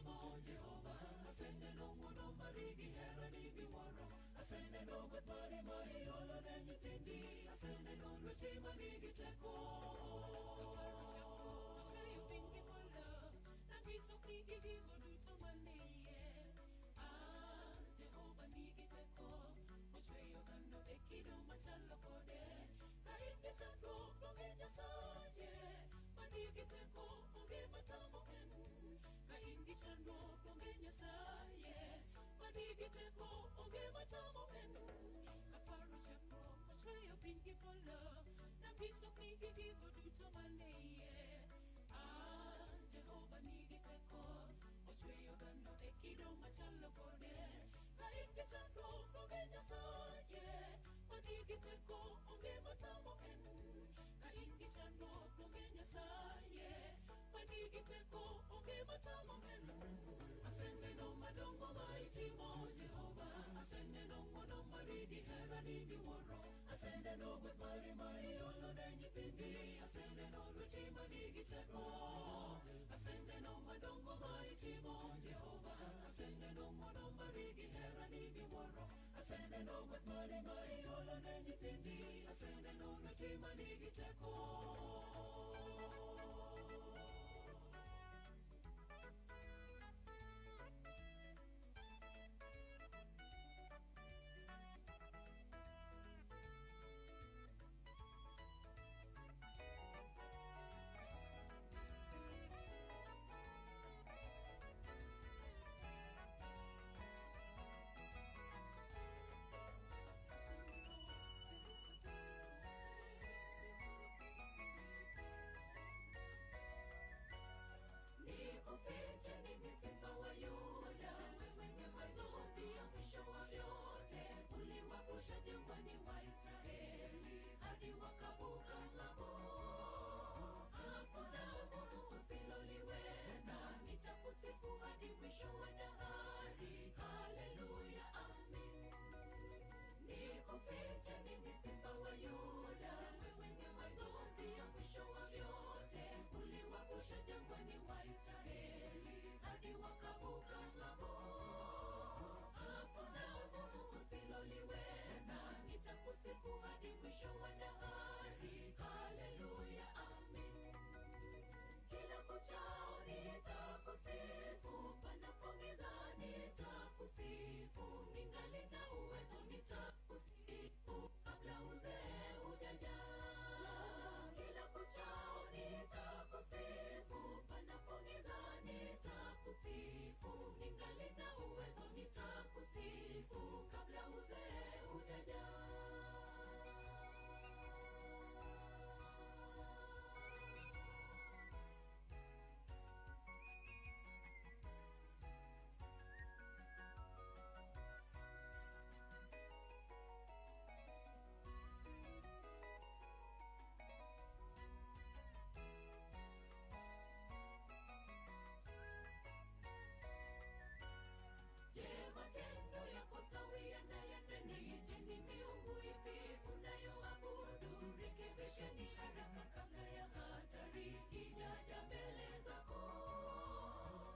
itimo Jehova. Aseneno ng'wono mari gi herani miwuoro, aseneno gweth mari ma iolo ne nyithindi, aseneno lweti manigi teko. Ochweyo piny gi polo, nanyiso ni gi gigo duto manie. Ah, Jehova nigi teko, ochweyo dhano e kido machalo kode. Ka in gi chandruok, onge Nyasaye manigi teko, onge matamo en. Ka in gi chandruok, onge Nyasaye manigi teko, onge matamo en. Kaparo chakruok, ochweyo piny gi polo, nanyiso ni gi gigo duto manie. Ah, Jehova nigi teko, ochweyo dhano e kido machalo kode. Ka in gi chandruok, onge Nyasaye manigi teko, onge matamo en. Ka in gi chandruok, onge Nyasaye manigi teko, onge matamo en. Aseneno madongo ma itimo Jehova, aseneno ng'wono mari gi herani miwuoro, aseneno gweth mari ma iolo ne nyithindi, aseneno lweti manigi teko. Aseneno madongo ma itimo Jehova, aseneno ng'wono mari gi herani miwuoro, aseneno gweth mari ma iolo ne nyithindi, aseneno lweti manigi teko. Nikufiche nini sifa wa Yuda, wewe ni mwanzo pia mwisho wa vyote. Uliwavusha jangwani wa Israeli hadi wakavuka ng'ambo. Hakuna gumu usiloliweza, nitakusifu hadi mwisho wa dahari. Haleluya, amin. Nikufiche nini sifa wa Yuda, wewe ni mwanzo pia mwisho wa vyote. Uliwavusha jangwani wa Israeli hadi wakavuka ng'ambo. Hakuna gumu usiloliweza, nitakusifu hadi mwisho wa dahari. Haleluya, amin. Kila kuchao nitakusifu, panapo giza nitakusifu, ningali na uwezo nitakusifu, kabla uzee hujaja. Kila kuchao nitakusifu, panapo giza nitakusifu, ningali na uwezo nitakusifu, kabla uzee hujaja. Je, matendo yako sawia na ya nani? Je, ni miungu ipi unayoabudu? Rekebisheni haraka kabla ya hatari ijaja mbele zako.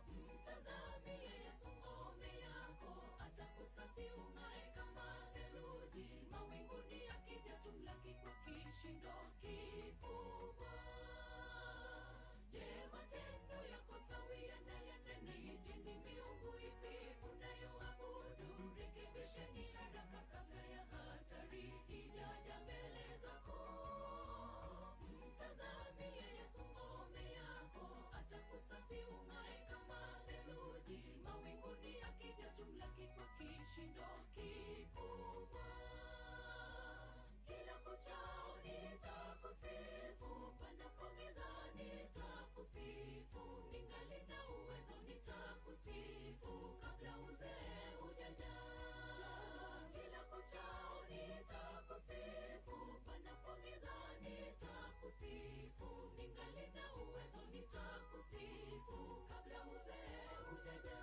Mtazamie Yesu ngome yako, atakusafi ung'ae kama theluji. Mawinguni akija tumlaki kwa kishindo kikubwa. Je, matendo yako sawia na ya nani? Je, ni miungu ipi unayoabudu? Rekebisheni haraka kabla ya hatari ijaja mbele zako. Mtazamie Yesu ngome yako, atakusafi ung'ae kama theluji. Mawinguni akija tumlaki kwa kishindo kikubwa. Kila kuchao nitakusifu, panapo giza nitakusifu, ningali na uwezo nitakusifu, kabla uzee hujaja. Kila kuchao nitakusifu, panapo giza nitakusifu, ningali na uwezo nitakusifu, kabla uzee hujaja.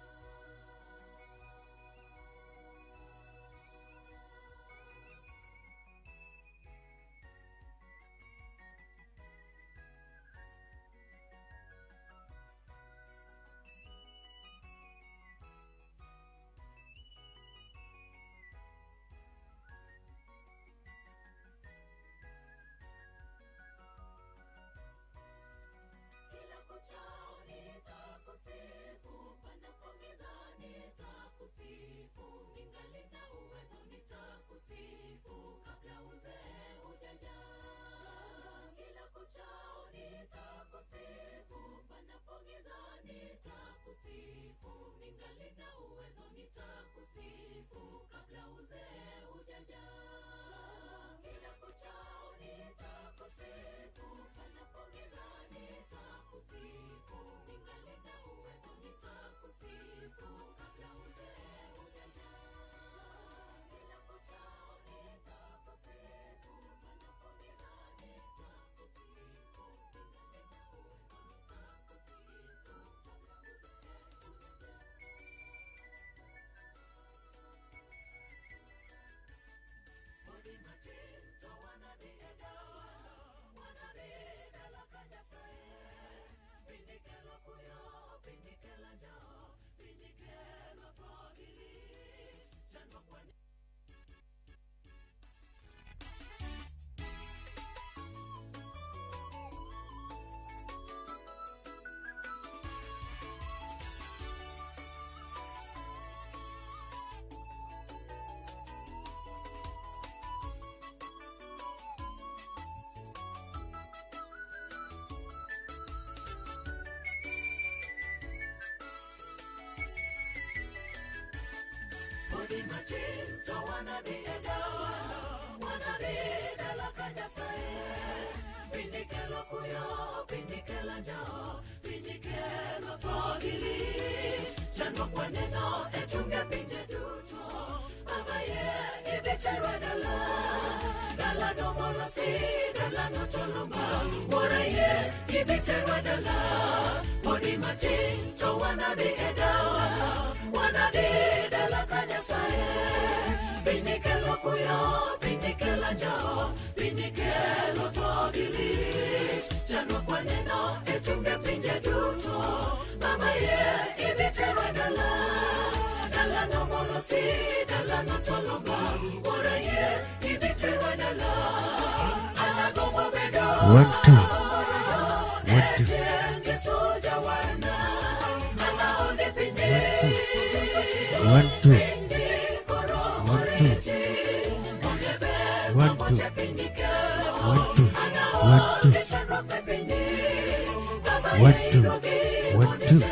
Podi matin to wanadhi e dala, wanadhi dala ka Nyasaye. Piny kelo kuyo, piny kelo njao, piny kelo tho gi lit. Chandruok waneno e tunge pinje duto. Baba yie idhi terwa dala, dalano molosi, dalano tolomba. Wuora yie idhi terwa dala, podi matin to wanadhi e dala, wanadhi dala ka Nyasaye. Piny kelo kuyo, piny kelo njao, piny kelo tho gi lit. Chandruok waneno e tunge pinje duto. Mama yie idhi terwa dala, dalano molosi, dalano tolomba. Wuora yie idhi terwa dala, anagombo bedo 1 2 1 2 1 2 1 2 1 2 1 2 1 2 1 2 1 2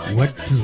1 2 1 2.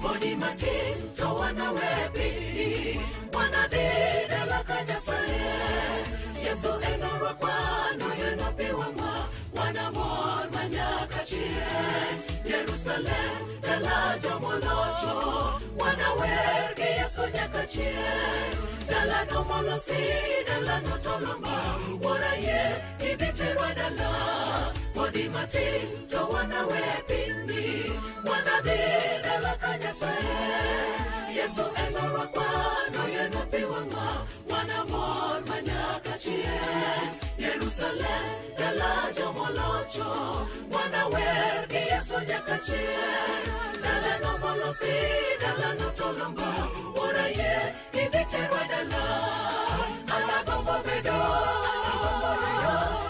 Podi matin to wanawe piny, wanadhi dala ka Nyasaye. Yesu en orwakwa, noyeno pi wang'wa, wanamor manyaka chieng'. Jerusalem dala jomolocho, wanawer gi Yesu nyaka chieng'. Dalano molosi, dalano tolomba, wuora yie idhi terwa dala. Podi matin to wanawe piny, wanadhi dala ka Nyasaye. Yesu en orwakwa, noyeno pi wang'wa, wanamor manyaka chieng'. Jerusalem dala jomolocho, wanawer gi Yesu nyaka chieng'. Dalano molosi, dalano tolomba, wuora yie idhi terwa dala. Anagombo bedo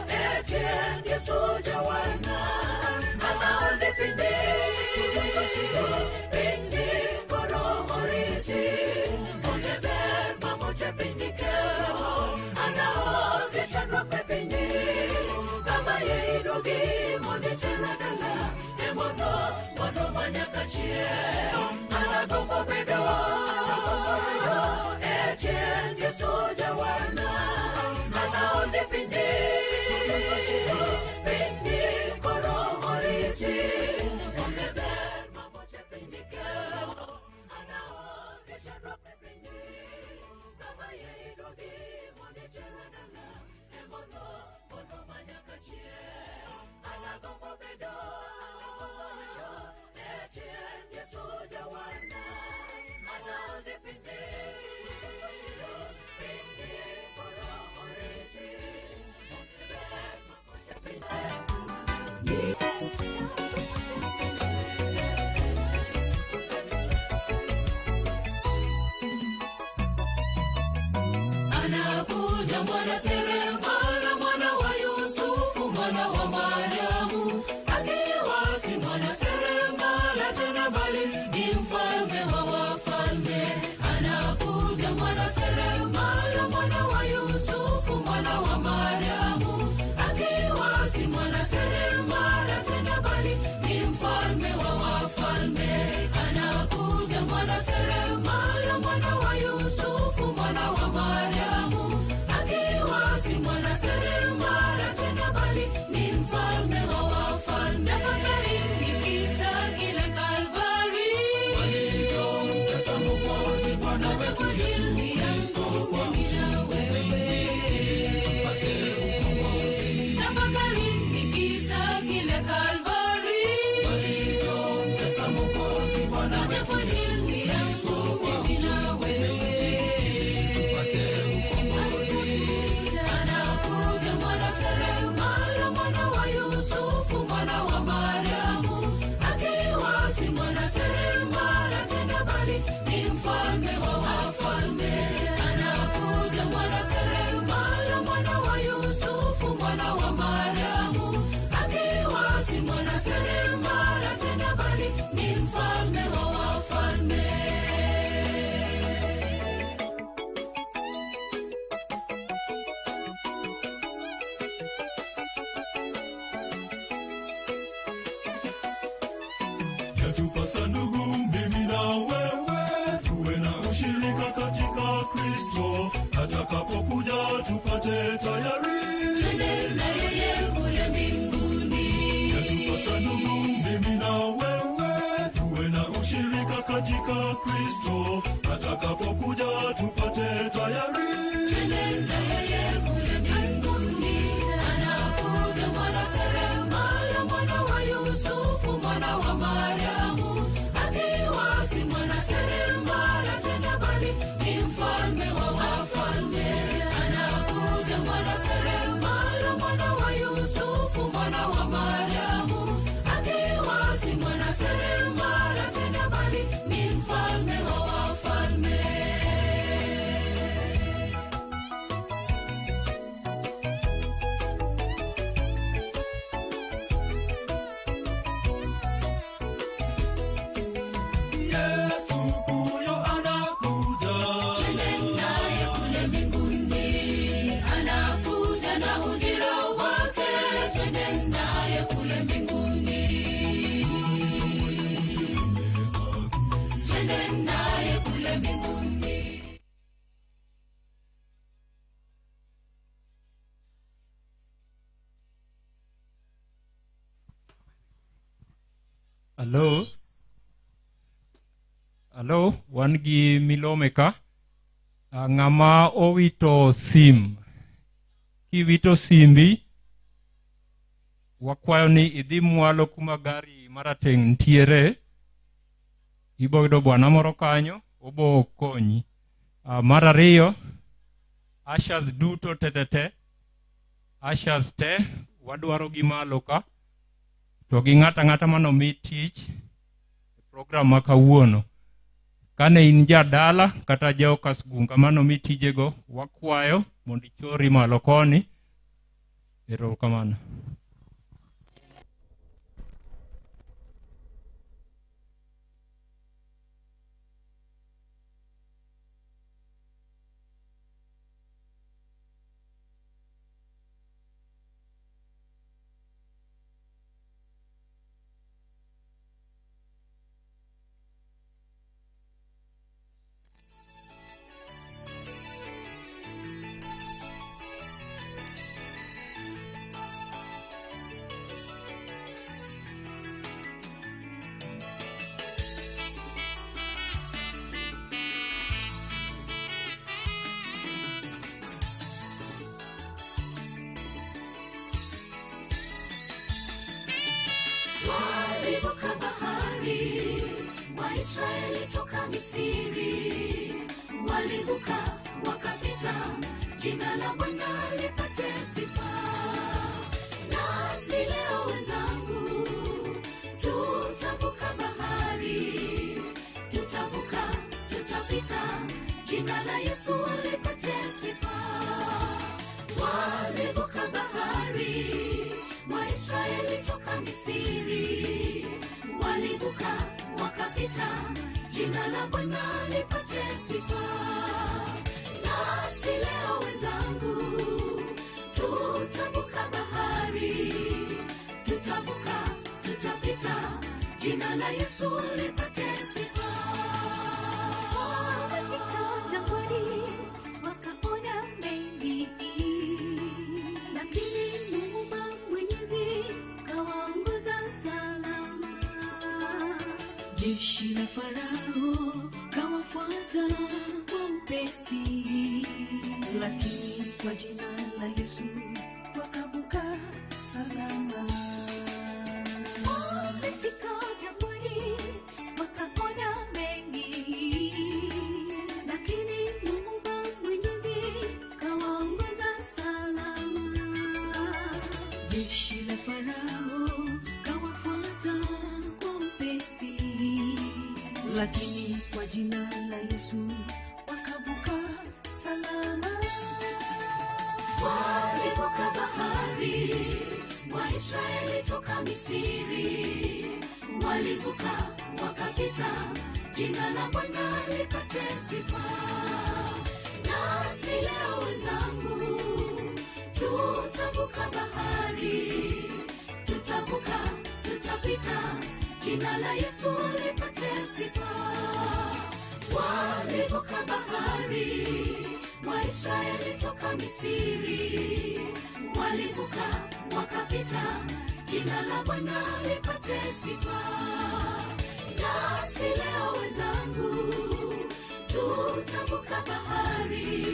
e tiend Yesu jawarna, anaonde piny, piny koro oriti. Onge ber mamoche piny kelo, anaonge chandruok e piny. Kama yie iduogi mondo iterwa dala, e mondo mondo manyaka chieng'. Anagombo bedo e tiend Yesu jawarna, anaonde piny, piny koro oriti. Onge ber mamoche piny kelo, anaonge chandruok e piny. Kama yie iduogi mondo iterwa dala, e mondo mondo manyaka chieng'. Anagombo bedo e tiend Yesu jawarna, anaonde piny, piny koro oriti. Onge ber mamoche piny. Anakuja mwana seremala, mwana wa Yusufu, mwana wa Mariamu, akiwa si mwana seremala tena, bali ni mfalme wa wafalme. Anakuja mwana seremala, mwana wa Yusufu, mwana wa Mariamu, akiwa si mwana seremala tena, bali ni mfalme wa wafalme. Anakuja mwana seremala, mwana wa Yusufu, mwana wa Mariamu, akiwa si mwana seremala tena, bali ni mfalme wa wafalme. Tafakari ni kisa kile Kalvari, Walivyomtesa Mwokozi Bwana wetu Yesu Kristo kwa uchungu mwingi ili tupate ukombozi. Tafakari ni kisa kile Yusufu mwana wa Mariamu, akiwa si mwana seremala tena, bali ni mfalme wa wafalme. Yatupasa ndugu, mimi na wewe tuwe na ushirika katika Kristo, atakapokuja tupate tayari. Twende na yeye kule mbinguni. Yatupasa ndugu, mimi na wewe tuwe na ushirika katika Kristo, atakapokuja tupate tayari. Twende na yeye kule mbinguni. Anakuja mwana seremala, mwana wa Yusufu, mwana wa Mariamu, akiwa si mwana seremala tena, bali ni mfalme wa wafalme. Anakuja mwana seremala, mwana wa Yusufu, mwana wa Mariamu, akiwa si mwana seremala tena, bali ni mfalme wa wafalme. Yesu huyo anakuja. Twende naye kule mbinguni, anakuja na ujira wake. Twende naye kule mbinguni, twende naye kule mbinguni. Hello. Hello, wan gi milome ka. Ng'ama owito sim. Kiwito simbi, wakwayo ni idhi mwalo kuma gari marateng' ntiere. Ibo yudo bwana moro kanyo, obo konyi. Mar ariyo, ushers duto te, ushers te, wadwaro gi malo ka. To gi ng'ato ang'ata manomi tich e program ma kawuono. Kane in jadala kata jaokasgunga manomi tijego, wakwayo mondo ichori malo koni. Erokamano. Walivuka bahari, Waisraeli toka Misri, walivuka wakapita, jina la Bwana lipate sifa. Nasi leo wenzangu, tutavuka bahari, tutavuka, tutapita, jina la Yesu lipate sifa. Walivuka bahari, Waisraeli toka Misri, walivuka wakapita, jina la Bwana lipate sifa. Nasi leo wenzangu, tutavuka bahari, tutavuka, tutapita, jina la Yesu lipate sifa. Wamefika jangwani, wakaona mengi, lakini Muumba Mwenyezi kawaongoza salama. Jeshi la Farao kawafuata kwa upesi, lakini kwa jina la Yesu wakavuka salama. Wamefika jangwani, wakaona mengi, lakini Muumba Mwenyezi kawaongoza salama. Jeshi la Farao kawafuata kwa upesi, lakini kwa jina la Yesu wakavuka salama. Walivuka bahari. Bahari, Waisraeli toka Misri walivuka wakapita, jina la Bwana lipate sifa. Nasi leo wenzangu, tutavuka bahari, tutavuka, tutapita, jina la Yesu lipate sifa. Walivuka bahari, Waisraeli toka Misri walivuka wakapita, jina la Bwana lipate sifa. Nasi leo wenzangu, tutavuka bahari,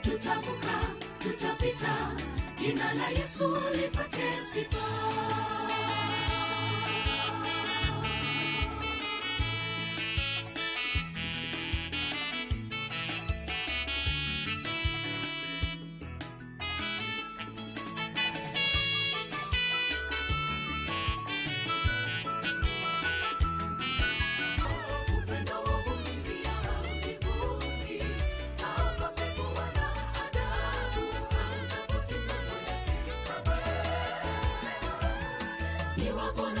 tutavuka, tutapita, jina la Yesu lipate sifa.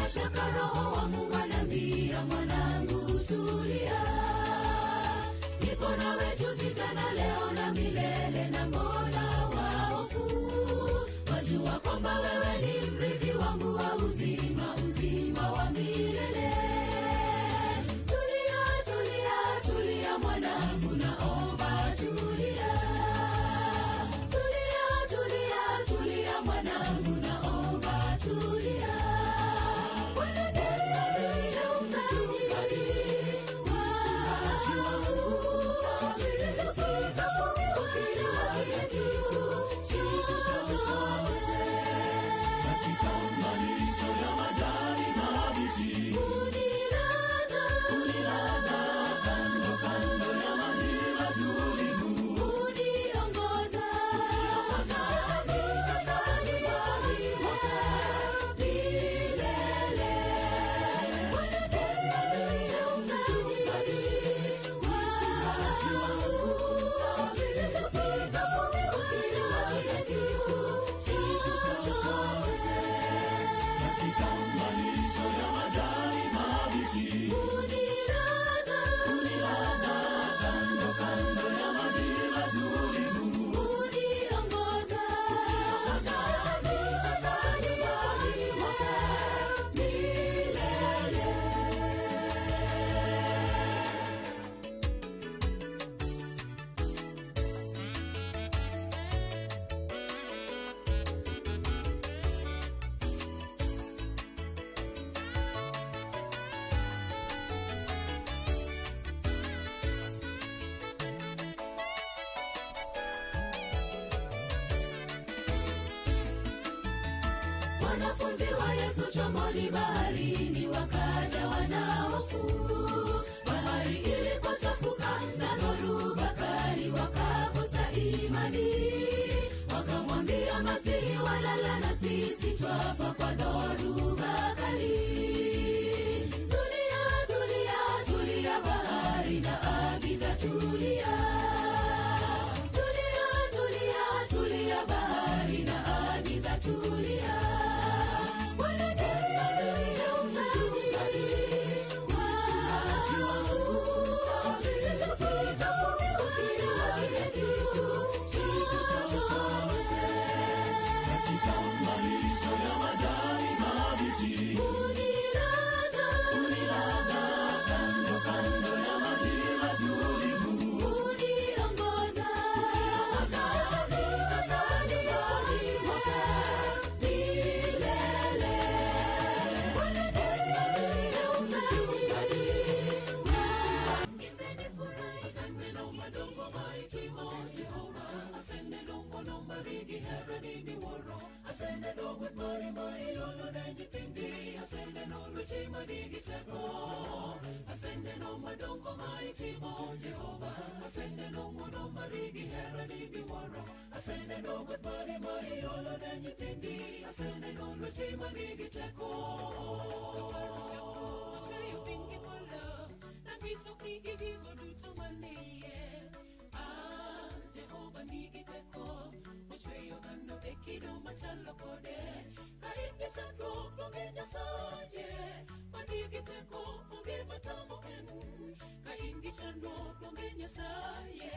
Shaka roho wa Mungu anambia, mwanangu tulia, nipo nawe juzi jana leo na milele, na mbona wahofu? Wajua kwamba wewe ni mrithi wangu wa uzima, uzima wa milele. Tulia, tulia, tulia mwanangu, naomba tulia. Tulia, tulia, tulia mwanangu, naomba tulia. Wanafunzi wa Yesu chomboni baharini wakaja wana hofu. Bahari ilipochafuka na dhoruba kali wakakosa imani. Wakamwambia Masihi, walala na sisi twafa kwa dhoruba kali. Tulia, tulia, tulia bahari na agiza tulia. Tulia, tulia, tulia bahari na agiza tulia. machalo kode. Ka in gi chandruok donge Nyasaye manigi teko onge matamo en. Ka in gi chandruok donge Nyasaye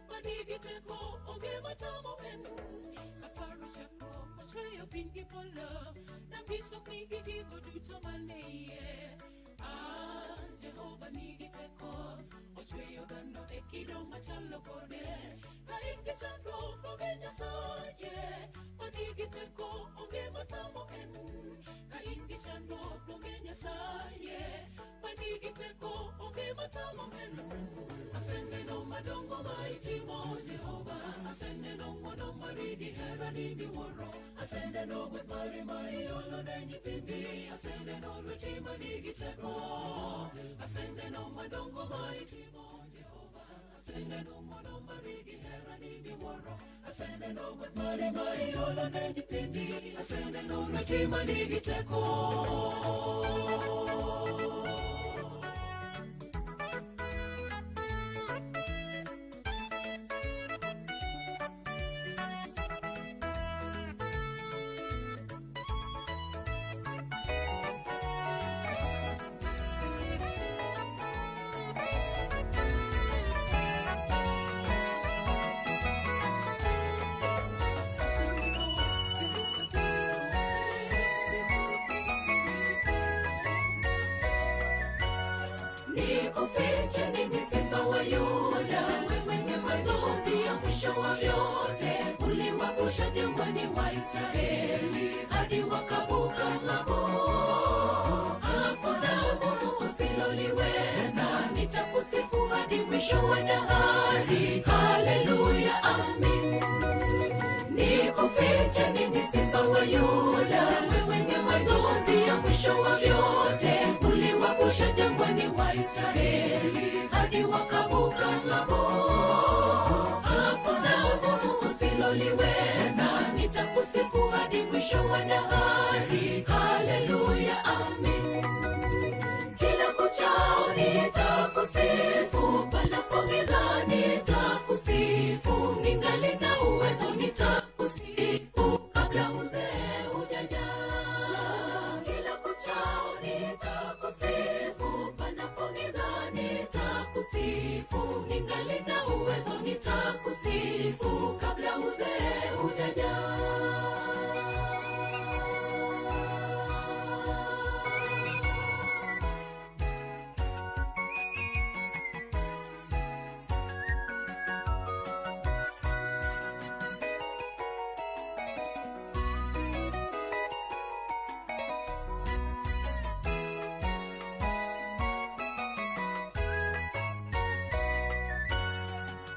manigi teko onge matamo en. Kaparo chakruok mochweyo piny gi polo, nang'iso ni gi gigo duto manie iye. Ah, Jehova nigi teko, ochweyo dhano e kido machalo kode. Ka in gi chandruok donge Nyasaye manigi teko onge matamo en. Ka in gi chandruok donge Nyasaye manigi teko onge matamo en. Aseneno madongo ma itimo Jehova, aseneno ng'wono mari gi herani miwuoro, aseneno gweth mari ma iolo ne nyithindi, aseneno lweti manigi teko, aseneno madongo ma itimo Jehova, aseneno ng'wono mari gi herani miwuoro, aseneno gweth mari ma iolo ne nyithindi, aseneno lweti manigi teko. Nikufiche nini simba wa Yuda, wewe ni mwanzo pia mwisho wa vyote. Uliwavusha jangwani wa Israeli hadi wakavuka ng'ambo. Hakuna gumu usiloliweza, nitakusifu hadi mwisho wa dahari. Haleluya, amin. Nikufiche nini simba wa Yuda, wewe ni mwanzo pia mwisho wa vyote. Uliwavusha jangwani wa Israeli hadi wakavuka ng'ambo. Hakuna gumu usiloliweza, nitakusifu hadi mwisho wa dahari. Haleluya, amin. Kila kuchao nitakusifu, panapogiza nitakusifu, ningali na uwezo nitakusifu, kabla uzee hujaja. Kila kuchao nitakusifu, panapogiza nitakusifu, ningali na uwezo nitakusifu, kabla uzee hujaja.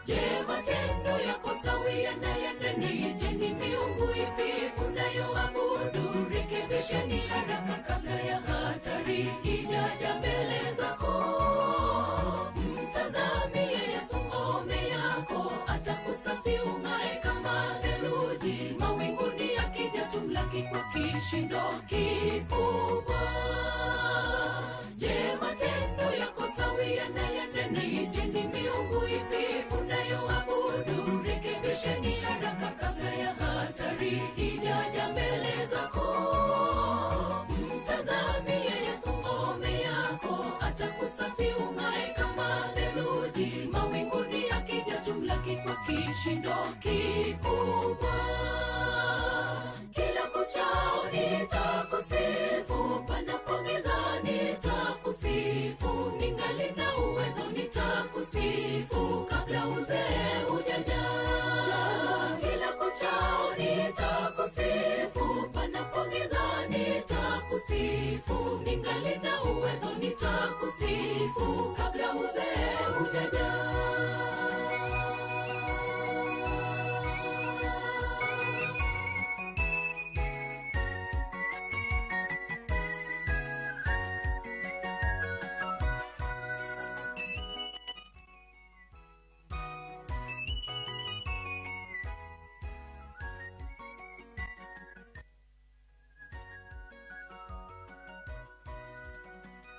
Je, matendo yako sawia na ya nani? Je, ni miungu ipi unayoabudu? Rekebisheni haraka kabla ya hatari ijaja mbele zako. Mtazamie Yesu ngome yako, atakusafi ung'ae kama theluji. Mawinguni akija tumlaki kwa kishindo kikubwa. Je, matendo yako sawia na ya nani? Je, ni miungu ipi unayoabudu? Rekebisheni haraka kabla ya hatari ijaja mbele zako. Mtazamie Yesu ngome yako, atakusafi ung'ae kama theluji. Mawinguni akija tumlaki kwa kishindo kikubwa. Kila kuchao nitakusifu, panapogiza nitakusifu, ningali na uwezo nitakusifu, kabla uzee hujaja. Kila kuchao nitakusifu, panapogiza nitakusifu, ningali na uwezo nitakusifu, kabla uzee hujaja.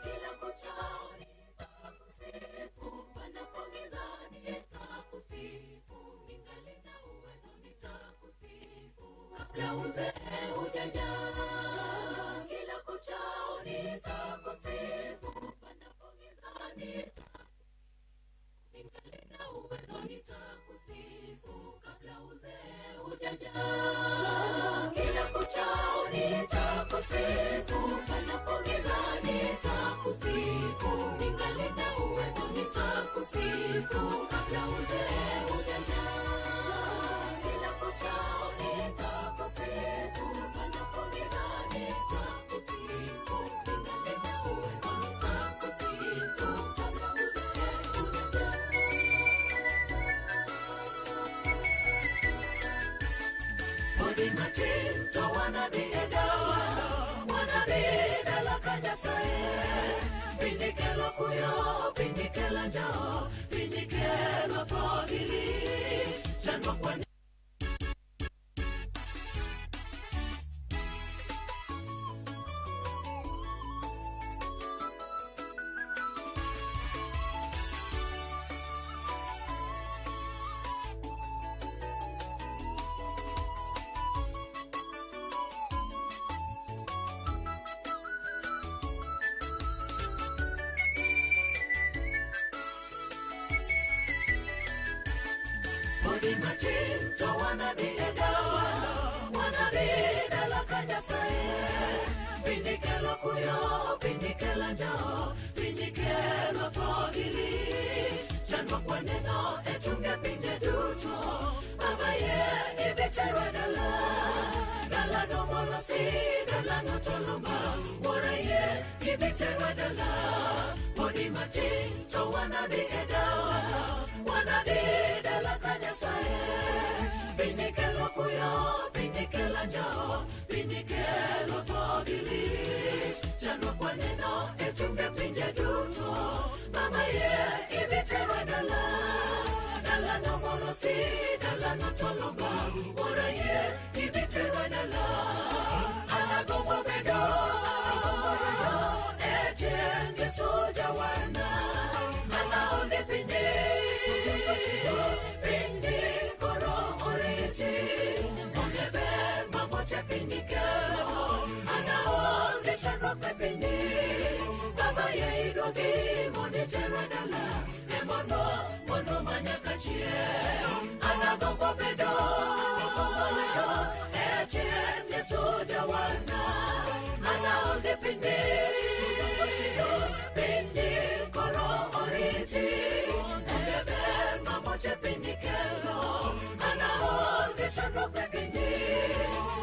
Kila kuchao nitakusifu, panapogiza nitakusifu, ningali na uwezo nitakusifu, kabla uzee Nitakusifu, panapo giza nitakusifu, ningali na uwezo nitakusifu, kabla uzee hujaja. Kila kuchao nitakusifu, panapo giza nitakusifu, ningali na uwezo nitakusifu, kabla uzee hujaja. Podi matin to wanadhi e dala, wanadhi dala ka Nyasaye. Piny kelo kuyo, piny kelo anjawo, piny kelo tho gi lit. Chandruok wan Podi matin to wanadhi e dala, wanadhi dala ka Nyasaye. Piny kelo kuyo, piny kelo anjawo, piny kelo tho gi lit. Chandruok waneno e tunge pinje duto, Baba yie ibi terwa dala. Dalano molosi, dalano toloma, Wuora yie ibi terwa dala. Podi matin to wanadhi e dala, wanadhi dala ka Nyasaye. Piny kelo kuyo, piny kelo anjawo, piny kelo tho gi lit. Chandruok waneno e tunge pinje duto, Mama yie ibi terwa dala. Dalano molosi, dalano toloma, Wuora yie ibi terwa dala. Anagombo bedo e tiend Yesu jawarna, anaonde pinje, pinje koro oriti, onge ber ma boche piny kelo, anaonge chandruok me pinyni. Baba yie iduogi mondo iterwa dala, e mondo mondo ma nyaka chieng'. Anagombo bedo e tiend Yesu jawarna, anaonge pinyni, piny koro oriti, onge ber ma boche piny kelo, anaonge chandruok me pinyni.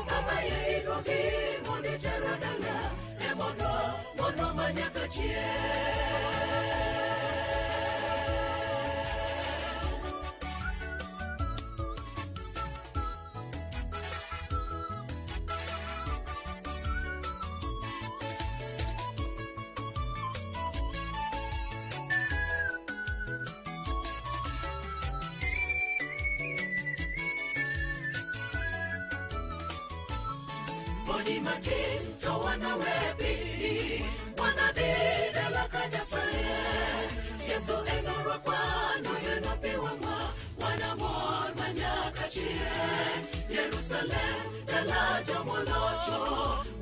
Baba yie iduogi mondo iterwa dala, e mondo mondo ma nyaka chieng'. Podi matin to wanawe piny, wanadhi dala ka Nyasaye. Yesu enorwakwa noyenwa pi wang'wa, wanamor ma nyaka chieng'. Jerusalem dala jomolocho,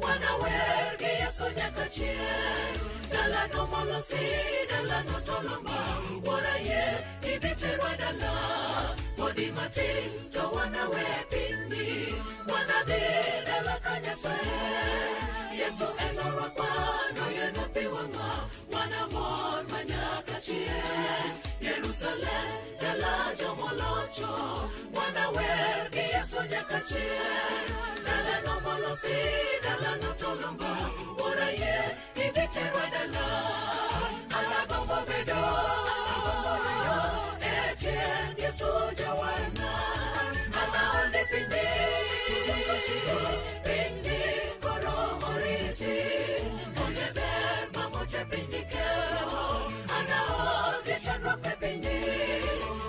wanawer gi Yesu nyaka chieng'. Dalano molosi, dalano toloma, Wuora yie ibi terwa dala. Podi matin to wanawe pinyni, wanadhi dala ka Nyasaye. Yesu enorwakwa noyenwa pi wang'wa, wanamor ma nyaka chieng'. Jerusalem dala jomolocho, wanawer gi Yesu nyaka chieng'. Dalano molosi, dalano toloma, Wuora yie ibi terwa dala. Anagombo bedo e tiend Yesu jawarna, anaonde pinyni, piny koro oriti, onge ber ma moche piny kelo, anaonge chandruok me pinyni.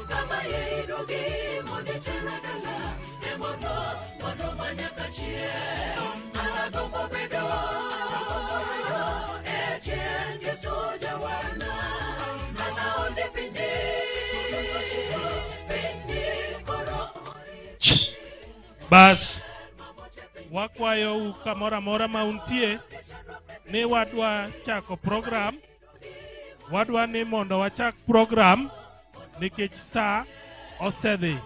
Baba yie iduogi mondo iterwa dala, e mondo mondo ma nyaka chieng'. Anagombo bedo e tiend Yesu jawarna, anaonde pinyni, piny koro oriti. Bas, wakwayou kamoro amora ma untie ni wadwa chako program. Wadwa ni mondo wachak program nikech sa osedhi.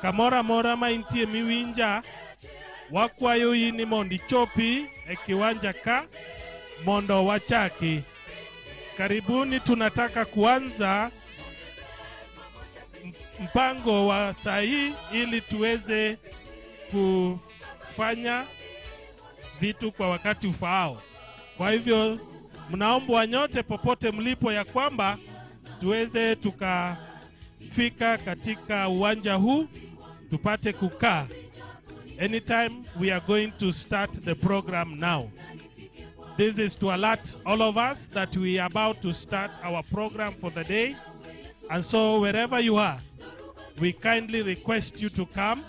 Kamoro amora ma intie miwinja, Wakwayo ni mondo ichopi e kiwanja ka mondo wachaki. Karibuni, tunataka kuanza mpango wa saa hii ili tuweze kufanya vitu kwa wakati ufaao. Kwa hivyo mnaombwa nyote popote mlipo ya kwamba tuweze tukafika katika uwanja huu tupate kukaa. Anytime we are going to start the program now. This is to alert all of us that we are about to start our program for the day. And so wherever you are, we kindly request you to come.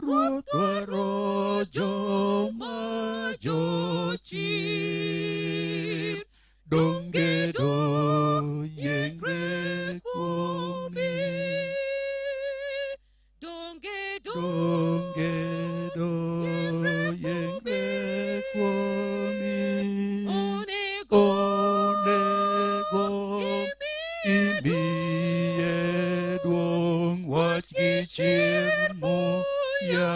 Ruoth dwaro joma jochir. Donge doyiengre kuomi. Donge Donge doyiengre kuomi. Onego Onego imiye duong' wach gi chir muya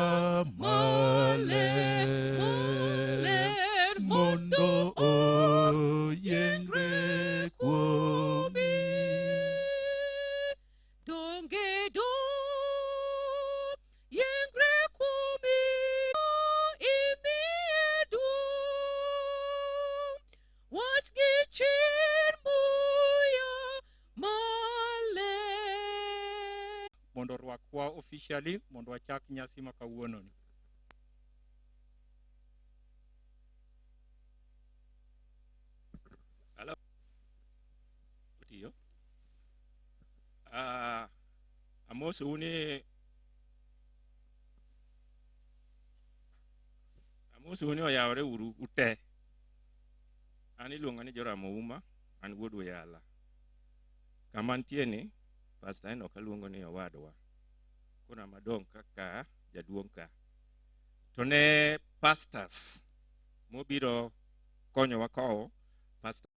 maler mondo oyiengre kuomi. Donge do yengre kuomi imiye duong' wach gi chir muya maler. Mondo orwakwa officially mondo wachak nyasi ma kawuono ni. Hello. Otiyo. Ah, amosou ni amosou ni oyawore uru ute. An iluonga ni Joram Ouma, an wuod Uyala. Kama antie ni, Pastor Enoch aluongo ni owadwa. Koro amadong' kaka jaduong' ka. To ne pastors mobiro konyowa kowo pastor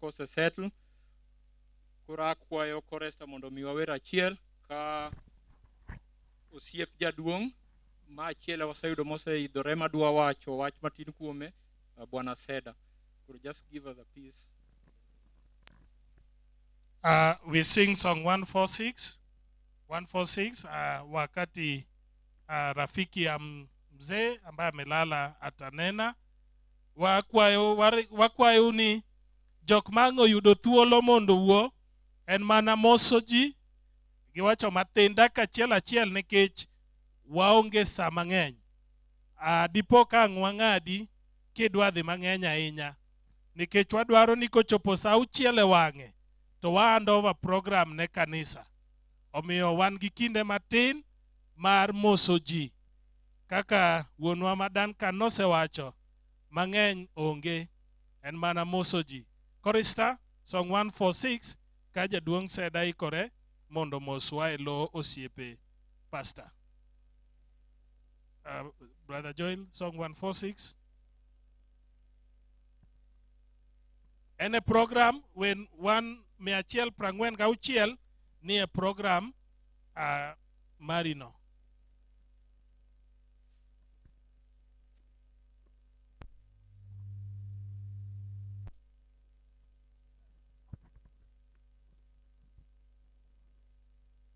Kosesettle koro akwayo chorista mondo omiwa wer achiel ka osiep jaduong' ma achiel waseyudo moseidhore madwa wacho wach matin kuome, Bwana Seda. Koro just give us a piece. We sing song 146 146 wakati rafiki ya mzee ambaye amelala atanena. Wakwayo ni jok ma ang' oyudo thuolo mondo wuo en mana moso ji Giwacho matin dakika achiel achiel nikech waonge sa mang'eny. Dipo ka ang' wang'adi kidwa dhi mang'eny ahinya. Nikech wadwaro ni kochopo sa auchiel e wang'e to wa hand over program ne kanisa. Omiyo wan gi kinde matin mar moso ji. Kaka wuonwa ma Duncan nosewacho, mang'eny onge, en mana moso ji. Chorister, song 146, ka jaduong' Seda ikore mondo moswa e lo osiepe pastor. Brother Joel, song 146. En e program wen wan 146 ni e program marino.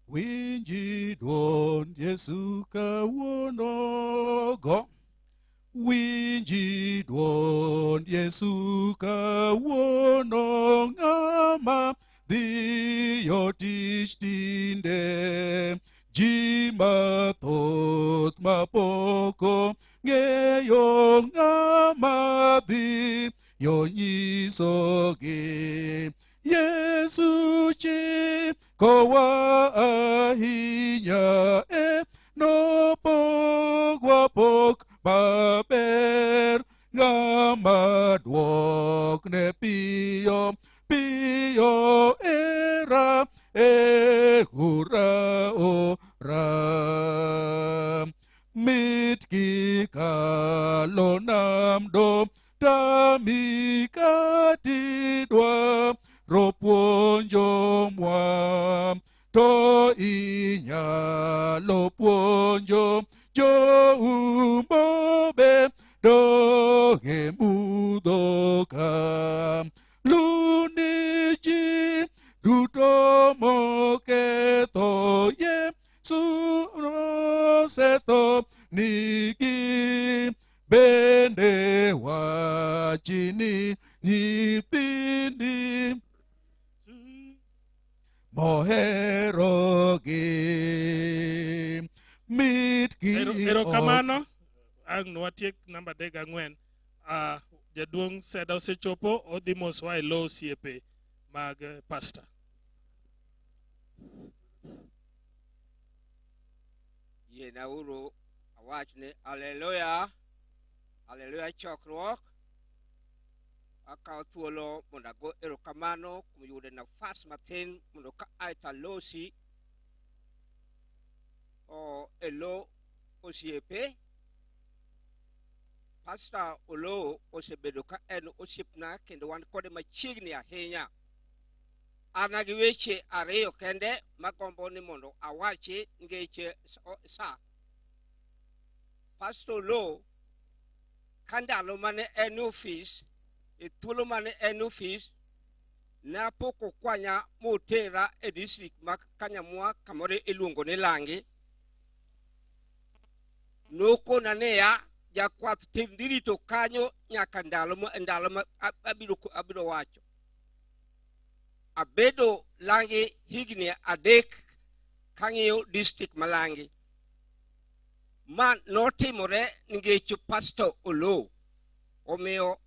Winji dwond Yesu kawuono go. Winji dwond Yesu kawuono ng'ama dhiyo tich tinde. Ji mathoth mapok ong'eyo ng'ama dhiyo nyisogi. Yesu chikowa ahinya e nopogwa pok maber ng'ama dwokne piyo piyo era e hura ora. Mit kikalo nam do tami katidwa ropuonjo mwa to inyalo puonjo joumbo be doge mudho ka. Luni ji duto moketho Yesu nosetho nigi bende wachini nyithindi moherogi. Mit ki Erokamano. Ang' watiek namba 34. Jaduong' Seda osechopo, odhi moswa e lo osiepe mag pastor. Yienauru awach ni haleluya, haleluya chokruok. Akawo thuolo mondo ago erokamano kuom yudo nafas matin mondo ka ae to alosi e lo osiepe. Pastor Oloo osebedo ka en osiepna kendo wan kode machiegni ahinya. An gi weche ariyo kende magombo ni mondo awachi nikech sa. Pastor Oloo ka ndalo mane en ofis, e thuolo mane en ofis, ne apok okwanya motera e district ma Kanyamwa kamoro iluongo ni Langi. Nokona niya, jakwath tim dhi rito kanyo nyaka ndalo ma abiro wacho. Abedo Langi higni 3 kang'iyo district ma Langi. Ma notimore nikech Pastor Oloo. Omiyo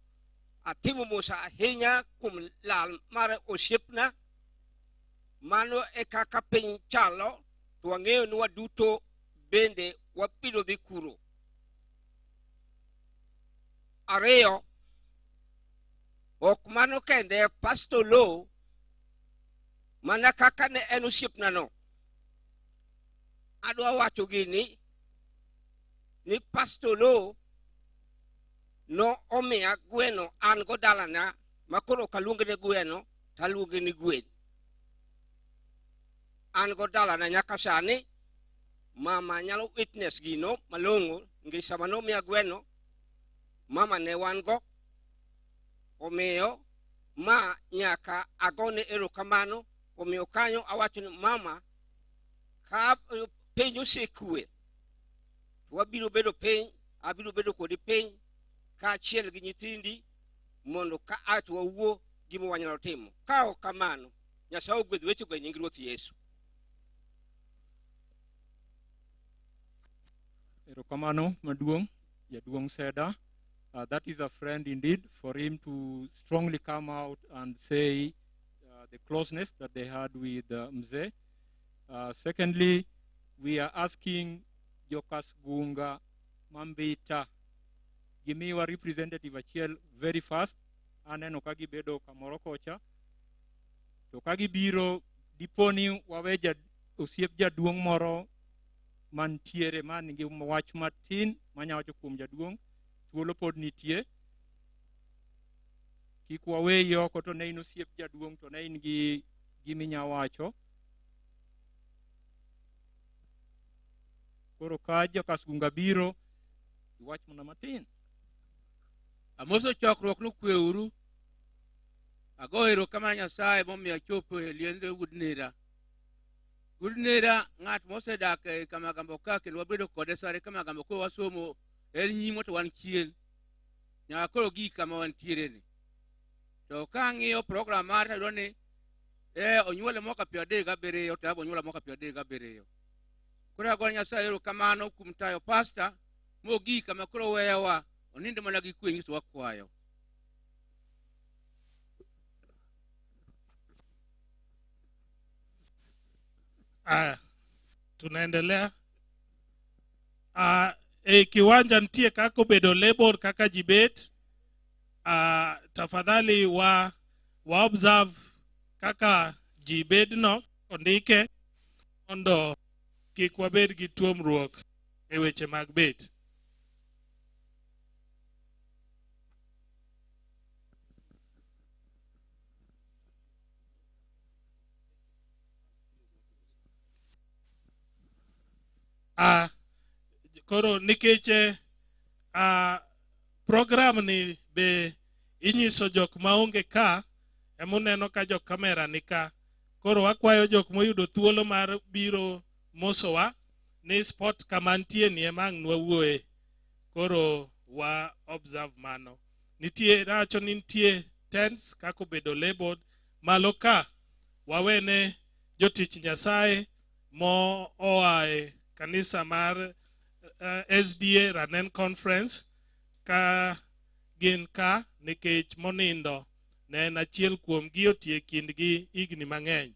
atimo mos ahinya kuom lal mar osiepna. Mano e kaka piny chalo, to wang'eyo ni waduto bende wabiro dhi kuro. Ariyo, ok mano kende, Pastor Oloo mana kaka ne en osiepnano. Adwa wacho gini ni Pastor Oloo no omiya gweno an go dalana ma koro ok aluonge ni gweno to aluonge ni gwen. An go dalana nyaka sani, mama nyalo witness gino malong'o nikech sama nomiya gweno mama ne wan go. Omiyo ma nyaka agone erokamano. Omiyo kanyo awacho ni mama, ka piny osekwe to wabiro bedo piny, abiro bedo kodi piny kaachiel gi nyithindi mondo ka a to wawuo gima wanyalo timo. Ka ok kamano, Nyasaye ogwedh wechego e nying Ruoth Yesu. Erokamano maduong', jaduong' Seda. That is a friend indeed, for him to strongly come out and say the closeness that they had with Mzee. Secondly, we are asking Jokasgunga Mambita, gimiwa representative achiel very fast. Aneno ka gibedo kamoro kocha. To ka gibiro, diponi wawe osiep jaduong' moro mantiere man nigi wach matin manya wacho kuom jaduong', thuolo pod nitie. Kik waweyi oko to ne in osiep jaduong' to ne in gi giminya wacho. Koro ka Jokasgunga biro, iwach mana matin. Amoso chokruok nokweuru. Ago erokamano Nyasaye momiyo achopo e liende Wuod Nera. Wuod Nera ng'at mosedak e Kamagambo ka kendo wabedo kode sare Kamagambo koro wasomo en nyimo to wan chien. Nyaka koro gik kama wantiere ni. To ka ang'iyo program mare to ayudo ni onyuole mwaka 37 to abo onyuola mwaka 37. Koro ago Nyasaye erokamano kuom tayo pasta mogik kama koro weyowa onindo mana gi kwe nyiso wakwayo. Tunaendelea. Kiwanja nitie kaka obedo label kaka ji bet. Tafadhali wa observe kaka ji bedno ondike mondo kik wabed gi tuomruok e weche mag bet. Koro nikech program ni be inyiso jok maonge ka, emuneno ka jok kamera ni ka. Koro wakwayo jok moyudo thuolo mar biro mosowa ni spot kama nitie ni ema ang' nwawuoye. Koro wa observe mano. Nitie racho ni nitie tents kaka obedo labeled malo ka wawene jotich Nyasaye mo oa e kanisa mar SDA Ranen Conference ka gin ka nikech monindo ne en achiel kuom gi otie kindgi higni mang'eny.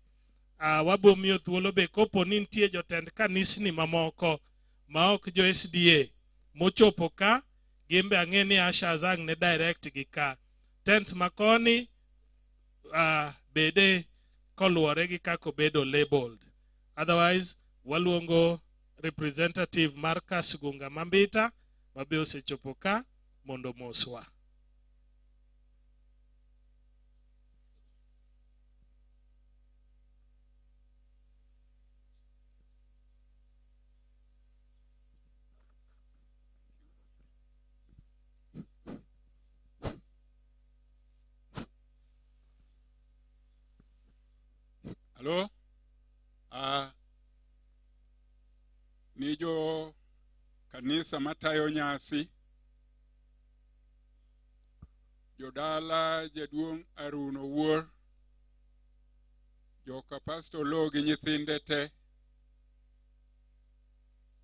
Wabiro miyo thuolo be kopo ni nitie jotend kanisni mamoko ma ok jo SDA mochopo ka, gin be ang'e ni ushers ang' ne direct gi ka. Tents makoni bede koluwore gi kaka obedo labeled. Otherwise, waluongo representative mar Kasgunga Mambita mabe osechopo ka mondo moswa. Hello? Ni jo kanisa matayo nyasi, jodala jaduong' Arun Owuor, joka Pastor Lo gi nyithinde te,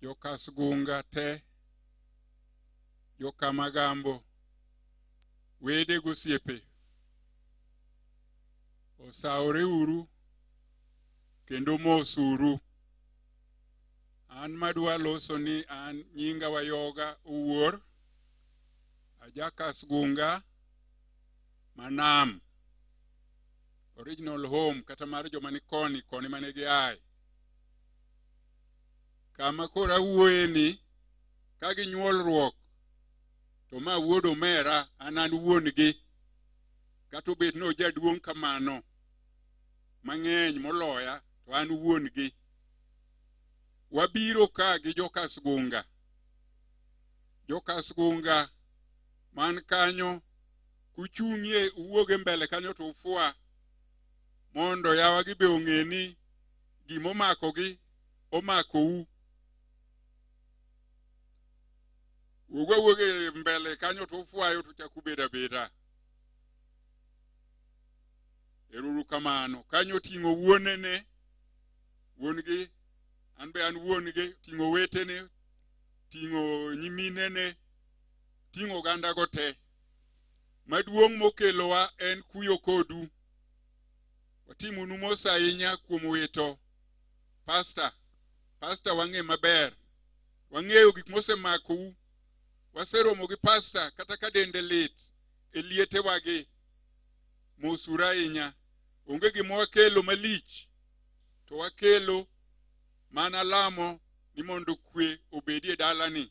joka Sgunga te, joka Magambo, wede gosiepe, osawore uru kendo mosuru. An madwa loso ni an nyinga Wayoga Owuor, aja Kasgunga Manam, original home kata mar joma ni koni koni mane giaye. Kama koro awuoye ni ka ginyuolruok to ma wuod omera an an wuon-gi, kata obet ni ojaduong' kamano mang'eny moloya to an wuon-gi. Wabiro ka gi joka Sgunga. Joka Sgunga man kanyo kuchung'ie uwuog e mbele kanyo to ufwa mondo yawa gi be ong'e ni gimomakogi omakou. Wuog awuoga e mbele kanyo to ufwayo to chak ubed abeda. Ero kamano. Kanyo oting'o wuonene, wuon-gi, an be an wuon-gi, oting'o wetene, Ting'o nyiminene, ting'o ogandago te. Maduong' mokelowa en kuyo kodu. Watimonu mos ahinya kuom wito pasta. Pasta wang'e maber. Wang'eyo gik mosemakou. Waseromo gi pasta kata ka dende lit e lietewagi. Mosuru ahinya. Onge gima wakelo malich, to wakelo mana lamo ni mondo kwe obedi e dalani.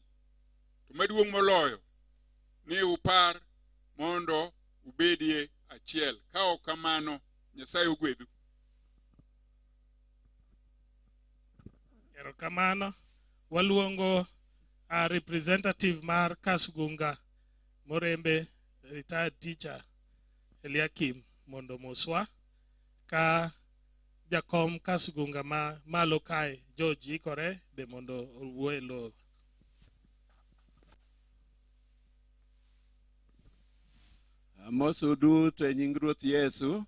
To maduong' moloyo ni upar mondo ubedie achiel. Ka ok kamano, Nyasaye ogwedhu. Erokamano. Waluongo a representative mar Kasgunga Morembe, retired teacher Eliakim mondo omoswa ka jakom Kasgunga ma malo kae George ikore be mondo owuo e lowo. Amosu duto e nying Ruoth Yesu.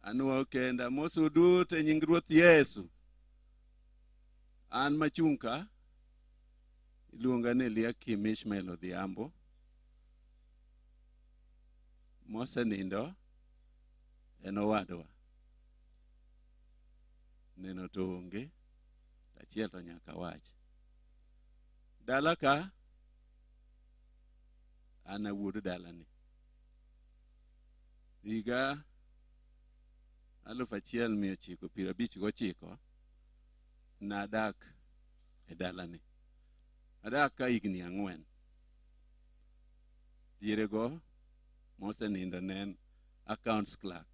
Anuo kendo amosu duto e nying Ruoth Yesu. An machung' ka iluonga ni Eliakim Ishmael Odhiambo. Mosenindo en owadwa. Neno to onge, achiel to nyaka wach. Dala ka an awuod dalani. Higa 1959 nadak e dalani. Adak ka higni 4. Dierego mosenindo ne en accounts clerk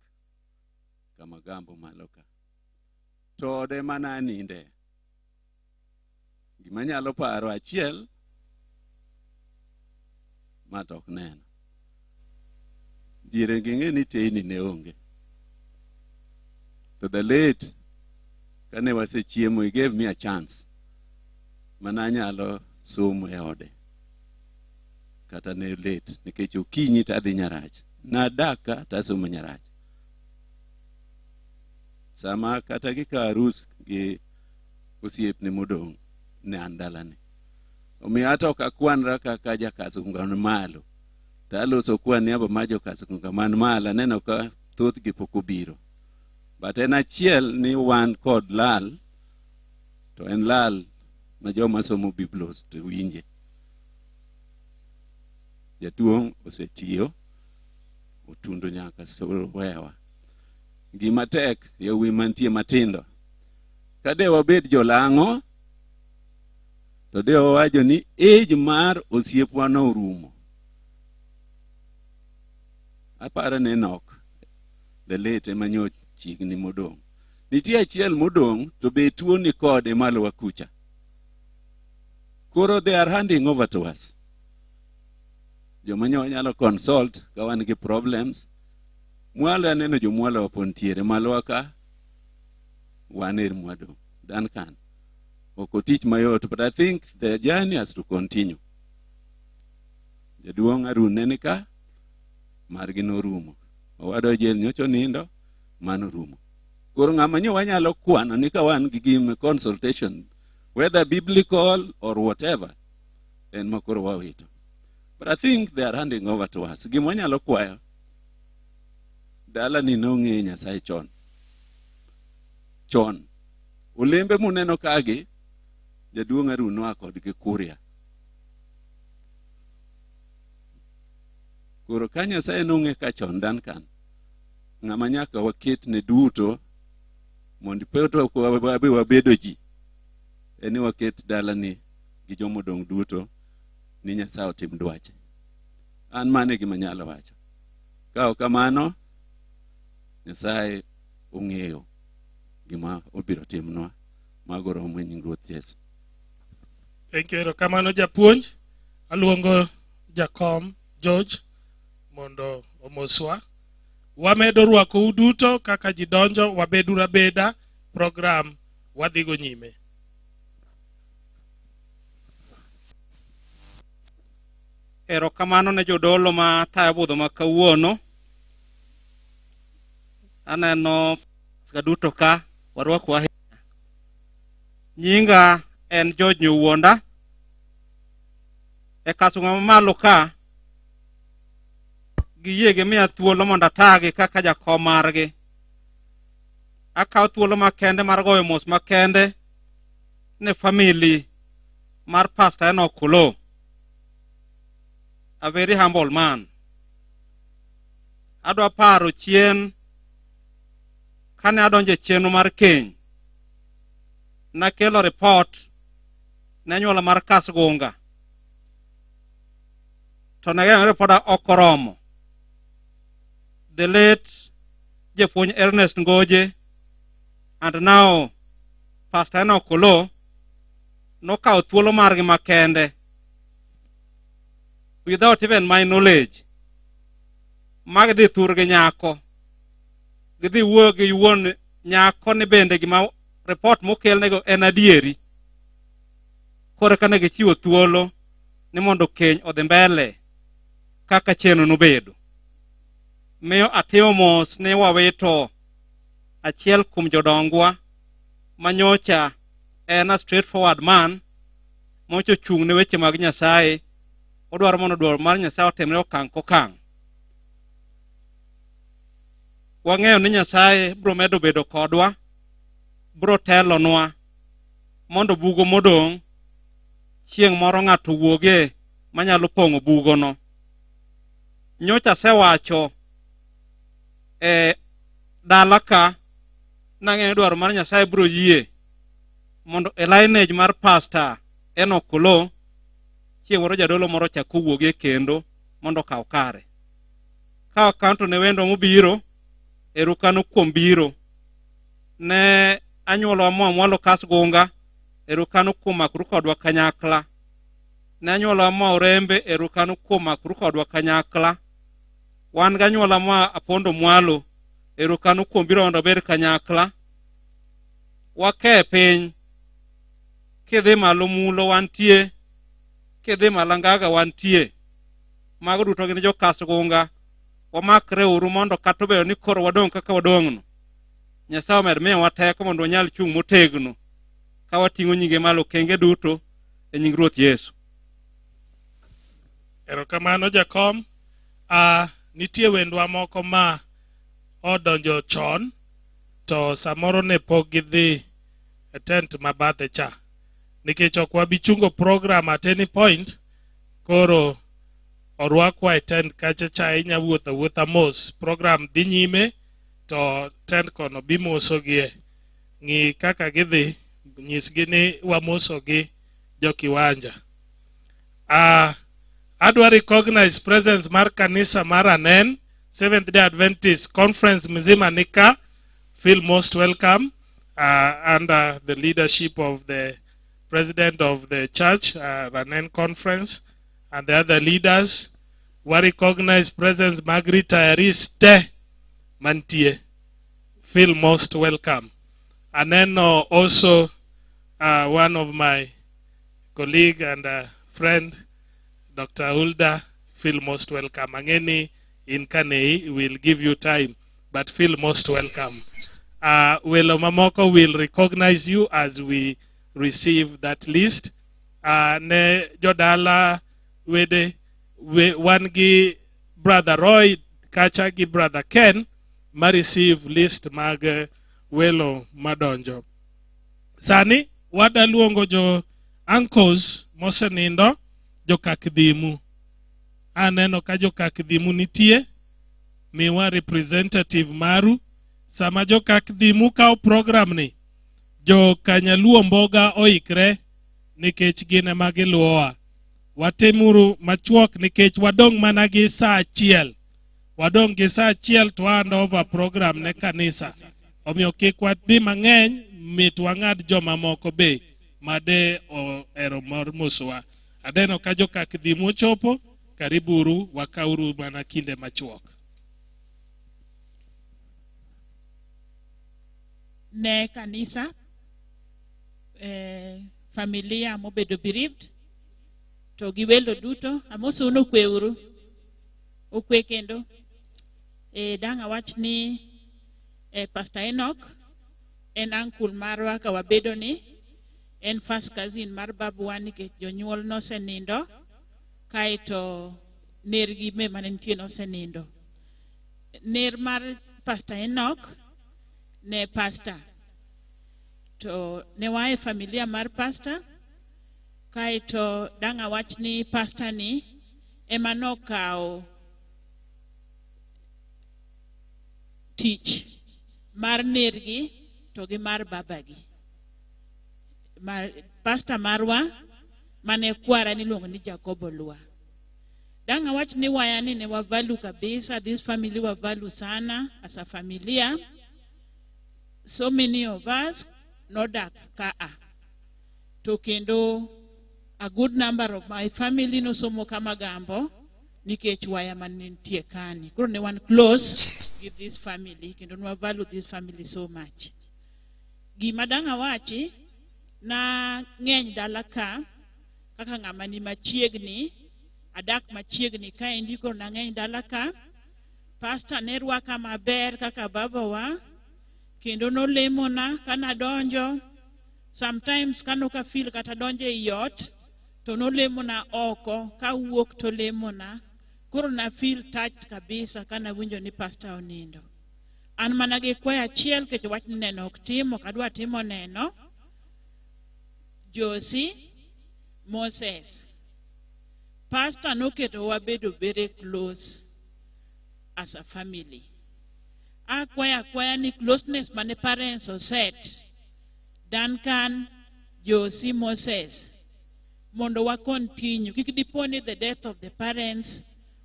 Kamagambo malo ka. To ode mana aninde. Gima anyalo paro achiel ma to ok neno. Diere ging'e ni teyni ne onge. To the late kane wasechiemo, he gave me a chance mana anyalo somo e ode kata ne late nikech okinyi to adhi Nyarach. Nadak ka to asomo Nyarach. Sama kata gikawo arus gi osiepne modong' ne an dalani. Omiyo ata ok akwanra kaka jakaskunga man malo. To aloso kwa niaba mar jokaskunga man malo aneno ka thothgi pok obiro. But en achiel ni wan kod lal, to en lal ma joma somo Biblos to winje. Jaduong' osetiyo, otundo nyaka wewa. Gima tek, yawuoyi mantie matindo. Ka de wabed jolang'o, to de wawacho ni age mar osiepwa no orumo. Aparo ni Enoch, the late ema nyo chiegni modong'. Nitie achiel modong' to be tuo ni kode malo wa kucha. Koro they are handing over to us. Joma nyo nyalo consult ka wan gi problems. Mwalo aneno jomwalo wapo nitiere malo ka wan er mwadong'. Duncan. Ok otich mayot, but I think the journey has to continue. Jaduong' Arun ne ni ka, margi norumo. Owadwa Jane nyocha onindo, mano orumo. Koro ng'ama nyo wanyalo kwano ni ka wan gi gim consultation, whether biblical or whatever, en ma koro wawito. But I think they are handing over to us. Gima wanyalo kwayo, dalani nong'e Nyasaye chon. Chon. Olembe muneno kagi, jaduong' Arun noa kodgi Kuria. Koro ka Nyasaye nong'e ka chon Duncan, ng'ama nyaka waket ne duto mondo wabe wabedo ji, en ni waket dalani gi jomodong' duto ni Nyasaye otim dwache. An mano e gima anyalo wacho. Ka ok kamano, Nyasaye ong'eyo gima obiro timnwa. Mago romo e nying Ruoth Yesu. Thank you. Erokamano japuonj. Aluongo jakom George mondo omoswa. Wamedo rwakou duto kaka ji donjo, wabeduru abeda, program wadhigo nyime. Erokamano ne jodolo ma tayo budho ma kawuono. Aneno duto ka warwaku ahinya. Nyinga en George Nyowuonda. E kasunga mamalo ka giyie gimiya thuolo mondo atagi kaka jakom margi. Akawo thuolo makende mar goyo mos makende ne family mar Pastor Enoch Oloo. A very humble man. Adwa paro chien kane adonjo e chenro mar keny. Nakelo report ne anyuola mar Kasgunga. To ne ripoda ok oromo. The late Japuonj Ernest Ngoje and now Pastor Enoch Oloo nokawo thuolo margi makende without even my knowledge ma gidhi thurgi nyako, gidhi wuoyo gi wuon nyako ni bende gima report mokelnego en adieri. Koro eka ne gichiwo thuolo ni mondo keny odhi mbele kaka chenro nobedo. Miyo atimo mos ni wawito achiel kuom jodongwa manyocha en a straightforward man mocho chung' ne weche mag Nyasaye. Odwaro mondo dwaro mar Nyasaye otimre okang' kokang'. Wang'eyo ni Nyasaye biro medo bedo kodwa, biro telonwa mondo bugo modong' chieng' moro ng'ato wuoge manyalo pong'o bugono. Nyocha asewacho e dala ka nang'eyo ni dwaro mar Nyasaye biro yie mondo e lineage mar Pastor Enoch Oloo chieng' moro jadolo moro chak owuogie kendo mondo okaw kare. Ka wakanto ne wendwa mobiro, erokamano kuom biro. Ne anyuolawa moa mwalo Kasgunga, erokamano kuom makru kodwa kanyakla. Ne anyuolawa moa Orembe, erokamano kuom makru kodwa kanyakla. Wan gi anyuola moa Apondo mwalo, erokamano kuom biro mondo wabed kanyakla. Wake piny, kidhi malo Mulo wantie, kidhi malo Angaga wantie. Mago duto gin jo Kasgunga. Wamakre uru mondo kata obedo ni koro wadong' kaka wadong'no, Nyasaye omed miyowa teko mondo wanyal chung' motegno ka wating'o nyinge malo kenge duto e nying Ruoth Yesu. Erokamano jakom. Nitie wendwa moko ma odonjo chon to samoro ne pok gidhi e tent ma bathe cha. Nikech ok wabi chungo program at any point, koro orwakwa e tent kacha cha, inya wuotho awuotha mos. Program dhi nyime to tent kono bimosogie. Ng'i kaka gidhi, nyisgi ni wamosogi jo kiwanja. Adwa recognize presence mar kanisa mar Anen Seventh Day Adventist Conference mzima nika. Feel most welcome under the leadership of the president of the church, Ranen Conference, and the other leaders. We recognize presence mag retirees te mantie. Feel most welcome. Aneno also one of my colleague and friend, Dr. Hulda, feel most welcome. Angeni in Kanei will give you time, but feel most welcome. Welo mamoko will recognize you as we receive that list. Ne jodala wede we, wan gi Brother Roy kacha gi Brother Ken ma receive list mag welo madonjo. Sani wada luongo jo uncles mosenindo, jokak dhimu. Aneno ka jokak dhimu nitie, miwa representative maru. Sama jokak dhimu kawo program ni, jo Kanyaluo Mboga oikre nikech gin ema giluwowa. Watimuru machuok nikech wadong' mana gi saa achiel. Wadong' gi saa achiel to hand over program ne kanisa. Omiyo kik wadhi mang'eny, mit wang'ad jomamoko be made ohero mar mosowa. Aneno ka jokak dhimu ochopo, kariburu wakauru mana kinde machuok. Ne kanisa, familia mobedo bereaved to gi welo duto, amosou ni okwe uru, okwe kendo. Dang' awach ni Pastor Enoch en uncle marwa ka wabedo ni en first cousin mar babuwa nikech jonyuol nosenindo. Kaeto nergi me mane nitie nosenindo. Ner mar Pastor Enoch ne pastor. To ne waa e familia mar pastor. Kaeto dang' awach ni pastor ni ema nokawo tich mar nergi to gi mar babagi. Mar, pastor marwa mane kwara niluongo ni Jacobo Lwa. Dang' awach ni waya ni ne wa value kabisa, this family wa value sana as a familia. So many of us nodak kaa. To kendo a good number of my family nosomo Kamagambo nikech waya mane nitie kani. Koro ne wan close with this family kendo ne wa value this family so much. Gima dang' awachi na ng'eny dala ka kaka ng'ama ni machiegni, adak machiegni kaendi, koro nang'eny dala ka. Pastor ne rwaka maber kaka babawa kendo nolemona kanadonjo. Sometimes kanoka feel kata donjo ei ot to nolemona oko, kawuok to lemona. Koro na feel touched kabisa kanawinjo ni pastor onindo. An mana gi kwayo achiel kech wach ni neno ok tim, ok adwa timo neno. Josi Moses. Pastor noketo wabedo very close as a family. Akwaya akwaya ni closeness mane parents oset, Duncan, Josi, Moses, mondo wa continue. Kik dipo ni the death of the parents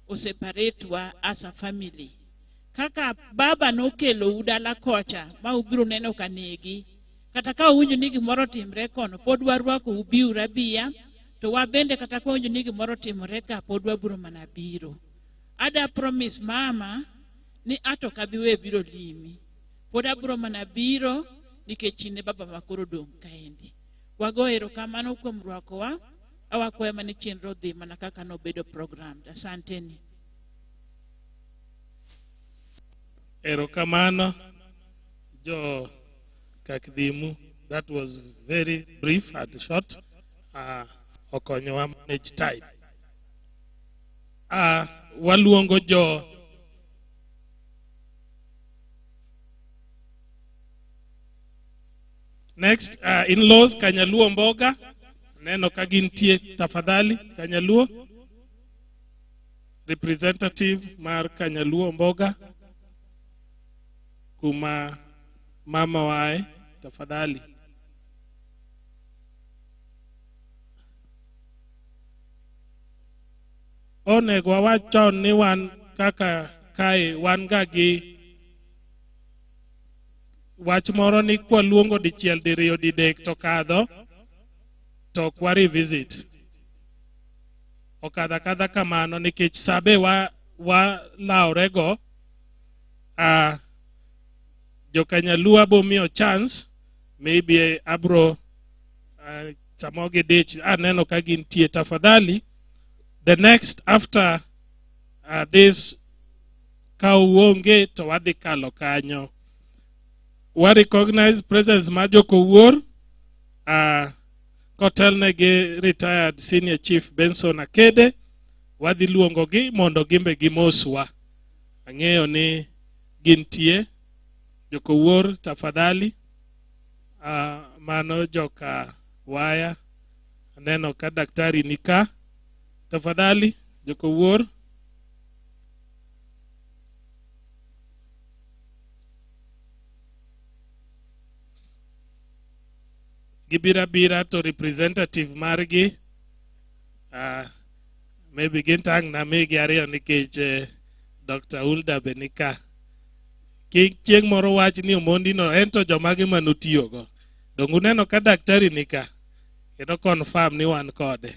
oseparate wa as a family. Kaka baba nokelo u dala kocha ma ubiro neno ka negi. Kata ka uwinjo ni gimoro timre kono, pod warwako ubiuru abiya, to wabende kata ka uwinjo ni gimoro timore ka, pod wabiro mana biro. Ada promise mama ni ato kabiwe biro limi. Pod abiro mana biro nikech in e baba ma koro dong' kaendi. Wago erokamano kuom rwakowa, awakwayo mana ni chenro dhi mana kaka nobedo programmed. Asanteni. Erokamano jo Kakdhimu. That was very brief and short. Okonyowa manage time. Waluongo jo next in-laws Kanyaluo Mboga. Neno ka gintie tafadhali. Kanyaluo representative mar Kanyaluo Mboga kuma mama wae tafadhali. Onego wawach chon ni wan kaka kae wan ga gi wach moro ni kwaluongo dichiel diriyo didek to kadho to ok wa revisit. Okadho akadha kamano nikech sabe wa lawrego. Jokanyaluo abo miyo chance, maybe abro samo gidich aneno ka gintie tafadhali. The next after this ka uonge to wadhi kalo kanyo. Wa recognize presence mar Jokowuor kotelnegi retired senior chief Benson Akede. Wadhi luongogi mondo gimbe gimoswa. Ang'eyo ni gintie. Jokowuor tafadhali. Mano joka waya. Aneno ka daktari ni ka. Tafadhali Jokowuor. Gibiro abira to representative margi maybe gintang' na migi ariyo nikech Dr. Hulda be ni ka. Kik chieng' moro wach ni Omondi no en to jomage manotiyogo. Dong' uneno ka daktari ni ka kendo confirm ni wan kode.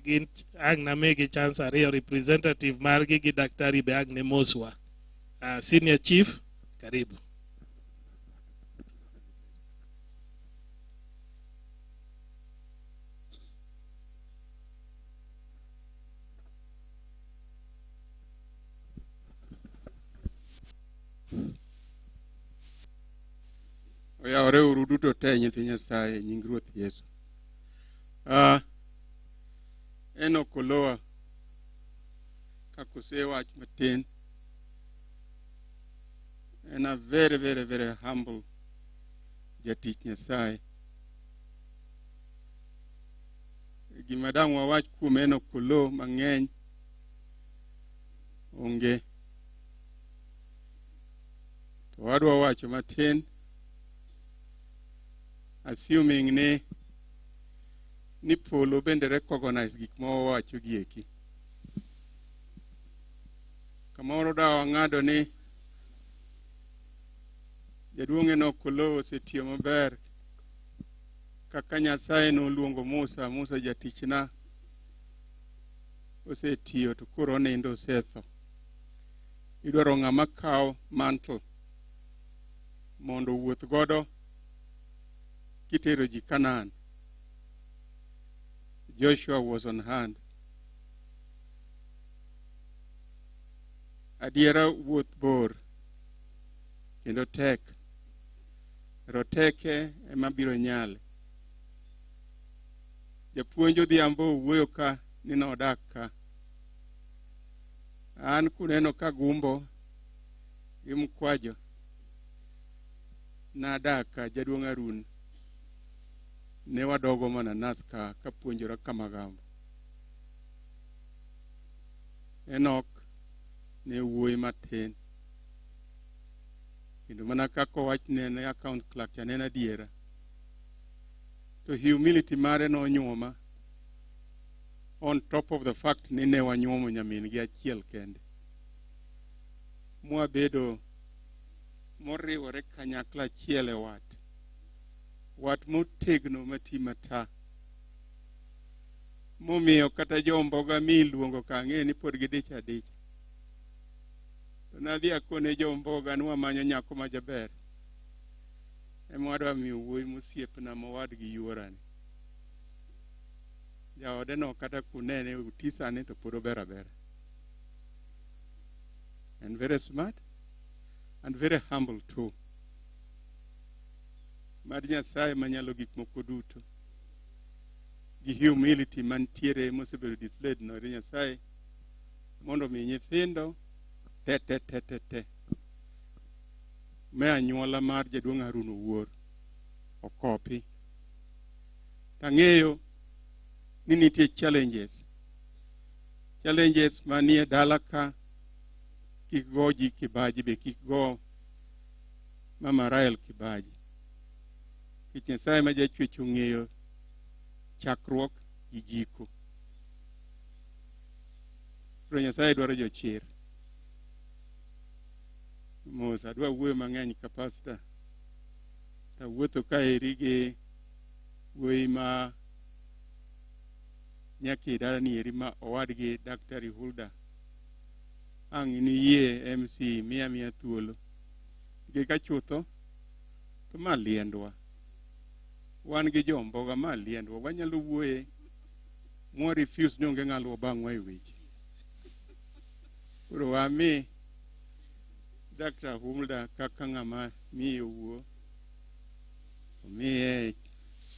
Gin ang' na migi chance ariyo, representative margi gi daktari be ang' ne moswa. Senior chief, karibu. Oyawore uru duto te nyithi Nyasaye nying Ruoth Yesu. Enoch Olowa kaka osewach matin. En a very, very, very humble jatich Nyasaye. Gima dang' wawach kuom Enoch Oloo mang'eny onge. To wadwa wacho matin, assuming ni polo bende recognize gik ma wawacho gi eki. Kamoro da wang'ado ni jaduong' Enoch Oloo osetiyo maber kaka Nyasaye noluongo Musa, Musa jatichna osetiyo to koro onindo, osetho. Idwaro ng'ama kawo mantle mondo owuoth godo kitero ji Canaan. Joshua was on hand. Adiera wuoth bor kendo tek. Roteke ema biro nyale. Japuonj Odhiambo owuoyo ka ni nodak ka. An kuneno ka gumbo gi mkwajo nadak ka jaduong' Harun ne wadogo mana nas ka kapuonjora Kamagambo. Enoch ne wuoyi matin. Kendo mana kaka owachne ne account clerk cha ne en adiera. To humility mare nonyuoma on top of the fact ni ne wanyuomo nyamin gi achiel kende. Mwabedo moriwore kanyakla achiel e wat. Wat motegno mati mata. Momiyo kata jomboga miluongo ka ang'e ni pod gidich adicha. To nadhi akone jomboga ni wamanyo nyako ma jaber. Ema wadwa miyo wuoyi mosiepna mowadgi yuorani. Jaode no kata kunene uti sani to pod ober abera. And very smart and very humble too. Mad Nyasaye manyalo gik moko duto gi humility mantiere mosebedo displayed no ere Nyasaye mondo omi nyithindo te te te te te me anyuola mar jaduong' Harun Owuor okopi. Tang'eyo ni nitie challenges. Challenges manie dala ka kik go ji kibaji be kik go Mama Rael kibaji. Nikech Nyasaye ma jachwech ong'eyo chakruok gi giko. Koro Nyasaye dwaro jochir. Mos adwa wuoyo mang'eny ka pastor. Tawuotho kaeri gi wuoyi ma nyaka e dalani eri ma owadgi Daktari Hulda. Ang' niyie MC miya miya thuolo. Nikech ka chutho to ma liendwa. Wan gi jomboga ma liendwa. Wanyalo wuoye mwa refuse ni onge ng'alo bang'wa e weche. Koro wami Dr. Hulda kaka ng'ama miyo wuo. Omiye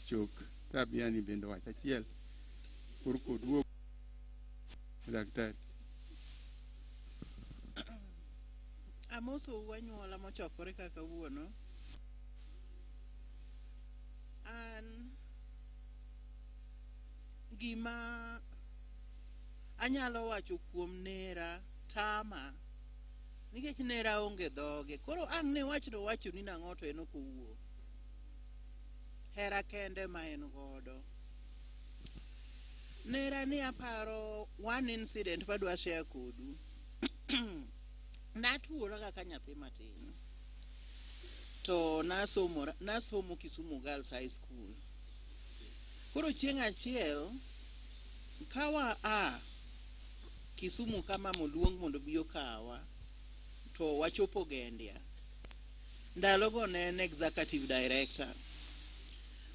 chok tabia ni bende wach achiel. Koro koduogo daktari. Amosou anyuola mochokore ka kawuono. An gima anyalo wacho kuom nera tama nikech nera onge dhoge. Koro ang' ne wach to wacho ni nang'o to en ok owuo. Hera kende ma en godo. Nera ni aparo one incident madwa share kodu. Natuora kaka nyathi matin. To nasomo Kisumu Girls High School. Koro chieng' achiel kawa a Kisumu ka mama oluong mondo obi okawa to wachopo Gendia. Ndalogo ne en executive director.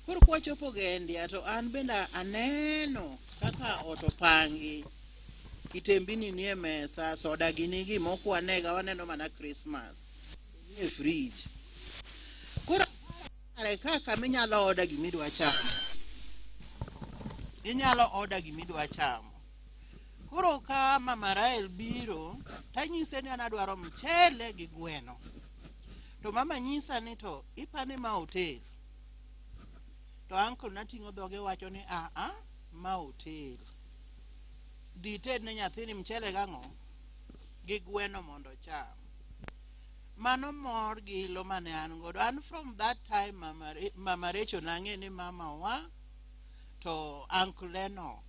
Koro kwachopo Gendia to an bende aneno kaka ot opangi. Kitembini nie mesa, soda gini gi mok wanega waneno mana Christmas. Nie fridge. Koro kare ka kama inyalo order gimidwa chamo. Inyalo order gimidwa chamo. Koro ka Mama Rael biro, tanyise ni an adwaro mchele gi gweno. To mama nyisa ni to ipani ma hotel. To uncle nating'o dhoge wacho ni aa, ma hotel. Dhi ited ne nyathini mchele gang'o? Gi gweno mondo ocham. Mano mor gi ilo mane an godo. An from that time Mama Rachel nang'e ni mama wa to Uncle Enoch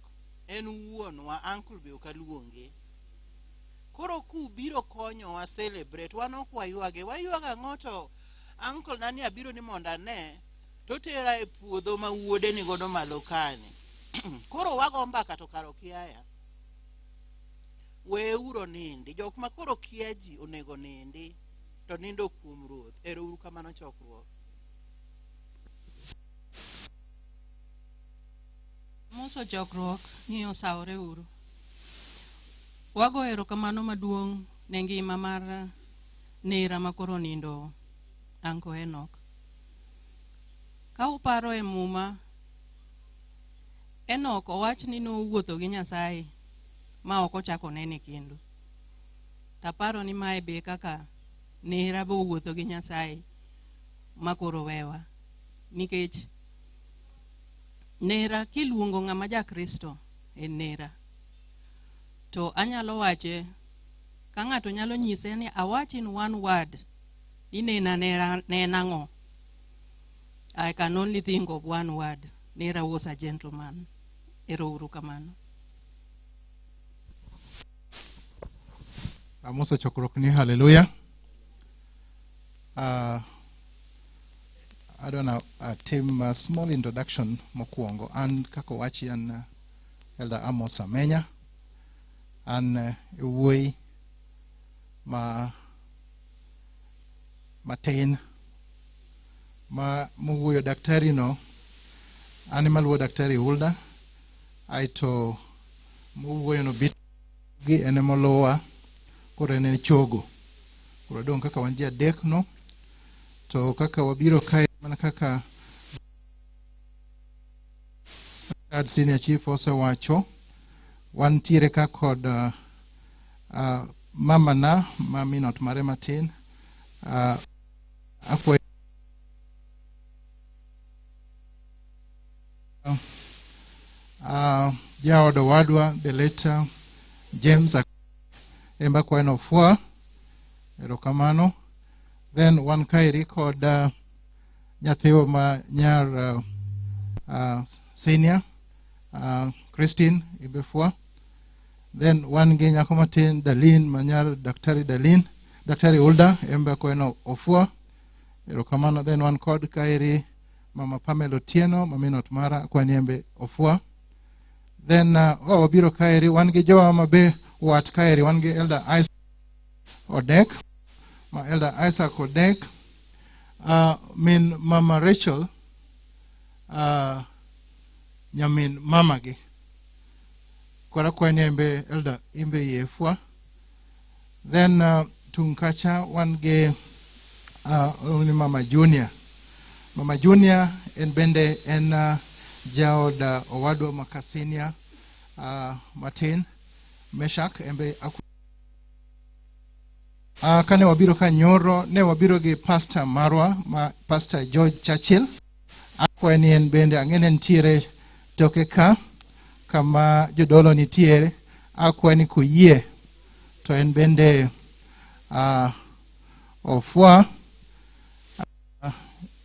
en wuonwa, uncle be ok aluonge. Koro kubiro konyowa celebrate, wan ok waywage. Waywago ang'o to uncle nani abiro ni mondo ane totera e puodho ma wuode ni godo malo kani. Koro wago mbaka to kar okiaya. Weuru nindi. Jok ma koro kia ji onego nindi. To nindo kuom Ruoth. Ero uru kamano chokruok. Amoso chokruok ni osawore uru. Wago erokamano maduong' ne ngima mar nera makoro nindo Uncle Enoch. Ka uparo e muma, Enoch owach ni nowuotho gi Nyasaye ma ok ochako onene kendo. Taparo ni mae be kaka nera be owuotho gi Nyasaye ma koro wewa. Nikech nera kiluongo ng'ama ja Kristo en nera. To anyalo wache ka ng'ato nyalo nyise ni awach in one word ni nena nera ne en ang'o. I can only think of one word. Nera was a gentleman. Ero uru kamano. Amoso chokruok ni haleluya. Adwa tim a small introduction mokwongo. An kaka owachi an Elder Amos Amenya. An wuoyi ma matin ma mowuoyo daktari no an ema luwo daktari Hulda aeto mowuoyo no bit gi en emoluwa koro en en chogo koro dong' kaka wan ji adek no to kaka wabiro kae mana kaka senior chief osewacho wantiere ka kod mama na ma min ot mare matin akwayo jaod owadwa the late James emba akwayo ni ofwa erokamano. Then wan kaeri kod nyathiwa ma nyar senior Christine Ibefwa. Then wan gi nyako matin Darlene ma nyar Daktari Darlene, Daktari Hulda embe akwayo ni ofwa erokamano. Then wan kod kaeri Mama Pamela Otieno ma min ot mara akwayo ni embe ofwa. Then oh, wabiro kaeri wan gi jowa ma be wat kaeri wan gi Elder Isaac Odek ma Elder Isaac Odek min Mama Rachel nyamin mamagi koro akwayo ni embe Elder imbe yie fwa. Then tung kacha wan gi ni Mama Junior. Mama Junior en bende en jaod owadwa ma Kasinia matin Meshak embe kane wabiro ka nyoro ne wabiro gi pastor marwa ma Pastor George Churchill. Akwayo ni en bende ang'e ni entiere toke ka kama jodolo nitiere. Akwayo ni koyie to en bende ofwa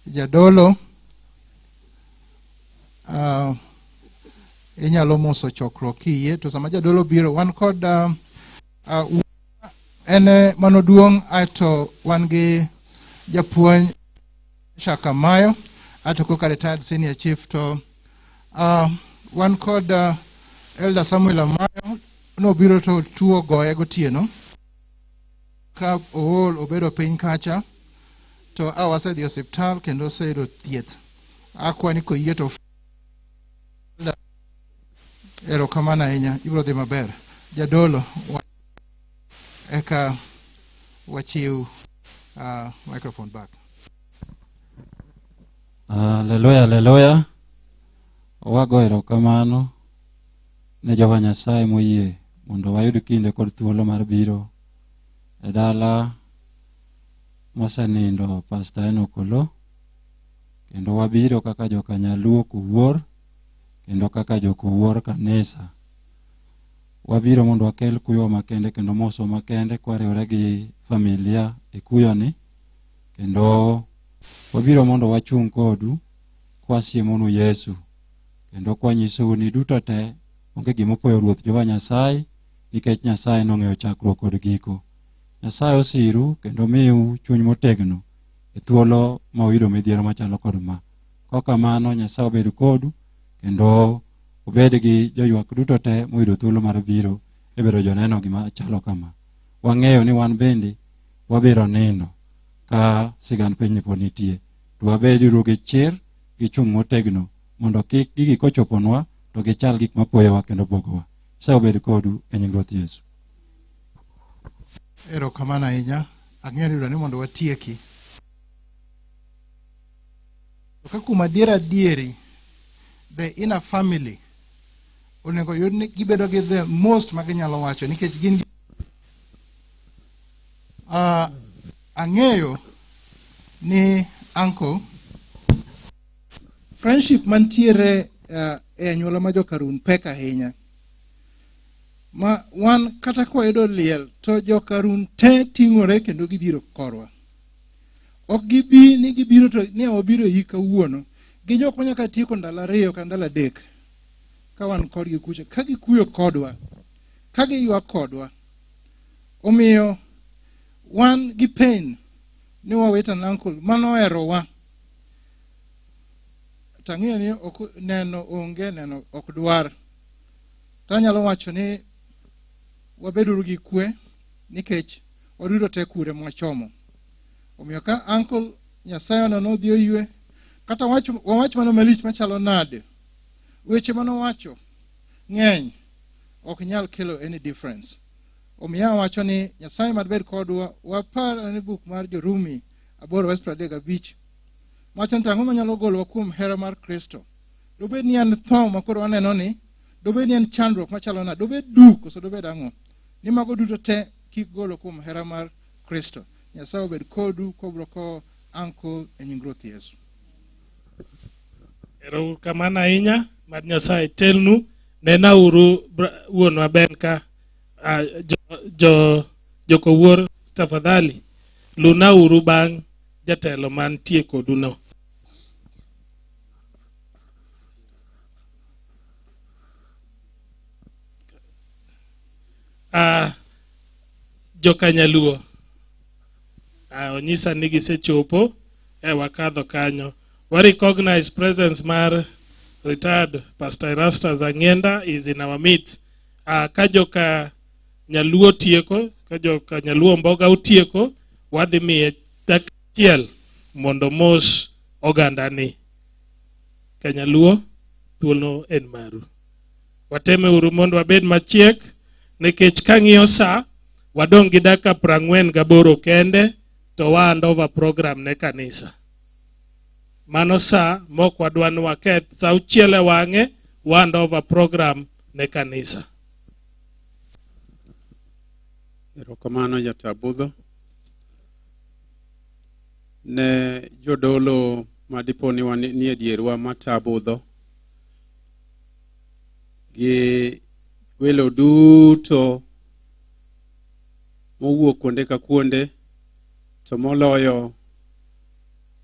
jadolo inyalo moso chokruok kiyie to sama jadolo biro wan kod en mano duong' aeto wan gi japuonj Shaka Mayo aeto koka retired senior chief to wan kod Elder Samuel Amayo nobiro to tuo goye gotieno ka ool obedo piny kacha to a wasedhi osiptal kendo oseyudo thieth. Akwa ni koyie to erokamano ahinya ibiro dhi maber. Jadolo eka wachiw microphone back. Haleluya, haleluya. Wago erokamano ne Jehova Nyasaye moyie mondo wayud kinde kod thuolo mar biro e dala mosenindo Pastor Enoch Oloo. Kendo wabiro kaka joka Nyaluo Kowuor kendo kaka jokowuor kanisa. Wabiro mondo wakel kuyo makende kendo moso makende kwariwore gi familia e kuyoni. Kendo wabiro mondo wachung' kodu kwasiemonu Yesu kendo kwanyisou ni duto te onge gima opoyo Ruoth Jehova Nyasaye nikech Nyasaye nong'eyo chakruok kod giko. Nyasaye osiru kendo miu chuny motegno e thuolo ma uyudo midhiero machalo kod ma. Kokamano Nyasaye obed kodu kendo obed gi joywak duto te moyudo thuolo mar biro e bedo joneno gima chalo kama. Wang'eyo ni wan bende wabiro nindo ka sigand pinyni pod nitie. To wabeduru gi chir gi chung' motegno mondo kik gigi kochoponwa to gichal gik mapoyowa kendo bwogowa. Nyasaye obed kodu e nying Ruoth Yesu. Erokamano ahinya. Ang'eyo ni idwa ni mondo watieki. To ka kuom adier adieri, the inner family onego yud ni gibedo gi the most ma ginyalo wacho nikech gin ang'eyo ni uncle friendship mantiere e anyuola ma jokarun pek ahinya ma wan kata kwayudo liel to jokarun te ting'ore kendo gibiro korwa. Ok gibi ni gibiro to ni wabiro yi kawuono. Gin jok ma nyaka tieko ndalo 2 kata ndalo 3 ka wan kodgi kucha, ka gikuyo kodwa, ka giywak kodwa. Omiyo wan gi pain ni wawito an uncle manoherowa. To ang'eyo ni ok neno onge, neno ok dwar. To anyalo wacho ni wabeduru gi kwe nikech waduto te kure mwachomo. Omiyo ka uncle Nyasaye oneno odhi oywe, kata wawach mana malich machalo nade, weche manowacho ng'eny ok nyal kelo any difference. Omiyo awacho ni Nyasaye mad bed kodwa. Wapar ni buk mar Jorumi 8 verse 35 wacho ni ang'o manyalo golowa kuom hera mar Kristo? Dobed ni en tho ma koro waneno ni, dobed ni en chandruok machalo nade, dobed duk koso dobed ang'o? Ni mago duto te kik golo kuom hera mar Kristo. Nyasaye obed kodu kobro ko uncle e nying Ruoth Yesu. Erokamano ahinya, mad Nyasaye telnu. Nenauru wuonwa Ben ka jokowuor tafadhali lunauru bang' jatelo mantie kodu no. Jokanyaluo onyisa ni gisechopo e wakadho kanyo. Wa recognize presence mar retired Pastor Erastus Ang'enda is in our midst. Ka joka Nyaluo tieko, ka joka Nyaluo Mboga otieko, wadhi miye dakika achiel mondo mos ogandani. Ka Nyaluo, thuolo en maru. Wateme uru mondo wabed machiek, nikech kang'iyo sa, wadong' gi dakika 48 kende, to wa hand over program ne kanisa. Mano sa mok wadwa ni waketh, sa 6 e wang'e, wa hand over program ne kanisa. Erokamano Jatabudho. Ne jodolo madipo ni wan ni e dierwa matabudho gi welo duto mowuok kuonde ka kuonde, to moloyo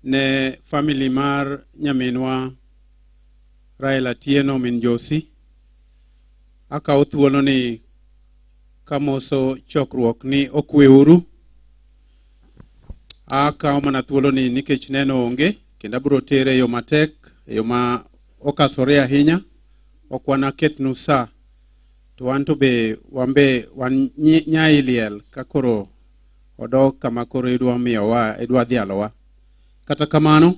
ne family mar nyaminwa Rael Atieno min Josi. Akawo thuolo ni kamoso chokruok ni okweuru. Akawo mana thuolo ni nikech neno onge, kendo abiro tere e yo matek, e yo ma okasore ahinya. Ok wanakethnu sa, to wan to be wambe wan nyai liel ka koro odok kama koro idwa miyowa, idwa dhialowa. Kata kamano,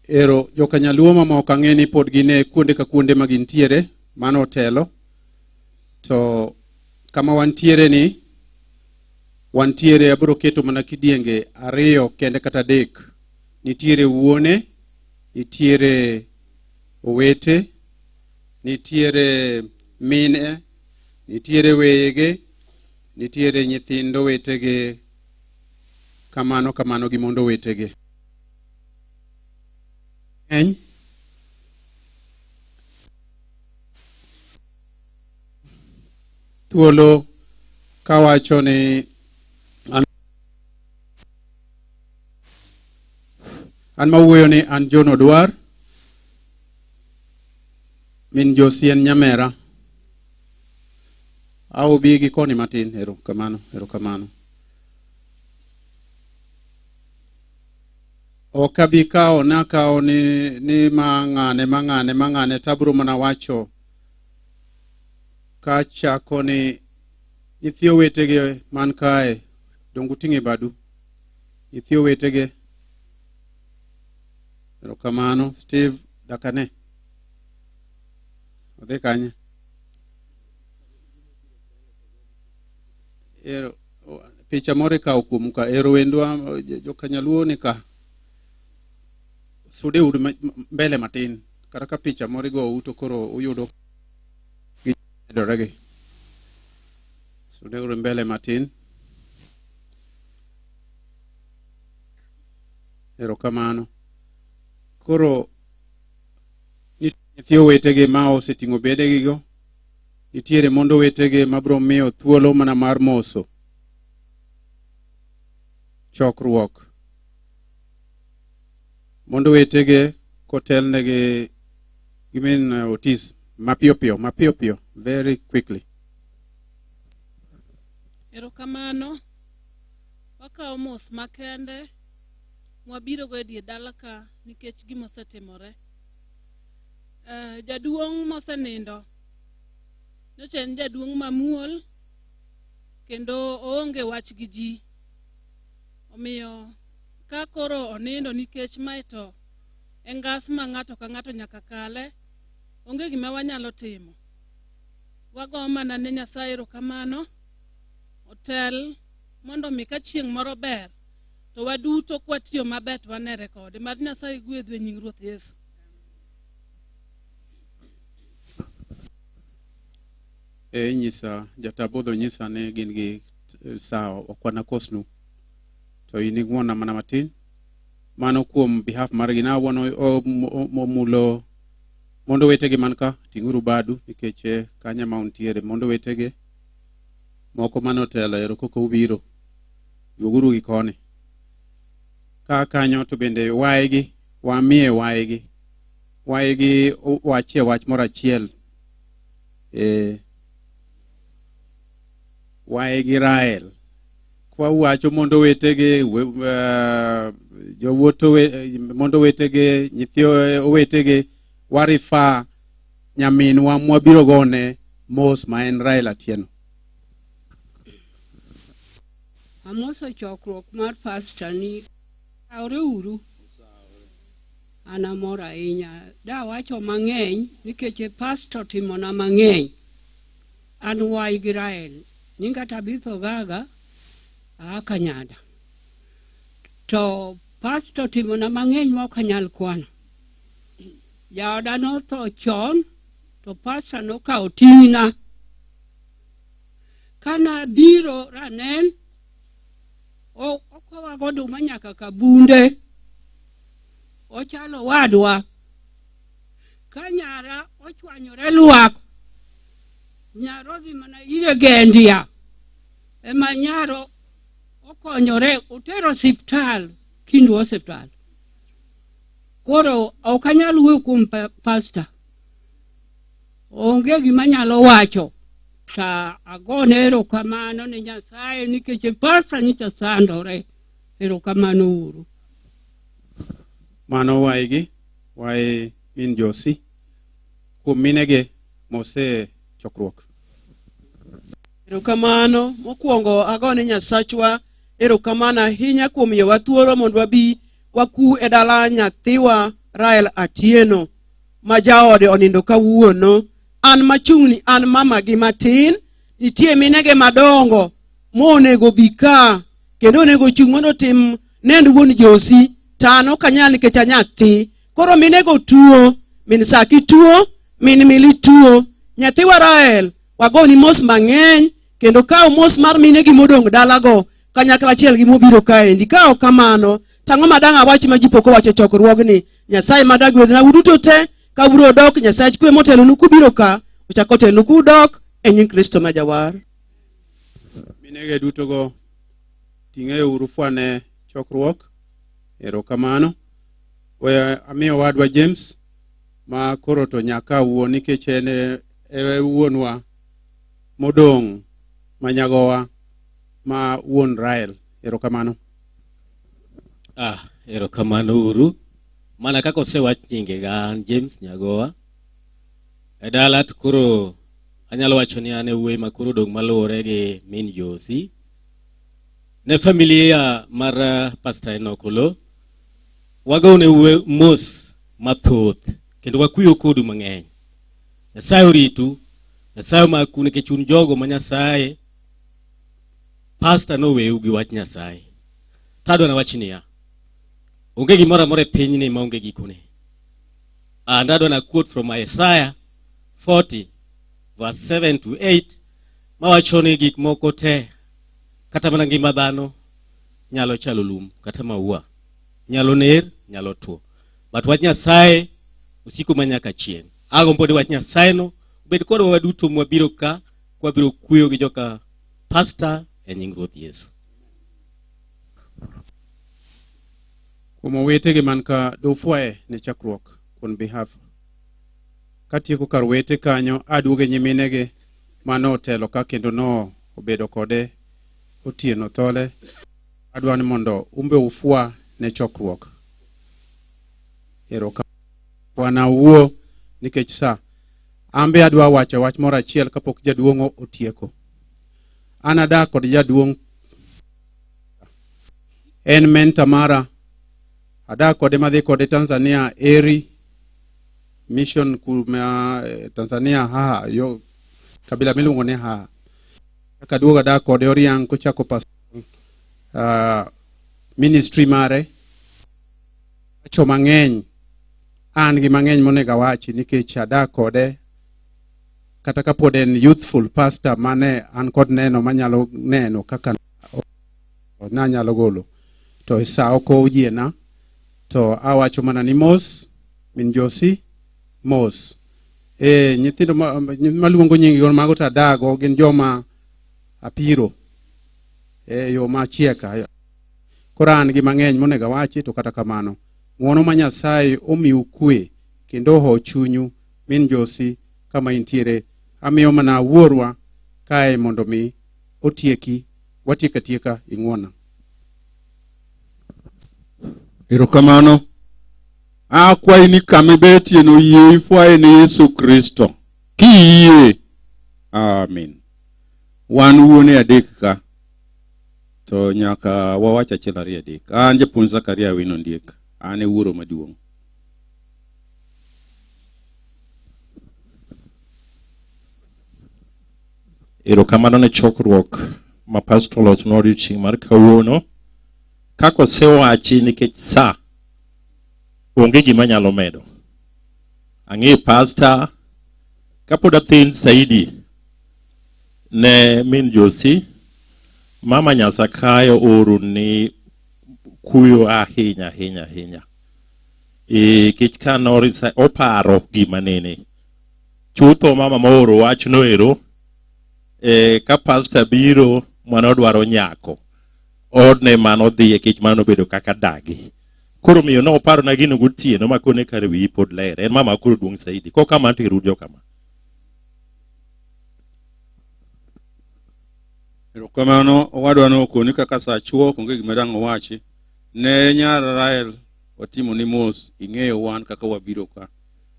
ero joka Nyaluo mamoko ang'e ni pod gin e kuonde ka kuonde ma gintiere, mano otelo. To kama wantiere ni, wantiere abiro keto mana kidienge 2 kende kata 3. Nitiere wuone, nitiere owete, Nitiere mine, nitiere weyege, nitiere nyithindo wetege, kamano kamano gi mondo wetege. Ng'eny. Thuolo kawacho ni an mawuoyo ni an John Odwar, min Josi en nyamera. Aobi gi koni matin, erokamano, erokamano. Ok abi kawo nakawo ni ma ng'ane ma ng'ane ma ng'ane tabro mana wacho kachako ni nyithi owetege man kae donge uting'e badu nyithi owetege erokamano. Steve dakane odhi kanye? Ero picha moro ikawo kuomu ka ero wendwa jokanyaluo ni ka sude uru mbele matin kata ka picha moro igou to koro uyudo gimedore gi sude uru mbele matin erokamano. Koro nyithi owetege ma oseting'o bedegigo, nitiere mondo owetege mabiro miyo thuolo mana mar moso chokruok mondo owetege kotelnegi gi min Otis mapiyo piyo mapiyo piyo very quickly. Erokamano. Wakawo mos makende mwabirogo e dier dala ka nikech gima osetimore. Jaduong' mosenindo nyocha en jaduong' mamuol kendo oonge wach gi ji. Omiyo ka koro onindo nikech mae to en ngas ma ng'ato ka ng'ato nyaka kale, onge gima wanyalo timo. Wago mana ne Nyasaye erokamano, otel mondo mi ka chieng' moro ber to waduto kwatiyo maber to wanere kode. Mad Nyasaye gwedhu e nying Ruoth Yesu. E nyisa jatabodho nyisa ni gin gi saa ok wanakosnu to in ing'wona mana matin mano kuom behalf margi na wuon omulo mondo wetegi man ka ting'uru badu nikech kanya ma untiere mondo wetege moko mane otelo ero koko ubiro duoguru gi koni ka kanyo to bende waygi wamiye waygi waygi wachie wach moro achiel waygi Rael kwa wacho mondo wetege jowuot mondo wetege nyithi owetege warifa nyaminwa mwabiro gone mos ma en Rael Atieno. Amoso chokruok mar pasta ni aore uru. An amor ahinya. Dawacho mang'eny nikech pastor timona mang'eny. An wai gi Rael. Nyinga Tabitha Ogaga, aa Kanyada. To pastor timona mang'eny ma ok anyal kwano. Jaoda notho chon, to pastor nokawo ting'na. Kana biro Ranen, okowa goduma nyaka Kabunde. Ochalo wadwa. Ka nyara ochwanyore lwak, nyaro odhi mana ire Gendia. Ema nyaro okonyore, otero osiptal, Kindu osiptal. Koro ok anyal wuoyo kuom pastor. Onge gima anyalo wacho. Ta agone erokamano ne Nyasaye nikech pastor nyicha sandore. Erokamano uru. Mano waygi, wayi min Josi, kuom minege mose chokruok. Erokamano. Mokwongo agone Nyasachwa erokamano ahinya kuom miyowa thuolo mondo wabi waku e dala nyathiwa Rael Atieno ma jaode onindo kawuono. An machung'ni an mama gi matin, nitie minege madongo monego bi ka kendo onego ochung' mondo otim nend wuon Josi to an ok anyal nikech anyathi. Koro minego tuo, min Saki tuo, Min Mili tuo. Nyathiwa Rael, wagoni mos mang'eny kendo kaw mos mar minegi modong' dalago kanyakla achiel gi mobiro kaendi. Ka ok kamano, to ang'o ma dang' awach ma ji pok owacho e chokruogni? Nyasaye ma dagwedhna uduto te ka ubiro dok, Nyasach kwe motelonu kubiro ka, ochak otelnu kudok e nying Kristo ma Jawar. Minege dutogo ting'e uru fwane chokruok. Erokamano. We amiyo owadwa James ma koro to nyaka wuo nikech en e e wuonwa modong' ma nyagowa ma wuon Rael. Erokamano. Ah, erokamano uru. Mana kaka osewach nyingega an James Nyagowa. E dala to koro anyalo wacho ni an e wuoyi ma koro odong' maluwore gi min Josi. Ne familia mar Pastor Enoch Oloo, wagone mos mathoth kendo wakuyo kodu mang'eny. Nyasaye oritu, Nyasaye omaku nikech un jogo ma Nyasaye Pastor noweu gi wach Nyasaye. Tadwa nawach niya, onge gimoro amora e pinyni maonge gikone. And adwa na quote from Isaiah 40 verse 7 to 8 mawacho ni gik moko te kata mana ngima dhano nyalo chalo lum kata maua, nyalo ner, nyalo two. But wach Nyasaye osiko ma nyaka chieng'. Agombo ni wach Nyasaye no obed kodwa waduto mwabiro ka kwabiro kuyo gi joka pastor e nying Ruoth Yesu. Kuom owetegi man ka dofwaye ne chakruok on behalf. Katieko kar wete kanyo aduoge nyiminegi mane otelo ka kendo no obedo kode otieno thole. Adwa ni mondo umbe ufwa ne chokruok. Erokamano. Bwana wuo nikech sa. Ambe adwa wacho wach moro achiel kapok jaduong' otieko. An adak kod jaduong' en mentor mara. Adak kode madhi kode Tanzania eri mission kuma Tanzania Haha yo kabila miluongo ni Haha. Kaka aduogo adak kode Oriang kochako pastoral ministry mare. Wacho mang'eny an gi mang'eny monego awachi nikech adak kode kata kapod en youthful pastor mane an kod neno manyalo neno kaka nanyalo golo to sa ok oyiena to awacho mana ni mos min Josi mos e nyithindo maluongo nying gi mago to adago gin joma apiro e yo machieka koro an gi mang'eny monego awachi to kata kamano ng'wono ma Nyasaye omiu kwe kendo oho chunyu min Josi kama intiere amiyo mana wuorwa kae mondo mi otieki watiek atieka ing'wona. Erokamano. Akwayi ni kama ibetieno yie ifwaye ne Yesu Kristo. Kiyie. Amen. Wan wuone adek ka. To nyaka wawach achiel ariyo adek. An japuonj Zakaria Awino Ondiek. An e wuoro maduong'. Erokamano ne chokruok ma pastor olosnwa odiochieng' mar kawuono. Kaka osewachi nikech sa onge gima nyalo medo. Ang'e pastor kapod athin saidi ne min Josi mama Nyasakayo oro ni kuyo ahinya ahinya ahinya. E, kech ka norisa oparo gima nene. Chutho mama mooro wachno ero e, ka pastor biro mano dwaro nyako odne mano dhiye kech mano obedo kaka dagi. Koro miyo ne oparona gino gotieno ma kone kare wiyi pod ler. En mama koro duong' saidi. Kok kamano to irud jokama. Erokamano owadwa no okoni kaka sa chuok onge gima dang' owachi. Ne nyar Rael watimo ni mos ing'eyo wan kaka wabiro ka.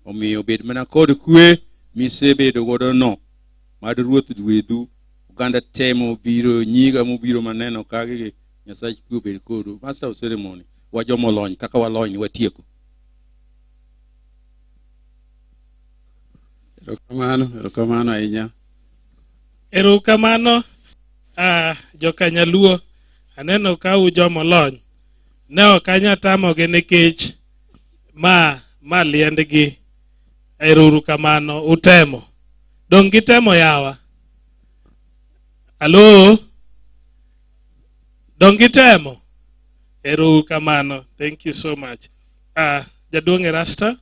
Omiyo bed mana kod kwe misebedo godo no. Mad Ruoth gwedhu. Oganda te mobiro nyiga mobiro maneno ka gi Nyasach kwe obed kodu. Master of ceremony wa jomolony kaka walony watieko. Erokamano, erokamano ahinya. Erokamano jokanyaluo aneno ka u jomolony ne ok anya tamogi nikech ma liendgi. Ero kamano, utemo. Dong gitemo yawa. Alo? Dong gitemo. Ero kamano. Thank you so much. Jaduong' Erasta.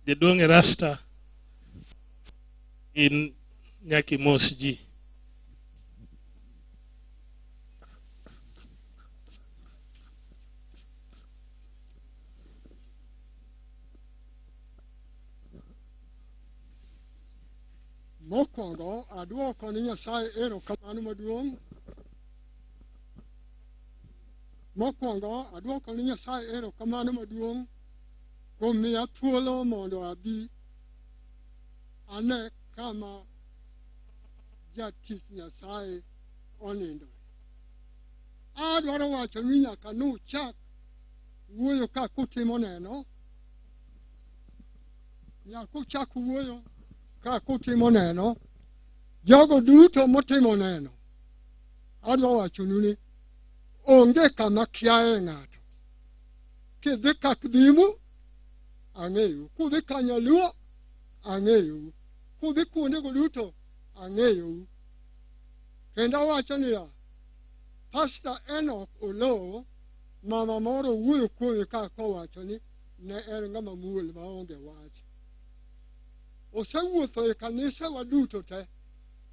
Jaduong' Erasta. In nyaka imos ji. Mokwongo aduoko ni Nyasaye erokamano maduong'. Mokwongo aduoko ni Nyasaye erokamano maduong' kuom miya thuolo mondo abi ane kama jatich Nyasaye onindo. Adwaro wacho ni nyaka nuchak wuoyo ka kutimo neno. Nyaka uchak wuoyo ka kutimo neno. Jogo duto motimo neno, adwa wachonu ni onge kama kiaye ng'ato. Kidhi Kakdhimu, ang'eyou. Kudhi Kanyaluo, ang'eyou. Kudhi kuondego duto, ang'eyou. Kendo awacho niya, Pastor Enoch Oloo, mama moro wuoyo kuome ka kowacho ni ne en ng'ama muol maonge wach. Osewuotho e kanisewa duto te,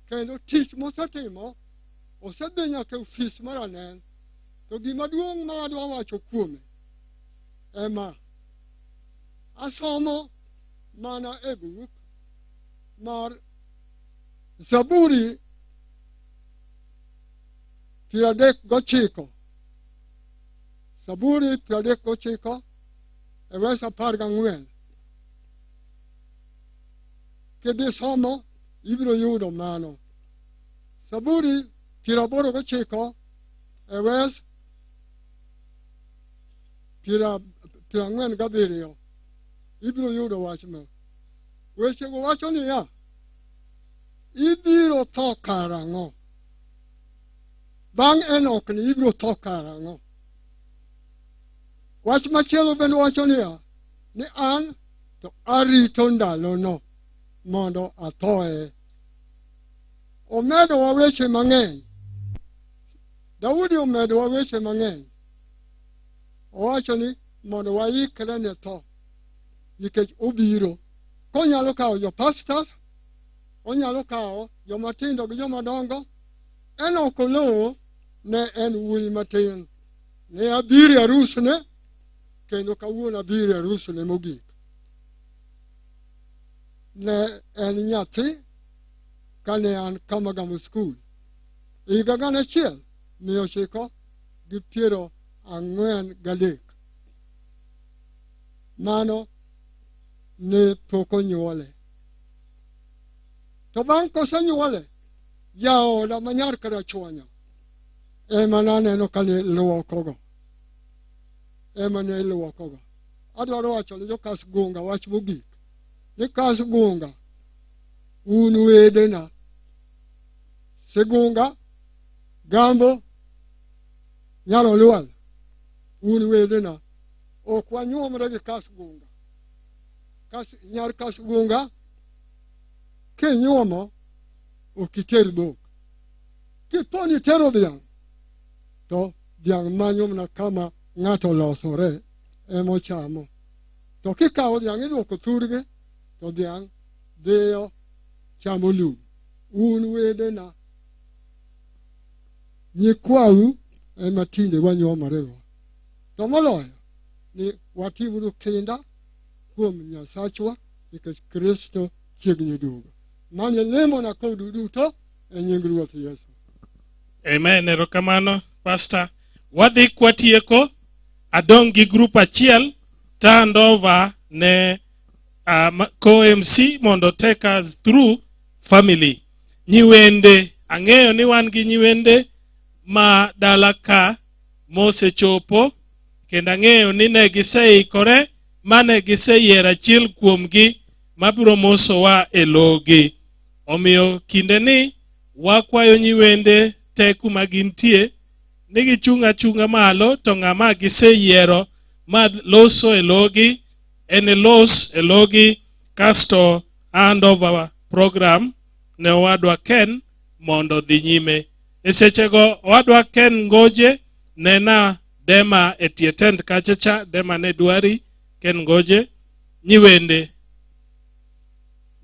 kendo tich mosetimo osedhi nyaka e ofis mar anen. To gima duong' ma adwa wacho kuome ema asomo mana e buk mar Zaburi 39. Zaburi 39 e wes 14. Kidhi somo ibiro yudo mano. Zaburi 89 e wes 47 ibiro yudo wachno. Wechego wacho niya, ibiro tho karang'o? Bang' Enok ni ibiro tho karang'o? Wach machielo bende wacho niya, ni an to arito ndalono mondo athoe. Omedowa weche mang'eny. Daudi omedowa weche mang'eny. Owacho ni mondo waikre ne tho nikech obiro. Konyalo kawo jo pastors, onyalo kawo joma tindo gi joma dongo. Enok Oloo ne en wuoyi matin. Ne abiro e arusne, kendo kawuono abiro e arusne mogik. Ne en nyathi kane an Kamagamo School. Higa 1943. Mano ne pok onyuole. To bang' kosenyuole, jaoda ma nyar Karachuonyo ema naneno ka ne luokogo. Ema ne luokogo. Adwaro wacho ne jo-Kasgunga wach mogik. Ni Kasgunga, un wedena. Sigunga, Gambo, Nyarolwal, un wedena. Ok wanyuomre gi Kasgunga. Nyar Kasgunga, kinyuomo, ok iter dhok. Kipo ni itero dhiang', to dhiang' manyo mana kama ng'ato olosore emochamo. To kikawo dhiang' iduoko thurgi, to dhiang' dhiyo chamo lum. Un wedena. Nyikwau ema tinde wanyuomorego. To moloyo ni watimuru kinda kuom Nyasachwa nikech Kristo chiegni duogo. Mano e lemona kodu duto e nying Ruoth Yesu. Amen. Erokamano, Pastor. Wadhi kwatieko, adong' gi group achiel, hand over ne co-MC mondo take us through family. Nyiwende, ang'eyo ni wan gi nyiwende ma dala ka mosechopo, kendo ang'eyo ni ne giseikore mane giseyiero achiel kuomgi mabiro mosowa e logi. Omiyo kinde ni wakwayo nyiwende te kuma gintie ni gichung' achung'a malo to ng'ama giseyiero ma loso e logi en e los e logi kasto hand over program ne owadwa Ken mondo odhi nyime. E sechego owadwa Ken Ngoje nena Dema e tie tent kacha cha, Dema ne dwari Ken Ngoje nyiwende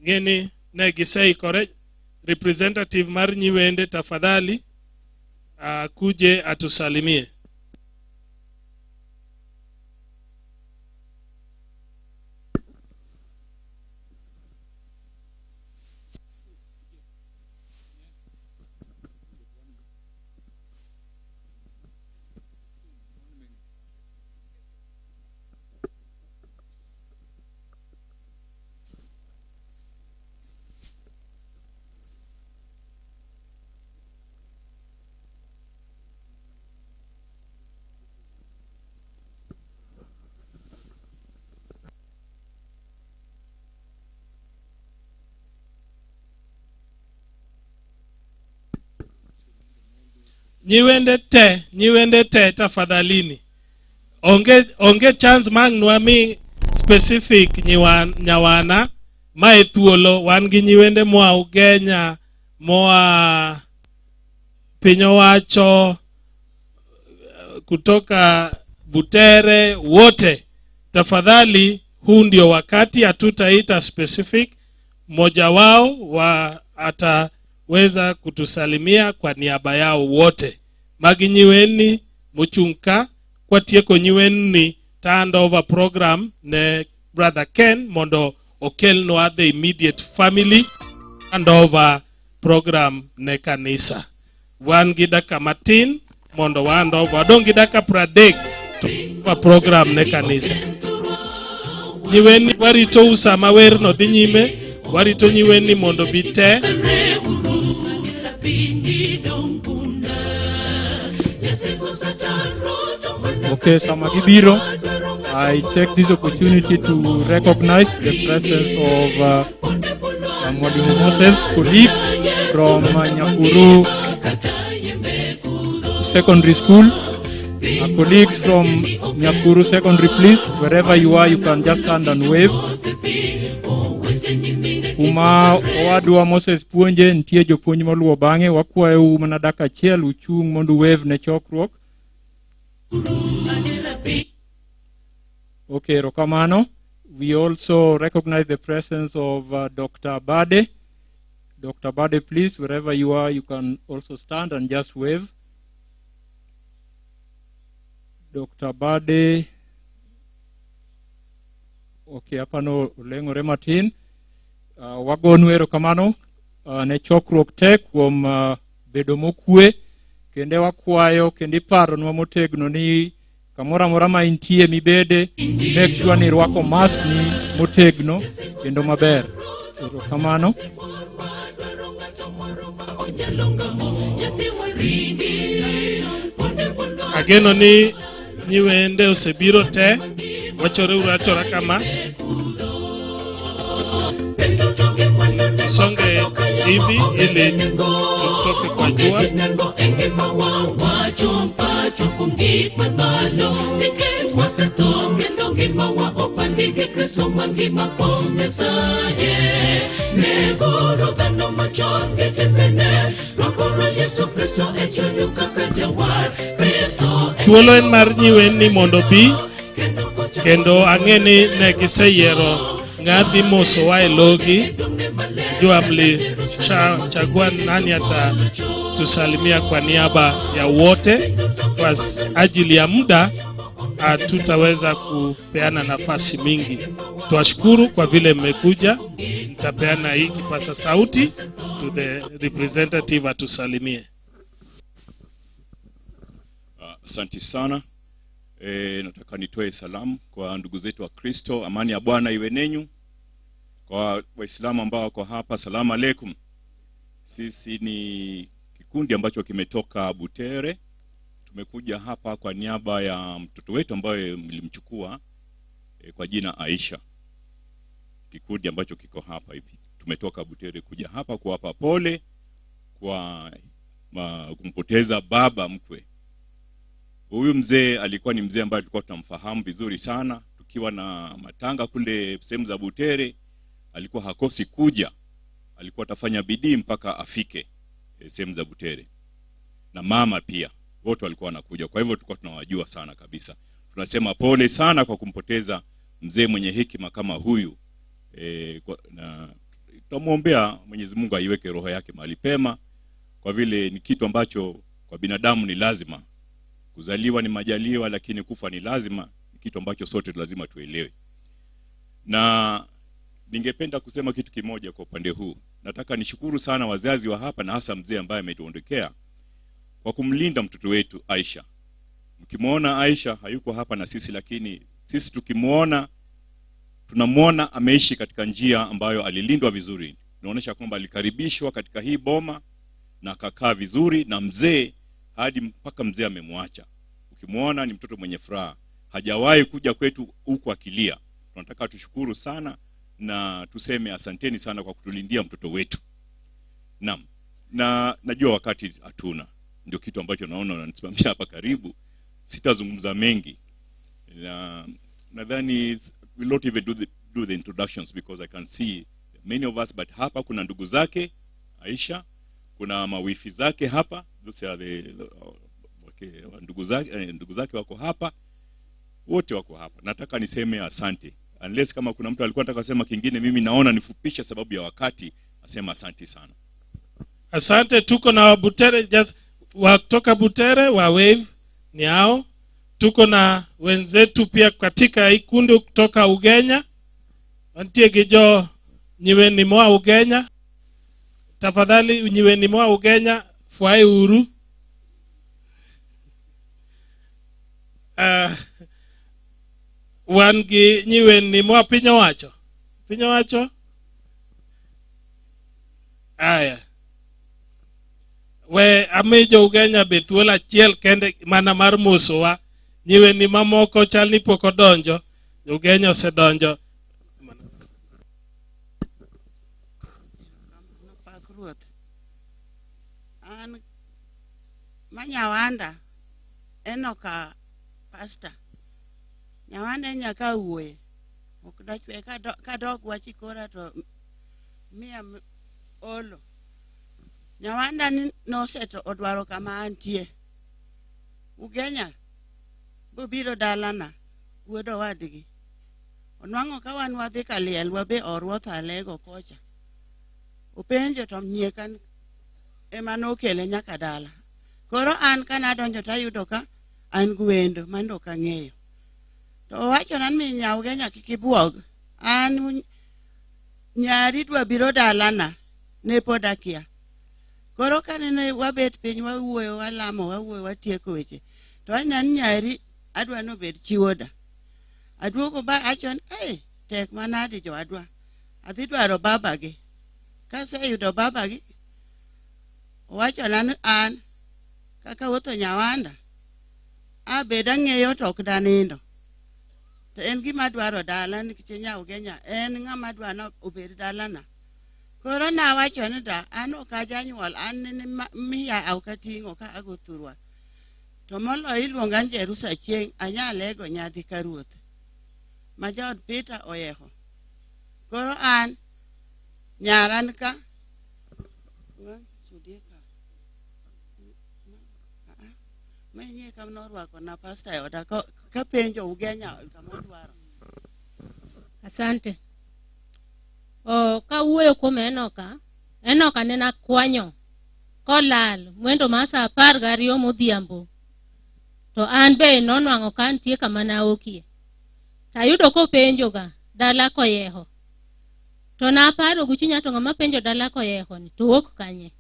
ng'eni ne giseikore. Representative mar nyiwende tafadhali akuje atusalimie. Nyiwende te tafadhalini. Onge chance mang nwami specific nyawana mae thuolo wan gi nyiwende moa Ugenya, moa piny owacho, kutoka Butere, wote. Tafadhali huu ndio wakati, hatutaita specific, mmoja wao wa ataweza kutusalimia kwa niaba yao wote. Magi nyiweni mochung'ka kwatieko nyiweni to hand over program ne brother Ken mondo okelnwa the immediate family hand over program ne kanisa. Wan gi dakika matin mondo wa hand over, wadong' gi dakika 30 to over program ne kanisa. Nyiweni warito sama werno dhi nyime, warito nyiweni mondo bi te. Okay, sama gibiro, I take this opportunity to recognize the presence of Mwalimu Moses, colleagues from Nyakuru Secondary School. Colleagues from Nyakuru Secondary, please, wherever you are, you can just stand and wave. Kuma owadwa Moses puonje, nitie jopuonj moluwo bang'e, wakwayou mana dakika achiel uchung' mondo wave ne chokruok. Okay, erokamano. We also recognize the presence of Dr. Bade. Dr. Bade, please, wherever you are, you can also stand and just wave. Dr. Bade. Okay, hapano oleng'ore matin. Wagonu erokamano ne chokruok te kuom bedo mokwe, kendo wakwayo kendo iparonwa motegno ni kamoro amora ma intie mibede, make sure ni irwako mask ni motegno kendo maber. Erokamano. Ageno ni nyiwende osebiro te, wachore uru achora kama. Tusonge hivi ili tutoke kwa jua. Thuolo en mar nyiweni mondo bi, kendo ang'e ni ne giseyiero ng'a dhi mosowa e logi. Jua mlichagua nani atatusalimia kwa niaba ya wote. Kwa ajili ya muda hatutaweza kupeana nafasi mingi. Tuwashukuru kwa vile mmekuja. Nitapeana hii kipaza sauti to the representative atusalimie. Asante sana. Nataka nitoe salamu kwa ndugu zetu wa Kristo. Amani ya Bwana iwe nenyu. Kwa Waislamu ambao wako hapa, salamu alaikum. Sisi ni kikundi ambacho kimetoka Butere. Tumekuja hapa kwa niaba ya mtoto wetu ambaye mlimchukua kwa jina Aisha. Kikundi ambacho kiko hapa hivi. Tumetoka Butere kuja hapa kuwapa pole kwa kumpoteza baba mkwe. Huyu mzee alikuwa ni mzee ambaye tulikuwa tunamfahamu vizuri sana, tukiwa na matanga kule sehemu za Butere, alikuwa hakosi kuja, alikuwa atafanya bidii mpaka afike sehemu za Butere, na mama pia, wote walikuwa wanakuja. Kwa hivyo tulikuwa tunawajua sana kabisa. Tunasema pole sana kwa kumpoteza mzee mwenye hekima kama huyu. Na tutamwombea Mwenyezi Mungu aiweke roho yake mahali pema, kwa vile ni kitu ambacho kwa binadamu ni lazima. Kuzaliwa ni majaliwa, lakini kufa ni lazima, ni kitu ambacho sote lazima tuelewe. Na ningependa kusema kitu kimoja kwa upande huu. Nataka nishukuru sana wazazi wa hapa na hasa mzee ambaye ametuondokea kwa kumlinda mtoto wetu Aisha. Mkimuona Aisha hayuko hapa na sisi, lakini sisi tukimuona tunamuona ameishi katika njia ambayo alilindwa vizuri. Inaonyesha kwamba alikaribishwa katika hii boma na akakaa vizuri na mzee hadi mpaka mzee amemwacha. Ukimuona ni mtoto mwenye furaha, hajawahi kuja kwetu huku akilia. Tunataka tushukuru sana na tuseme asanteni sana kwa kutulindia mtoto wetu. Naam, na najua wakati hatuna, ndio kitu ambacho naona unanisimamia hapa karibu. Sitazungumza mengi. Na nadhani we'll not even do the introductions because I can see many of us, but hapa kuna ndugu zake Aisha, kuna mawifi zake hapa, those are the okay, ndugu zake wako hapa, wote wako hapa. Nataka niseme asante. Unless kama kuna mtu alikuwa anataka kusema kingine, mimi naona nifupisha sababu ya wakati, nasema asante sana. Asante. Tuko na Butere, just wa kutoka Butere wa Wave ni hao. Tuko na wenzetu pia katika hii kundi kutoka Ugenya. Wantie gijo nyiweni mwa Ugenya. Tafadhali nyiweni mwa Ugenya fuai uru. Wan gi nyiweni mwa piny owacho. Piny owacho? Aya. We ami jo Ugenya be thuolo achiel kende mana mar mosowa. Nyiweni mamoko chal ni pok odonjo. Ugenya osedonjo. Pak ruoth. An manyawanda Enoka pastor. Nyawanda en nyaka wuoye. Ok dachwe kadok wach kora to miya olo. Nyawanda ni noseto odwaro kama antie. Ugenya bobiro dalana wuod owadgi. Onwang'o ka wan wadhi kaliel wabe orwuoth alego kocha. Openjo to nyieka ema nokele nyaka dala. Koro an kanadonjo tayudo ka an gi wendo mano ok ang'eyo. To owachona ni nya Ugenya kik ibuog. An nyari dwa biro dalana ne pod akia. Koro kanene wabet piny wawuoyo walamo wawuoyo watieko weche. To aneno ni nyari adwa nobed chi oda. Aduogo ba achon, tek manadi jowadwa. Adhi dwaro babagi. Kaseyudo babagi, owachona ni an kaka wuotho Nyawanda, abed ang'eyo to ok danindo. To en gima dwaro dala nikech nya Ugenya en ng'ama dwa ni obed dalana. Koro nawacho ni da an ok ajanyuol, an ni miya ok ating'o ka ago thurwa. To moloyo iluonga ni Jerusa chieng' anyal ego nyadhi ka ruoth. Ma jaod Peter oyeho. Koro an nyaran ka Manyie kama norwako na pasta e oda kapenjo Ugenya kama odwaro. Asante. Kawuoyo kuom Enoka, Enoka ne nakwanyo kolal mwendo mar saa 12 modhiambo. To an be nonwang'o ka nitie kama naokie. Tayudo kopenjoga dala koyeho. To naparo gi chunya to ng'ama penjo dala koyeho ni to wuok kanye.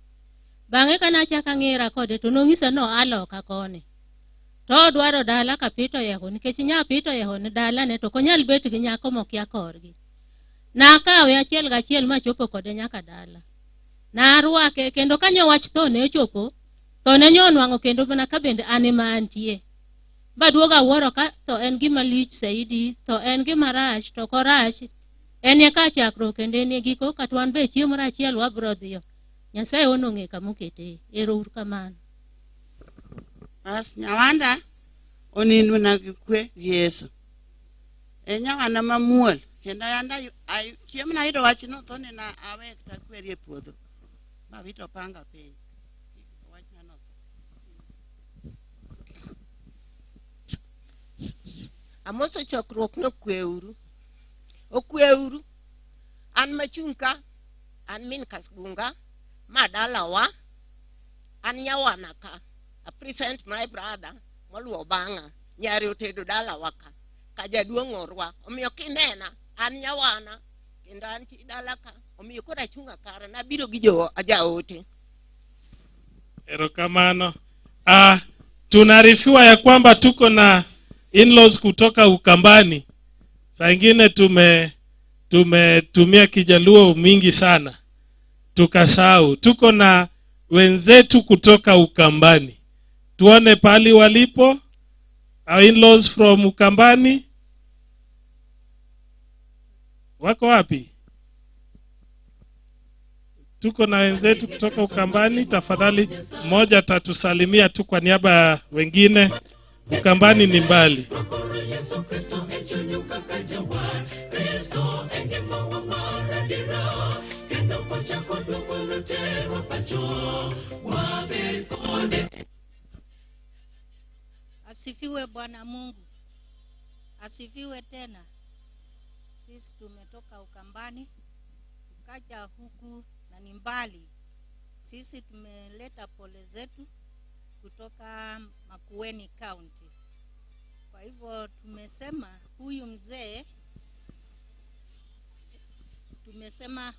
Bang'e kanachako ang'era kode to nonyisa ni oa loka koni. To odwaro dala ka Pito Yeho nikech nya Pito Yeho ni dalane to ok onyal bet gi nyako mokia korgi. Nakawe achiel gachiel machopo kode nyaka dala. Narwake kendo kanyo wach tho ne ochopo, tho ne nyo onwang'o kendo mana ka bende an ema antie. Baduogo awuoro ka tho en gima lich saidi, tho en gima rach to ok orach. En e ka chakruok kendo en e giko kata wan be chieng' moro achiel wabiro dhiyo. Nyasaye onong'e kama okete. Ero uru kamano. Bas Nyawanda Onind mana gi kwe gi Yesu. E nyawana mamuol kendo an chieng' nayudo wach nothone na awe kata kweri e puodho. Mawito panga piny. Wachna notho. Amoso chokruok nokweuru. Okweuru. An machung' ka, an min Kasgunga, ma dalawa, an nyawana ka. I present my brother moluwo bang'a, nyare otedo dalawa ka, ka jaduong' orwa. Omiyo kinena, an nyawana, kendo an chi dala ka. Omiyo koro achung' akara, nabiro gi jaote. Erokamano. Tunaarifiwa ya kwamba tuko na in-laws kutoka Ukambani. Saa ingine tumetumia Kijaluo mingi sana tukasahau. Tuko na wenzetu kutoka Ukambani. Tuone pali walipo. Our in-laws from Ukambani wako wapi? Tuko na wenzetu kutoka Ukambani. Tafadhali mmoja atatusalimia tu kwa niaba ya wengine. Ukambani ni mbali. Asifiwe Bwana Mungu. Asifiwe tena. Sisi tumetoka Ukambani tukaja huku na ni mbali. Sisi tumeleta pole zetu kutoka Makueni County. Kwa hivyo tumesema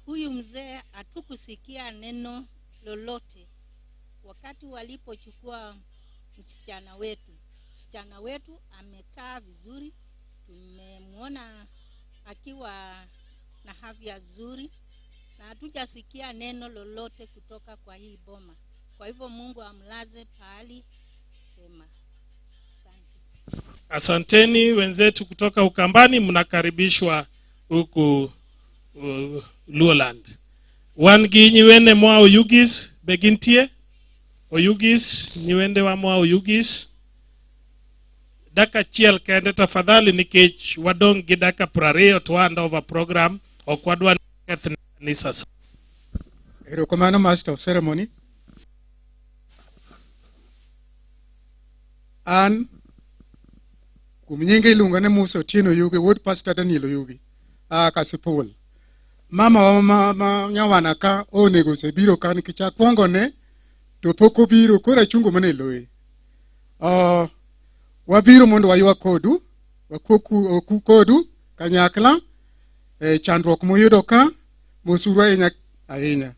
huyu mzee hatukusikia neno lolote wakati walipochukua msichana wetu. Msichana wetu amekaa vizuri, tumemwona akiwa na afya nzuri na hatujasikia neno lolote kutoka kwa hii boma. Kwa hivyo Mungu amlaze pahali pema. Asante. Asanteni wenzetu kutoka Ukambani, mnakaribishwa huku Luoland. Wan gi nyiwene moa Oyugis, be gintie? Oyugis, nyiwende wa moa Oyugis. Dakika achiel kende tafadhali, nikech wadong' gi dakika 20 to hand over program, ok wadwa keth kanisa sa. Erokamano, Master of Ceremony. An kuom nyinge iluonga ni Musa Otieno Oyugi, wuod Pastor Daniel Oyugi, aa Kasipul. Mama wa ma nyawana ka onego osebiro ka nikech akwongo ne to pok obiro, koro achungo mana e loye. Wabiro mondo waywag kodu, waku kodu kanyakla e chandruok muyudo ka, mosuru ahinya ahinya.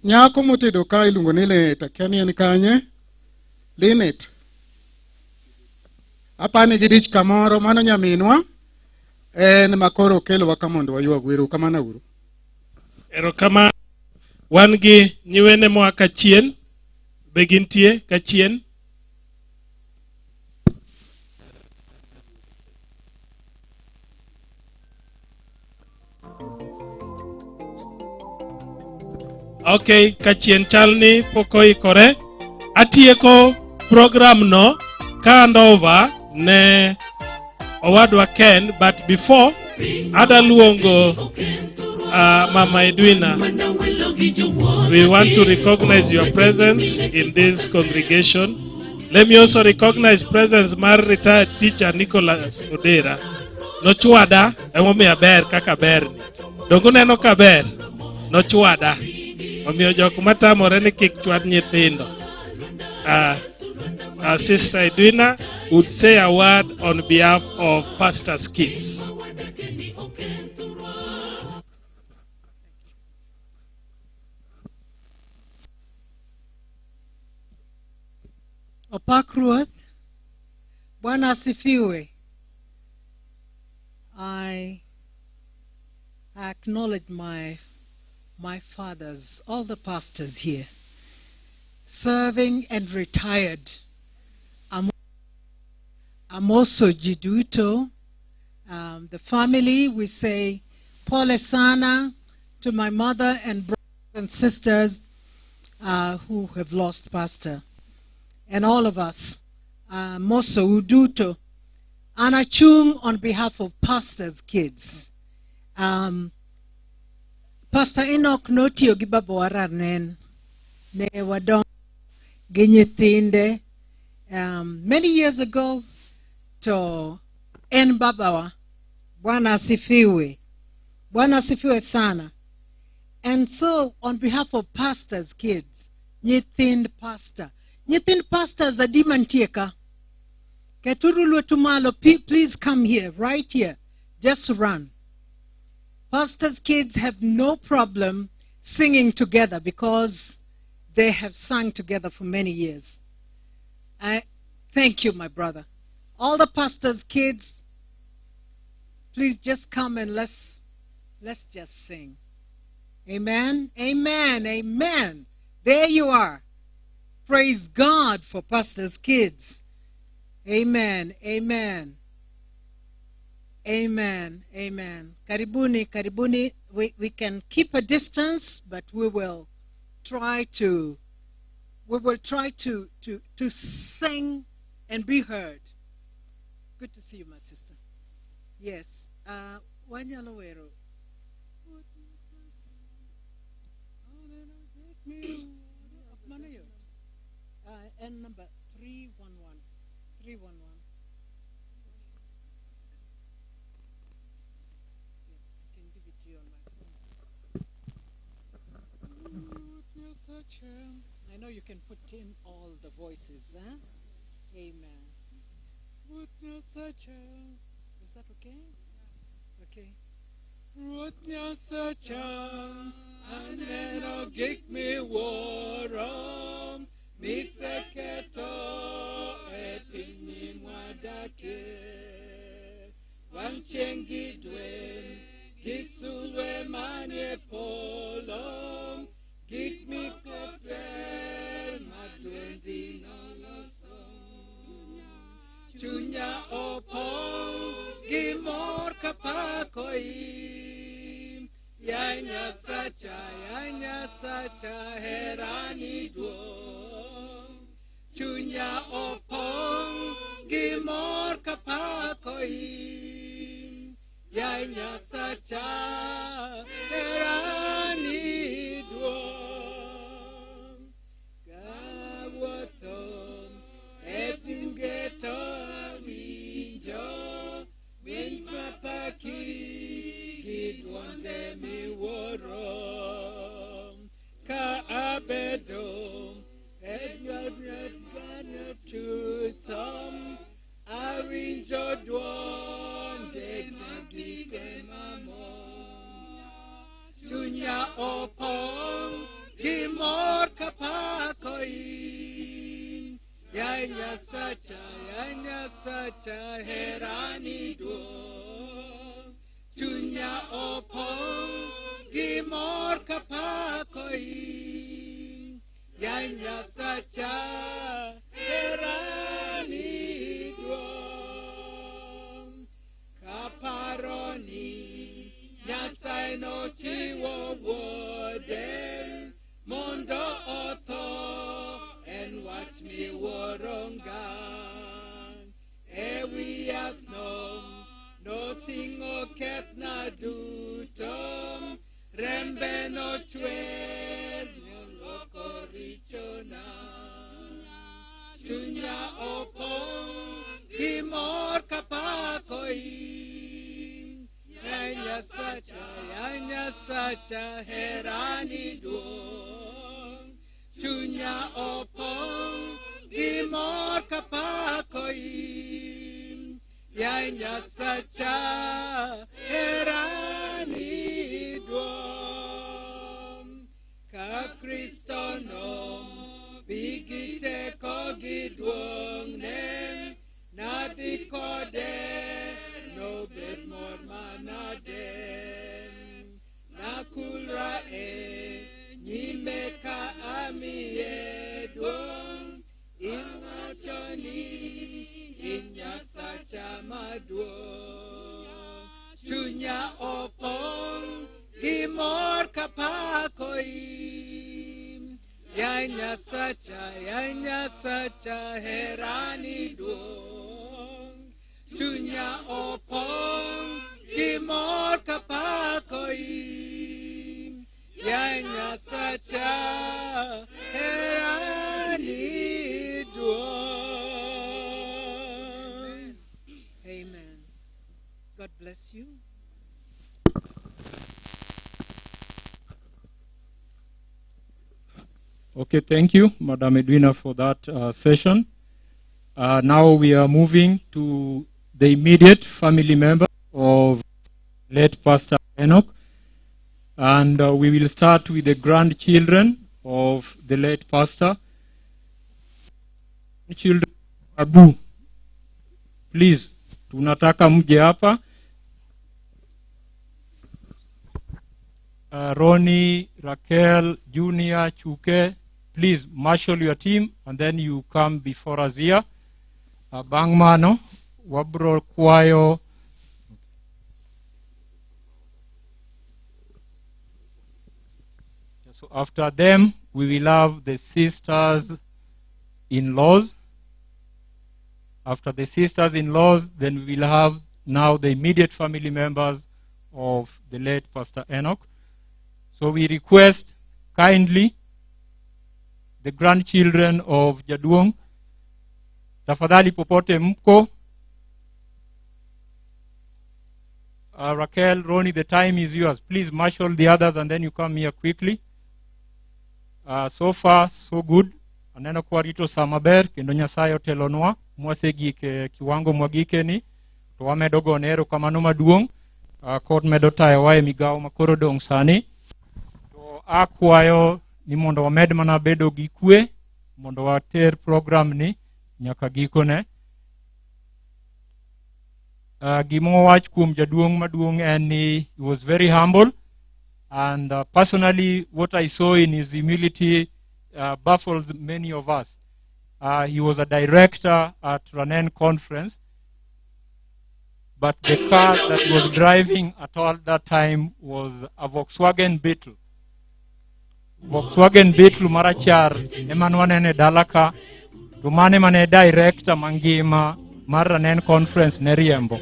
Nyako motedo ka iluongo ni Linet, akia ni en kanye? Linet. Apani gidich kamoro, mano nyaminwa, en makoro okelowa ka mondo waywag. Erokamano uru. Erokamano. Wan gi nyiwene moa kachien, be gintie kachien? Okay, kachien chal ni pok oikore. Atieko program no ka hand over ne owadwa Ken, but before ada luongo Mama Edwina. We want to recognize your presence in this congregation. Let me also recognize presence mar retired teacher Nicholas Odera. Nochwada emomiyo aber kaka berni. Donge uneno ka ber? Nochwada. Omiyo jok matamore ni kik chwad nyithindo. Sister Edwina would say a word on behalf of Pastor's Kids. Opak Ruoth, Bwana asifiwe. I acknowledge my fathers, all the pastors here, serving and retired. I'm also Jiduto. The family, we say pole sana to my mother and brothers and sisters who have lost pastor. And all of us Mosou duto. An achung' on behalf of pastors' kids. Pastor Enoch notiyo gi babawa Ranen ne wadongo gi nyithinde many years ago to en babawa. Bwana asifiwe. Bwana asifiwe sana. And so on behalf of pastors' kids, nyithind pastor. Nyithind pastors adi mantie ka? Keturu lwetu malo, please come here, right here. Just run. Pastors' kids have no problem singing together because they have sung together for many years. I thank you, my brother. All the pastors' kids, please just come and let's just sing. Amen, amen, amen. There you are. Praise God for pastors' kids. Amen, amen. Amen, amen. Karibuni, karibuni. We can keep a distance, but we will try to sing and be heard. Good to see you, my sister. Yes. Wanyalo wero. And number 311. 311. I can give it to you on my phone. I know you can put in all the voices, huh? Amen. Is that okay? Okay. Aneno gik miwuoro miseketo e piny mwadakie. Wang' chieng' gi dwe gi sulwe manie polo, gik mikote ma dwendi noloso. Chunya opong' gi mor kapako in. Ya Nyasacha, ya Nyasacha, herani duong'. Chunya opong' gi mor kapako in. Ya Nyasacha, herani duong'. Kawuotho e bunge to awinjo winy mapaki gi dwonde miwuoro. Ka abedo e dwar chutho, awinjo dwonde gi kwe mamor. Chunya opong' gi mor kapako in. Ya Nyasacha, ya Nyasacha, herani duong'. Chunya opong' gi mor kapako in. Ya Nyasacha, herani duong'. Kaparo ni Nyasaye nochiwo wuode mondo otho, en wach miwuoro ngang'. Ewi yathno noting'o kethna duto, rembe nochwer noloko richona. Chunya opong' gi mor kapako in. Ya Nyasacha, ya Nyasacha, herani duong'. Chunya opong' gi mor kapako in. Ya Nyasacha, herani duong'. Ka Kristo no bi gi teko gi duong'ne, nadhi kode nobed mor manade. Nakulra e nyime ka amiye duong', iwacho ni in Nyasacha maduong'. Chunya opong' gi mor kapako in. Ya Nyasacha, ya Nyasacha, herani duong'. Chunya opong' gi mor kapako in. Ya Nyasacha, herani duong. Amen. God bless you. Okay, thank you, Madam Edwina, for that session. Now we are moving to the immediate family member of late Pastor Enoch. And we will start with the grandchildren of the late pastor. Children, Abu, please, tunataka mje hapa. Ronnie, Raquel, Junior, Chuke, please marshal your team and then you come before us here. Bang mano, wabro kwayo. So after them, we will have the sisters-in-laws. After the sisters-in-laws, then we will have now the immediate family members of the late Pastor Enoch. So we request kindly the grandchildren of Jaduong, tafadhali popote mko. Raquel, Ronnie, the time is yours. Please marshal the others and then you come here quickly. So far, so good. Aneno kwa rito sa maber, kendo Nyasaye otelonwa, mwasegike kiwango mwagike ni, to wamedo gone erokamano maduong', kod medo tayowa e migawo makoro dong' sani. To akwayo ni mondo wamed mana bedo gi kwe, mondo water program ni nyaka gikone. Gima wawach kuom jaduong' maduong' en ni he was very humble, and personally what I saw in his humility baffles many of us. He was a director at Ranen Conference, but the car that he was driving at all that time was a Volkswagen Beetle. Volkswagen Beetle marachar ema nwanene dala ka, to mane mane director mangima mar Ranen Conference ne riembo.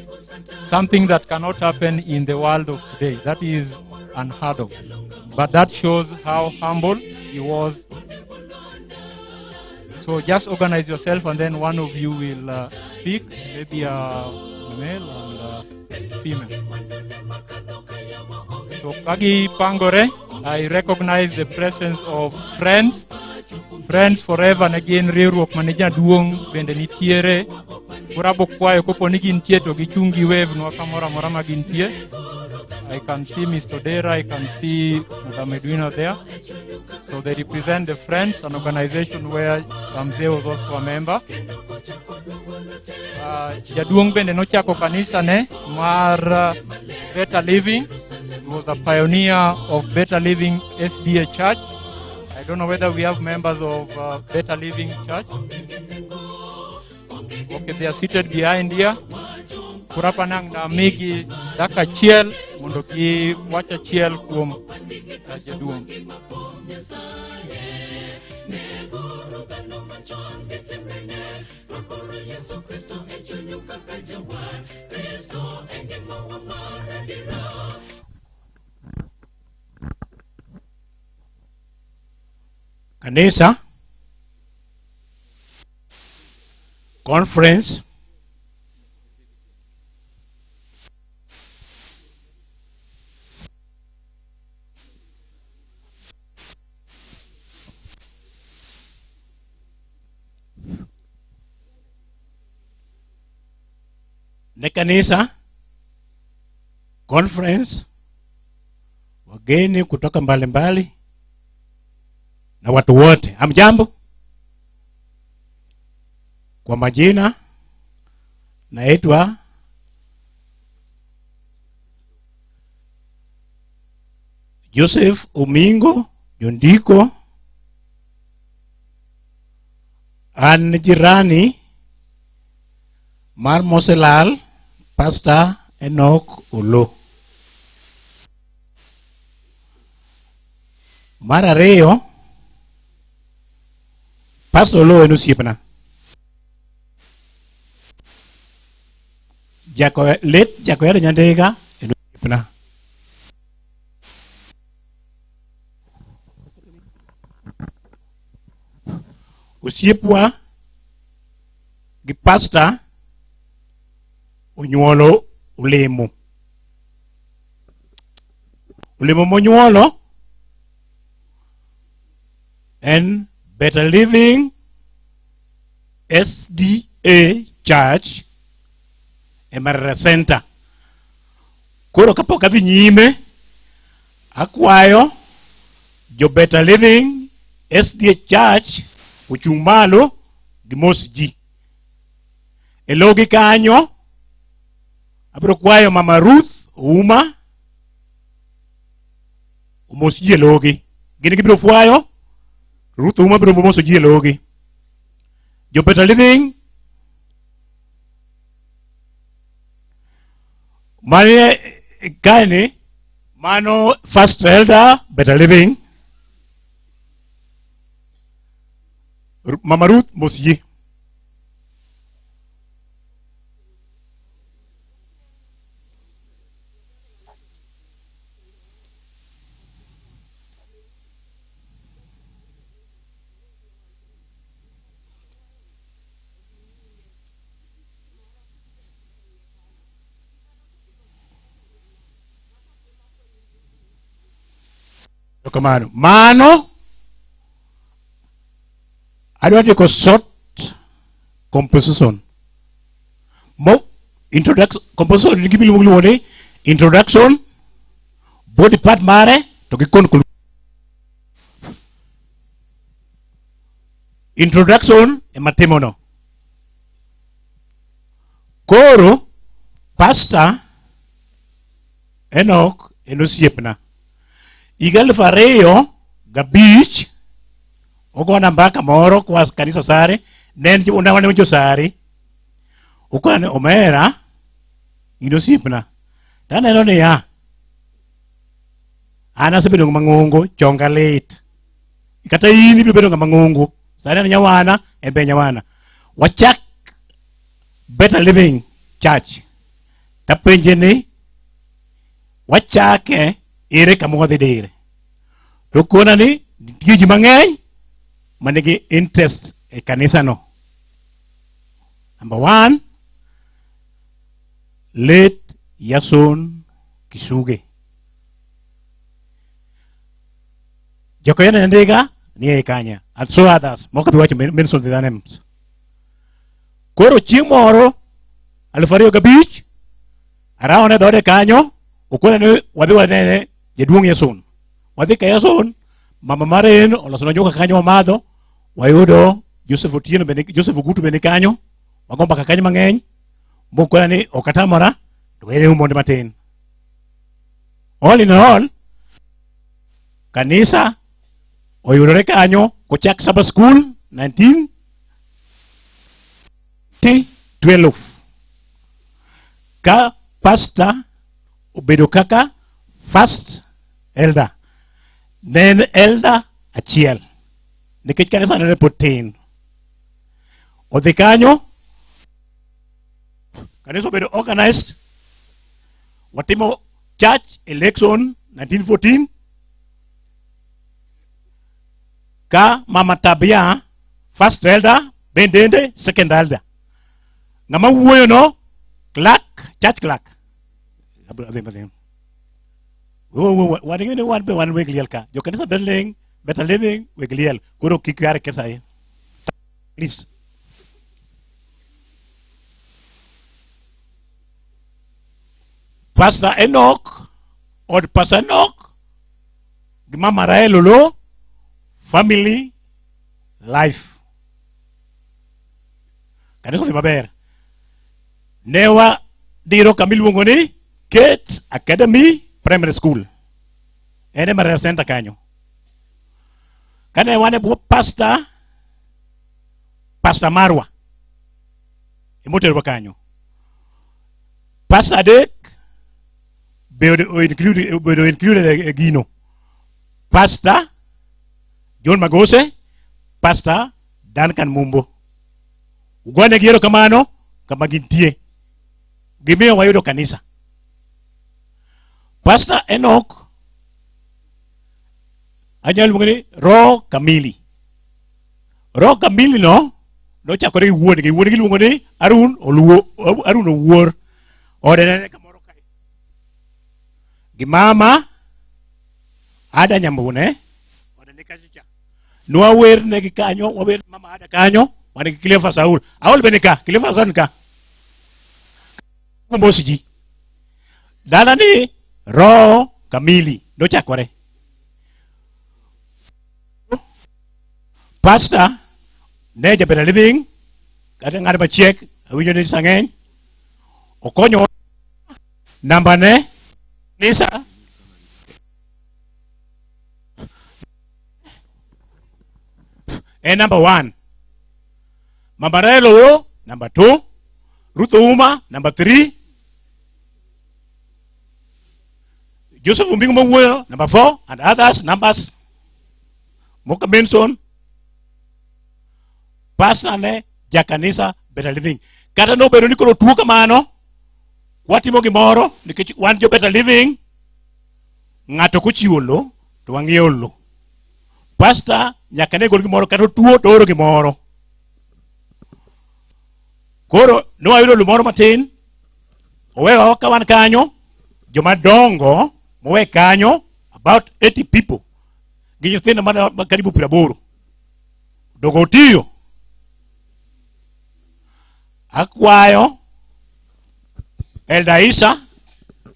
Something that cannot happen in the world of today. That is unheard of. But that shows how humble he was. So just organize yourself and then one of you will speak, maybe a male and a female. So Kagi Pangore, I recognize the presence of friends. Friends forever and again, riwruok mane jaduong' bende nitiere. Koro abo kwayo kopo ni gintie to gichung' giwave nwa kamoro amora ma gintie. I can see Mr. Odera, I can see Madam Edwina there. So they represent the Friends, an organization where Ramsey was also a member. Jaduong' bende nochako kanisa ne mar Better Living. He was a pioneer of Better Living SDA Church. I don't know whether we have members of Better Living Church. Okay, they are seated behind here. Kurapanang na migi dakika achiel mondo giwach achiel kuom jaduong'. Kanisa conference ne kanisa conference, wageni kutoka mbalimbali na watu wote, hamjambo? Kwa majina naitwa Joseph Omingo Jondiko, an jirani mar Moselal Pastor Enoch Olo. Mar ariyo, Pastor Oloo en osiepna. Jako, late Jakoyada Nyandega en osiepna. Osiepwa gi pastor onyuolo olemo. Olemo monyuolo en Better Living SDA Church e Marera Center. Koro kapok adhi nyime, akwayo jo Better Living SDA Church ochung' malo gimos ji. E logi kanyo, abiro kwayo Mama Ruth Ouma omos ji e logi. Gin gibiro fwayo, Ruth Ouma biro moso ji e logi. Jo Better Living mane kaeni mano First Elder Better Living Mama Ruth mos ji. Erokamano. Mano adwa ndiko short composition. Mo introduction composition ni gima iluongo ni introduction, body part mare to gi conclusion. Introduction ema timono. Koro pastor Enoch en osiepna. Higa 2005 ogona mbaka moro kwa kanisa Sare, ne en wane jo Sare. Okona ni omera in osiepna. To aneno niya, an asebedo ng'ama ng'ongo, chonga lit. Kata in ibiro bedo ng'ama ng'ongo. Sani an nyawana, en be nyawana. Wachak Better Living Church. Tapenje ni wachake ere kama wadhi dire. To kona ni nitie ji mang'eny manigi interest e kanisano. Number one, late Yason Kisuge. Jokoyana Nyandiga ni ei kanya and so others. Moko bi wacho mention their names. Koro chieng' moro 2005 arawone dhode kanyo okona ni wadhi wanene jaduong' Yason. Wadhi ka Yason, mama mare en olosonwa nyuka kanyo wamadho, wayudo Joseph Otieno bende, Joseph Ogutu bende kanyo, wago mbaka kanyo mang'eny, mokona ni ok atamora, to were monde matin. All in all, kanisa oyudore kanyo kochak Sabbath School 1912 ka pastor obedo kaka first elder. Ne en elder achiel nikech kanisa ne pod tin. Odhi kanyo, kanisa obedo organized, watimo church election 1914 ka Mama Tabia first elder, bendende second elder. Ng'ama wuoyo no clerk, church clerk. Wan ing'e ni wan be wan weg liel ka. Jo kanisa building, better living, weg liel. Koro kik yar kesa e. Please. Pastor Enoch, od Pastor Enoch, gi Mama Rael Oloo, family life. Kanisa odhi maber. Ne wadiro kama iluongo ni Kate Academy Primary School. En e Marera Center kanyo. Kane wan e bwo pastor, Pastor Marwa emoterowa kanyo. Pastor adek be obedo included e gino. Pastor John Magose, Pastor Duncan Mumbo. Ugone gi erokamano kama gintie. Gimiyo wayudo kanisa. Pastor Enoch anyalo luonge ni Roho Kamili. Roho Kamili no nochakore gi wuon-gi. Wuon-gi iluongo ni Arun Oluo, Arun Owuor. Ode ne ni kamoro kae. Gi mama Ada Nyambune ode ni kacha cha. Nwawer negi kanyo, wawer mama Ada kanyo, wan gi Cleophas Aul. Aul be ni ka, Cleophas Aul ni ka. Mos ji. Dala ni Roho Kamili nochakore. Pastor ne jabedo living kata ng'at machiek awinjo ni sang'eny okonyo namba ne nisa en number 1 Mama Rael Owo number 2 Ruth Ouma number 3 Joseph Ombingo mawuoyo number 4 and others numbers Moka Benson pastor ne jakanisa Better Living kata nobedo ni koro tuo kamano watimo gimoro nikech wan jo Better Living ng'ato kochiwo lo to wang'iewo lo pastor nyaka ne gol gimoro kata otuo to ooro gimoro koro ne wayudo lo moro matin owewa ka wan kanyo joma dongo mowe kanyo about 80 people gi nyithindo mana karibu 80 dogo otiyo akwayo Elder Isa,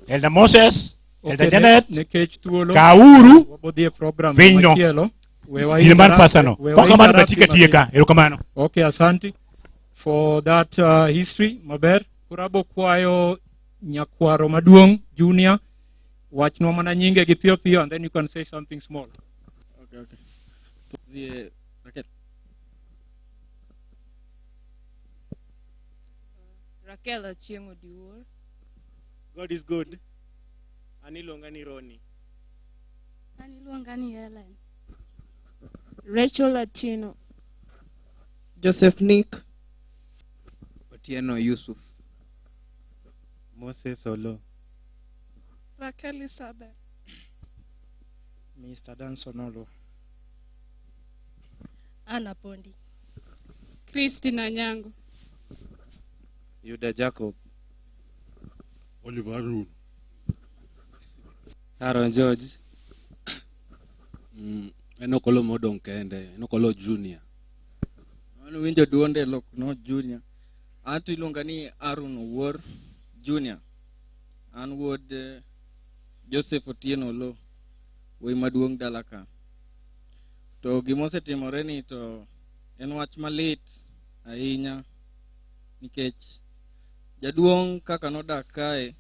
Elder Moses, Elder Okay, Janet, nikech thuolo kauru wabodhi e program pinyno. machielo. We wa Gine mar interrupt- pasano. we wa Kok kamano interrupt batika tieka. matin. Erokamano. Okay, asante for that history maber. Koro kwayo nyakwaro maduong' Junior, wachnwa mana nyinge gi piyo piyo and then you can say something small. Okay. The, Raquel. Raquel Achieng' Odiwuor. God is good. An iluonga ni Roni. An iluonga ni Helen. Rachel Atieno. Joseph Nick. Otieno Yusuf. Moses Olo. Raquel Isabel. Mr. Danson Olo. Anna Pondi. Christine Anyango. Yuda Jacob. Oliver Arun. Aaron George. Enoch Olo modong' kende, Enoch Olo Junior. An winjo duonde lok no Junior. An to iluonga ni Aaron Owuor Junior. An wuod Joseph Otieno Oloo, wuoyi maduong' dala ka. To gimosetimore ni to en wach malit ahinya nikech jaduong' kaka nodak kae,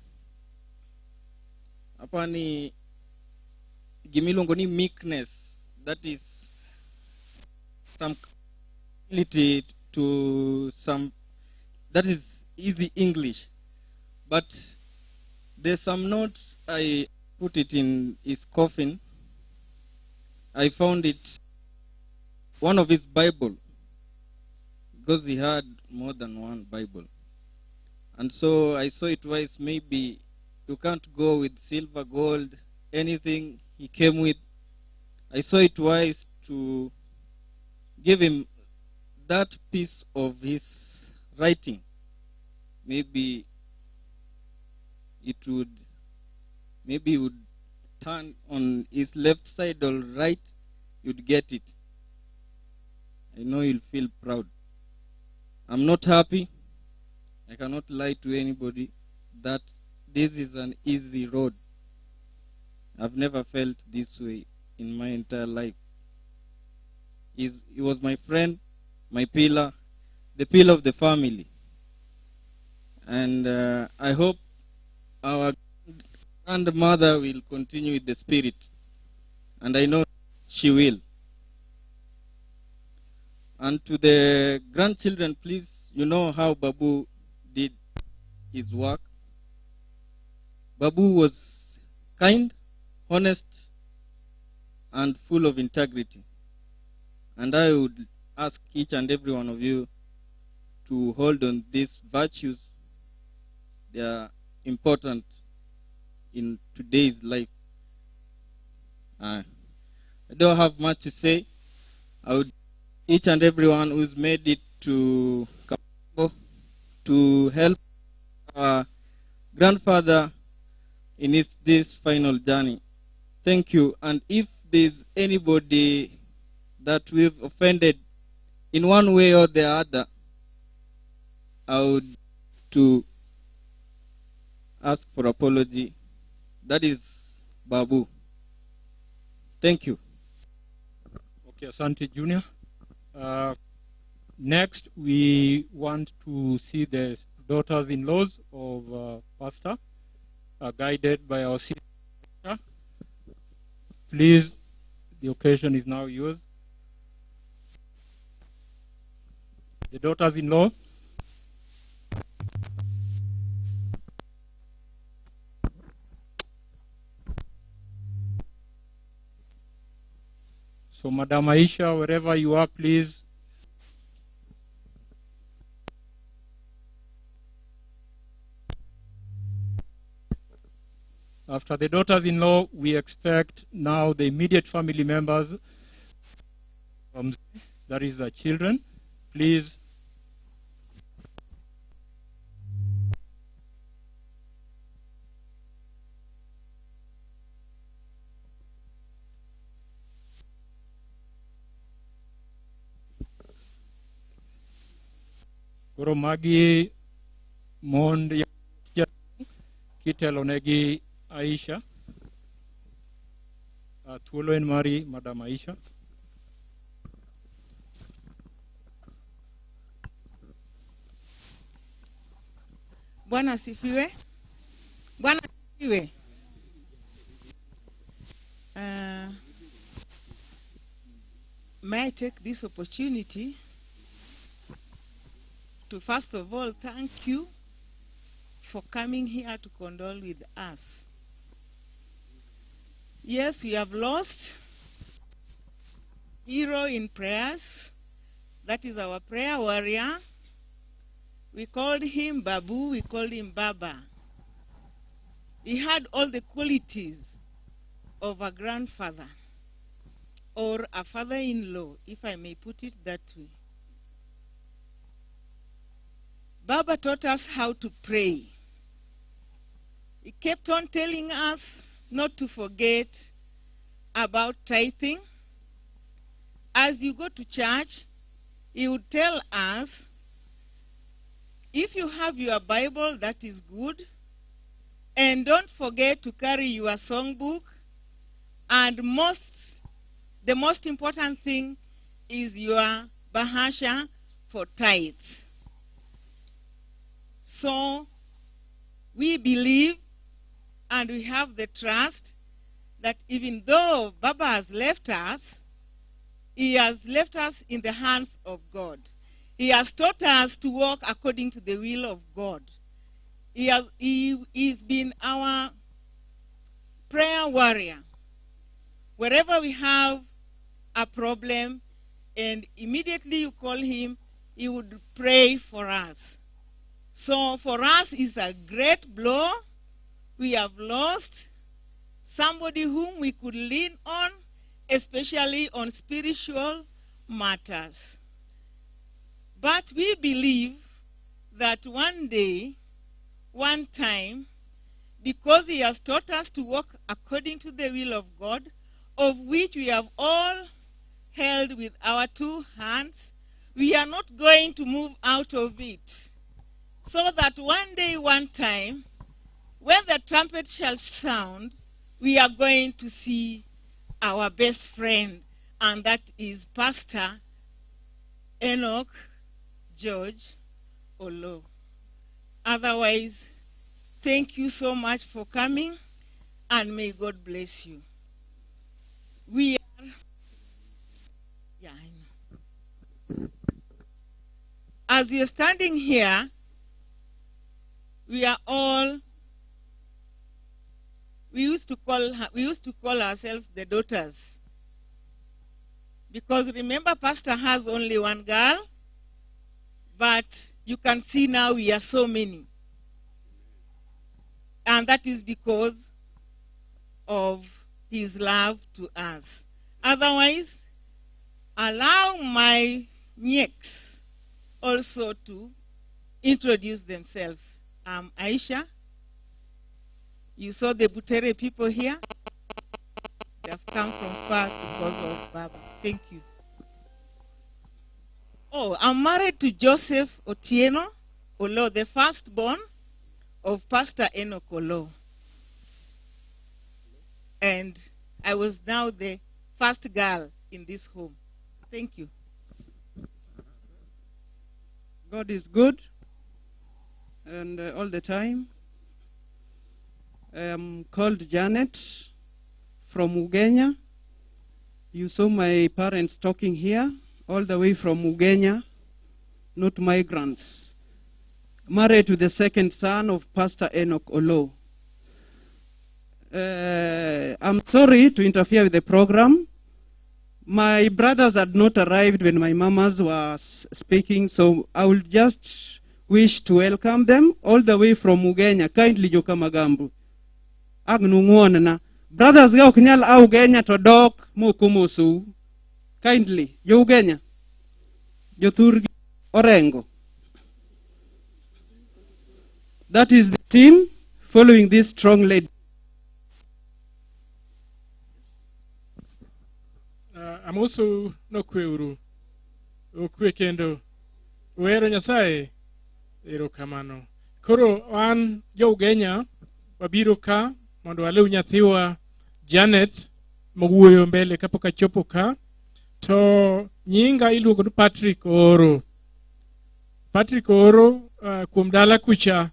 apani gimiluongo ni meekness, that is some ability to some, that is easy English, but there's some notes I put it in his coffin. I found it one of his Bible, because he had more than one Bible. And so I saw it wise, maybe you can't go with silver, gold, anything he came with. I saw it wise to give him that piece of his writing. Maybe he would turn on his left side or right, you'd get it. I know you'll feel proud. I'm not happy. I cannot lie to anybody that this is an easy road. I've never felt this way in my entire life. He was my friend, my pillar, the pillar of the family. And I hope our grandmother will continue with the spirit. And I know she will. And to the grandchildren, please, you know how Babu did his work. Babu was kind, honest, and full of integrity. And I would ask each and every one of you to hold on these virtues. They are important in today's life. I don't have much to say. I would each and everyone who's made it to Kapongo to help our grandfather in this final journey. Thank you. And if there's anybody that we've offended in one way or the other, I would to ask for apology. That is Babu. Thank you. Okay, Asante Junior. Next, we want to see the daughters-in-laws of Pastor, guided by our sister. Please, the occasion is now yours. The daughters-in-law. So, Madam Aisha, wherever you are, please. After the daughters-in-law, we expect now the immediate family members, that is the children. Please. Koro magi mond kitelonegi Aisha. Thuolo en mari, Madam Aisha. Bwana asifiwe. Bwana asifiwe. May I take this opportunity to first of all thank you for coming here to condole with us. Yes, we have lost hero in prayers. That is our prayer warrior. We called him Babu, we called him Baba. He had all the qualities of a grandfather or a father-in-law, if I may put it that way. Baba taught us how to pray. He kept on telling us not to forget about tithing. As you go to church, he would tell us, if you have your Bible, that is good. And don't forget to carry your songbook. And the most important thing is your bahasha for tithe. So we believe and we have the trust that even though Baba has left us, he has left us in the hands of God. He has taught us to walk according to the will of God. He has been our prayer warrior. Wherever we have a problem, and immediately you call him, he would pray for us. So for us, it's a great blow. We have lost somebody whom we could lean on, especially on spiritual matters. But we believe that one day, one time, because he has taught us to walk according to the will of God, of which we have all held with our two hands, we are not going to move out of it. So that one day, one time, when the trumpet shall sound, we are going to see our best friend, and that is Pastor Enoch George Olo. Otherwise, thank you so much for coming, and may God bless you. We are, yeah, I know. As we are standing here, we are all, we used to call ourselves the daughters, Because remember, Pastor has only one girl, but you can see now we are so many. And that is because of his love to us. Otherwise, allow my nyeks also to introduce themselves. I'm Aisha. You saw the Butere people here. They have come from far because of Baba. Thank you. Oh, I'm married to Joseph Otieno Olo, the firstborn of Pastor Enoch Olo. And I was now the first girl in this home. Thank you. God is good, and all the time. I am called Janet from Ugenya. You saw my parents talking here, all the way from Ugenya, not migrants. Married to the second son of Pastor Enoch Olo. I'm sorry to interfere with the program. My brothers had not arrived when my mamas were speaking, so I would just wish to welcome them all the way from Ugenya. Kindly joka Magambo. Agnung'uon Brothers ga ok nyal a Ugenya to dok mokomosou. Kindly, jo Ugenya. Jothurgi Orengo. That is the team following this strong lady. Amosu nokweuru. Okwe kendo. Uhero Nyasaye. Erokamano. Koro wan jo Ugenya wabiro ka mondo walew nyathiwa Janet mowuoyo mbele kapok achopo ka. To nyinga iluongo ni Patrick Oro. Patrick Oro kuom dala kucha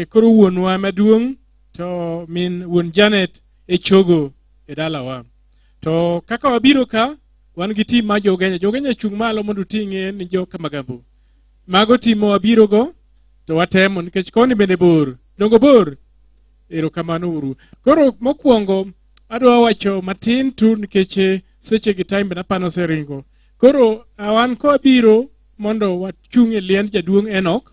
koro wuonwa maduong' to min wuon Janet e chogo e dalawa. To kaka wabiro ka wan gi tim mar jo Ugenya. Jo Ugenya chung' malo mondo uting'e ni jo Kamagambo. Mago tim ma wabiro go to watemo nikech koni bende bor. Dongo bor? Erokamano uru. Koro mokwongo adwa wacho matin tu nikech seche gi time bende apano oseringo. Koro wan kawabiro mondo wachung' e liend jaduong' Enoch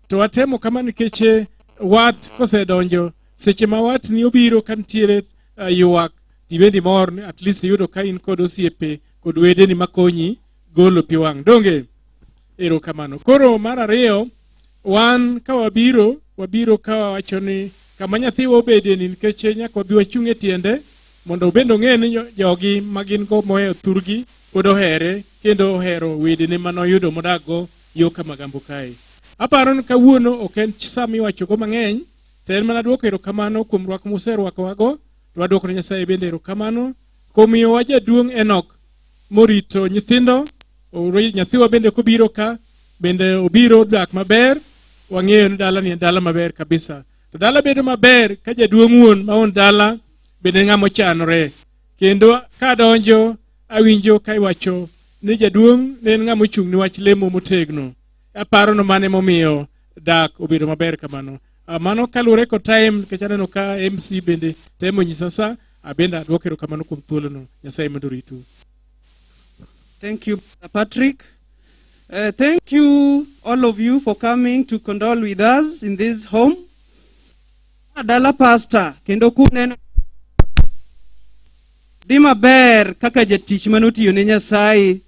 to watemo kama nikech wat kosedonjo seche ma wat ni obiro ka nitiere ywak tibende imor ni at least iyudo ka in kod osiepe kod wedeni makonyi golo pi wang' donge erokamano. Koro mar ariyo wan ka wabiro wabiro ka wawacho ni kama nyathiwa obedie ni nikech nyaka wabi wachung' e tiende mondo obende ong'e ni jogi ma gin go mohewo thurgi pod ohere kendo ohero wedene manoyudo modak go yo Kamagambo kae. Aparo ni kawuono ok en sa miwachogo mang'eny to en mana duoko erokamano kuom rwak muserwakowago to waduoko ne Nyasaye bende erokamano kuom miyowa jaduong' Enoch morito nyithindo nyathiwa bende kobiro ka bende obiro dak maber wang'eyo ni dala ni en dala maber kabisa to dala bedo maber ka jaduong' wuon ma wuon dala bende ng'ama ochanore kendo kadonjo awinjo ka iwacho ni jaduong' ne en ng'ama ochung' ni wach lemo motegno aparo no mane momiyo dak obedo maber kamano. Mano kaluwore kod time nikech aneno ka MC bende temo nyisa sa abende aduoko erokamano kuom thuolono. Nyasaye mondo oritu. Thank you, Patrick. Thank you, all of you, for coming to condole with us in this home. Dala pastor, kendo kuneno dhi maber kaka jatich manotiyo ne Nyasaye.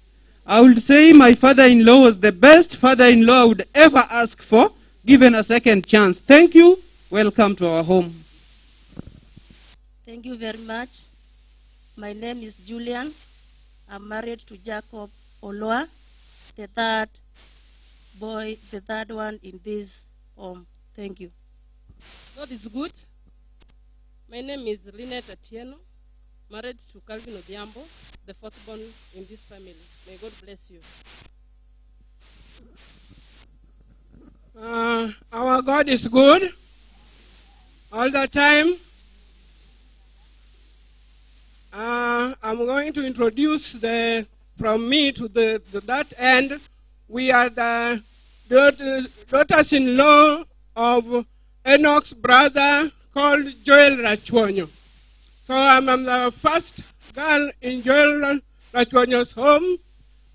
I would say my father-in-law was the best father-in-law I would ever ask for, given a second chance. Thank you. Welcome to our home. Thank you very much. My name is Julian. I'm married to Jacob Olwa, the third boy, the third one in this home. Thank you. God is good. My name is Lynette Atieno, married to Calvin Odhiambo, the fourth born in this family. May God bless you. Our God is good all the time. I'm going to introduce the from me to the that end. We are the daughters-in-law of Enoch's brother called Joel Rachuonyo. So I'm the first girl in Joel Rachuonyo's home,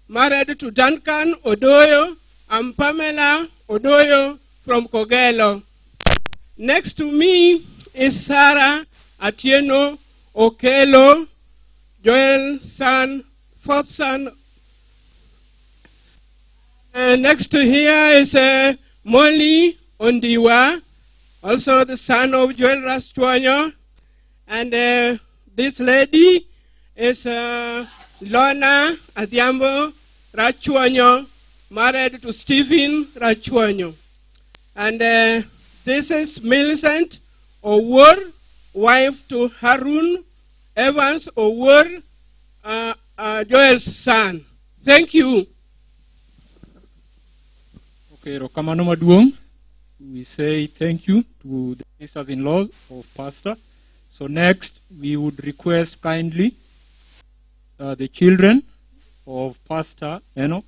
married to Duncan Odoyo. I'm Pamela Odoyo from Kogelo. Next to me is Sarah Atieno Okelo, Joel's son, fourth son. And next to here is Molly Ondiwa, also the son of Joel Rachuonyo. And this lady is Lorna Adhiambo Rachuonyo, married to Stephen Rachuonyo. And this is Millicent Owuor, wife to Harun Evans Owuor, Joel's son. Thank you. Okay, erokamano maduong'. We say thank you to the sisters-in-law of Pastor. So next, we would request kindly the children of Pastor Enoch.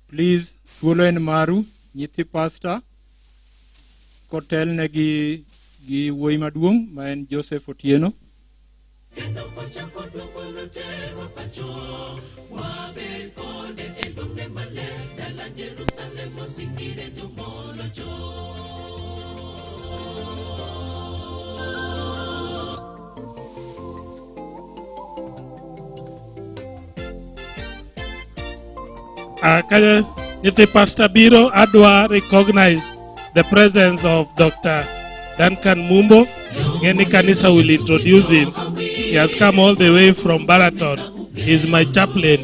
Please, thuolo en maru, nyithi Pastor, kotelne gi wuoyi maduong' ma en Joseph Otieno. Kendo kochako duogo notero pacho, waber kode e duong'ne maler, dala Jerusalem osingire jomolocho. Ka nyithi Pastor biro, adwa recognize the presence of Dr. Duncan Mumbo. Ngeni kanisa will introduce him. He has come all the way from Baraton. He is my chaplain.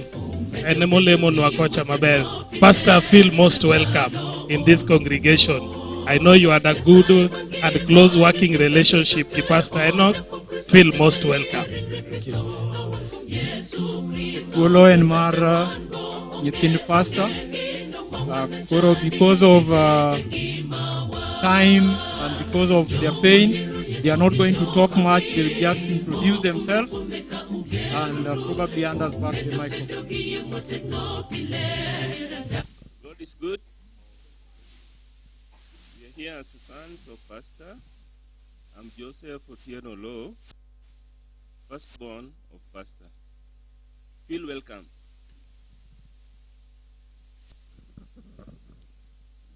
En emolemonwa kocha maber. Pastor, feel most welcome in this congregation. I know you had a good and close working relationship with Pastor Enoch. Feel most welcome. Thank you. Thuolo en mar nyithind Pastor. Koro because of time and because of their pain, they are not going to talk much. They will just introduce themselves and probably hand us back the microphone. God is good. We are here as the sons of Pastor. I'm Joseph Otieno Oloo, firstborn of Pastor. Feel welcome.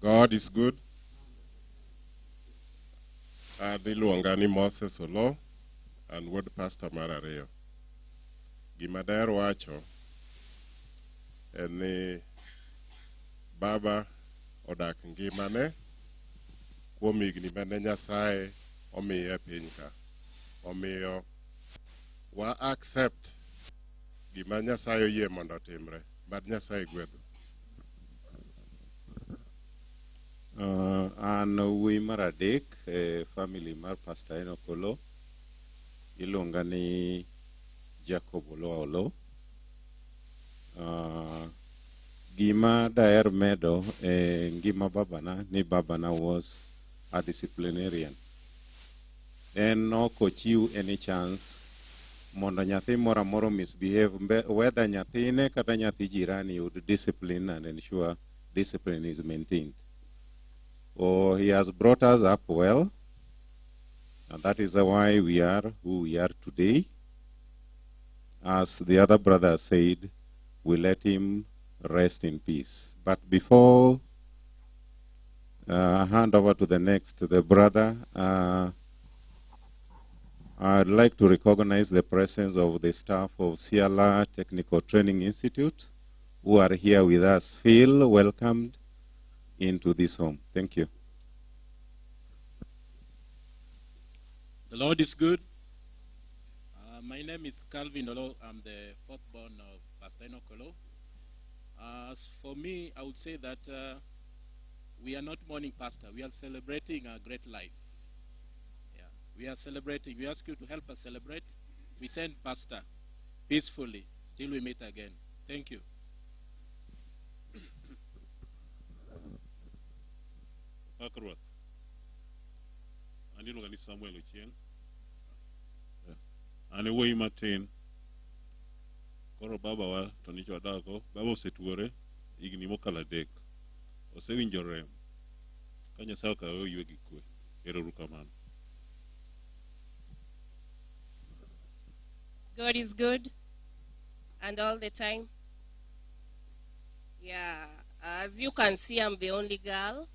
God is good. An iluonga ni Moses Oloo, an wuod pastor mar ariyo. Gima daher wacho en ni baba odak ngimane kuom higni mane Nyasaye omiye e piny ka. Omiyo wa accept gima Nyasaye oyie mondo otimre. Mad Nyasaye gwedhu. An wuoyi mar adek e family mar Pastor Enoch Oloo. Iluonga ni Jacob Oloo Oloo. Gima daher medo e ngima babana ni babana was a disciplinarian. En ok ochiw any chance mondo nyathi moro amora misbehave, whether nyathine kata nyathi jirani, would discipline and ensure discipline is maintained. Oh, he has brought us up well, and that is why we are who we are today. As the other brother said, we let him rest in peace. But before I hand over to the next, to the brother, I'd like to recognize the presence of the staff of Siala Technical Training Institute who are here with us. Feel welcomed into this home. Thank you. The Lord is good. My name is Calvin Oloo. I'm the fourth born of Pastor Enoch Oloo. As for me, I would say that we are not mourning Pastor. We are celebrating a great life. Yeah, we are celebrating. We ask you to help us celebrate. We send Pastor peacefully. Still we meet again. Thank you. Pak ruoth. An iluonga ni Samuel Ochieng'. An e wuoyi matin. Koro babawa to nyocha wadakgo. Baba osetuore higni mokalo 3. Osewinjo rem. Ka Nyasaye okawe oywe gi kwe. Ero kamano. God is good. and all the time. Yeah, as you can see, I'm the only girl.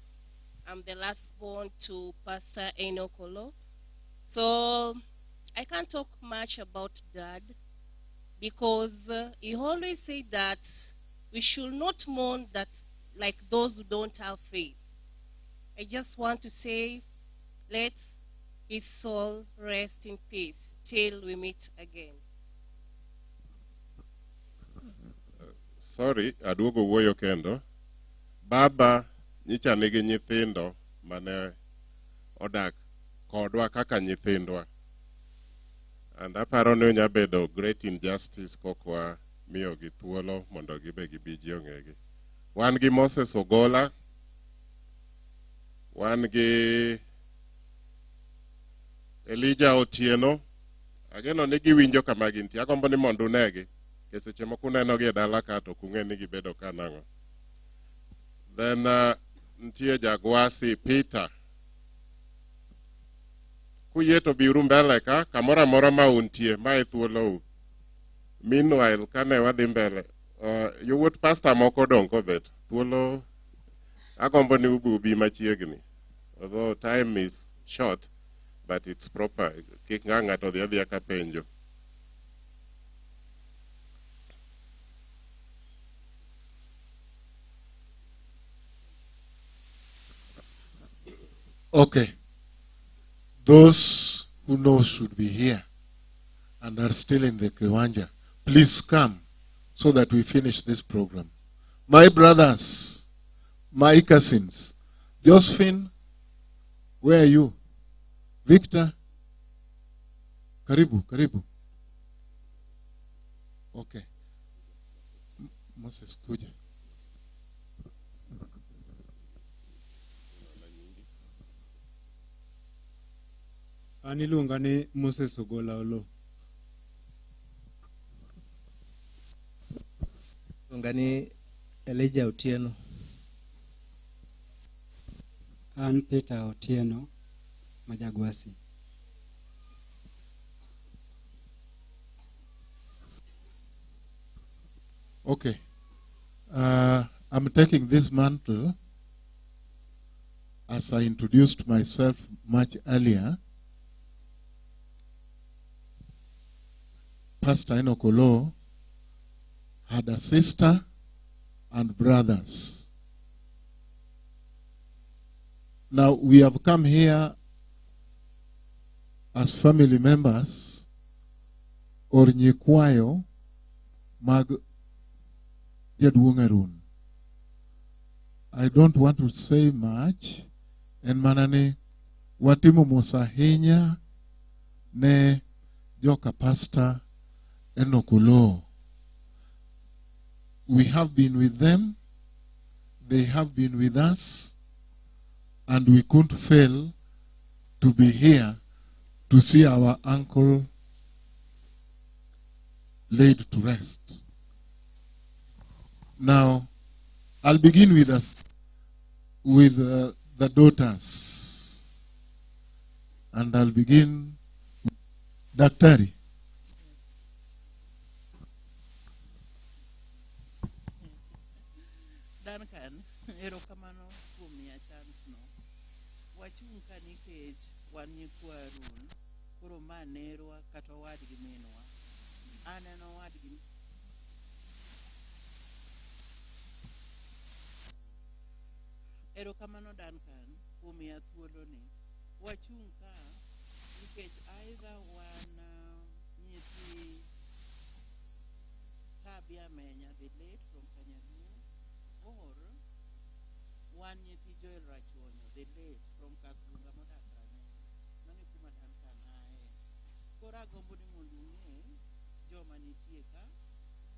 I'm the last born to Pastor Enoch Oloo. So I can't talk much about Dad because he always said that we should not mourn that like those who don't have faith. I just want to say, let his soul rest in peace till we meet again. Sorry, aduogo wuoyo kendo. Baba nyicha nigi nyithindo mane odak kodwa kaka nyithindwa. And aparo ni onya bedo great injustice kokwa miyogi thuolo mondo gibe gibi ji ong'egi. Wan gi Moses Ogola, wan gi Elijah Otieno. Ageno ni giwinjo kama gintie. Agombo ni mondo unegi. Nikech seche moko unenogi e dala ka to ok ung'e ni gibedo ka nang'o. Then nitie Jagwasi Peter. Kuyie to biuru mbele ka, kamoro amora ma untie, ma e thuolou. Meanwhile, kane wadhi mbele, yowuot pastor moko odong' kobet. Thuolo, agombo ni ubi machiegni. Although time is short, but it's proper. Kik ng'ato odhi adhiya ka penjo. Okay. Those who know should be here and are still in the Kiwanja, please come so that we finish this program. My brothers, my cousins, Josephine, where are you? Victor? Karibu, karibu. Okay. Moses, kuja. An iluonga ni Moses Ogola Oloo. Iluonga ni Elijah Otieno. An Peter Otieno ma Jagwasi. Okay. I'm taking this mantle as I introduced myself much earlier. Pastor Enoch Oloo had a sister and brothers. Now, we have come here as family members or nyikwayo mag jaduong' Arun. I don't want to say much, en mana ni watimo mos ahinya ne joka Pastor Enoch Oloo. We have been with them, they have been with us, and we couldn't fail to be here to see our uncle laid to rest. Now, I'll begin with us, with the daughters, and I'll begin with Daktari. Duncan, erokamano kuom miya chance no. Wachung' ka nikech wan nyikwa Arun, koro ma nerwa kata owadgi minwa. An en owadgi. Erokamano Duncan kuom miya thuoloni. Wachung' ka nikech either wan nyithi Tabi Amenya, the late from Kanyaluo, or wan nyithi Joel Rachuonyo, the late from Kasgunga modak Ranen. Mano e kuma Duncan ae. Koro agombo ni mondo ung'e joma nitie ka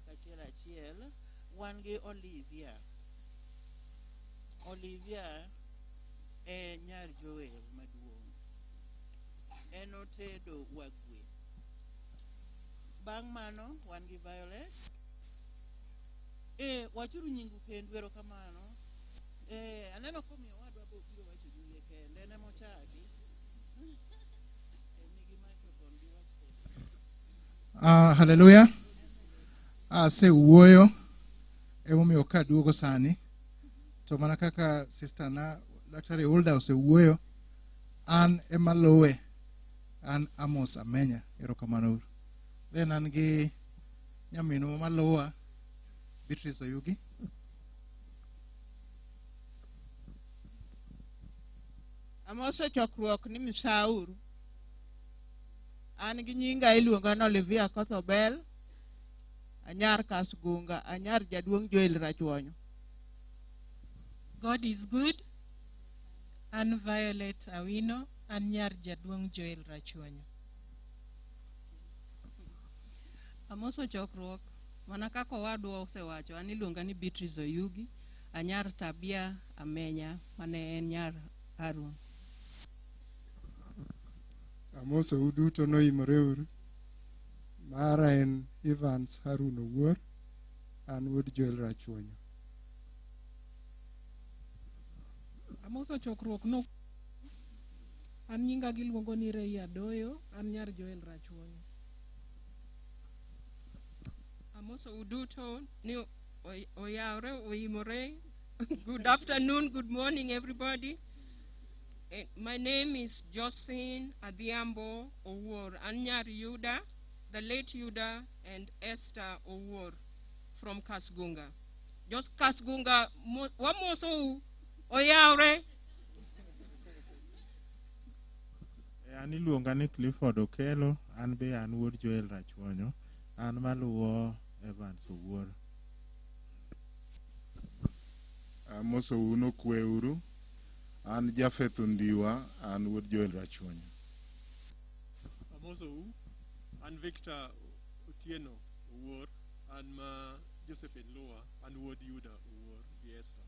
kachiel achiel. Wan gi Olivia. Olivia e nyar Joel maduong'. En otedo wagwe. Bang' mano wan gi Violet. Wachuru nyingu kendu, erokamano. Aneno komiyo owadwa be obiro wacho nyinge kende, en emochaki. Nigi microphone, giwach kende. Hallelujah. Asewuoyo emomiyo ok aduogo sani. To mana kaka sister na Daktari Hulda osewuoyo, an ema luwe. An Amos Amenya, erokamano uru. Then an gi nyaminwa maluwa, Beatrice Oyugi. Amoso chokruok ni misauru. An gi nyinga iluonga ni Olivia Koth Obel, anyar Kasgunga, anyar jaduong' Joel Rachuonyo. God is good. An Violet Awino, an nyar jaduong' Joel Rachuonyo. Amoso chokruok, mana kaka owadwa osewacho, an iluonga ni Beatrice Oyugi, anyar Tabia Amenya, mane en nyar Harun. Amosou duto noimore uru. Mara en Evans Harun Owuor, an wuod Joel Rachuonyo. Amoso chokruok no. An nyinga giluongo ni Rei Adoyo, an nyar Joel Rachuonyo. Amoso uduto ni oyawre oimore. Good afternoon, good morning, everybody. My name is Josephine Adhiambo Owuor, an nyar Yuda, the late Yuda and Esther Owuor from Kasgunga. Just Kasgunga, wamoso oyawre. An iluonga ni Clifford Okelo, an be an wuod Joel Rachuonyo, an maluwo Evans Owuor. Amosou nokwe uru. An Jafeth Ondiwa, an wuod Joel Rachuonyo. Amosou, an Victor Otieno Owuor, an ma Josephine Lua, an wuod Yuda Owuor gi Esther.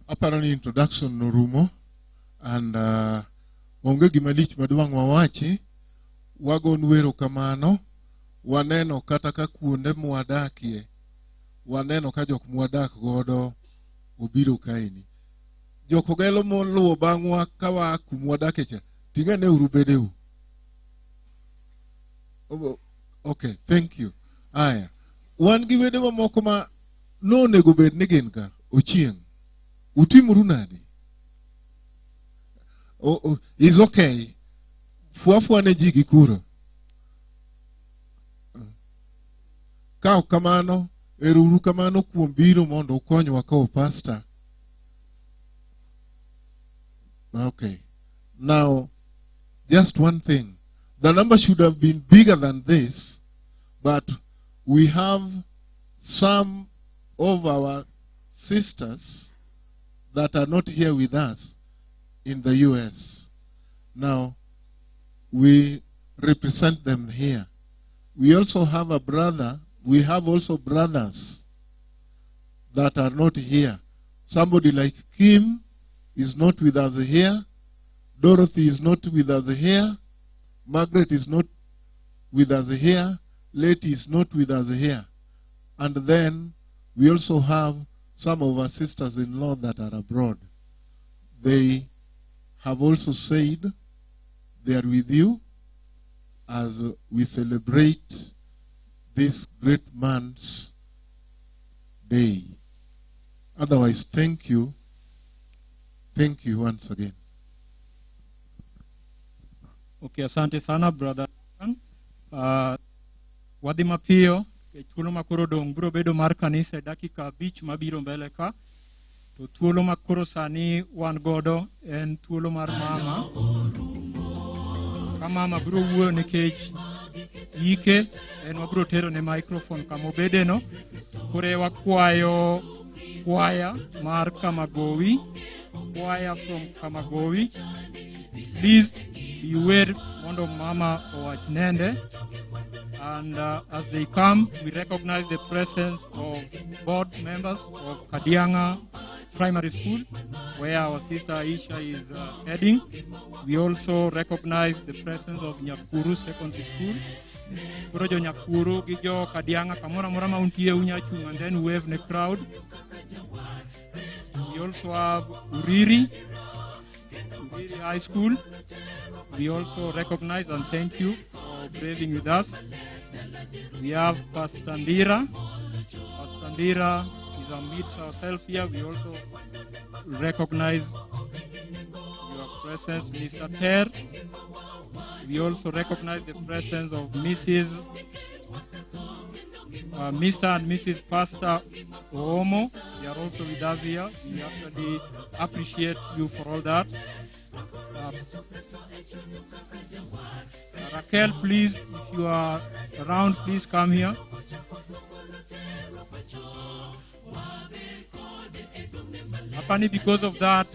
Aparo ni introduction norumo and onge gima lich madwang' wawachi. Wagonu erokamano. Waneno kata ka kuonde mwadakie, waneno ka jok mwadak godo obiro kaeni. Jok Ogelo moluwo bang'wa kawa kumwadake cha, ting'ane uru bedeu. Okay, thank you. Aya, wan gi wede mamoko ma nonego bed ni gin ka, Ochieng'. Utimuru nade? Oh, is okay. Fuafua ne ji gi kuro. Ka ok kamano, ero uru kamano kuom biro mondo ukonywa kowo pastor. Okay. Now, just one thing. The number should have been bigger than this, but we have some of our sisters that are not here with us in the US. Now, we represent them here. We also have a brother. We have also brothers that are not here. Somebody like Kim is not with us here. Dorothy is not with us here. Margaret is not with us here. Letty is not with us here. And then we also have some of our sisters-in-law that are abroad. They have also said they are with you as we celebrate this great man's day. Otherwise, thank you. Thank you once again. Okay, asante sana brother. Wadhi mapiyo e thuolo ma koro dong' biro bedo mar kanisa e dakika 5 mabiro mbele ka. To thuolo ma koro sani wan godo en thuolo mar mama. Ka mama biro wuoyo nikech ike en wabiro tero ne microphone kama obedeno. Koro wakwayo kwaya mar Kamagowi, kwaya from Kamagowi. Please iwer mondo mama owach nende. And as they come, we recognize the presence of board members of Kadianga Primary School, where our sister Aisha is heading. We also recognize the presence of Nyakuru Secondary School. Koro jo Nyakuru gi jo Kadianga kamoro amora ma untie unya chung' and then wave ne crowd. We also have Uriri, Uriri High School. We also recognize and thank you for braving with us. We have Pastor Ndira. Pastor Ndira is amidst ourselves here. We also recognize your presence, Mr. Ter. We also recognize the presence of Mrs. Mr. and Mrs. Pastor Oomo. They are also with us here. We actually appreciate you for all that. Raquel, please, if you are around, please come here. Apparently, because of that,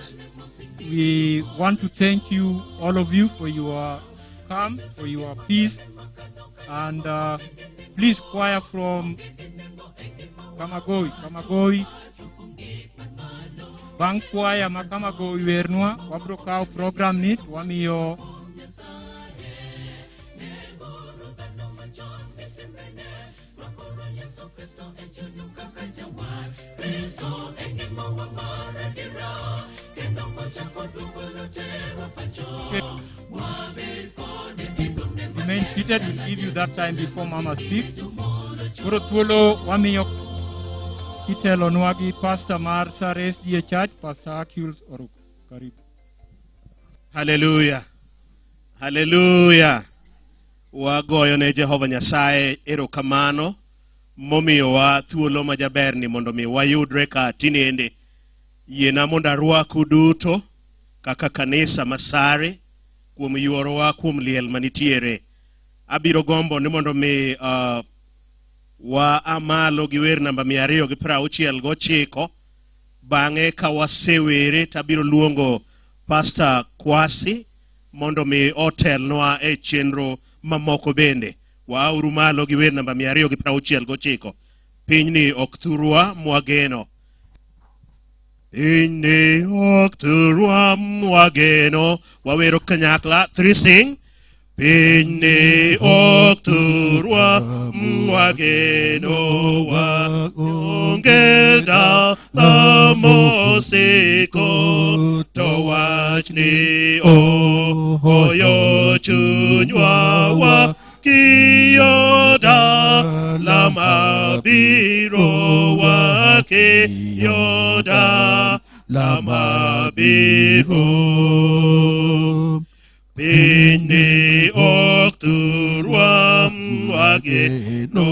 we want to thank you, all of you, for your calm, for your peace, and please, choir from Kamagoi, Kamagoi, bang choir ma Kamagoi wernwa, wabro kawo program ni, wamiyo Remain seated, we'll give you that time before Mama speaks. Koro thuolo wamiyo kitelonwa gi pastor mar Sare SDA Church, Pastor Hercules Oruko. Karibu. Haleluya. Haleluya. Wagoyo ne Jehova Nyasaye erokamano momiyowa thuolo ma jaberni mondo mi wayudre ka tinende. Yiena mondo arwaku duto kaka kanisa ma Sare kuom yuorowa kuom liel manitiere. Abiro gombo ni mondo mi wa a malo gi wer namba 269. Bang'e ka wasewere tabiro luongo Pastor Kwasi mondo mi otelnwa e chenro mamoko bende. Waauru malo gi wer namba 269. Pinyni ok thurwa mwageno. Pinyni ok thurwa mwageno. Wawero kanyakla. Three sing. Pinyni ok thurwa mwageno wa onge dala mosiko to wachni ohoyo chunywa wa kiyo dala mabiro wa kiyo dala mabiro. Pinyni ok thurwa mwageno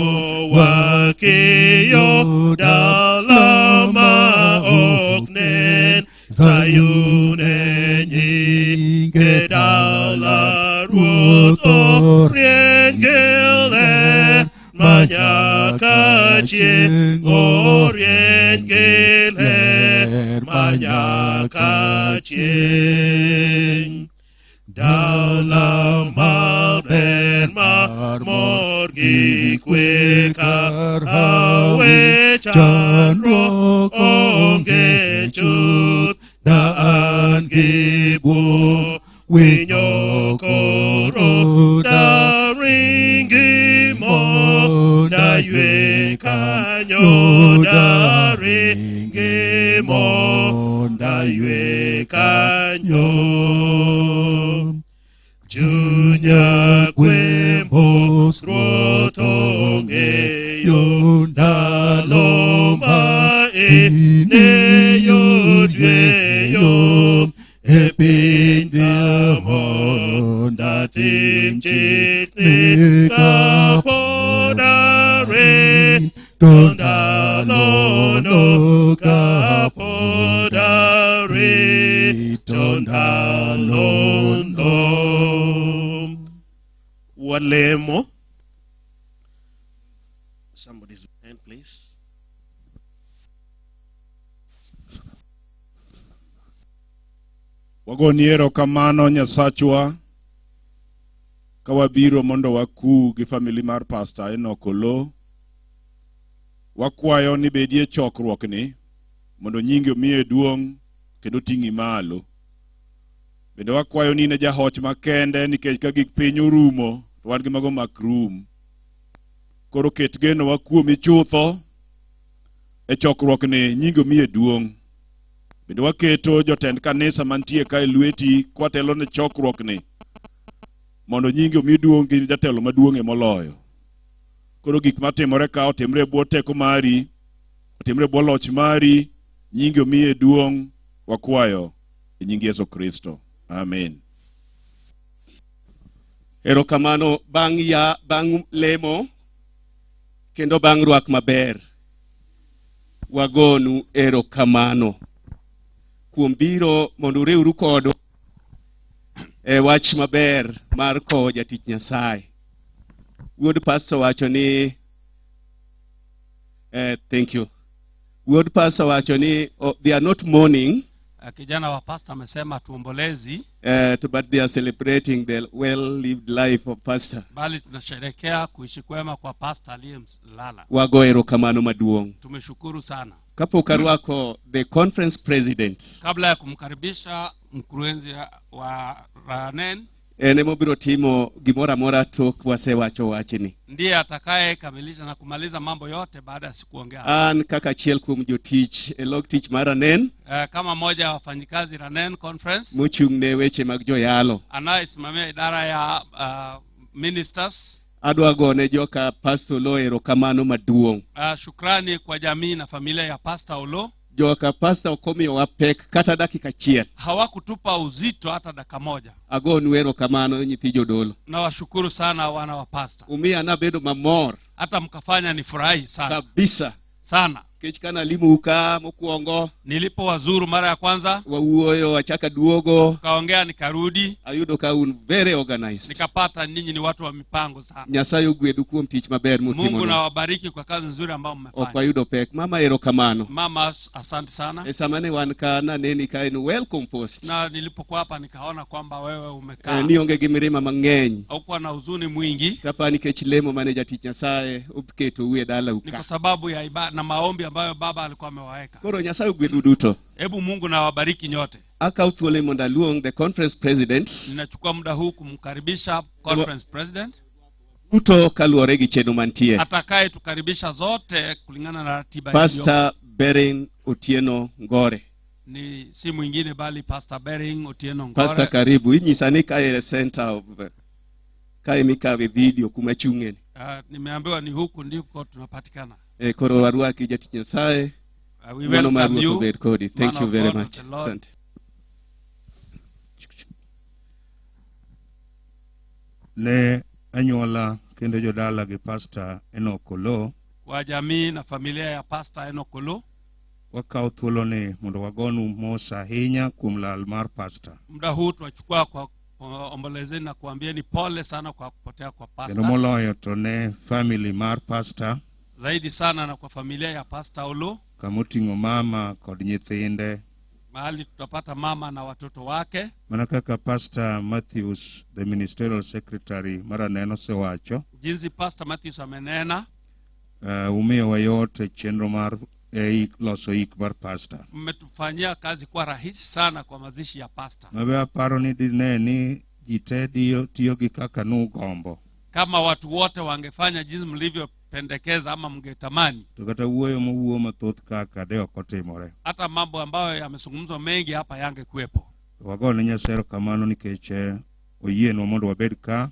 wa kiyo dala ma ok nen. Sayun e nyinge dala Ruoth orieny gi ler ma nyaka chieng', orieny gi ler ma nyaka chieng'. Dala maber mar mor gi kwe kar hawe chandruok onge chuth, da an gi bwo winyo koro da ringi mo da ywe kanyo, da ringi mo da ywe kanyo. Chunya kwembo Ruoth ong'eyo ndalo ma ineyud yweyo e piny mondo atim chikni kapod arito ndalono, kapod arito ndalono. Walemo. Somebody's hand, please. Wagoni erokamano Nyasachwa ka wabiro mondo waku gi family mar Pastor Enoch Oloo. Wakwayo ni bedie chokruokni mondo nyingi omiye duong' kendo ting'i malo. Bende wakwayo ni in e jahoch makende nikech ka gik piny orumo to wan gi mago mak rum. Koro ket genowa kuomi chutho e chokruokni nyingi omiye duong'. Bende waketo jotend kanisa mantie ka e lweti kwatelo ne chokruokni mondo nyingi omi duong' gi jatelo maduong' e moloyo. Koro gik matimore ka otimre e bwo teko mari, otimre e bwo loch mari, nyingi omiye duong', wakwayo e nying Yesu Kristo. Amen. Erokamano bang' ya bang' lemo kendo bang' rwak maber. Wagonu erokamano kuom biro mondo uriwru kodwa e wach maber mar kowo jatich Nyasaye. Wuod pastor wacho ni thank you. Wuod pastor wacho ni, oh, they are not mourning, Kijana wa pastor amesema tuombolezi, but they are celebrating the well-lived life of pastor. Bali tunasherekea kuishi kwema kwa pastor aliyemlala. Wago erokamano maduong'. Tumeshukuru sana. Kapok arwako the conference president, Kabla ya kumkaribisha mkurugenzi wa Ranen, en emobiro timo gimoro amora tok wasewacho wachni. Ndiye atakaye kamilisha na kumaliza mambo yote baada ya sikuongea. An kaka achiel kuom jotich e log tich mar Ranen, Kama mmoja wa wafanyikazi Ranen Conference mochung' ne weche mag joyalo, anayesimamia idara ya ministers, adwa gone joka Pastor Olo erokamano maduong'. Shukrani kwa jamii na familia ya Pastor Olo. Joka Pastor ok omiyowa pek kata dakika achiel. Hawakutupa uzito hata dakika moja. Agonu erokamano nyithi jodolo. Nawashukuru sana wana wa pastor. Umiya nabedo mamor. Hata mkafanya nifurahi sana. Kabisa. Sana. Nikech kana limou ka mokwongo, Nilipowazuru mara ya kwanza, wawuoyo achaka duogo, tukaongea nikarudi, ayudo ka un very organized. Nikapata ninyi ni watu wa mipango sana. Nyasaye ogwedhu kuom tich maber Mungu mutimono. nawabariki kwa kazi nzuri ambayo Ok mmefanya. wayudo pek. Mama, erokamano. Mama, asante sana. E sama ne wan ka naneni ka en well composed. Na nilipokuwa hapa nikaona kwamba wewe umekaa. Nionge gi mirima mang'eny. Haukuwa na huzuni mwingi. Tapa nikech lemo mane jatich Nyasaye oketou e dalau Ni ka. kwa sababu ya ibada na maombi ambayo baba alikuwa amewaweka. Koro Nyasaye ogwedhu duto. Hebu Mungu na wabariki nyote. Akaw thuolo mondo aluong the conference president Ninachukua muda huu kumkaribisha conference president duto kaluwore gi chenro mantie. atakaye tukaribisha zote kulingana na ratiba iliyopo. Pastor Berin Otieno Ngore. Ni si mwingine bali Pastor Bering Otieno Ngore. Pastor, karibu. Inyisa ni kae e center of kae mikawe video kuma chung'eni. Nimeambiwa ni huku ndiko tunapatikana. Koro warwaki jatich Nyasaye. We Ng'wono mar welcome Ruoth you, obed kodi. Thank man you of very God, much. the Lord. Asante. Ne anyuola kendo jodala gi Pastor Enoch Oloo. Kwa jamii na familia ya Pastor Enoch Oloo, Wakawo thuoloni mondo wagonu mos ahinya kuom lal mar pastor. Muda huu tunachukua kwa ombolezeni na kuambieni pole sana kwa kupotea kwa Kendo pastor. moloyo to ne family mar pastor, Zaidi sana na kwa familia ya Pastor Oloo, kamoting'o mama kod nyithinde. Mahali tutapata mama na watoto wake. Mana kaka Pastor Matthews, the ministerial secretary mar Aneno osewacho, Jinsi Pastor Matthews amenena, umiyowa yot e chenro mar loso ik mar pastor. Mmetufanyia kazi kuwa rahisi sana kwa mazishi ya pastor. Mabe aparo ni dine ni ji te tiyo gi kaka nugombo. Kama watu wote wangefanya jinsi mlivyopendekeza ama mngetamani, To kata wuoyo mowuo mathoth kaka de ok otimore. Hata mambo ambayo yamezungumzwa mengi hapa yangekuwepo. Wagone Nyasaye erokamano nikech oyienwa mondo wabed ka, mondo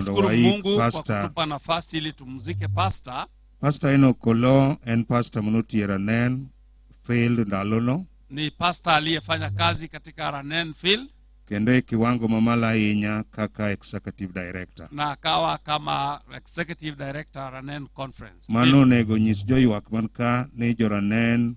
Tunamshukuru waik Mungu kwa pastor. kutupa nafasi ili tumzike pastor. Pastor Enoch Oloo en pastor manotiyo e Ranen Field ndalono, Ni pastor aliyefanya kazi katika Ranen Field kendo e kiwango mamalo ahinya kaka executive director. Na akawa kama executive director Ranen Conference. Mano onego nyis joywak man ka ni jo Ranen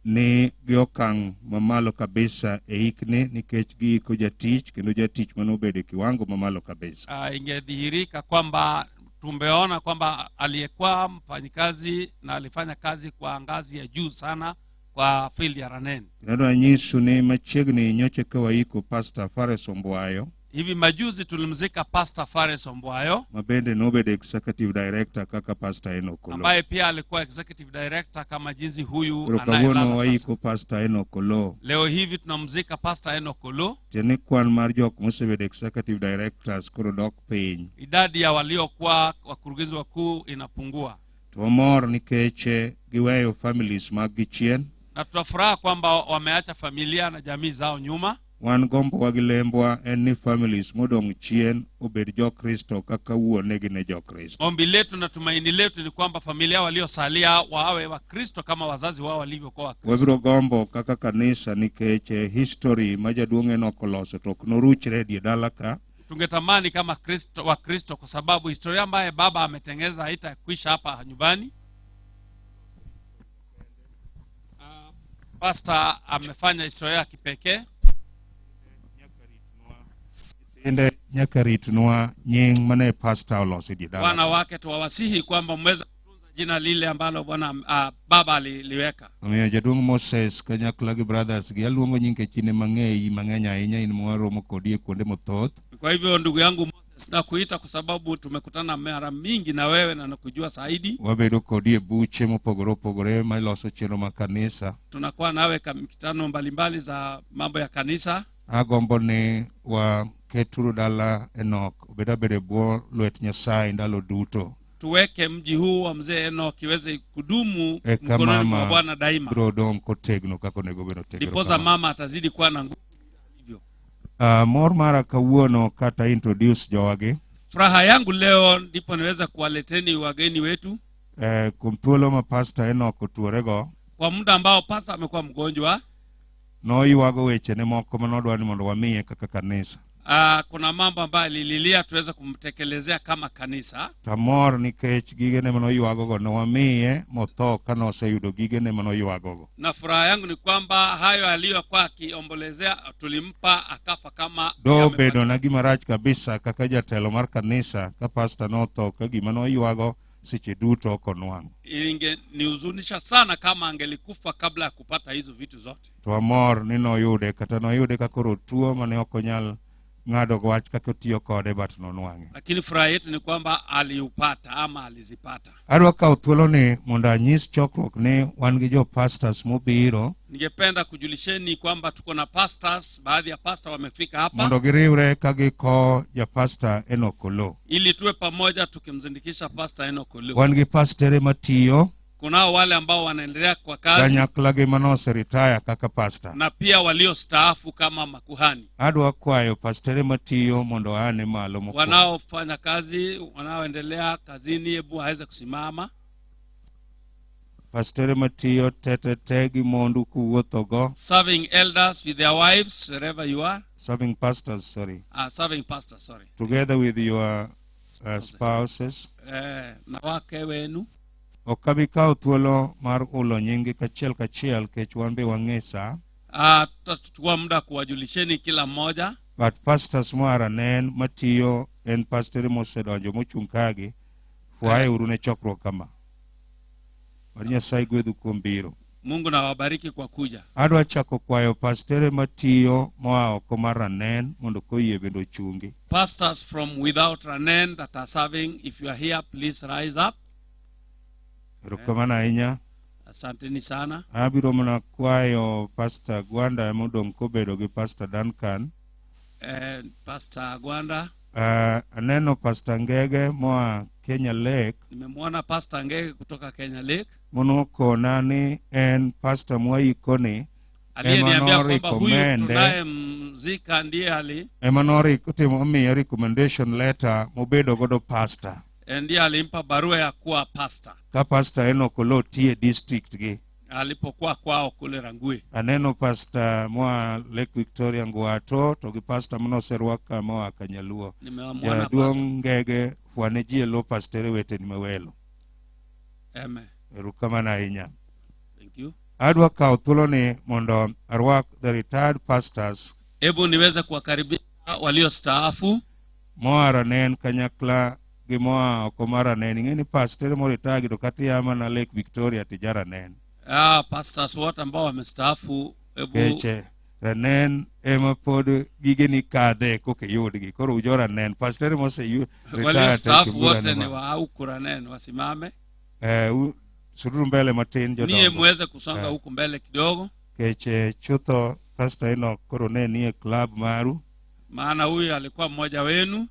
ni gi okang' mamalo kabisa e ikni nikech giiko jatich kendo jatich manobedo e kiwango mamalo kabisa. Ingedhihirika kwamba tumeona kwamba aliyekuwa mfanyikazi na alifanya kazi kwa ngazi ya juu sana kwa field ya Ranen. Kendo adwa nyisu ni machiegni nyocha ka waiko Pastor Fares Ombwayo, Hivi majuzi tulimzika Pastor Fares Ombwayo, ma bende nobedo executive director kaka Pastor Enoch Oloo. Ambaye pia alikuwa executive director kama jinsi huyu Koro anayelala kawuono sasa. waiko Pastor Enoch Oloo. Leo hivi tunamzika Pastor Enoch Oloo. Tiende ni kwan mar jok mosebedo executive directors koro dok piny. Idadi ya waliokuwa wakurugenzi wakuu inapungua. To wamor nikech giweyo families mag gi chien. Na tunafuraha kwamba wameacha familia na jamii zao nyuma. Wan gombowa gi lembwa en ni families modong' chien obed jokristo kaka wuonegi ne jokristo. Ombi letu na tumaini letu ni kwamba familia waliosalia wawe Wakristo kama wazazi wao walivyokuwa Wakristo. Wabiro gombo kaka kanisa nikech history ma jaduong' Enoch oloso to ok noruchre e dier dala ka. Tungetamani kama Kristo, Wakristo kwa sababu historia ambaye baba ametengeza haitakwisha hapa nyumbani. Pastor amefanya historia ya kipekee. Nyithinde nyaka ritnwa nying mane pastor oloso e dier dala. Wanawake tuwawasihi kwamba mweze kutunza jina lile ambalo bwana baba aliliweka. Omiyo jaduong' Moses kanyakla gi brothers gi aluongo nying nikech in ema ang'eyi mang'eny ahinya, in mwaromo kodi e kuonde mathoth. Kwa hivyo ndugu yangu Moses, nakuita kwa sababu tumekutana mara mingi na wewe na nakujua zaidi. Wabedo kodi e buche mopogore opogore maloso chenro mag kanisa. Tunakuwa nawe ka mikutano mbalimbali za mambo ya kanisa. Agombo ni waketuru dala Enoch obed abeda e bwo lwet Nyasaye ndalo duto. Tuweke mji huu wa mzee Enoch iweze kudumu Eka mkononi mwa mama Bwana daima. biro dong' kotegno kaka onego bed otegno Ndiposa kama. mama atazidi kuwa na nguvu hivyo. Mor mara kawuono kata introduce jowagi. Furaha yangu leo ndipo niweza kuwaleteni wageni wetu. Kuom thuolo ma Pastor Enoch otuorego, Kwa muda ambao pastor amekuwa mgonjwa, noywago wechene moko manodwa ni mondo wamiye kaka kanisa. Kuna mambo ambayo alililia tuweze kumtekelezea kama kanisa. Tamor nikech gigene manoywagogo nowamiye motho kanoseyudo gigene manoywagogo. Na furaha yangu ni kwamba hayo aliyokuwa akiombolezea tulimpa akafa kama Do bedo na gima rach kabisa kaka jatelo mar kanisa ka pastor notho ka gima noywago seche duto ok onwang'o. Ingenihuzunisha sana kama angelikufa kabla ya kupata hizo vitu zote. To amor ni noyude, kata noyude ka koro otuo mane ok onyal ng'ado wach kaka otiyo kode but nonwang'e. Lakini furaha yetu ni kwamba aliupata ama alizipata. Adwa kawo thuoloni mondo anyis chokruok ni wan gi jo pastors mobiro Ningependa kujulisheni kwamba tuko na pastors, baadhi ya pastor wamefika hapa mondo giriwre ka giko ja pastor Enoch Oloo. ili tuwe pamoja tukimzindikisha Pastor Enoch Oloo. Wan gi pastere matiyo Kunao wale ambao wanaendelea kwa kazi kanyakla gi manoseritaya kaka pastor. na pia waliostaafu kama makuhani. Adwa kwayo pastere matiyo mondo aane malo mokwongo. Wanaofanya kazi, wanaoendelea kazini, hebu waweze kusimama. Pastere matiyo te gi mondu kuwuothogo. Serving elders with their wives wherever you are. Serving pastors, sorry. Serving pastors, sorry. Together with your spouses. Na wake wenu. Ok abi kawo thuolo mar ulo nyinggi kachiel kachiel kech wan be wang'e sa. Tutachukua muda kuwajulisheni kila mmoja. But pastors moa Ranen matiyo en pastere mosedonjo mochung' kagi, fwaye uru ne chokruok kama. Mar Nyasaye gwedhu kuom biro. Mungu na wabariki kwa kuja. Adwa chako kwayo pastere matiyo moa oko mar Ranen mondo koyie bende ochungi. Pastors from without Ranen that are serving, if you are here, please rise up. Erokamano ahinya. Asanteni sana. Abiro mana kwayo Pastor Gwanda modong' kobedo gi Pastor Duncan. Pastor Gwanda. Aneno Pastor Ngege moa Kenya Lake. Nimemwona Pastor Ngege kutoka Kenya Lake. Monokona ni en pastor mwaikoni. Aliyeniambia kwamba huyu tunayemzika ndiye ali. Ema noriko omiye recommendation letter mobedo godo pastor. Ndiye alimpa barua ya kuwa pastor. Ka Pastor Enoch Oloo tiye district gi. Alipokuwa kwao kule Rangwe. Aneno pastor moa Lake Victoria Ngwato to gi pastor manoserwaka moa Kanyaluo. Nimemwona Jaduong' Ngege fwane ji e lo pastere weteni mawelo. Amen. Erokamano ahinya. Thank you. Adwa kawo thuoloni mondo arwak the retired pastors. Hebu niweze kuwakaribisha waliostaafu. Moa Ranen kanyakla gi moa oko mar Ranen. Ing'e ni pastere moretire gi to kata ia mana Lake Victoria to ija Ranen. Pastors wote ambao wamestaafu, hebu Keche Ranen ema pod gigeni kadhe koka iyudgi. Koro ujo Ranen. Pastere mose retire waliostaafu wote ni wa huku Ranen wasimame. Sururu mbele matin jodongo. Niye muweze kusonga huku mbele kidogo. Keche chutho Pastor Enoch koro ne nie club maru. Maana huyu alikuwa mmoja wenu.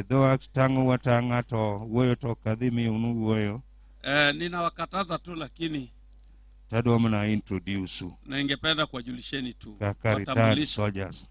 Dho tang'o watang'a to wuoyo to ok adhi miyo unu wuoyo. Ninawakataza tu lakini Tadwa mana introduce u. Na ningependa kuwajulisheni tu. Kaka retired Watambulishe. soldiers.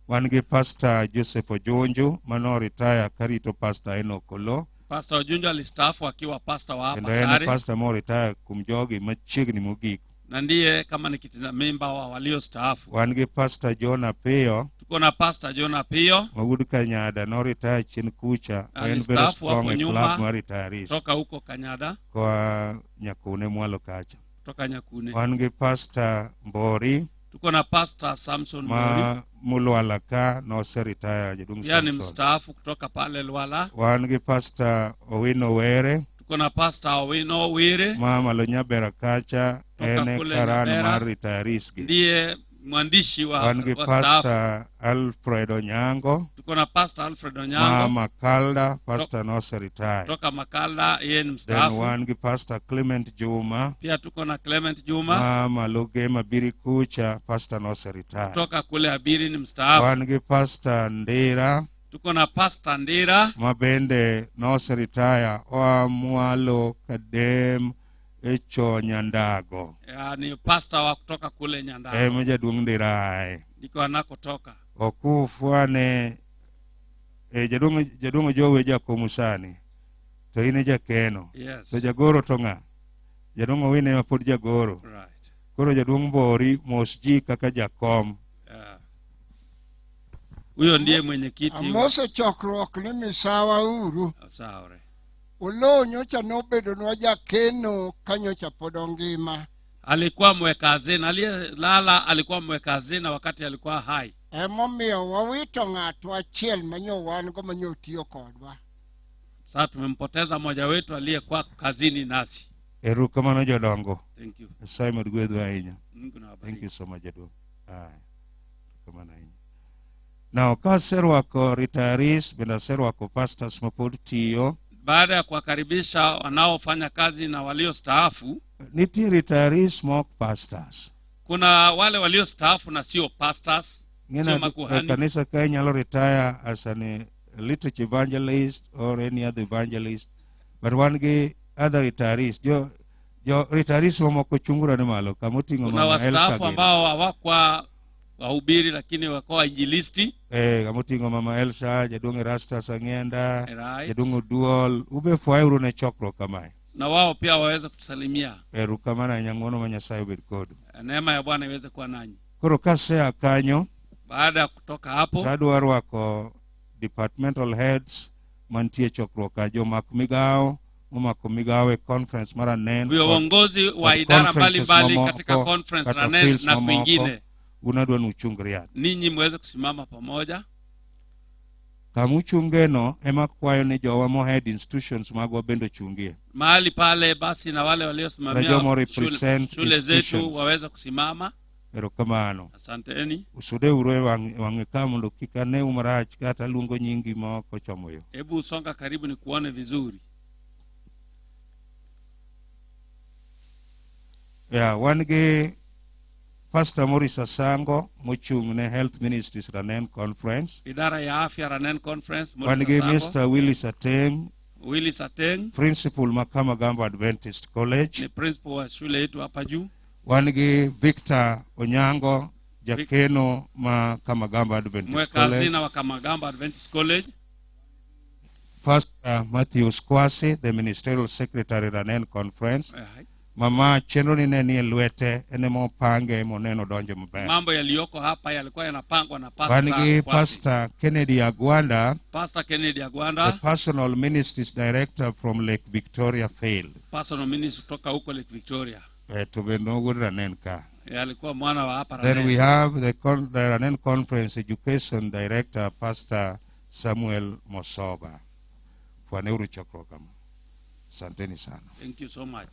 Wan gi Pastor Joseph Ojunju mano retire karito Pastor Enoch Oloo. Pastor Ojunjo alistaafu akiwa pastor wa hapa Kendo en Sare pastor mo retire kuom jogi machiegni mogik. Na ndiye kama ni kitinda mimba wa waliostaafu. Wan gi Pastor John Apiyo Tuko na Pastor John Apiyo ma wuod Kanyada no retire chien kucha. En very alistaafu strong hapo e club nyuma mar retirees toka huko Kanyada, koa Nyakune mwalo kacha. Kutoka Nyakune. Wan gi Pastor Mbori Tuko na Pastor Samson Mori ma Mulwala ka nose retire jaduong' pia ni Samson. mstaafu kutoka pale Lwala. Wan gi Pastor Owino Were Tuko na Pastor Owino Wire ma malo Nyabera kacha Toka en e kule karan Nyabera. Mar retirees gi. Ndiye mwandishi wa Wan gi wastaafu. Pastor Alfred Onyango Tuko na Pastor Alfred ma Onyango Makalda, pastor nose retire. Toka Makala, yeye ni Then mstaafu. wan gi Pastor Clement Juma Pia tuko na Clement Juma ma malo Gema Biri kucha, pastor nose retire. Kutoka kule Abiri, ni mstaafu. Wan gi Pastor Ndira Tuko na Pastor Ndira ma bende nose retire oa mwalo Kadem e cho Nyandago. Ya, ni pastor wa kutoka kule Nyandago, Ema jaduong' Ndira ae. Ndiko anakotoka. Okufwane e jaduong' jaduong' Ojowe jakomu sani to in e jakeno. Yes. To jagoro to ng'a? Jaduong' Owino ema pod jagoro. Right. Koro jaduong' Mbori mos ji kaka jakom. Yeah. Huyo ndiye mwenyekiti. Amoso chokruok ni misawa uru. Sawa. Oloo nyocha nobedonwa jakeno ka nyocha pod ongima. Alikuwa mweka hazina, aliyelala alikuwa mweka hazina wakati alikuwa hai. Emomiyo wawito ng'atwa achiel manyo wan go manyo tiyo kodwa. Sasa tumempoteza mmoja wetu aliyekuwa kazini nasi. Erokamano jodongo. Thank you. Nyasaye mondo gwedhu ahinya. Mungu na wabariki. Thank you so much jaduong'. Aya. Erokamano ahinya. Now kaserwako retirees bende aserwako pastors mapod tiyo. Baada ya kuwakaribisha wanaofanya kazi na waliostaafu, Nitie retirees ma ok pastors. Kuna wale waliostaafu na sio pastors, Ng'ena sio e makuhani. Kanisa ka inyalo retire as an literature evangelist or any other evangelist, but wan gi other retirees. Jo retirees mamoko chungura ni malo kama oting'o Kuna mama Elsa wastaafu gini. ambao hawakuwa wahubiri lakini wakuwa wainjilisti. Eh, kama oting'o mama Elsa, jaduong' Erastus Ang'enda, Right. jaduong' Oduol, ube fwauru ne chokruok kamae. Na wao pia waweze kutusalimia. Erokamano ahinya, ng'wono ma Nyasaye obed kodu. Neema ya Bwana iweze kuwa nanyi. Koro kasea kanyo, Baada ya kutoka hapo, tadwa rwako departmental heads mantie chokruok ka, jomak migawo momako migawo e conference mar Anen viongozi wa kod idara conferences mbalimbali mamoko, katika conference kata Ranen fields na mamoko, kwingine, un adwa ni uchung riat. Ninyi mweze kusimama pamoja. Kama uchungeno ema kwayo ni jowa mohead institutions magwa bende ochungie. Mahali pale basi, na wale waliosimamia Na jomo represent shule zetu institutions. waweze kusimama. Erokamano. Asanteni. Usudeuru e wang'e ka mondo kik aneu marach kata luongo nyingi ma ok ochomo yo. Hebu songa karibu nikuone vizuri. Yeah, wan gi Pastor Maurice Asango mochung' ne Health Ministries Ranen Conference. Idara ya afya Ranen Conference, Wan Maurice gi Asango. Mr. Willis Ateng, Willis Ateng principal ma Kamagambo Adventist College. Ni principal wa shule yetu hapa juu. Wan gi Victor Onyango, jakeno ma Kamagambo Adventist Mweka College. hazina wa Kamagambo Adventist College. Pastor Matthew Squasi, the ministerial secretary Ranen Conference. Right. Mama chenro ni ne nie lwete en ema opange moneno donjo maber. Mambo yaliyoko hapa yalikuwa yanapangwa na Wan Pastor gi Kwasi. Pastor Kennedy Agwanda, Pastor Kennedy the Agwanda, personal ministries director from Lake Victoria Field. personal ministry kutoka huko Lake Victoria. To bende nowuod Ranen ka. Alikuwa mwana wa hapa Then we Ranen. have the Ranen Conference Education Director, Pastor Samuel Mosoba. Fwaneuru chokruok kama. Asanteni sana. Thank you so much.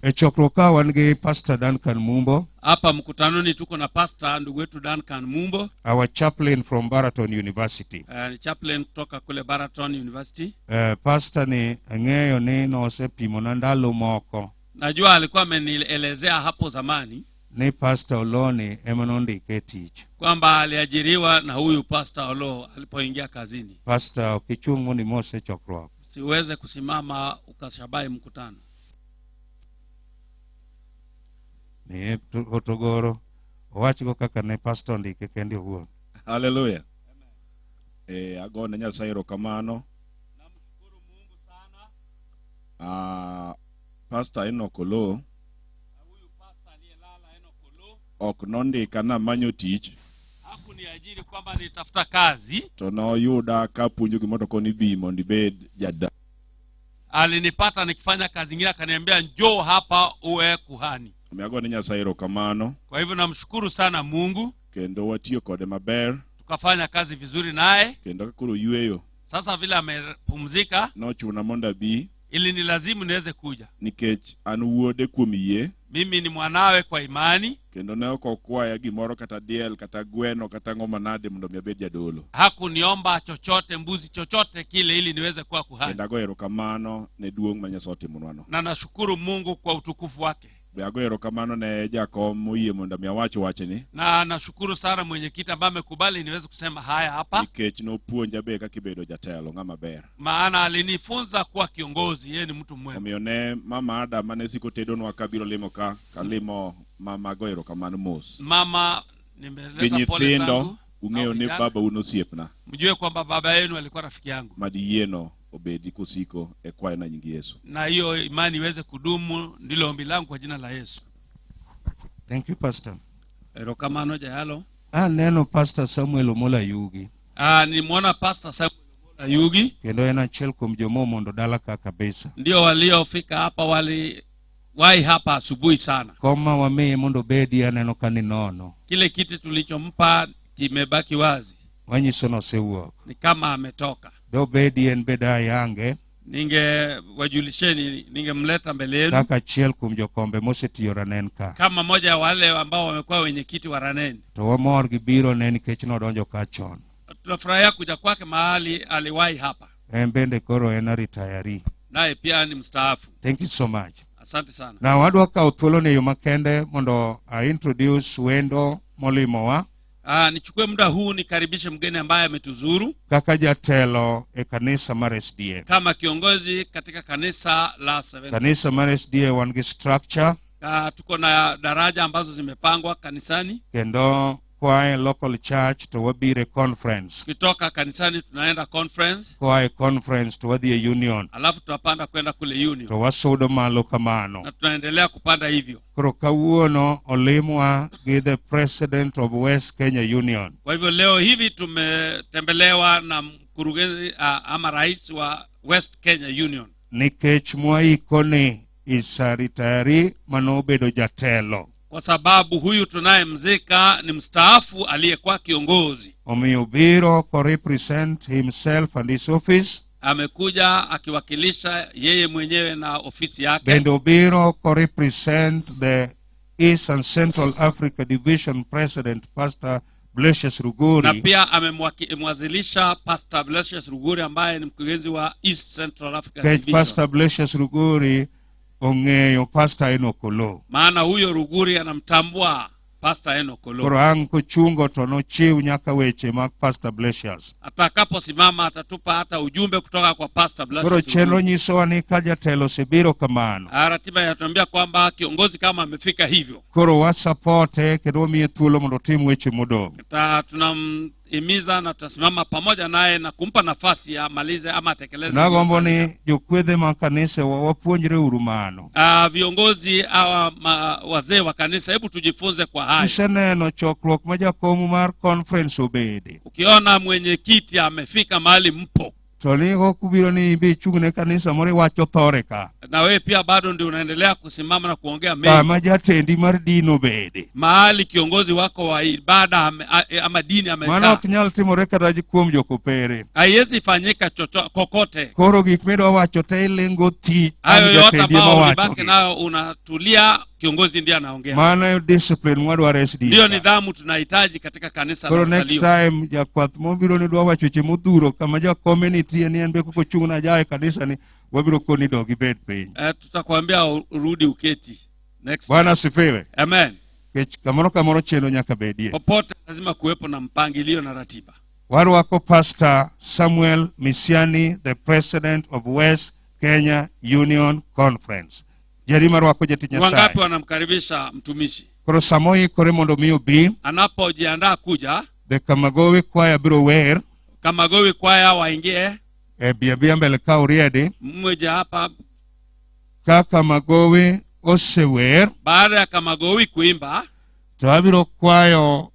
E chokruok ka wan gi Pastor Duncan Mumbo, Hapa mkutanoni tuko na pastor ndugu wetu Duncan Mumbo, our chaplain from Baraton University. Ni chaplain kutoka kule Baraton University. Pastor ni ang'eyo ni nosepimona ndalo moko Najua alikuwa amenielezea hapo zamani ni Pastor Oloni ema nondike e tich. Kwamba aliajiriwa na huyu Pastor Olo alipoingia kazini. Pastor, ok ichung' mondo imos e chokruok. Siweze kusimama ukashabai mkutano. Miye Hotogoro owachgo kaka ne pastor ondike kende owuon. Haleluya. Agone Nyasaye erokamano. Pastor Enoch Oloo ok nondika namanyo tich Hakuniajiri kwamba nitafuta kazi, to noyuda kapuonjo gimoro to koni bi mondo ibed jada. Alinipata nikifanya kazi ingine, akaniambia njoo hapa uwe kuhani. Omiyo agone Nyasaye erokamano Kwa hivyo namshukuru sana Mungu, kendo watiyo kode maber tukafanya kazi vizuri naye. Kendo ka koro oyweyo Sasa vile amepumzika, nochuna mondo abi ili ni lazimu niweze kuja. Nikech an wuode kuom yie Mimi ni mwanawe kwa imani. Kendo ne ok okwaya gimoro kata diel kata gweno kata ang'o manade mondo mi abed jadolo. Hakuniomba chochote, mbuzi chochote kile, ili niweze kuwa kuhani. Kendo ago erokamano ne duong' ma Nyasaye otimonwano. Na nashukuru Mungu kwa utukufu wake. Be ago erokamano ne jakom moyie mondo mi awach wachni Na nashukuru sana mwenyekiti ambaye amekubali niweze kusema haya hapa, nikech nopuonja be kaka ibedo jatelo ng'ama ber. Maana alinifunza kuwa kiongozi. Yeye ni mtu mwema. Omiyo ne mama Ada mane siko tedonwa kabiro limo ka kalimo mama ago erokamano mos. Mama, Gi nimeleta pole nyithindo zangu. ung'eyo ni vijana. baba un osiepna. Mjue kwamba baba yenu alikuwa rafiki yangu, Mad yieno obedi kosiko e kwayona nying Yesu. Na hiyo imani iweze kudumu, ndilo ombi langu kwa jina la Yesu. Thank you, Pastor. Erokamano jayalo. Aneno Pastor Samuel Omola Yugi. Nimeona Pastor Samuel Omola Yugi. Kendo en achiel kuom joma omondo dala ka kabisa. Ndio waliofika hapa waliwahi hapa asubuhi sana. Kom ma wamiye mondo obedi aneno ka ni nono. Kile kiti tulichompa kimebaki wazi. Wanyiso ni osewuok. Ni kama ametoka. Dobedi en beda ayange. Ningewajulisheni, ningemleta mbele yenu Kaka achiel kuom jokombe mosetiyo Ranen ka. Kama mmoja wa wale ambao wamekuwa wenyekiti wa Ranen. To wamor gi biro ne nikech nodonjo ka chon. Tunafurahia kuja kwake mahali aliwahi hapa. En bende koro en a retiree. Naye pia ni mstaafu. Thank you so much. Asante sana. Na wadwa kawo thuolo ni e yo makende mondo a introduce wendo molimowa. Nichukue muda huu nikaribishe mgeni ambaye ametuzuru kaka jatelo e kanisa mar SDA. Kama kiongozi katika kanisa la Seventh. Kanisa mar SDA wan gi structure. Tuko na daraja ambazo zimepangwa kanisani. Kendo koa e local church to wabiro e conference. Kutoka kanisani tunaenda conference. Koa e conference to wadhi e union. Alafu tutapanda kwenda kule union. To wasudo malo kamano. Na tunaendelea kupanda hivyo. Koro kawuono olimwa gi the president of West Kenya Union. Kwa hivyo leo hivi tumetembelewa na mkurugenzi ama rais wa West Kenya Union. Nikech mwaiko ni is a retiree manobedo jatelo. Kwa sababu huyu tunayemzika ni mstaafu aliyekuwa kiongozi. Omiyo biro ko represent himself and his office. Amekuja akiwakilisha yeye mwenyewe na ofisi yake. Bende obiro ko represent the East and Central Africa Division President Pastor Blessious Ruguri. Na pia amemwazilisha Pastor Blessious Ruguri ambaye ni mkurugenzi wa East Central Africa Nikech Division. Pastor Blessious Ruguri ong'eyo Pastor Enoch Oloo. Maana huyo Ruguri anamtambua Pastor Enoch Oloo. Koro ang' kochungo to nochiw nyaka weche mag Pastor Blessious. Atakaposimama atatupa hata ujumbe kutoka kwa Pastor Blessious. Koro chenro Ruguri. nyisowa ni ka jatelo osebiro kamano. Ratiba inatuambia kwamba kiongozi kama amefika hivyo. Koro wasapote kendo wamiye thuolo mondo otim weche modong'. Tunamhimiza na tutasimama pamoja naye na kumpa nafasi amalize ama atekeleze. Nagombo ni jokwedhe mag kanisa wa wapuonjre uru mano. Viongozi hawa wazee wa kanisa, hebu tujifunze kwa haya. Useneno chokruok ma jakom mar conference obede. Ukiona mwenyekiti amefika mahali mpo. To ni ok ubiro ni ibi ichung' ne kanisa moro iwacho thore ka. Na wewe pia bado ndio unaendelea kusimama na kuongea mengi. Kama jatendi mar din obede. Mahali kiongozi wako wa ibada ama dini amekaa. Mano ok nyal timore kata kuom jokopere. Haiwezi fanyika kokote. Koro gik midwa wacho te ilingo thi Hayo an yote jatendi ema ambao wacho ulibaki gi. nayo unatulia, kiongozi ndiye anaongea. Mano e discipline mwadwaro SDA. Ndiyo nidhamu tunahitaji katika kanisa la Koro next Usalio. time jakwath mobiro ni dwa wacho weche modhuro kama jakome nitie ni en be koko chung' na jae kanisa ni wabiro koni dog ibed piny. Tutakwambia urudi uketi. Next. Bwana asifiwe. Amen. Nikech kamoro kamoro chenro nyaka bedie. Popote lazima kuwepo na mpangilio na ratiba. Warwako Pastor Samuel Misiani, the president of West Kenya Union Conference. Jari marwako jatich Ni wangapi Nyasaye. wanamkaribisha mtumishi? Koro sama oikore mondo mi obi, Anapojiandaa kuja, the Kamagowi kwaya biro wer, Kamagowi kwaya waingie, e bi abia mbele ka uriedi. mmoja hapa. Ka Kamagowi osewer, Baada ya Kamagowi kuimba, to abiro kwayo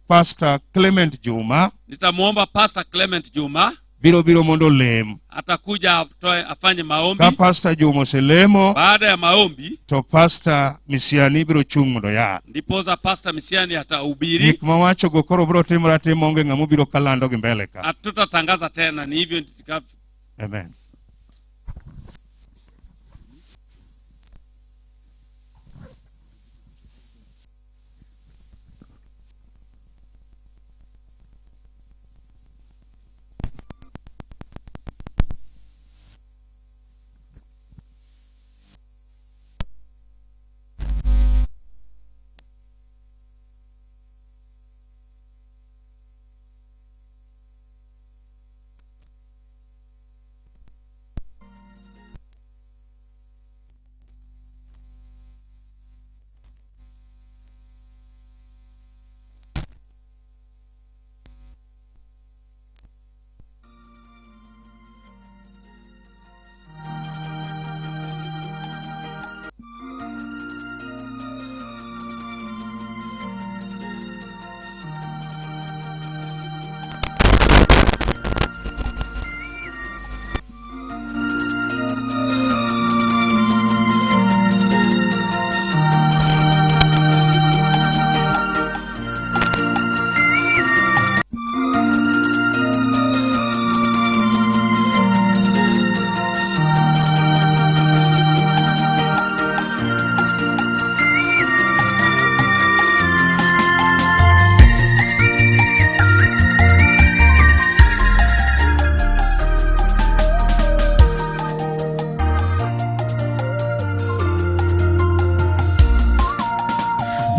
Pastor Clement Juma nitamwomba Pastor Clement Juma biro biro mondo olem. Atakuja atoe, afanye maombi. Ka Pastor Juma oselemo, Baada ya maombi, to Pastor Misiani biro chung' mondo yal. Ndiposa Pastor Misiani atahubiri. Gik mawachogo koro biro timore atima onge ng'ama obiro kalando gi mbele ka. Hatutatangaza tena, ni hivyo ndivyo. Amen.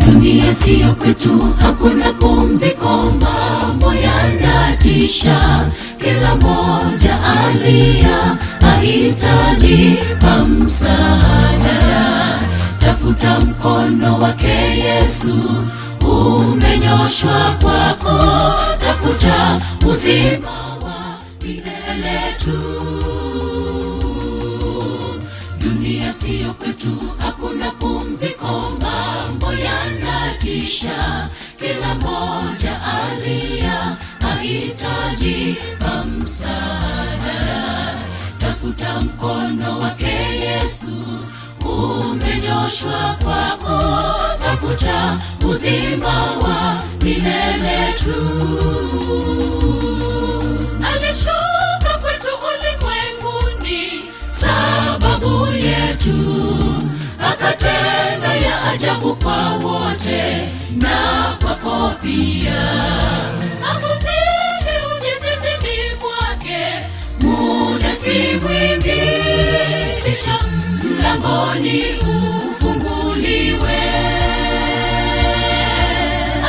Dunia siyo kwetu, hakuna pumziko, mambo yanatisha. Kila mmoja alia, ahitaji pa msaada. Tafuta mkono wake Yesu, umenyoshwa kwako. Tafuta uzima wa milele tu. Dunia siyo kwetu, hakuna pumziko, mambo yanatisha. Kila mmoja alia, ahitaji pa msaada. Tafuta mkono wake Yesu, umenyoshwa kwako. Tafuta uzima wa milele tu. Alishuka kwetu ulimwenguni, sababu yetu, akatenda ya ajabu kwa wote na kwako pia. Akusihi uje zizini mwake, muda si mwingi, kisha mlangoni ufunguliwe.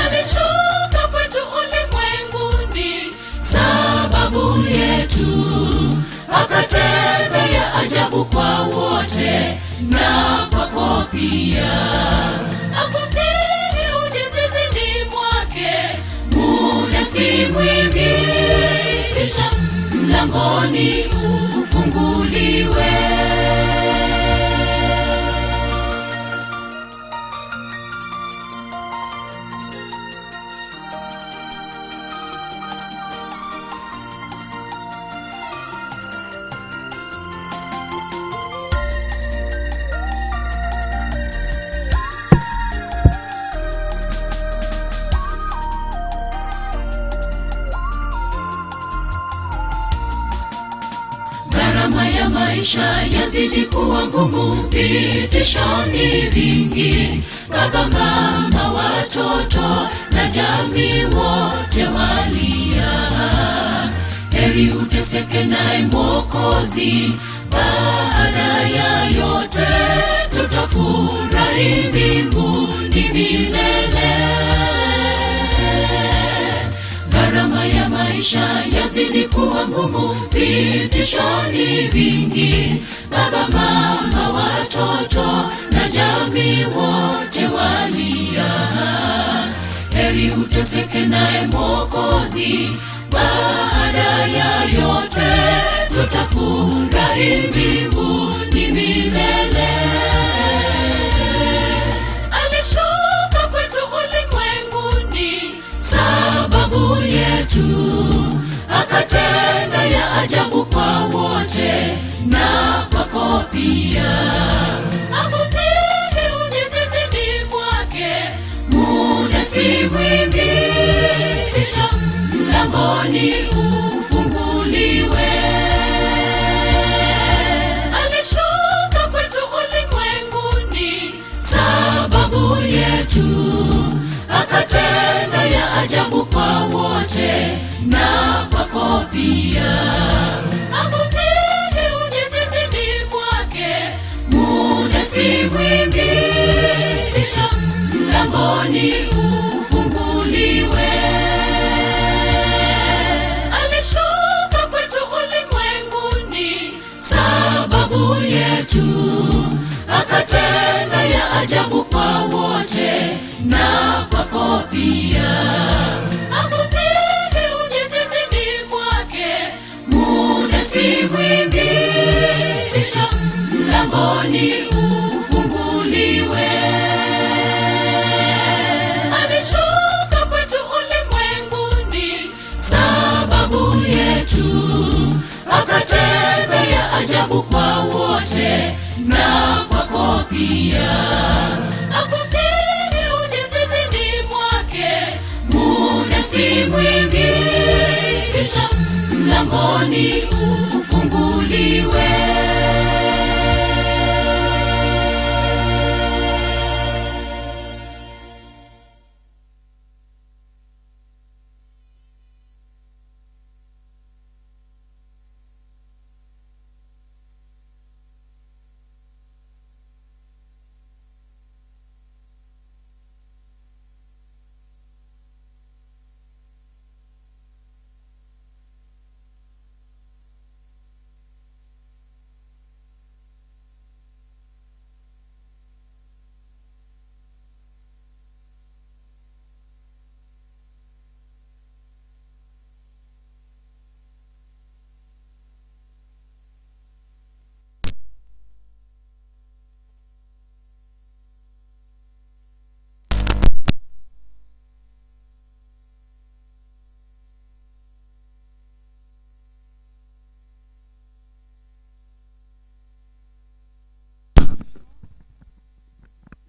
Alishuka kwetu ulimwenguni, sababu yetu, akatenda ya ajabu kwa wote na kwako pia. Akusihi uje zizini mwake, muda si mwingi, kisha mlangoni ufunguliwe. Gharama ya maisha yazidi kuwa ngumu, vitisho ni vingi. Baba, mama, watoto na jamii wote walia. Heri uteseke naye Mwokozi, baada ya yote tutafurahi mbinguni milele. Gharama ya maisha Maisha yazidi kuwa ngumu, vitisho ni vingi. Baba, mama, watoto na jamii wote walia. Heri uteseke naye Mwokozi, baada ya yote tutafurahi mbinguni milele. Alishuka kwetu ulimwenguni sababu yetu, akatenda ya ajabu kwa wote na kwako pia. Akusihi uje zizini mwake, muda si mwingi, kisha mlangoni ufunguliwe. Alishuka kwetu ulimwenguni sababu yetu, akatenda ya ajabu kwa wote na kwako pia. Akusihi uje zizini mwake, muda si mwingi, kisha mlangoni ufunguliwe. Alishuka kwetu ulimwenguni sababu yetu, akatenda ya ajabu kwa wote na kwako pia. Akusihi uje zizini mwake, muda si mwingi, kisha mlangoni ufunguliwe. Alishuka kwetu ulimwenguni sababu yetu, akatenda ya ajabu kwa wote na kwako pia. Akusihi uje zizini mwake, muda si mwingi, kisha mlangoni ufunguliwe.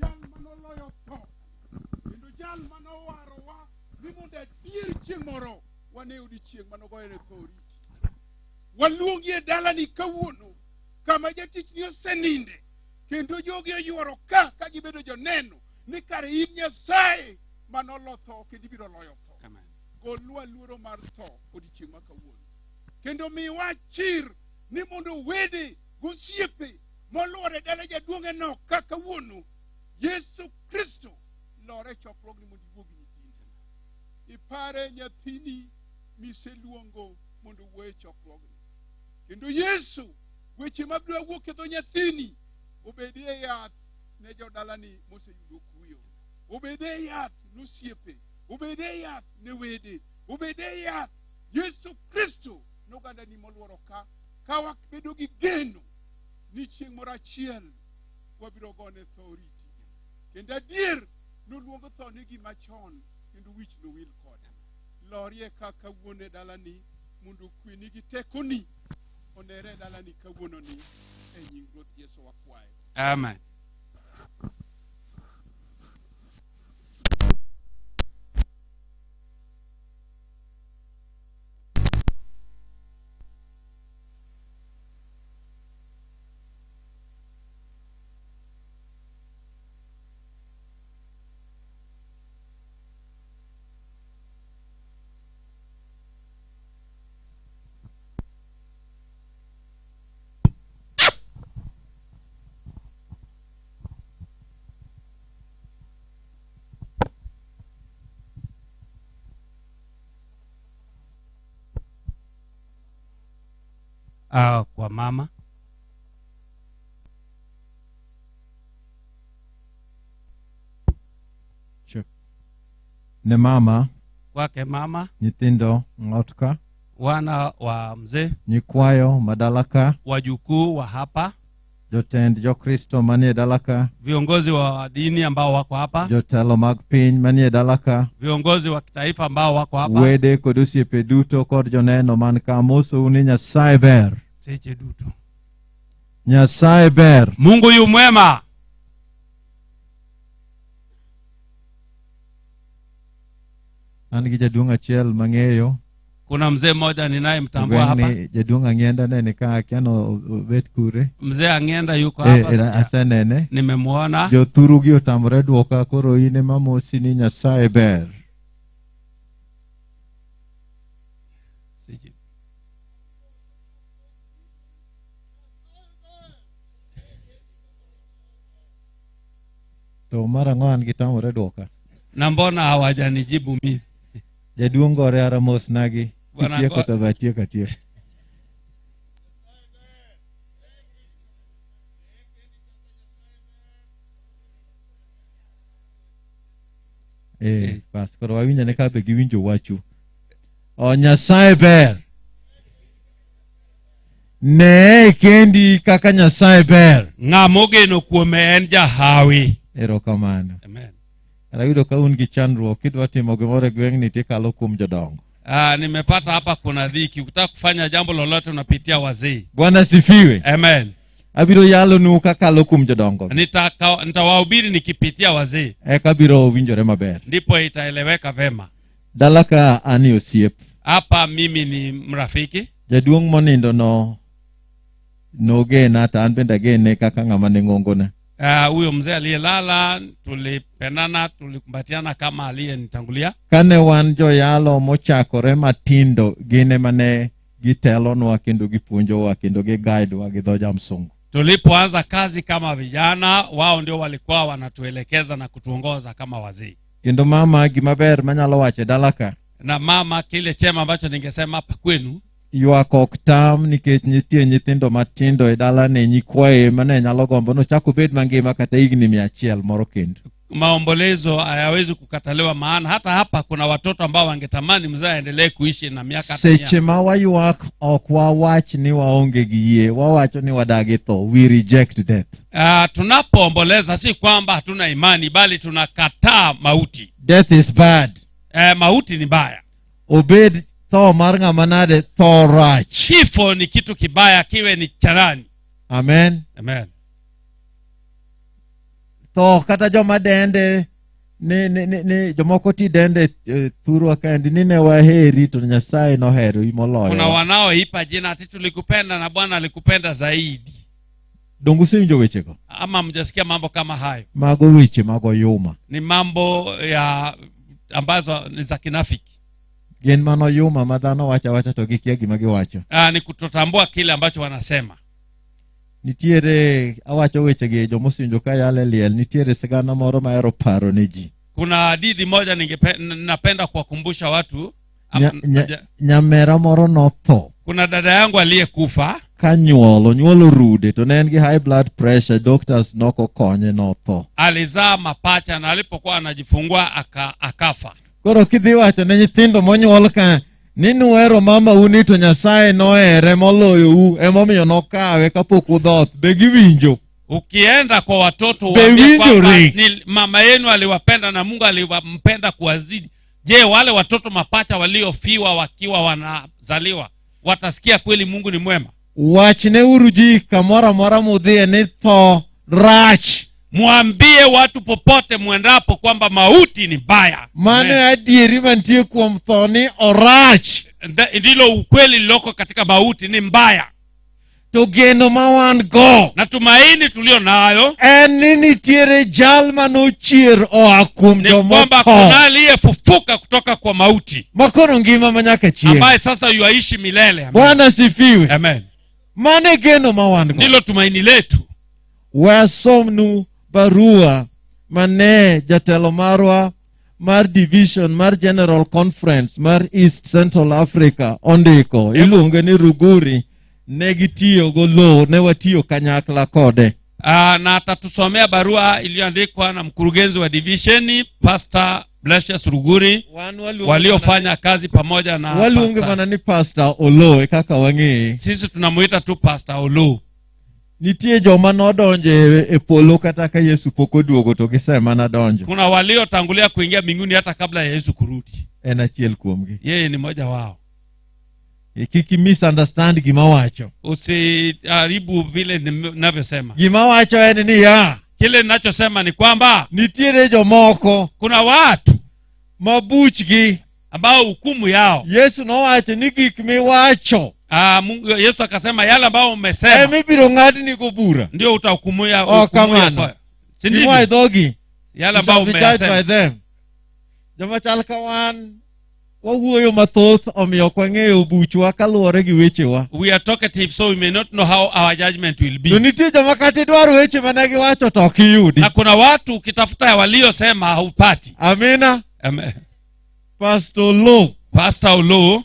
Manoloyo tho kendo jal manowarowa ni mondo adier chieng' moro wane odiechieng' manogoyone tho oriti. Waluongi e dalani kawuono kama jatichni oseninde kendo jogi oyuoro ka gibedo joneno ni kare in Nyasaye manolo tho kendo ibiro loyo tho. Golwa luoro mar tho odiechieng' ma kawuono kendo miwa chir ni mondo wede gosiepe moluoro e dala jaduong' Enok ka kawuono Yesu Kristo lore chokruogni mondo iwuo gi nyithindi. Ipare nyathini miseluongo mondo owuo e chokruogni. Kendo Yesu, weche mabiro wuok e dho nyathini obed e yath ne jodalani moseyudo kuyo. Obed e yath ne osiepe, obed e yath ne wede, obed e yath Yesu Kristo nogandani moluoro ka wabedo gi geno ni chieng' moro achiel wabiro gone tho oriti. Kendo adier noluongo tho ni gima chon kendo wich nowil kode. Lorie kaka wuon e dalani mondo kweni gi tekoni onere e dalani kawuononi e nying Ruoth Yesu wakwaye. Amen. Kwa mama. Check. Ne mama, Kwake mama, nyithindo ng'otka, wana wa mzee, nyikwayo madalaka, wajukuu wa hapa, jotend jokristo manie dalaka, viongozi wa dini ambao wako hapa, jotelo mag piny manie dalaka, viongozi wa kitaifa ambao wako hapa, wede kod osiepe duto kod joneno man ka amosou ni Nyasaye ber. Seche duto. Nyasaye ber. Mungu yu mwema. An gi jaduong' achiel mang'eyo. Kuna mzee mmoja ninayemtambua hapa. Gweng'ni jaduong' Ang'ienda ne ni ka akia no obet kure. Mzee Ang'ienda yuko Eh, hapa. asenene. Nimemwona. Jothurugi otamore dwoka koro in ema amosi ni Nyasaye ber. Seche. To mar ang'o an gitamore dwoka? Na mbona hawajanijibu mimi? Jaduong' gore ara mosnagi. Bwana Kitieko Go- to be atieko atieko. Eh, bas koro wawinjo ne ka be giwinjo wachu. O Nyasaye ber. Nee kendi kaka Nyasaye ber. Ng'ama ogeno kuome en jahawi. Erokamano. Amen. Ayudo ka un gi chandruok kidwa timo gimoro e gweng'ni tikalo kuom jodongo. Nimepata hapa kuna dhiki. Ukitaka kufanya jambo lolote unapitia wazee. Bwana sifiwe. Amen. Abiro yalonu kakalo kuom jodongo. Nitawahubiri nikipitia wazee. Eka biro winjore maber. Ndipo itaeleweka vema. Dala ka an e osiep. Hapa mimi ni mrafiki. Jaduong' monindo no nogena to an bende agene kaka ng'ama ne ng'ongona. Huyo mzee aliyelala tulipendana, tulikumbatiana kama aliyenitangulia. Kane wan joyalo mochakore matindo, gin ema ne gitelonwa kendo gipuonjowa kendo giguidewa gi dho jamsungu. Tulipoanza kazi kama vijana, wao ndio walikuwa wanatuelekeza na kutuongoza kama wazee. Kendo mama, gima ber manyalo wacho e dala ka, Na mama, kile chema ambacho ningesema hapa kwenu, ywak ok tam nikech nitie nyithindo matindo e dalani, nyikwaye mane nyalo gombo nochak obed mangima kata higni 100 moro kendo. Maombolezo hayawezi kukataliwa, maana hata hapa kuna watoto ambao wangetamani mzee aendelee kuishi na miaka hata mia. Seche ma waywak ok wawach ni waonge gi yie, wawacho ni wadagi tho, we reject death. Tunapoomboleza si kwamba hatuna imani, bali tunakataa mauti. Death is bad. Mauti ni mbaya. Obed tho mar ng'ama nade, tho rach. Kifo ni kitu kibaya, kiwe ni cha nani. Amen. Amen. Tho kata joma dende ni jomoko ti dende thurwa kaendi ni ne waheri to Nyasaye nohero i moloyo. Kuna wanaoipa jina ati tulikupenda na Bwana alikupenda zaidi. Donge usewinjo wechego? Ama mjasikia mambo kama hayo? Mago weche mag oyuma. Ni mambo ya ambazo ni za kinafiki. Gin mano oyuma ma dhano wacho awacha to gikia gima giwacho. Ni kutotambua kile ambacho wanasema. Nitiere, awacho wechegi jomosewinjo ka yalo e liel, nitiere sigana moro mahero paro ne ji. Kuna hadithi moja napenda kuwakumbusha watu. Nyamera moro notho. Kuna dada yangu aliyekufa. Ka nyuolo, nyuolo rude to ne en gi high blood pressure, doctors nokokonye notho. Alizaa mapacha na alipokuwa anajifungua akafa. Koro kidhi wacho ne nyithindo monyuol ka ni nuhero mamau ni to Nyasaye nohere moloyou, emomiyo nokawe kapok udhoth, be giwinjo? Ukienda kwa watoto Be waambie winjo kwamba ri? ni mama yenu aliwapenda na Mungu aliwampenda kuwazidi. Je, wale watoto mapacha waliofiwa wakiwa wanazaliwa watasikia kweli Mungu ni mwema? Wachneuru ji kamoro amora mudhiye ni tho rach. Mwambie watu popote mwendapo kwamba mauti ni mbaya. Mano Amen. adieri mantie kuom tho ni orach. Ndilo ukweli liloko katika mauti ni mbaya. To geno ma wan go na tumaini tulio nayo en ni nitiere jal manochier oa kuom ni joma kwamba otho, kuna aliyefufuka kutoka kwa mauti ma koro ngima ma nyaka chieng', ambaye sasa yuaishi milele. Amen. Bwana sifiwe. Amen. Mano e geno ma wan go, ndilo tumaini letu. We asomnu barua mane jatelo marwa mar division mar General Conference mar East Central Africa ondiko, iluonge ni Ruguri. ne gitiyo go ne watiyo kanyakla kode. Na atatusomea barua iliyoandikwa na mkurugenzi wa divisheni Pastor Blessious Ruguri waliofanya kazi pamoja na Waluonge mana ni Pastor Olo e kaka wang'eye. Sisi tunamuita tu Pastor Olo. Nitie joma nodonjo e polo kata ka Yesu pok oduogo to gisemana donjo. Kuna waliotangulia kuingia mbinguni hata kabla ya Yesu kurudi. En achiel kuomgi. Yeye ni mmoja wao. Kik misunderstand gima wacho. Usiharibu vile ninavyosema. Gima wacho en niya, Kile ninachosema ni kwamba nitiere jomoko, kuna watu mabuchgi ambao hukumu yao, Yesu nowacho ni gik miwacho, Mungu, Yesu akasema yale ambayo umesema emibiro ng'adnigo bura, ndio utahukumu Ok kamano. Si Gima ndivyo? e dhogi, Yale ambayo you shall be judged umeyasema. by them. Joma chal ka wan wawuoyo mathoth omiyo ok wang'eyo buchwa kaluwore gi wechewa. We are talkative, so we may not know how our judgment will be. To nitie joma kata idwaro weche mane giwacho to ok iyudi. Na kuna watu ukitafuta waliosema haupati. Amina. Amen. Pastor Olo. Pastor Olo.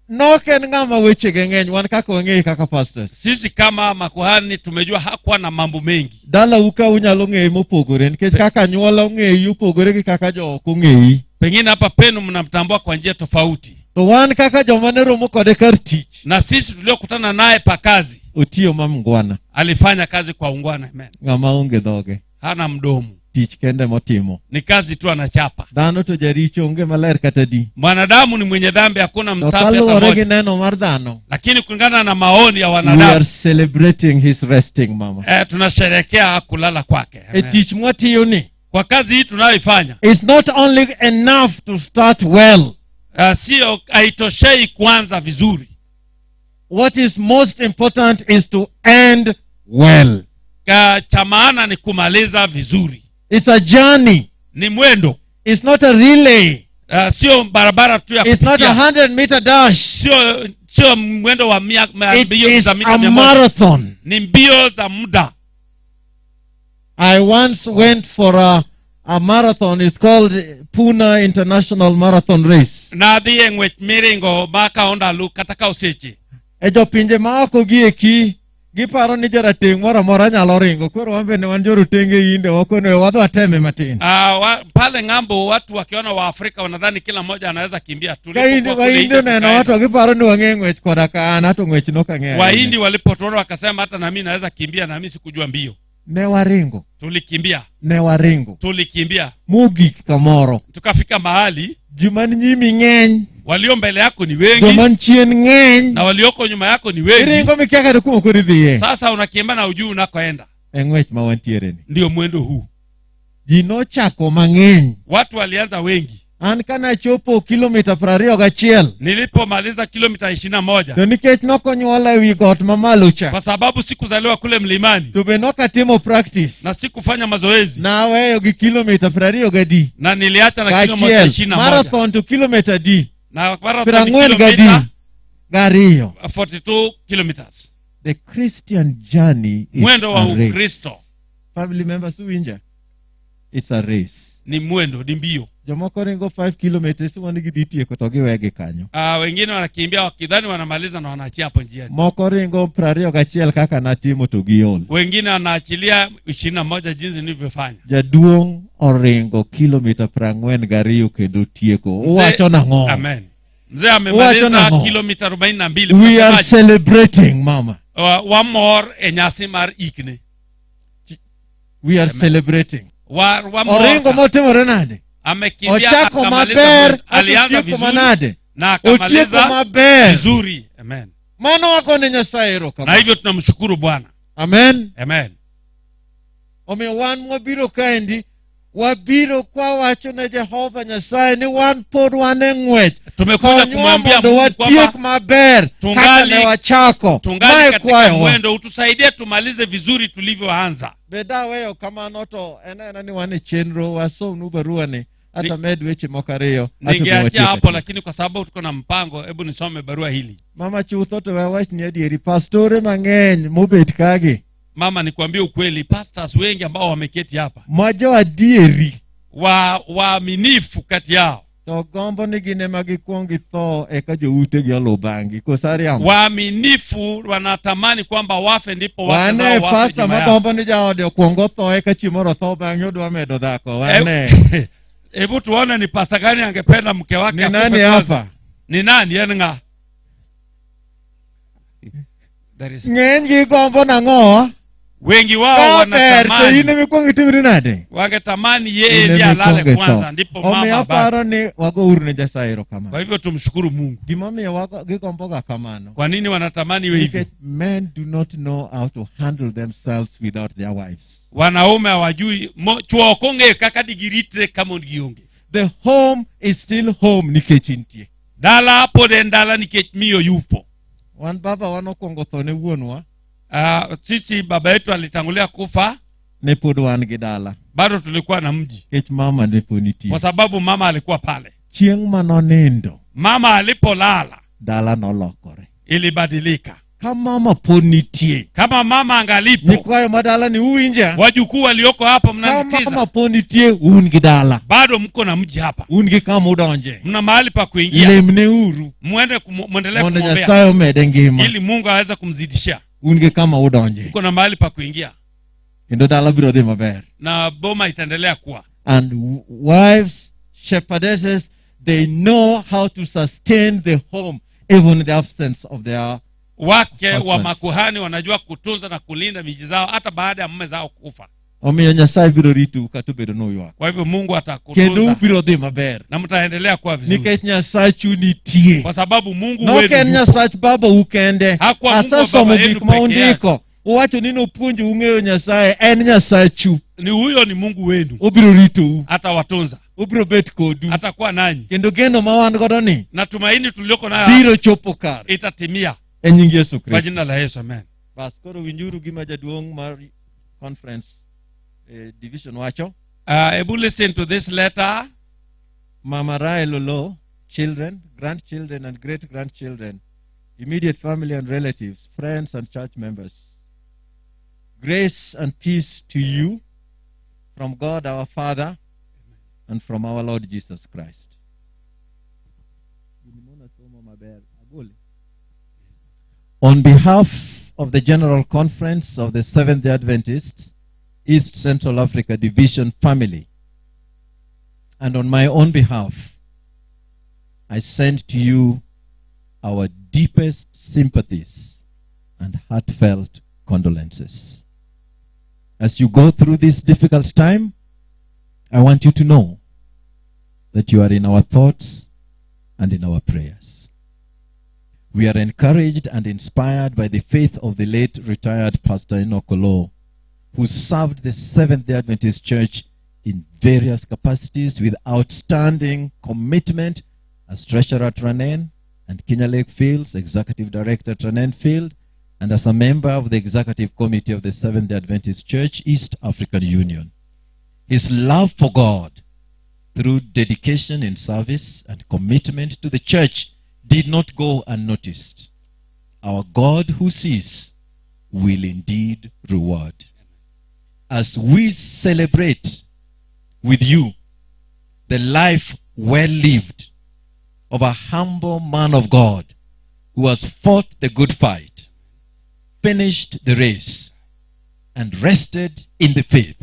Nok en ng'ama wechege ng'eny, wan kaka wang'eye kaka pastors. Sisi kama makuhani tumejua hakuwa na mambo mengi. Dalau ka unyalo ng'eye mopogore nikech kaka anyuola ong'eyi opogore gi kaka jooko ong'eyi. Pengine hapa penu mnamtambua kwa njia tofauti. To wan kaka joma ne romo kode kar tich, Na sisi tuliokutana naye pa kazi, otiyo ma mngwana, alifanya kazi kwa ungwana. Amen. Ng'ama onge dhoge. Hana mdomo. Tich kende motimo. Ni kazi tu anachapa. Dhano to jaricho onge maler kata di. Mwanadamu ni mwenye dhambi, hakuna To msafi hata kaluwore gi mmoja. neno mar dhano, Lakini kulingana na maoni ya we wanadamu, are celebrating his resting, mama. Tunasherehekea kulala kwake. E tich mwatiyo ni, Kwa kazi hii tunayoifanya, it's not only enough to start well. Sio haitoshei kuanza vizuri. What is most important is to end well. Cha maana ni kumaliza vizuri. It's a journey. Ni mwendo. It's not a relay. Sio barabara tu ya It's not a kupitia. 100-meter dash. Sio mwendo wa It mbio is za mita a mia moja. marathon. Ni mbio za muda. I once went for a marathon. It's called Pune International Marathon Race. Nadhi e ng'wech miringo ma kawo ndalo kata kawo seche. E jopinje ma oko gi eki giparo ni jarateng' moro amora nyalo ringo. Koro wan bende wan jorotenge inde wakono wadhi wateme matin. Pale ng'ambo watu wakiona wa Afrika wanadhani kila mmoja anaweza kimbia. Ka Tulipokuwa inde kule Wahindi India oneno tukaenda. watu giparo ni wang'e ng'wech koda ka an ato ng'wech nok ang'eyo ahinya. Wahindi walipotuona wakasema hata na mimi naweza kimbia, na mimi sikujua mbio. Ne waringo. Tulikimbia. Ne waringo. Tulikimbia. Mogik kamoro. Tukafika mahali Ji man nyimi ng'eny. walio mbele yako ni wengi. Joma chien ng'eny. Na walioko nyuma yako ni wengi. Iringo mikia kata kuma koro idhiye. Sasa unakimbia na hujui unakoenda. E ng'wech ma wantiere ni. Ndio mwendo huu. Ji nochako mang'eny. Watu walianza wengi. An kana achopo kilomita 21. Nilipomaliza kilomita 21. To nikech nokonyuola ewi got mamalo cha. Kwa sababu sikuzaliwa kule mlimani. To be nokatimo practice. Na sikufanya mazoezi. Naweyo gi kilomita prariyo gadi. Na niliacha na kilomita Kachiel. 21. Marathon to kilomita di. Na marathon ni Prang'wen gadi. kilomita Gariyo. 42 kilometers. The Christian journey is Mwendo wa a race. Ukristo. Family members uwinja? It's a race. Ni mwendo, ni mbio. Jomoko ringo 5 kilometers wan gidhi tieko to giwegi kanyo. Wengine wanakimbia wakidhani wanamaliza na wanaachia hapo njiani. Moko ringo 21 kaka natimo to giol. Wengine wanaachilia 21 jinsi nilivyofanya. Jaduong' oringo kilomita 42 kendo tieko. Uwacho nang'o? Amen. Mzee Uwacho amemaliza nang'o? kilomita 42. We are Mnasemaje? celebrating, mama. Wamor e nyasi mar ikne. We are Amen. celebrating. Wamor Oringo ka. motimore nade? Amekimbia Ochako akamaliza maber, mwendo. Alianza otieko vizuri manade. na Otieko akamaliza maber. vizuri. Amen. Mano wagone Nyasaye erokamano. Na hivyo tunamshukuru Bwana. Amen. Amen. Omiyo wan mwabiro kaendi, wabiro kwa wacho ne Jehova Nyasaye ni wan pod wan e ng'wech. Tumekuja Konywa kumwambia mondo Mungu watiek kwamba maber kaka ne wachako. tungali Mae katika kwayowa. mwendo, utusaidie tumalize vizuri tulivyoanza. Be daweyo kamano to en aena ni wan e chenro, wasomnu barua ni hata med weche moko ariyo, ato be Ningeachia watiek hapo, atieka. lakini kwa sababu tuko na mpango, hebu nisome barua hili. Mama chutho to we awachni adieri, pastore mang'eny mobet kagi. Mama, nikwambie ukweli, pastors wengi ambao wameketi hapa Ma jo adieri. waaminifu kati yao. To gombo ni gin ema gikwong githo eka joutegi oluw bang'gi. Koso ariambo? Waaminifu wanatamani kwamba wafe ndipo wake Wane zao wafe pasta nyuma yao. magombo ni jaode okwong otho eka chieng' moro otho bang'e odwa medo dhako. Wane. Hebu tuone ni pasta gani angependa mke wake Ni akufe nani kwanza. hapa? Ni nani en ng'a? There is Ng'eny gi gombo nang'o? Wengi wao Ka ber to wanatamani in ema ikwong itimri nade? wangetamani yeye In ndiye ema alale ikwong itho. kwanza ndipo Omiyo mama abaki. aparo ni wagouru ne Nyasaye erokamano. Kwa hivyo tumshukuru Mungu. Gimomiyo gigomboga kamano. Kwa nini wanatamani iwe hivyo? Nikech men do not know how to handle themselves without their wives. Wanaume hawajui chwo ok ong'eyo kaka digiritre ka mon gionge. The home is still home nikech intie. Dala pod en dala nikech miyo yupo. Wan baba wan okwongo tho ne wuonwa. Sisi baba yetu alitangulia kufa, Ne pod wan gi dala. bado tulikuwa na mji Nikech mama ne pod nitie. kwa sababu mama alikuwa pale. Chieng' manonindo, Mama alipolala dala nolokore. ilibadilika. Ka mama pod nitie, Kama mama angalipo, nyikwayo ma dala ni uwinja? wajukuu walioko hapa Ka mnanisikiza, mama pod nitie, un gi dala. bado mko na mji hapa, Un gi kama udonje. mna mahali pa kuingia. Lemneuru Muende muendelee mondo kumwombea Nyasaye omede ngima. ili Mungu aweze kumzidishia. Un gi kama udonje. Mko na mahali pa kuingia Kendo dala biro dhi maber. na boma itaendelea kuwa. And wives, shepherdesses, they know how to sustain the home even in the absence of their Wake wa husbands. makuhani wanajua kutunza na kulinda miji zao hata baada ya mume zao kufa. Omiyo Nyasaye biro ritou kata obedo ni uywak. Kwa hivyo Mungu Kendo atakutunza ubiro dhi maber. na mtaendelea kuwa vizuri, Nikech Nyasachu nitie. kwa sababu Mungu Nok wenu en yupo. Nyasach babau kende. Hakuwa Mungu wa Asesomo baba yenu gik ma peke yake. undiko. Uwacho ni nopuonjou ng'eyo Nyasaye. En Nyasachu. Ni huyo ni Mungu wenu, Obiro ritou. atawatunza, Obiro bet kodu. atakuwa nanyi, Kendo geno ma wan godo ni na tumaini tulioko nayo biro chopo kare. itatimia E nying Yesu kwa Kristo. jina la Yesu, amen. Bas koro winjuru gima jaduong' mar conference division wacho. Ebu listen to this letter. Mama Rael Oloo, children, grandchildren and great-grandchildren, immediate family and relatives, friends and church members. Grace and peace to you from God our Father and from our Lord Jesus Christ. On behalf of the General Conference of the Seventh-day Adventists, East Central Africa Division family, and on my own behalf, I send to you our deepest sympathies and heartfelt condolences. As you go through this difficult time, I want you to know that you are in our thoughts and in our prayers. We are encouraged and inspired by the faith of the late retired Pastor Enoch Oloo, who served the Seventh-day Adventist Church in various capacities with outstanding commitment as treasurer at Ranen and Kenya Lake Fields, executive director at Ranen Field, and as a member of the executive committee of the Seventh-day Adventist Church, East African Union. His love for God through dedication in service and commitment to the church did not go unnoticed. Our God who sees will indeed reward. As we celebrate with you the life well lived of a humble man of God who has fought the good fight, finished the race, and rested in the faith,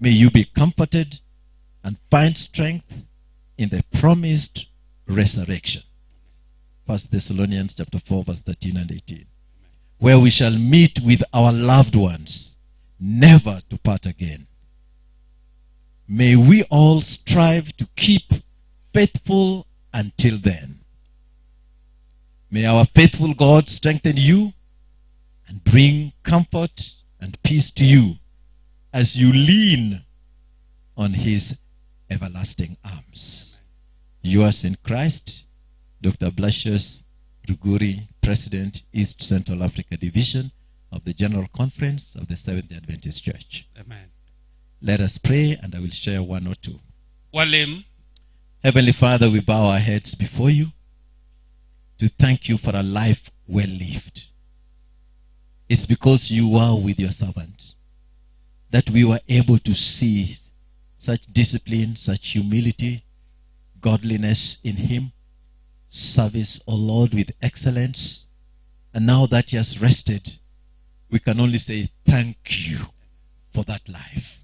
may you be comforted and find strength in the promised resurrection. 1 Thessalonians chapter 4, verse 13 and 18. Where we shall meet with our loved ones, never to part again. May we all strive to keep faithful until then. May our faithful God strengthen you and bring comfort and peace to you as you lean on his everlasting arms. Yours in Christ, Dr. Blasius Ruguri, President, East Central Africa Division of the General Conference of the Seventh-day Adventist Church. Amen. Let us pray, and I will share one or two. Walim. Heavenly Father, we bow our heads before you to thank you for a life well lived. It's because you are with your servant that we were able to see such discipline, such humility, godliness in him, service, O Lord, with excellence. And now that he has rested, we can only say thank you for that life.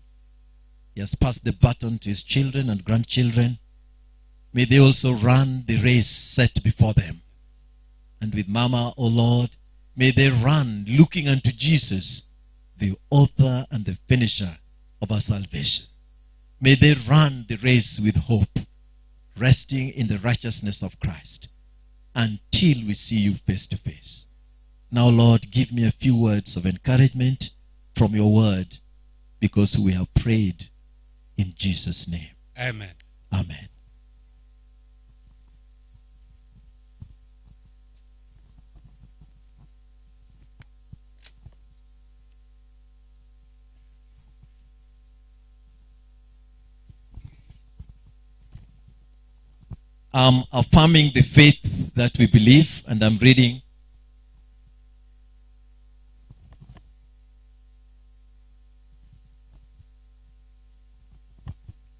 He has passed the baton to his children and grandchildren. May they also run the race set before them. And with Mama, O Lord, may they run looking unto Jesus, the author and the finisher of our salvation. May they run the race with hope, resting in the righteousness of Christ until we see you face to face. Now, Lord, give me a few words of encouragement from your word, because we have prayed in Jesus' name. Amen. Amen. I'm affirming the faith that we believe, and I'm reading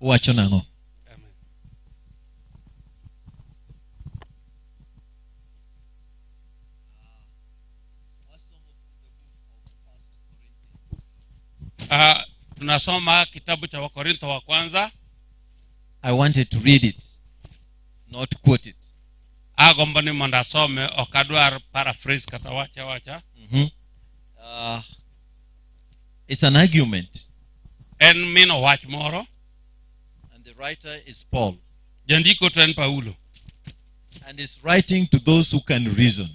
Wacho nang'o? Tunasoma kitabu cha Wakorintho wa kwanza. I wanted to read it, not quote it. Agombo ni mondo asome, ok adwar paraphrase kata wacha wacha. It's an argument. En mino wach moro. And the writer is Paul. Jandiko to en Paulo. And is writing to those who can reason.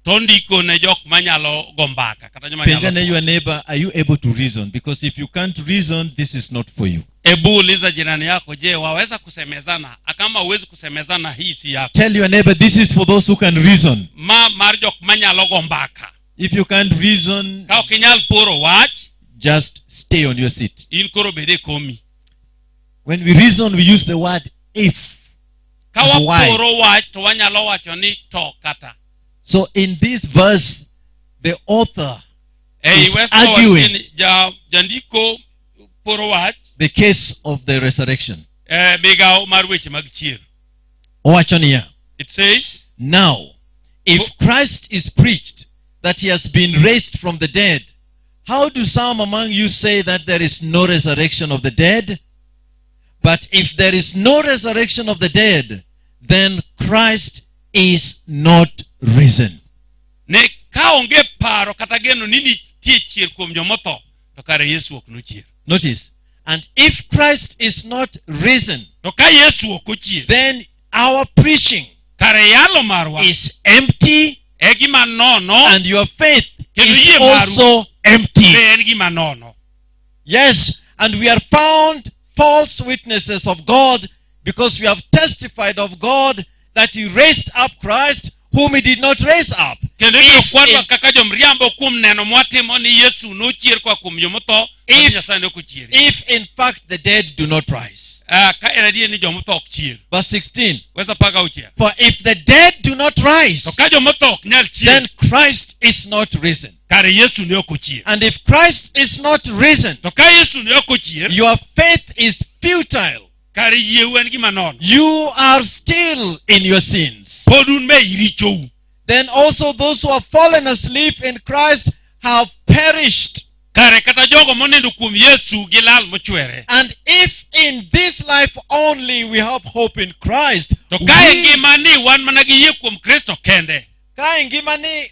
To ondiko ne jok manyalo go mbaka kata joma nyalo Penja ne your neighbor, are you able to reason? Because if you can't reason, this is not for you. Ebu uliza jirani yako, je, waweza kusemezana? Kama huwezi kusemezana, hii si yako. Tell your neighbor, this is for those who can reason. Ma mar jok manyalo go mbaka. If you can't reason, Ka ok inyal poro wach, just stay on your seat. in koro bed e komi. When we reason, we use the word if. Ka And why. waporo wach to wanyalo wacho ni to kata. So in this verse, the author Ei is wes ma arguing wachni, jandiko poro wach, the case of the resurrection. migawo mar weche mag chier. Owacho niya, It says, now, if Christ is preached that he has been raised from the dead, how do some among you say that there is no resurrection of the dead? But if there is no resurrection of the dead, then Christ is not risen. Ne ka onge paro kata geno ni nitie chier kuom jomotho, to kare Yesu ok nochier. Notice, and if Christ is not risen, To ka Yesu ok ochier, then our preaching kare yalo marwa is empty, e gima nono, and your faith kendo is yie maru also empty. be en gima nono. Yes, and we are found false witnesses of God, because we have testified of God that he raised up Christ, whom he did not raise up. Kendo ibiro kwanwa kaka jomriambo kuom neno mwatimo ni Yesu nochier koa kuom jomotho, to ni Nyasaye ne ok ochiere. If in fact the dead do not rise. Ka en adier ni jomotho ok chier. Verse 16. Verse apar gauchiel. For if the dead do not rise, To ka jomotho ok nyal chier, then Christ is not risen. kare Yesu ne ok ochier. And if Christ is not risen, To ka Yesu ne ok ochier, your faith is futile. kare yieu en gima nono. You are still in your sins. Pod un be i richou. Then also those who have fallen asleep in Christ have perished. Kare kata jogo monindo kuom Yesu gilal mochwere. And if in this life only we have hope in Christ, To ka e ngima ni wan mana gi yie kuom Kristo kende. Ka e ngima ni,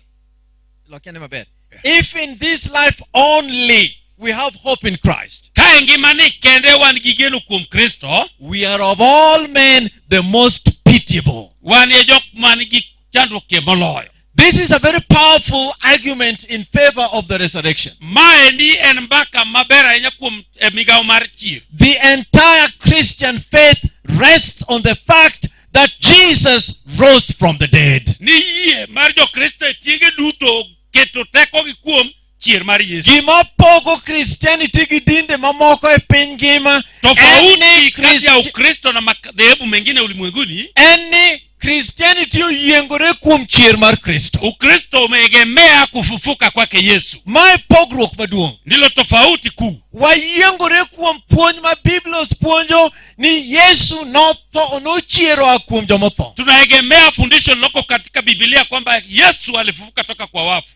lokiane maber. If in this life only we have hope in Christ, Ka e ngima ni kende wan gi geno kuom Kristo, we are of all men the most pitiable. wan e jok man gi chandruok e moloyo. This is a very powerful argument in favor of the resurrection. Maendi en mbaka maber ahinya kuom e migawo mar chier. The entire Christian faith rests on the fact that Jesus rose from the dead. Ni yie mar Jokristo e tienge duto keto tekogi kuom chier mar Yesu. Gima pogo Christianity gi dinde mamoko e piny ngima en Tofauti ni kati ya Christi- Ukristo na madhehebu mengine ulimwenguni en ni Christianity oyiengore kuom chier mar Kristo. Ukristo umeegemea kufufuka kwake Yesu. Mae pogruok maduong'. Ndilo tofauti kuu. Wayiengore kuom puonj ma Biblos puonjo ni Yesu notho nochiero a kuom jomotho. Tunaegemea fundisho liloko katika Biblia kwamba Yesu alifufuka toka kwa wafu.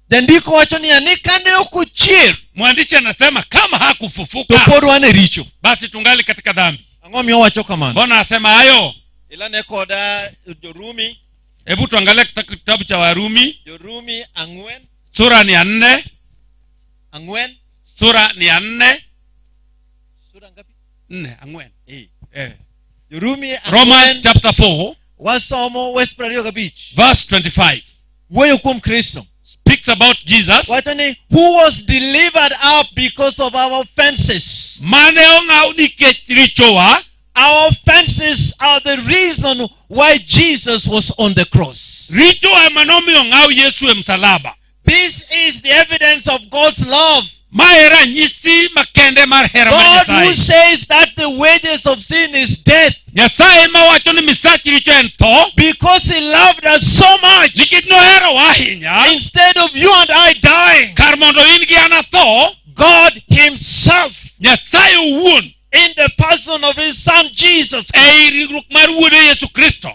Jandiko wacho niya ni kane ok ochier Mwandishi anasema kama to hakufufuka pod wan e richo. basi tungali katika dhambi. Ang'o miyo owacho kamano? Mbona asema hayo? Ilane koda Jorumi, Hebu tuangalie kitabu cha Warumi Jorumi ang'wen, sura ni ya 4, ang'wen, sura ni ya 4, sura ngapi? 4 ang'wen. Eh. Eh. Jorumi Romans ang'wen chapter 4 wasomo wes 25. verse 25 Wuoyo kuom Kristo. speaks about Jesus Wacho ni who was delivered up because of our offenses. mane ong'aw nikech richowa. Our offenses are the reason why Jesus was on the cross. Richowa ema nomiyo ong'aw Yesu e msalaba. This is the evidence of God's love. Mae ranyisi makende mar hera mar God who Nyasaye. says that the wages of sin is death. Nyasaye mawacho ni misach richo en tho. Because he loved us so much. Nikech noherowa ahinya. Instead of you and I dying, Kar mondo in gi an atho, God himself Nyasaye owuon in the person of his son Jesus Christ. ei ringruok mar wuode Yesu Kristo.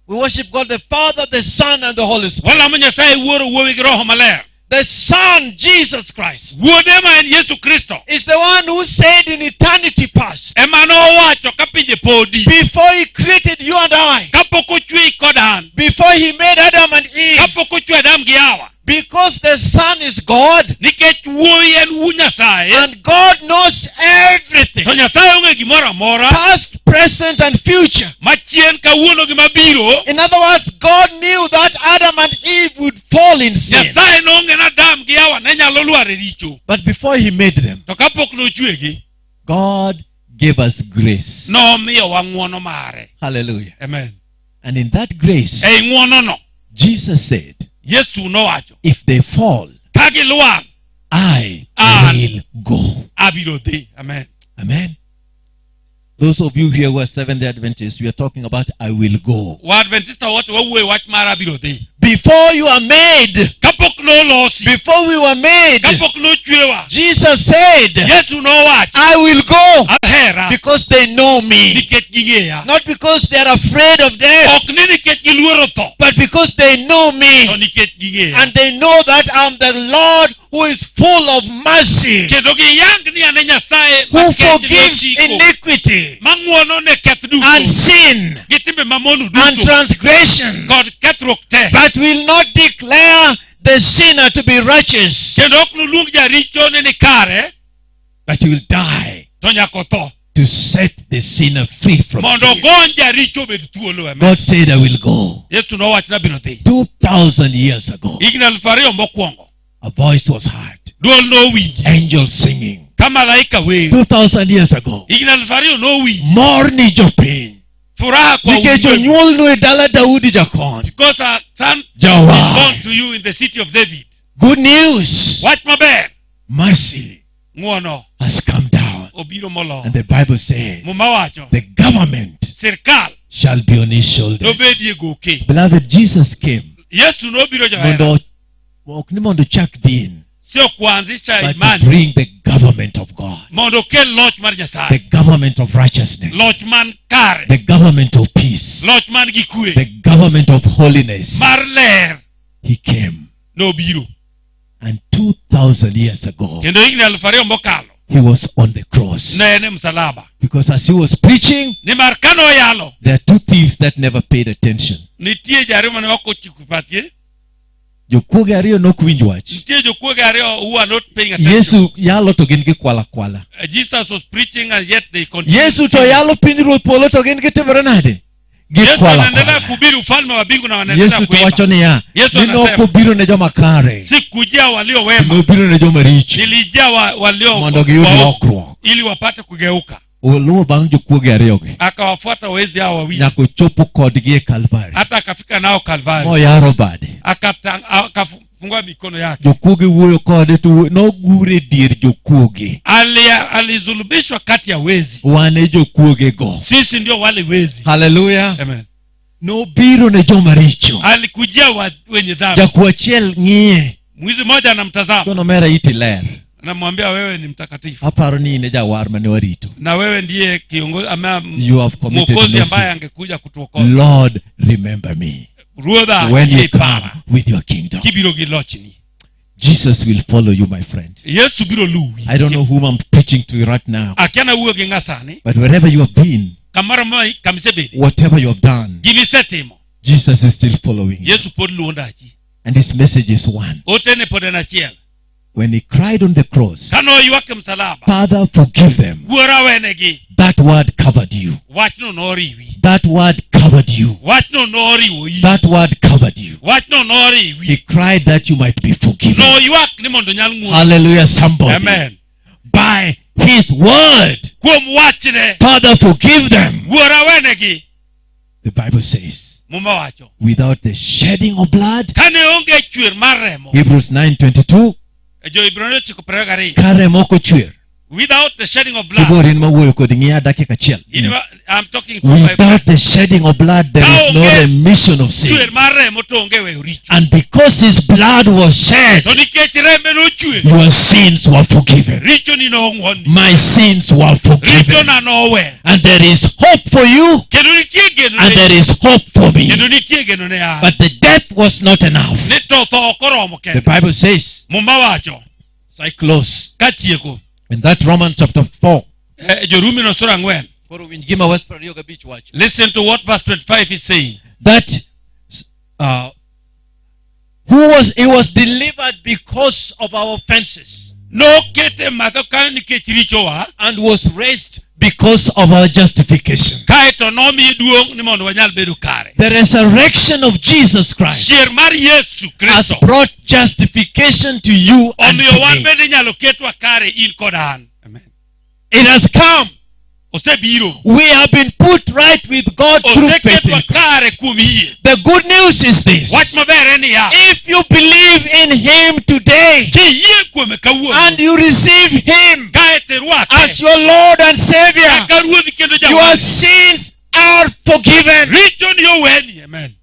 We worship God the Father, the Son, and the Holy Spirit. Walamo Nyasaye Wuoro, Wuowi gi Roho Maler. The Son, Jesus Christ, Wuode ma en Yesu Kristo is the one who said in eternity past, ema nowacho ka pinje podi, before he created you and I, kapok ochweyi kod an, before he made Adam and Eve, kapok ochwe Adam gi Hawa, because the Son is God nikech wuowi en wu Nyasaye and God knows everything, to Nyasaye ong'e gimoro amora past, present, and future. machien kawuono gi mabiro. In other words, God knew that Adam and Eve would fall in sin. Nyasaye nong'e ni Adam gi Hawa ne nyalo lwar e richo, But before he made them, to kapok nochwegi God gave us grace. nomiyowa ng'wono mare. Hallelujah. Amen. And in that grace, Ei ng'wonono Jesus said, Yesu nowacho if they fall, ka gilwar I An. will go. abiro dhi. Amen. Amen. Those of you here who are Seventh-day Adventists, we are talking about I will go. Waadventista wote wawuoyo wach mar abiro dhi. Before you are made, Kapok nolosi, before we were made, kapok nochwewa, Jesus said, Yesu nowacho I will go ahera because they know me. nikech ging'eya. Not because they are afraid of death, Ok ni nikech giluoro tho, but because they know to me. nikech ging'eya. And they know that I'm the Lord who is full of mercy, Kendo giyang ni an e Nyasaye who ma kech forgives nosiko, iniquity ma ng'wono ne keth and duto sin gi timbe mamono and duto transgression, kod kethruok te. but will not declare the sinner to be righteous, Kendo ok noluong jaricho ni ni kare, but he will die to nyaka otho to set the sinner free from mondo sin. ogony jaricho obed thuolo. Amen. God said, I will go. Yesu nowacho ni abiro dhi. 2,000 years ago, Higni 2000 mokwongo a voice was heard, duol nowinji angels singing. ka malaika wer. 2,000 years ago, Higni 2000 nowinji mor ni jopiny furaha kwa nikech ulimwengu. onyuolnu e dala Daudi jakony. Because a son is Jawar. born to you in the city of David. Good news, Wach maber, mercy ng'wono has come down. obiro moloyo. And the Bible says, Muma wacho the government sirkal shall be on his shoulders. nobedi e goke. Beloved, Jesus came Yesu nobiro johera mondo ok ni mondo ochak din, sio kuanzisha but to imani, bring the government of God, mondo okel loch mar the Nyasaye, government of righteousness, loch man kare, the government of peace, loch man gi kwe, the government of holiness. mar ler He came. nobiro. And 2,000 years ago, Kendo higni 2000 mokalo he was on the cross. ne en e msalaba. Because as he was preaching, Nimar kanoyalo, there are two thieves that never paid attention. nitie jariyo mane ok ochiko pachgi, Jokuoge ariyo nok winj wach. nitie jokuoge ariyo who are not paying attention. Yesu yalo to gin gikwala kwala. Jesus was preaching and yet they continued. Yesu to yalo pinyruoth polo to gin gitimore nade? Yesu Gikwala anaendelea kwala. kuhubiri ufalme wa mbingu na wanaendelea Yesu to kuiba. wacho niya, Yesu ni nok anasema obiro ne joma kare, sikujia walio wema, nobiro ne joma richo nilijia walio mondo giyud waovu lokruok. ili wapate kugeuka. Oluwo bang' jokuoge ariyogi Akawafuata wezi hao wawili nyaka ochopo kodgi e Kalvari hata akafika nao Kalvari, moyaro bade. Akafungua mikono yake. Jokuoge wuoyo kode to nogure e dier jokuoge. Alizulubishwa kati ya wezi. Wan e jokuoge go. Sisi ndio wale wezi. Haleluya. Amen. Nobiro ne joma richo. Alikujia wenye dhambi. Jakuo achiel ng'iye. Mwizi mmoja anamtazama, Kono omera iti ler. anamwambia wewe ni mtakatifu Aparo ni in e jawar mane warito. Na wewe ndiye kiongozi ama You have committed mwokozi no ambaye sin. Angekuja kutuokoa. Lord, remember me Ruodha when you ipara come with your kingdom. Kibiro gi lochni. Jesus will follow you, my friend. Yesu biro luwi. I don't know whom I'm preaching to right now. Akia nawuoyo gi ng'a sani. But wherever you have been, Kamoro ma kamisebede. Whatever you have done, Gimisetimo. Jesus is still following you. Yesu pod luwo ndachi. And his message is one. Otene pod en achiel. When he cried on the cross, Kane oywak e msalaba. Father, forgive them. Wuora wenegi. That word covered you. Wachno noriwi. That word covered you. Wachno noriwo iyi. That word covered you. Wachno noriwi. He cried that you might be forgiven. Noywak ni mondo onyal ng'uono. Hallelujah, somebody. Amen. By his word, Kuom wachne. Father, forgive them. Wuora wenegi. The Bible says, Muma wacho. Without the shedding of blood, Kane onge chwer mar remo. Hebrews 9:22, E Jo-Hibrania ochiko piero ariyo gariyo. Ka remo ok ochwer, Without the shedding of blood. Sibuor in mawuoyo kodi ng'iya dakika achiel. I'm talking to my Without the shedding of blood, there is no Kaonge remission of sin. Chwer mar remo to onge weyo richo. And because his blood was shed, To nikech rembe nochwer. Your sins were forgiven. Richoni nong'wonni. My sins were forgiven. Richona nowe. And there is hope for you. Kendo nitie geno And ne there is hope for me. Kendo nitie geno ne an. But the death was not enough. Ni to tho ok oromo The kende. Bible says, Muma wacho. So I close. Katieko. In that Romans chapter 4. Jorumi no sura ang'wen. Koro winj gima wes piero ariyo gabich wacho. Listen to what verse 25 is saying. That he was delivered because of our offenses. Nokete matho kanyo nikech richowa. And was raised because of our justification. Kaeto nomiye duong' ni mondo wanyal bedo kare. The resurrection of Jesus Christ Chier mar Yesu has Kristo brought justification to you and omiyo to wan me. Bende inyalo ketwa kare in kod an. Amen. It has come. Osebiro. We have been put right with God through faith in Oseketwa Christ. Kare kuom yie. The good news is this. Wach maber en niya. If you believe in him today Kiyie kuome kawuono and you receive him kaeto irwake as your Lord and Savior, kaka ruodhi kendo your jawarni, sins are forgiven. Richoni oweni. Amen.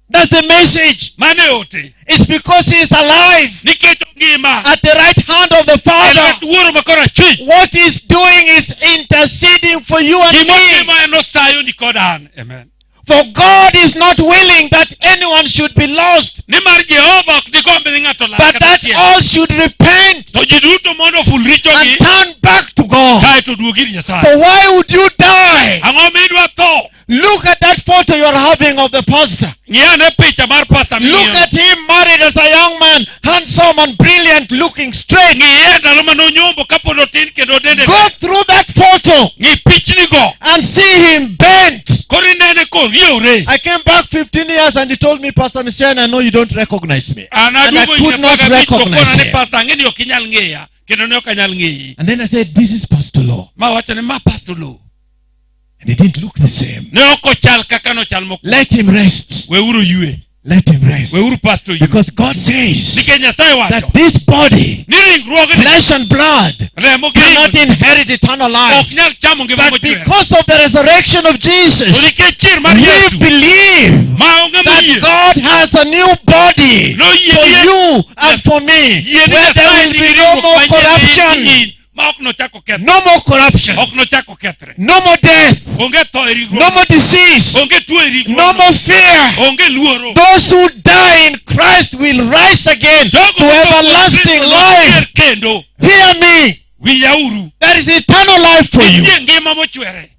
That's the message. Mano e ote. It's because he is alive Nikech ongima at the right hand of the Father. E lwet wuoro ma korachwich. What he's doing is interceding for you and me. Gimotimo en osayoni kod an. Amen. For God is not willing that anyone should be lost, Nimar Jehova ok digomb ni ng'ato lal but kata that achiel. all should repent To ji duto mondo oful richogi and turn back to God. kaeto oduog ir Nyasaye. For why would you die? Ang'o midwa tho? Look at that photo you are having of the pastor. Ng'i ane picha mar pastor Look ming'iyo. at him married as a young man, handsome and brilliant, looking straight. Ng'iye ndalo mane onyombo kapod otin kendo dende Go ber. through that photo Ng'i pichnigo. and see him bent. Koro inene koriewre. I came back 15 years and he told me, Pastor Michelle, I know you don't recognize me. An And I aduogo could higni not apar gabich to recognize kona ni him. pastor ang'e ni ok inyal ng'eya kendo ne ok anyal ng'eyi. And then I said, this is Pastor Law. Ma wacho ni ma Pastor Law. And he didn't look the same. Ne ok ochal kaka nochal mokwongo. Let him rest. Weuru ywe. Let him rest. Weuru pastor ywe. Because God says Nikech Nyasaye wacho that this body, ni ringruogni flesh and blood, remo gi cannot ringruok inherit eternal life. ok nyal chamo ngima But mochwere. because of the resurrection of Jesus, To nikech chier mar we Yesu believe ma onge that moyie God has a new body Noyie for ni- you and for me, yie ni where there Nyasaye will nigi be no ringruok more manyien corruption, ne in ma ok nochak okethre. no more corruption, Ok nochak okethre. no more death, Onge tho e ringruok. no more disease, Onge tuo e ringruok. no more fear. Onge luoro. Those who die in Christ will rise again Jogo to motho kuom everlasting Kristo life. nochier kendo. Hear me. Winjauru. There is eternal life for you. Nitie ngima mochwere.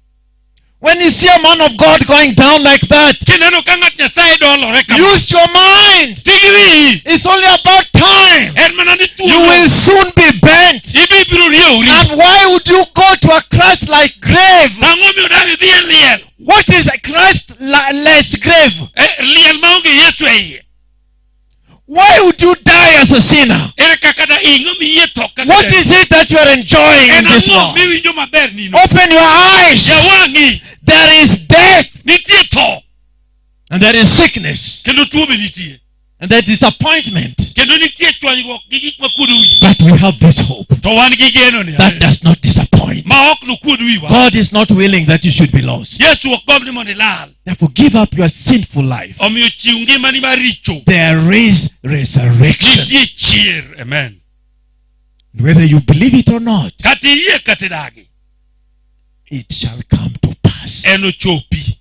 When you see a man of God going down like that, Kineno ka ng'at Nyasaye dolore kama. use your mind. Ti gi wiyi. It's only about time. En mana ni You thuolo. will soon be bent. Ibi biro riewri. And why would you go to a Christ-like grave? Ang'o miyo dang idhi e liel? What is a Christ-less grave? Liel maonge Yesu e iye. Why would you die as a sinner? Ere kaka da ing'o miyie tho kaka What jaricho? is it that you are enjoying in En this ang'o world? miwinjo maber nino? Open your eyes. Ya wang'i. There is death. Nitie tho. And there is sickness. Kendo tuo be nitie. And there is disappointment. Kendo nitie chwanyruok gi gik makuodo wi. But we have this hope To wan gi geno ni. that does not disappoint. Ma ok nokuod wiwa. God is not willing that you should be lost. Yesu ok gomb ni mondo ilal. Therefore, give up your sinful life. Omiyo chiw ngimani mar richo. There is resurrection. Nitie chier. Amen. Whether you believe it or not, Kata iyie kata idagi. it shall come to pass. Enochopi.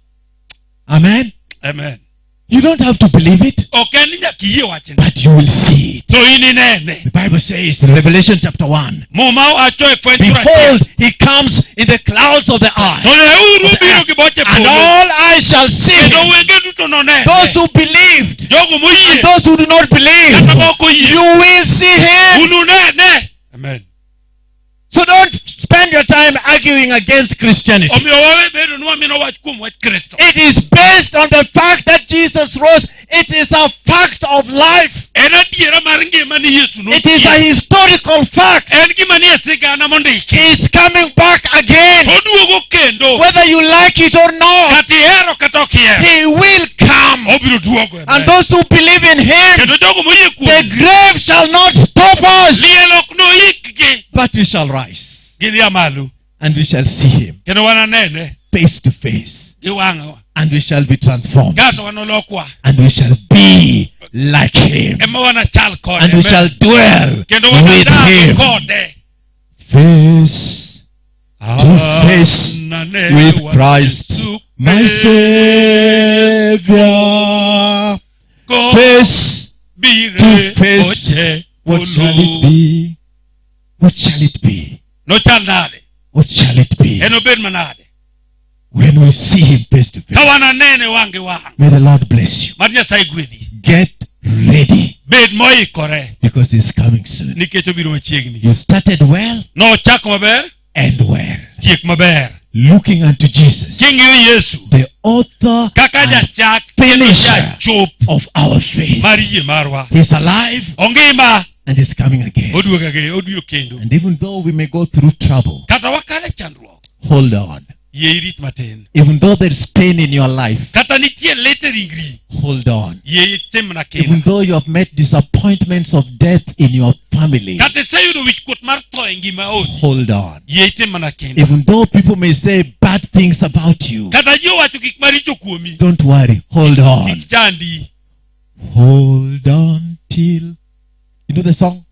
Amen. Amen. You don't have to believe it, Ok en ni nyaka iyie wachni. but you will see it. To in inene. The Bible says in Revelation chapter 1 Muma wacho e fweny sura achiel. Behold, he comes in the clouds of the eye, To neuru obiro gi boche and polo. all eyes shall see Kendo him. wenge duto nonene. Those who believed Jogo moyie. and those who do not believe, Kata ma ok oyie. you will see him. Ununene. Amen. So don't spend your time arguing against Christianity. Omiyo wawe bedo ni wamino wach kuom wach Kristo. It is based on the fact that Jesus rose. It is a fact of life. En adiera mar ngima ni Yesu It is a nochier. historical fact. En gima nie sigana mondiki. He is coming back again. Oduogo kendo. Whether you like it or not, Kata ihero kata ok ihero. he will come. Obiro duogo. And those who believe in him, Kendo jogo moyie the kuome. grave shall not stop us, Liel ok noikgi. but we shall rise Ginia malo. and we shall see him Kendo wananene face to face, gi wang'wa. and we shall be transformed, Kato wanolokwa. and we shall be like him, Ema wanachal kode. and we shall dwell Kendo with wanadag him kode. face to face with Christ, my Savior. Face to face, what shall it be? What shall it be? Nochal nade. What shall it be Enobed manade. when we see him face to Ka face? wananene wang' gi wang'. May the Lord bless you. Mar Nyasaye gwedhi. Get ready Bed moikore. because he's coming soon. Nikech obiro machiegni. You started well Nochako maber. and well. Tiek maber. Looking unto Jesus, King'iyo Yesu. the author Kaka and jachak kendo finisher jachop of our faith. mar yie marwa. He's alive Ongima. and he's coming again. Oduogo again. Obiro kendo. And even though we may go through trouble, Kata wakale chandruok. hold on. Yie irit matin. Even though there's pain in your life, Kata nitie lit e ringri. hold on. Yie itimna Even kinda. though you have met disappointments of death in your family, Kata iseyudo wichkuot mar tho e ngima odi. hold on. Yie itimna kinda. Even though people may say bad things about you, Kata ji owacho gik maricho kuomi. don't worry. Hold on. Kik chandi. Hold on till. You know the song?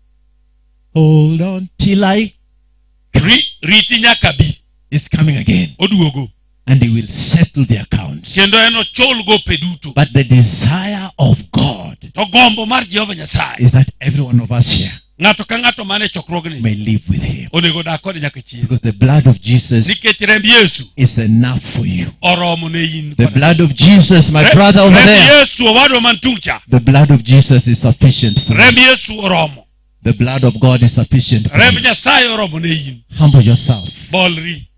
Hold on till I. Riti nyaka bi. Is coming again. Oduogo. And he will settle the accounts. Kendo enochul gope duto. But the desire of God To gombo mar Jehova Nyasaye. is that every one of us here Ng'ato ka ng'ato man e chokruogni may live with him. onego dak kode nyaka chieng'. Because the blood of Jesus Nikech remb Yesu is enough for you. oromo ne in. The blood of Jesus, my brother over Remb there, Yesu owadwa man tung' cha. the blood of Jesus is sufficient for Remb you. Yesu oromo. The blood of God is sufficient for Remb you. Nyasaye oromo ne in. Humble yourself. Bolri.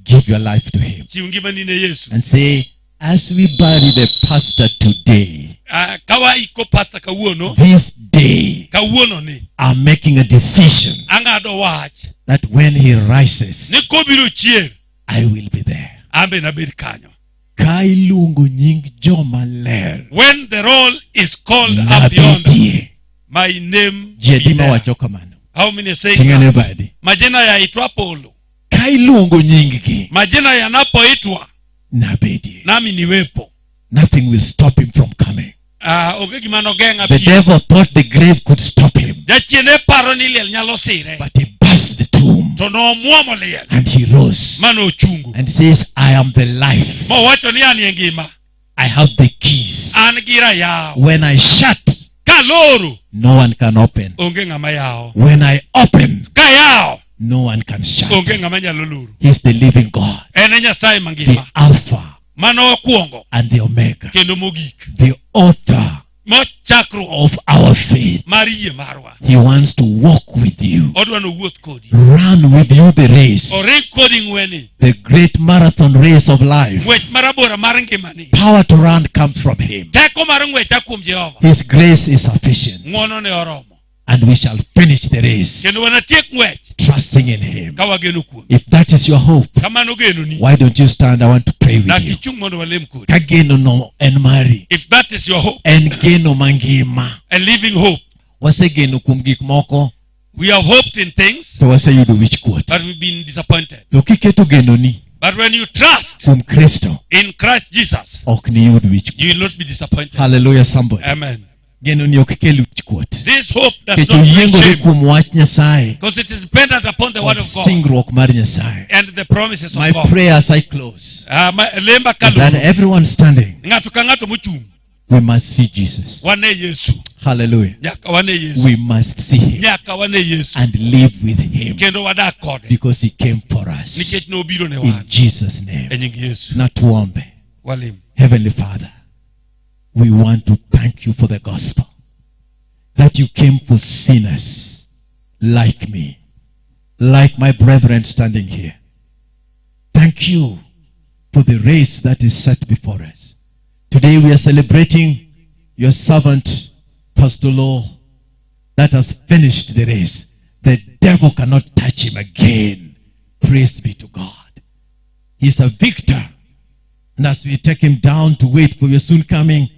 Give your life to him. Chiw ngimani ne Yesu. And say, as we bury the pastor today, Ah, ka waiko pasta kawuono, this day, kawuono ni I'm making a decision ang'ado wach that when he rises, ni kobiro chier I will be there. an be nabed kanyo. Ka iluongo nying joma ler, When the roll is called up yonder, nabedie. my name Ji adi be there. mawacho kamano? How many say Ting'ane that? badi. Majina yaitwa polo. Ka iluongo nying-gi, Majina yanapoitwa nabedie. nami niwepo. Nothing will stop him from coming. Ah, onge gima nogeng'a The biro. devil thought the grave could stop him, Jachien ne paro ni liel nyalo sire. but he burst the tomb To nomuomo liel and he rose ma nochungo. and says, I am the life. Mowacho ni an e ngima. I have the keys. An gi rayaw. When I shut, Kaloro no one can open. onge ng'ama yawo. When I open, Kayawo no one can shut. onge ng'ama nyalo loro. He's the living God, En e Nyasaye the mangima. Alpha Mano okwongo and the Omega, kendo mogik. the author Mochakruok of our faith. Mar yie marwa. He wants to walk with you, Odwa nowuoth kodi. Run with you the race, Oring kodi ng'weni. The great marathon race of life. Ng'wech marabora mar ngimani. Power to run comes from Him. Teko mar ng'wech a kuom Jehova. His grace is sufficient, Ng'wono ne oromo. And we shall finish the race Kendo wanatiek ng'wech trusting in Him. Ka wageno kuome. If that is your hope, Kamano genoni. Why don't you stand? I want to pray with Dak you. ichung' mondo walem kodi. Ka geno no en mari, If that is your hope, en geno mangima. A living hope. Wasegeno kuom gik moko We have hoped in things, to waseyudo wich kuot. But we've been disappointed. To kiketo genoni But when you trust kuom Kristo, in Christ Jesus, ok niyud wich kuot. You will not be disappointed. Hallelujah, somebody. Amen. Genoni ok kel wich kuot. This hope does Nikech not bring oyiengore shame kuom wach Nyasaye because it is dependent upon the word kod of God singruok mar Nyasaye. And the promises My of God. prayer as I close Lemba is that kaloro. everyone standing, Ng'ato ka ng'ato mochung' we must see Jesus. Wane Yesu. Hallelujah. Nyaka wane Yesu. We must see Him Nyaka wane Yesu. And live with Him Kendo wadak kode. Because He came for us. Nikech nobiro ne In wan. Jesus' name. E nying Yesu. Na tuombe. Walem. Heavenly Father, we want to thank you for the gospel. That you came for sinners like me, like my brethren standing here. Thank you for the race that is set before us. Today we are celebrating your servant, Pastor Law, that has finished the race. The devil cannot touch him again. Praise be to God. He's a victor. And as we take him down to wait for your soon coming,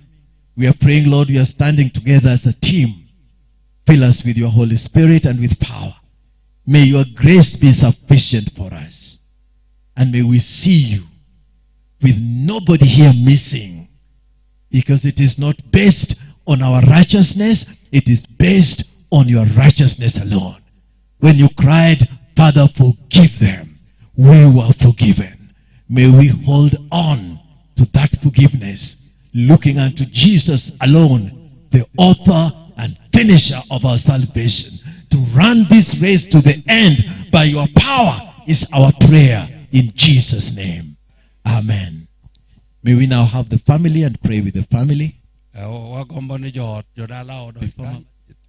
we are praying, Lord, we are standing together as a team. Fill us with your Holy Spirit and with power. May your grace be sufficient for us. And may we see you with nobody here missing. Because it is not based on our righteousness, it is based on your righteousness alone. When you cried, "Father, forgive them," we were forgiven. May we hold on to that forgiveness, looking unto Jesus alone, the author and finisher of our salvation. To run this race to the end by your power is our prayer in Jesus' name. Amen. May we now have the family and pray with the family. Wagombo ni joot jodala odonj ka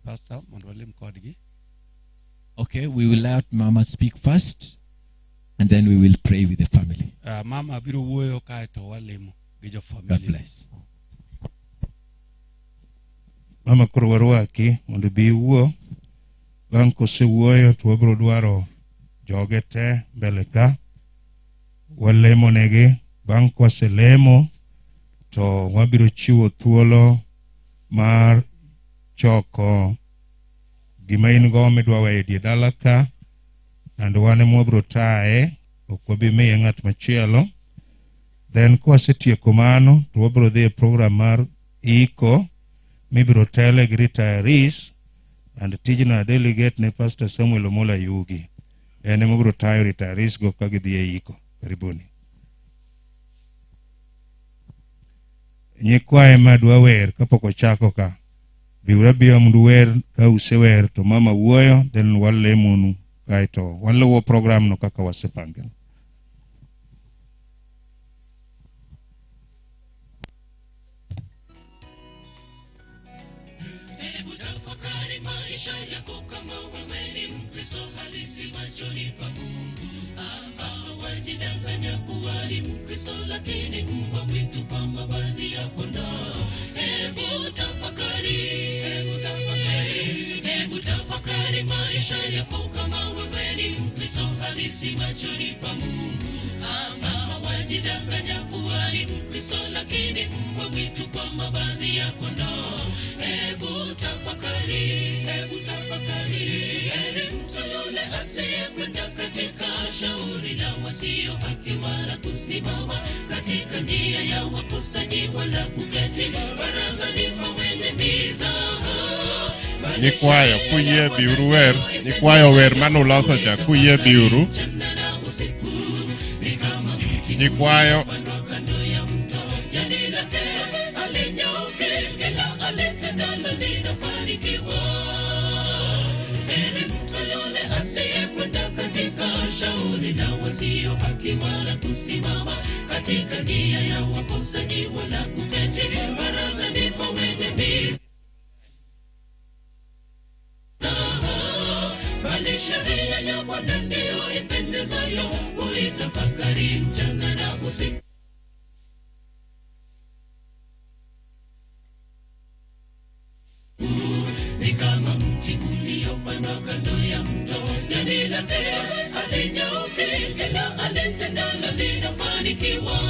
pastor mondo walem kodgi. Okay, we will let Mama speak first, and then we will pray with the family. Mama biro wuoyo kaeto walemo gi jo God family. Bless. Mama koro warwaki mondo ibi iwuo. Bang' kosewuoyo to wabiro dwaro joge te mbele ka. Walemo negi. Bang' kwaselemo to wabiro chiwo thuolo mar choko gima in go midwa weyo e die dala ka. And wan ema wabiro taye, ok wabi miye ng'at machielo. Then kwasetieko mano to wabiro dhi e program mar iko mibiro tele gi retirees and tijno delegate ne Pastor Samuel Omola Yugi. En ema obiro tayo retirees go ka gidhi e iko. Karibuni. Nyikwaye ma dwa wer kapok ochako ka. Biuru abiya mondo uwer, ka usewer to mama wuoyo, then walemonu kaeto waluwo program no kaka wasepange. Hebu tafakari maisha yako kama wewe ni Mkristo halisi machoni pa Mungu. Ama wajidanganya kuwa ni Mkristo lakini mbwa mwitu kwa mavazi ya kondoo. Hebu tafakari, hebu tafakari, hebu tafakari maisha yako kama wewe ni Mkristo halisi machoni pa Mungu. Ama wajidanganya kuwa ni Mkristo lakini mbwa mwitu kwa mavazi ya kondoo. Hebu tafakari, hebu tafakari, heri mtu yule asiyekwenda katika shauri la wasio haki wala kusimama katika njia ya wakosaji wala kuketi barazani pa wenye mizaha. Nyikwayo kuyie biuru wer, nyikwayo wer manuloso cha kuyie biuru. Nyikwayo Jani lake alinyauke, kila alitendalo linafanikiwa. Heri mtu yule asiyekwenda katika shauri la wasio haki wala kusimama katika njia ya wakosaji wala kuketi barazani pa wenye mizaha. Bwana ndiyo ipendezayo, huitafakari mchana na usiku. Ni kama mti uliopandwa kando ya mto, jani lake halinyauki, kila alitendalo linafanikiwa.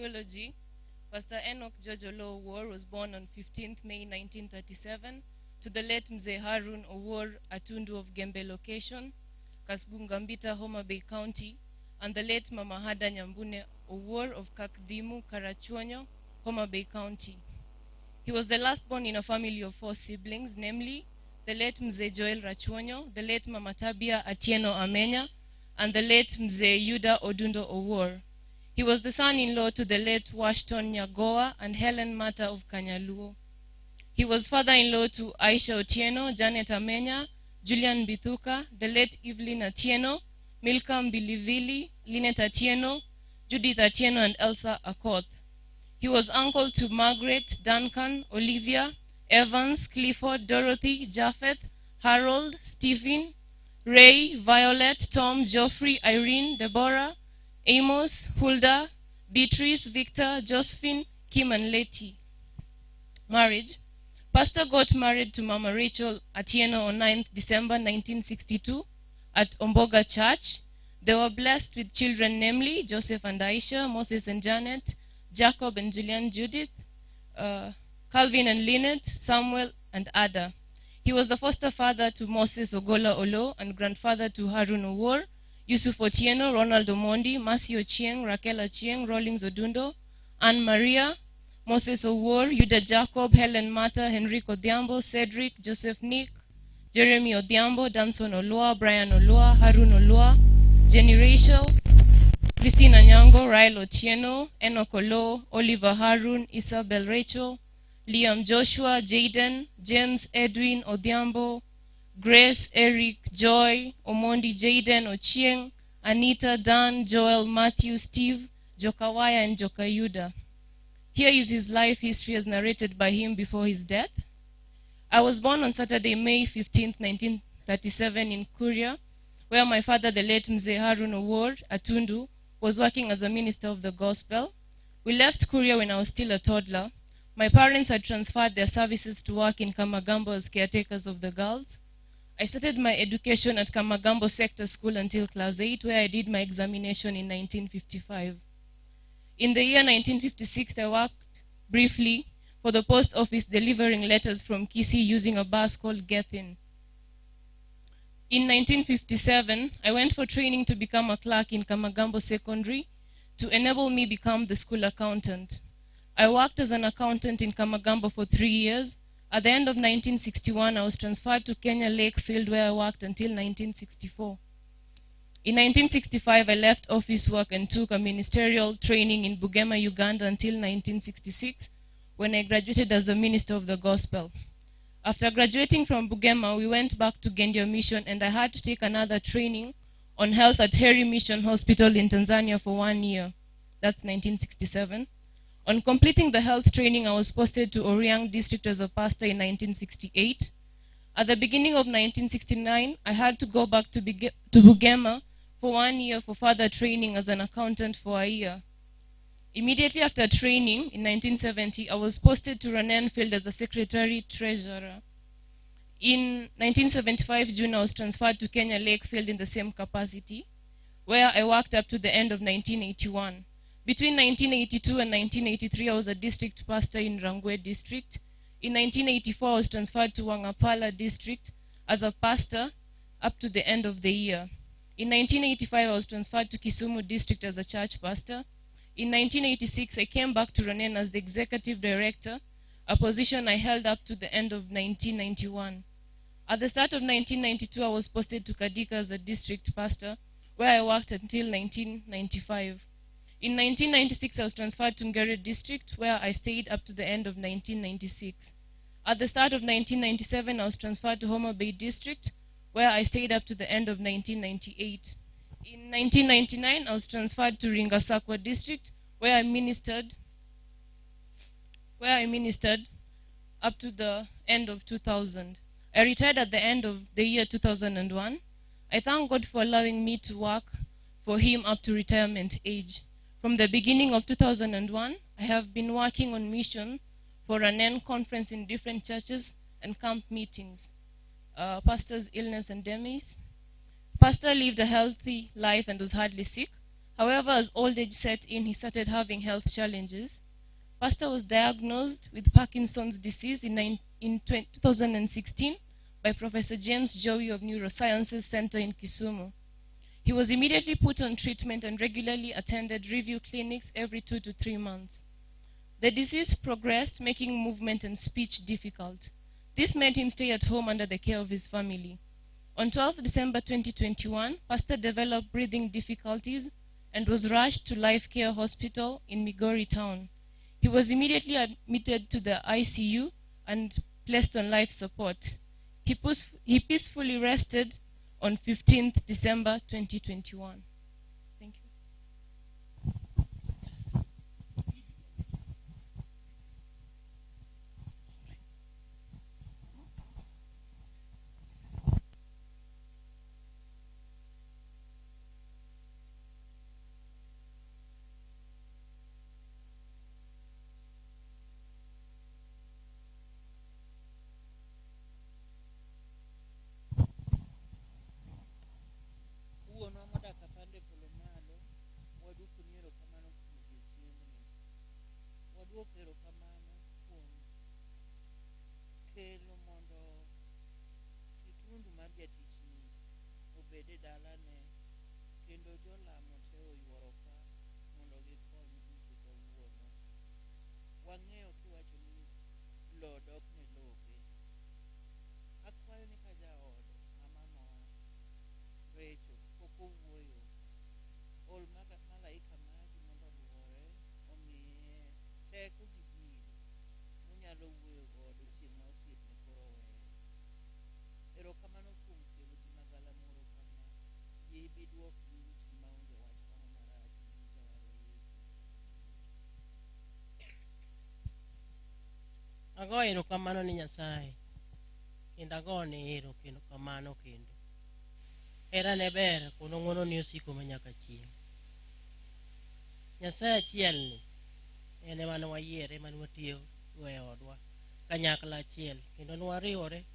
Eulogy. Pastor Enoch George Oloo Owuor was born on 15th May 1937 to the late Mzee Harun Owuor Atundu of Gembe location, Kasgungambita, Homa Bay County, and the late Mama Hada Nyambune Owuor of Kakdimu, Karachuonyo, Homa Bay County. He was the last born in a family of 4 siblings, namely the late Mzee Joel Rachuonyo, the late Mama Tabia Atieno Amenya, and the late Mzee Yuda Odundo Owuor. He was the son-in-law to the late Washington Nyagoa and Helen Mata of Kanyaluo. He was father-in-law to Aisha Otieno, Janet Amenya, Julian Bithuka, the late Evelyn Atieno, Milka Mbilivili, Lynette Atieno, Judith Atieno, and Elsa Akoth. He was uncle to Margaret, Duncan, Olivia, Evans, Clifford, Dorothy, Japheth, Harold, Stephen, Ray, Violet, Tom, Geoffrey, Irene, Deborah, Amos, Hulda, Beatrice, Victor, Josephine, Kim, and Letty. Marriage. Pastor got married to Mama Rachel Atieno on 9th December 1962 at Omboga Church. They were blessed with children, namely Joseph and Aisha, Moses and Janet, Jacob and Julian Judith, Calvin and Lynette, Samuel and Ada. He was the foster father to Moses Ogola Olo and grandfather to Harun Owuor, Yusuf Otieno, Ronald Omondi, Mercy Ochieng, Raquel Achieng, Rawlings Odundo, Anne Maria, Moses Owuor, Yuda Jacob, Helen Mata, Henrico Odhiambo, Cedric, Joseph Nick, Jeremy Odhiambo, Danson Olua, Brian Olua, Harun Olua, Jenny Rachel, Christine Anyango, Rael Otieno, Enoch Olo, Oliver Harun, Isabel Rachel, Liam Joshua, Jaden, James Edwin Odhiambo, Grace, Eric, Joy, Omondi, Jaden, Ochieng, Anita, Dan, Joel, Matthew, Steve, Jokawaya, and Jokayuda. Here is his life history as narrated by him before his death. I was born on Saturday, May 15, 1937 in Kuria, where my father, the late Mzee Harun Owuor Atundu, was working as a minister of the gospel. We left Kuria when I was still a toddler. My parents had transferred their services to work in Kamagambo as caretakers of the girls. I started my education at Kamagambo Sector School until class 8, where I did my examination in 1955. In the year 1956, I worked briefly for the post office delivering letters from Kisii using a bus called Gethin. In 1957, I went for training to become a clerk in Kamagambo Secondary to enable me become the school accountant. I worked as an accountant in Kamagambo for 3 years. At the end of 1961, I was transferred to Kenya Lake Field, where I worked until 1964. In 1965, I left office work and took a ministerial training in Bugema, Uganda until 1966, when I graduated as a minister of the gospel. After graduating from Bugema, we went back to Gendia Mission, and I had to take another training on health at Heri Mission Hospital in Tanzania for 1 year. That's 1967. On completing the health training, I was posted to Oriang District as a pastor in 1968. At the beginning of 1969, I had to go back to Bugema for 1 year for further training as an accountant for a year. Immediately after training, in 1970, I was posted to Ranen Field as a secretary treasurer. In 1975, June, I was transferred to Kenya Lake Field in the same capacity, where I worked up to the end of 1981. Between 1982 and 1983, I was a district pastor in Rangwe District. In 1984, I was transferred to Wangapala District as a pastor up to the end of the year. In 1985, I was transferred to Kisumu District as a church pastor. In 1986, I came back to Ranen as the executive director, a position I held up to the end of 1991. At the start of 1992, I was posted to Kadika as a district pastor, where I worked until 1995. In 1996, I was transferred to Ngere District, where I stayed up to the end of 1996. At the start of 1997, I was transferred to Homa Bay District, where I stayed up to the end of 1998. In 1999, I was transferred to Ringasakwa District, where I ministered up to the end of 2000. I retired at the end of the year 2001. I thank God for allowing me to work for him up to retirement age. From the beginning of 2001, I have been working on mission for Ranen conference in different churches and camp meetings. Pastor's illness and demise. Pastor lived a healthy life and was hardly sick. However, as old age set in, he started having health challenges. Pastor was diagnosed with Parkinson's disease in 2016 by Professor James Joey of Neurosciences Center in Kisumu. He was immediately put on treatment and regularly attended review clinics every 2 to 3 months. The disease progressed, making movement and speech difficult. This made him stay at home under the care of his family. On 12 December 2021, Pastor developed breathing difficulties and was rushed to Life Care Hospital in Migori town. He was immediately admitted to the ICU and placed on life support. He peacefully rested on 15th December 2021. Thank you. Waduoko erokamano kuom kelo Tundu mar jatichni obed e dalane, kendo jolamo te oyuoro ka mondo gikony ike kawuono. Wang'eyo kiwacho ni lo dok ne lope. Akwayo ni ka jaod mama noa Recho pok owuoyo, ol malaika magi mondo oluore omiye teko gi dil monyalo wuoyo godo chieng' ma osiepne koro oweye. Erokamano kuom kelo ji magalamoro kama, yie ibi iduokgi utgi maonge wach moro marach e nying Jawarwa Yesu. Agoyo erokamano ni Nyasaye kendo agone erokamano kendo. Herane ber kendo ng'wonone osiko manyaka chieng'. Nyasaye achielni en ema ne wayiere mane watiyo go e odwa kanyakla achiel kendo ne wariwore.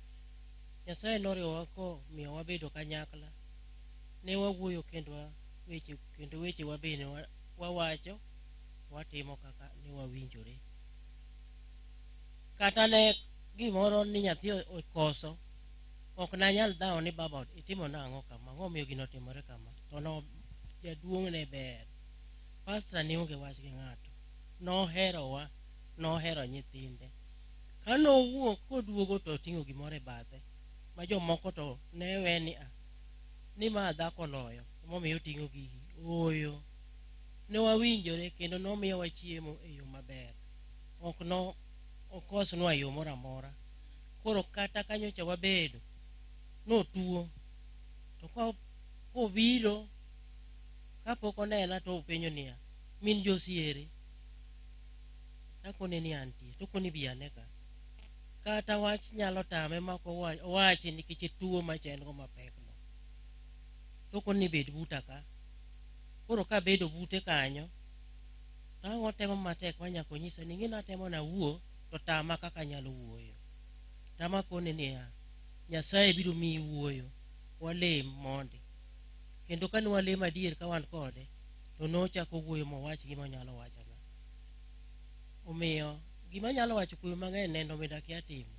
Nyasaye noriwowa komiyo wabedo kanyakla. Ne wawuoyo kendo weche kendo wechewa bende wawacho watimo kaka ne wawinjore. Kata ne gimoro ni nyathi okoso, ok nanyal dhawo ni baba itimo nang'o kama, ang'o omiyo gino otimore kama. To no jaduong' ne ber. Pastor ne onge wach gi ng'ato. Noherowa, nohero nyithinde. Ka nowuok koduogo to oting'o gimoro e bathe, ma jomoko to ne we ni a, ni ma dhako oloyo, emomiyo oting'o gigi. Ooyo. Ne wawinjore kendo nomiyowa chiemo e yo maber. Ok no okosnwa e yo moro amora. Koro kata ka nyocha wabedo, notuo, to kobiro, kapok onena to openjo niya, min Josi ere? Takone ni antie, to okoni bi ane ka. Kata wach nyalo tame ma ok owachi nikech tuo macha en go mapek no. To okoni ni bed buta ka. Koro kabedo bute kanyo, to ang' otemo matek ma nyaka onyisa ni ing'e natemo nawuo to tama kaka anyalo wuoyo. Tama kone niya, Nyasaye biro miyi wuoyo, walem mondi. Kendo kane walemo adier ka wan kode, to nochako wuoyo mowach gima onyalo wachona. Omiyo gima anyalo wacho kuome mang'eny nendo bende akia timo,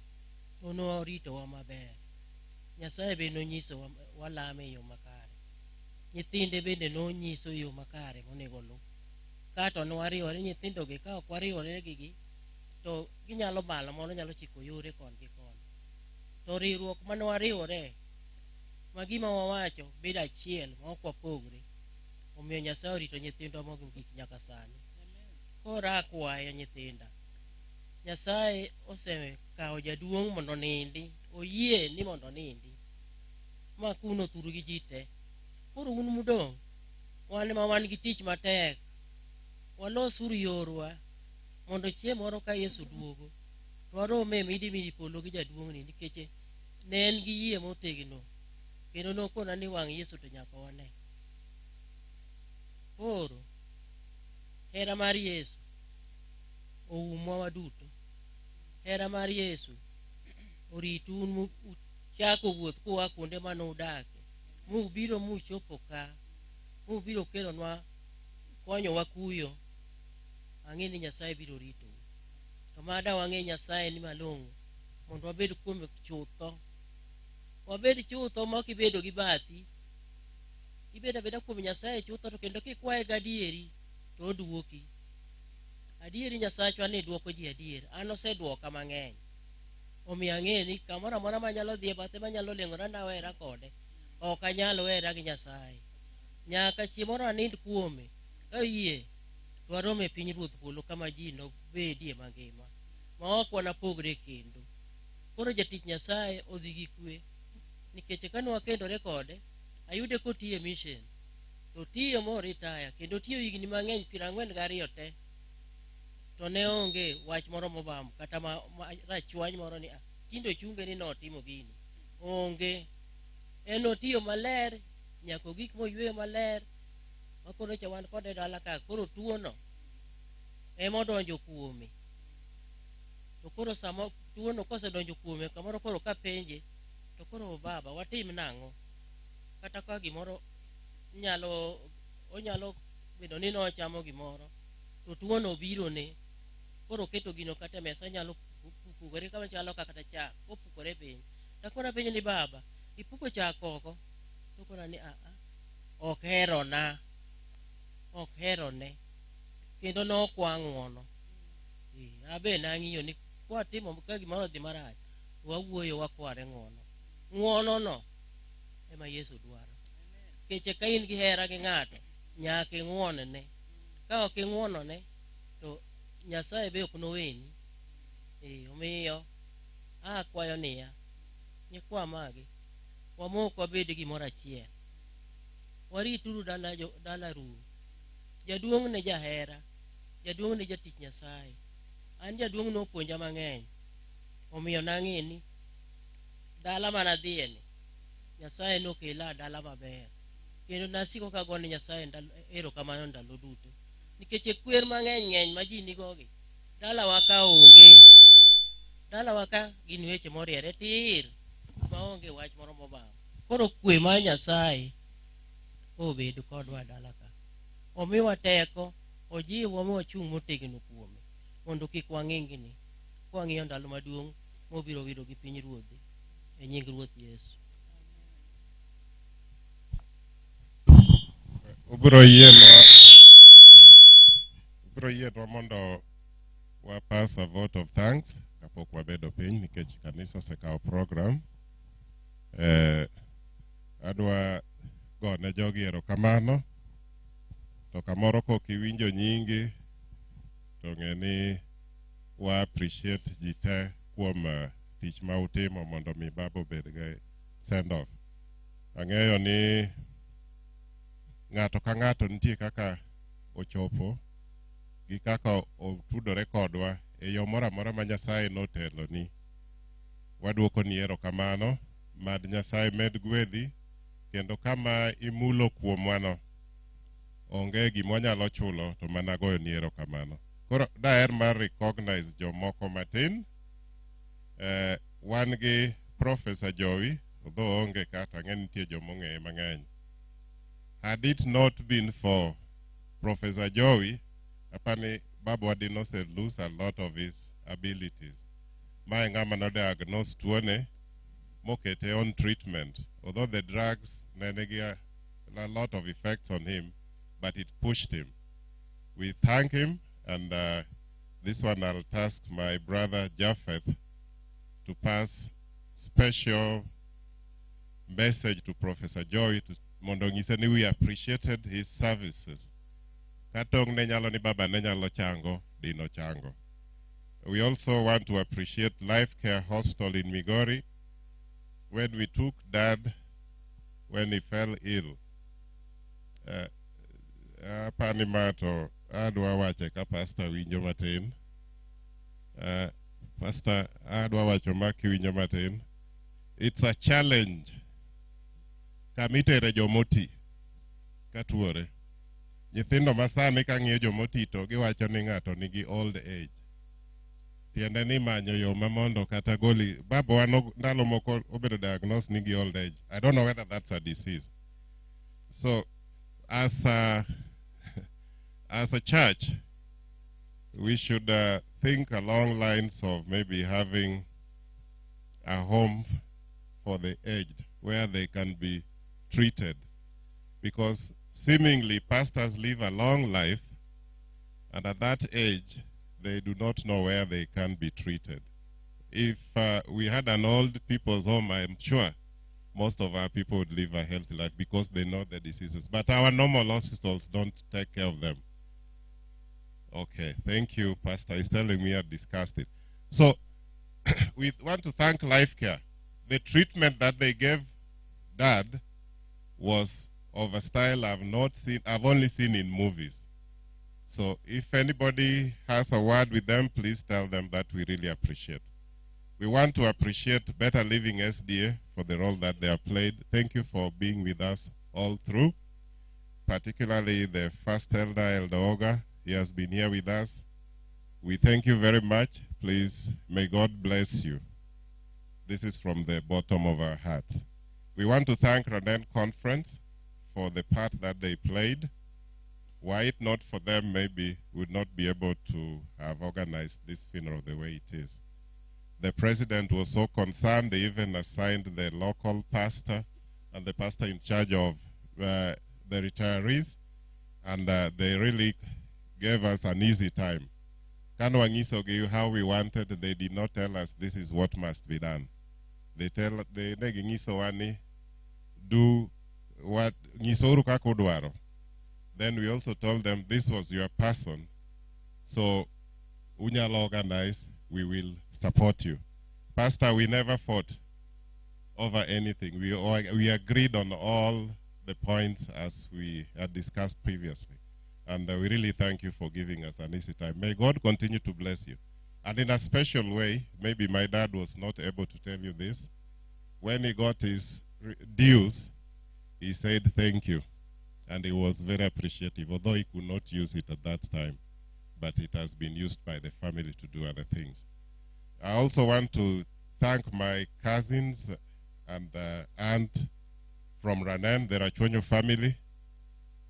to noritowa maber. Nyasaye be nonyisowa walame e yo makare. Nyithinde bende nonyiso yo makare monego oluw. Kato ne wariwore nyithindogi, ka ok wariwore gigi, to ginyalo balo moro nyalo chiko yore koni gi koni. To riwruok mane wariwore, ma gima wawacho bedo achiel ma ok wapogre, omiyo Nyasaye orito nyithindwa mogik nyaka sani. Koro akwayo nyithinda, Nyasaye osekawo jaduong' mondo onindi, oyie ni mondo onindi, ma kuno thuru gi ji te. Koro un mudong', wan ema wan gi tich matek, walosuru yorwa mondo chieng' moro ka Yesu duogo, to warom e midimidi polo gi jaduong'ni, nikech ne en gi yie motegno, kendo nokona ni wang' Yesu to nyaka wane. Koro, hera mar Yesu oumwa waduto. Hera mar Yesu oritu un uchako wuoth kua kuonde mane udake, mubiro muchopo ka, mubiro kelonwa konyowa kuyo. Ang'e ni Nyasaye biro ritou. To mada wang'e Nyasaye ni malong'o mondo wabed kuome chutho. Wabed chutho ma ok ibedo gi bathi. Ibedo abeda kuom Nyasaye chutho to kendo kikwaye gadieri to oduoki. Adieri Nyasachwa ni duoko ji adier. An oseduoka mang'eny. Omiyo ang'e ni kamoro amora manyalo dhi e bathe manyalo leng'ora nawera kode, ok anyal wera gi Nyasaye. Nyaka chieng' moro anind kuome, ka oyie, to warom e piny Ruoth polo kama ji nobedie mangima, ma ok wanapogre kendo. Koro jatich Nyasaye odhi gi kwe, nikech kane wakendore kode, ayude kotiyo e mission, to otiyo moritaya, kendo otiyo higni mang'eny 42 te, to ne onge wach moro mobam kata ma rachwany moro ni tinde ochunge ni notimo gini. Onge. En otiyo maler, nyaka ogik moyweyo maler, ma koro cha wan kode dala ka, koro tuono ema odonjo kuome. To koro sama tuono kosedonjo kuome, kamoro koro kapenje, to koro baba watim nang'o? Kata ka gimoro onyalo bedo ni nochamo gimoro, to tuono obirone, koro oketo gino kata e mesa, nyalo pukore kama chalo kata chak, kopukore piny. To koro apenjo ni baba, Ipuko chak oko. To kona ni aa. Ok herona. Ok herone. Kendo nokwa ng'uono. Abe nang'iyo ni kwatimo ka gimoro odhi marach, wawuoyo wakware ng'uono. Ng'uono no ema Yesu dwaro. Keche ka in gi hera gi ng'ato, nyaka ing'uonne. Ka ok ing'uonone, to Nyasaye be ok noweni. Omiyo akwayo niya, nyikwa magi, wamok wabed gimoro achiel. Warituru dala, dala rum. Jaduong' ne jahera, jaduong' ne jatich Nyasaye. An jaduong' nopuonja mang'eny. Omiyo nang'e ni dala manadhiye ni, Nyasaye nokela dala maber. Kendo nasiko kagone Nyasaye erokamano ndalo duto. Nikech e kwer mang'eny ng'eny ma ji nigogi, dalawa ka onge. Dalawa ka gin weche moriere tir, maonge wach moro mobam. Koro kwe mar Nyasaye obed kodwa dala ka. Omiwa teko, ojiwwa mwachung' motegno kuome, mondo kik wang'ingni, kwang'iyo ndalo maduong' mobiro wiro gi piny ruodhe, e nying Ruoth Yesu. Ubiro yienwa mondo wa pass a vote of thanks kapok wabedo piny nikech kanisa osekawo program. Adwa gone jogi erokamano to kamoro kok iwinjo nyingi to ng'e ni wa appreciate ji te kuom tich ma utimo mondo mi baba obed gi send off. Ang'eyo ni ng'ato ka ng'ato nitie kaka ochopo gi kaka otudore kodwa e yo moro amora ma Nyasaye noteloni. Waduokoni erokamano, mad Nyasaye med gwedhi kendo kama imulo kuomwano onge gima wanyalo chulo to mana goyoni erokamano. Koro daher mar recognize jomoko matin. Wan gi Professor Jowi, although oonge ka to ang'e ni nitie jomong'eye mang'eny. Had it not been for Professor Jowi, apani Babu did also lose a lot of his abilities. Mae ng'ama no diagnose tuone mokete on treatment. Although the drugs ne nigi a lot of effects on him, but it pushed him. We thank him, and this one I'll task my brother Japheth to pass special message to Professor Joy to mondo onyise ni we appreciated his services. Katong ne nyalo ni baba ne nyalo chango, dino chango. We also want to appreciate Life Care Hospital in Migori. When we took Dad, when he fell ill, apani ma to adwa wache ka pastor winjo matin. Pastor adwa wacho ma kiwinjo matin. It's a challenge. Kamitere jomoti ka tuore. Nyithindo masani ka ng'iyo jomoti to giwacho ni ng'ato nigi old age. Tiende ni manyo yo ma mondo kata goli. Babawa ndalo moko obedo diagnosed nigi old age. I don't know whether that's a disease. So as a church, we should think along lines of maybe having a home for the aged where they can be treated. Because seemingly pastors live a long life, and at that age, they do not know where they can be treated. If we had an old people's home, I'm sure most of our people would live a healthy life because they know the diseases. But our normal hospitals don't take care of them. Okay, thank you, Pastor. He's telling me I discussed it. So we want to thank Life Care. The treatment that they gave Dad was of a style I've not seen, I've only seen in movies. So if anybody has a word with them, please tell them that we really appreciate. We want to appreciate Better Living SDA for the role that they have played. Thank you for being with us all through, particularly the first elder, Elder Oga. He has been here with us. We thank you very much. Please, may God bless you. This is from the bottom of our hearts. We want to thank Ranen Conference for the part that they played. Were it not for them, maybe we would not be able to have organized this funeral the way it is. The president was so concerned, they even assigned the local pastor and the pastor in charge of the retirees, and they really gave us an easy time. Kane wanyisogi how we wanted, they did not tell us this is what must be done. They tell they ne ginyisowa ni do what nyisouru kaka udwaro. Then we also told them this was your person, so unyalo organize, we will support you. Pastor, we never fought over anything. We agreed on all the points as we had discussed previously. And we really thank you for giving us an easy time. May God continue to bless you. And in a special way, maybe my dad was not able to tell you this, when he got his dues, he said thank you. And he was very appreciative, although he could not use it at that time. But it has been used by the family to do other things. I also want to thank my cousins and aunt from Ranen, the Rachuonyo family.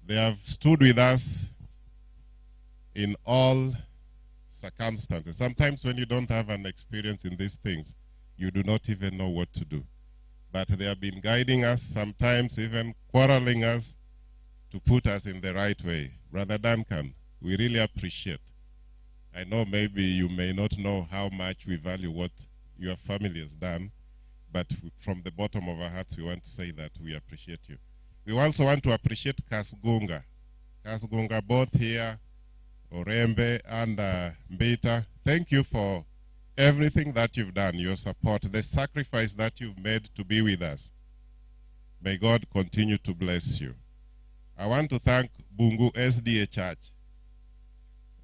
They have stood with us in all circumstances. Sometimes when you don't have an experience in these things, you do not even know what to do. But they have been guiding us, sometimes even quarreling us to put us in the right way. Brother Duncan, we really appreciate. I know maybe you may not know how much we value what your family has done, but from the bottom of our hearts, we want to say that we appreciate you. We also want to appreciate Kasgunga. Kasgunga, both here, Orembe and Mbita. Thank you for everything that you've done, your support, the sacrifice that you've made to be with us. May God continue to bless you. I want to thank Bungu SDA Church.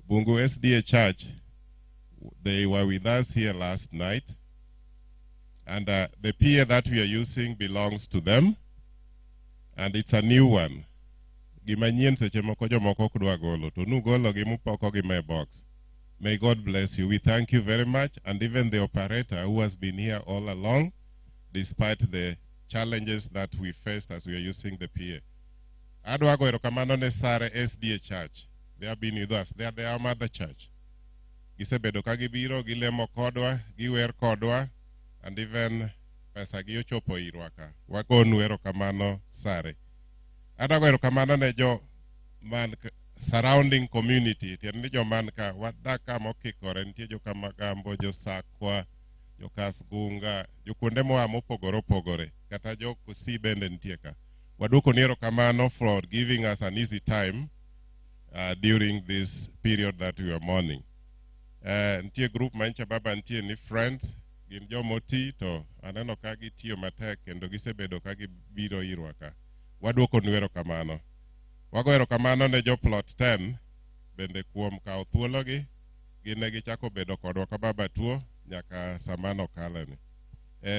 Bungu SDA Church, they were with us here last night. And the PA that we are using belongs to them. And it's a new one. Gima nyien seche moko jomoko ok dwa golo, to nugolo gi mupoko gi me box. May God bless you. We thank you very much. And even the operator who has been here all along, despite the challenges that we faced as we are using the PA. Adwa go erokamano ne Sare SDA Church. They have been with us. They are our mother church. Gisebedo ka gibiro, gilemo kodwa, giwer kodwa, and even pesa gi ochopo irwa ka. Wagonu erokamano Sare. Adwa go erokamano ne jo man surrounding community. Tiende ni jo man ka, wadak kama okikore, nitie jo Kamagambo, jo Sakwa, jo Kasgunga, jo kuonde moa mopogore opogore, kata jo Kisii bende nitie ka. Waduoko ni erokamano for giving us an easy time during this period that we are mourning. Nitie group ma ncha baba nitie ni friends, gin jomoti to aneno ka gitiyo matek kendo gisebedo ka gibiro irwa ka. Waduoko nu erokamano. Wago erokamano ne jo plot 10 bende kuom kawo thuologi, gin ne gichako bedo kodwa ka baba tuo nyaka sama nokaleni.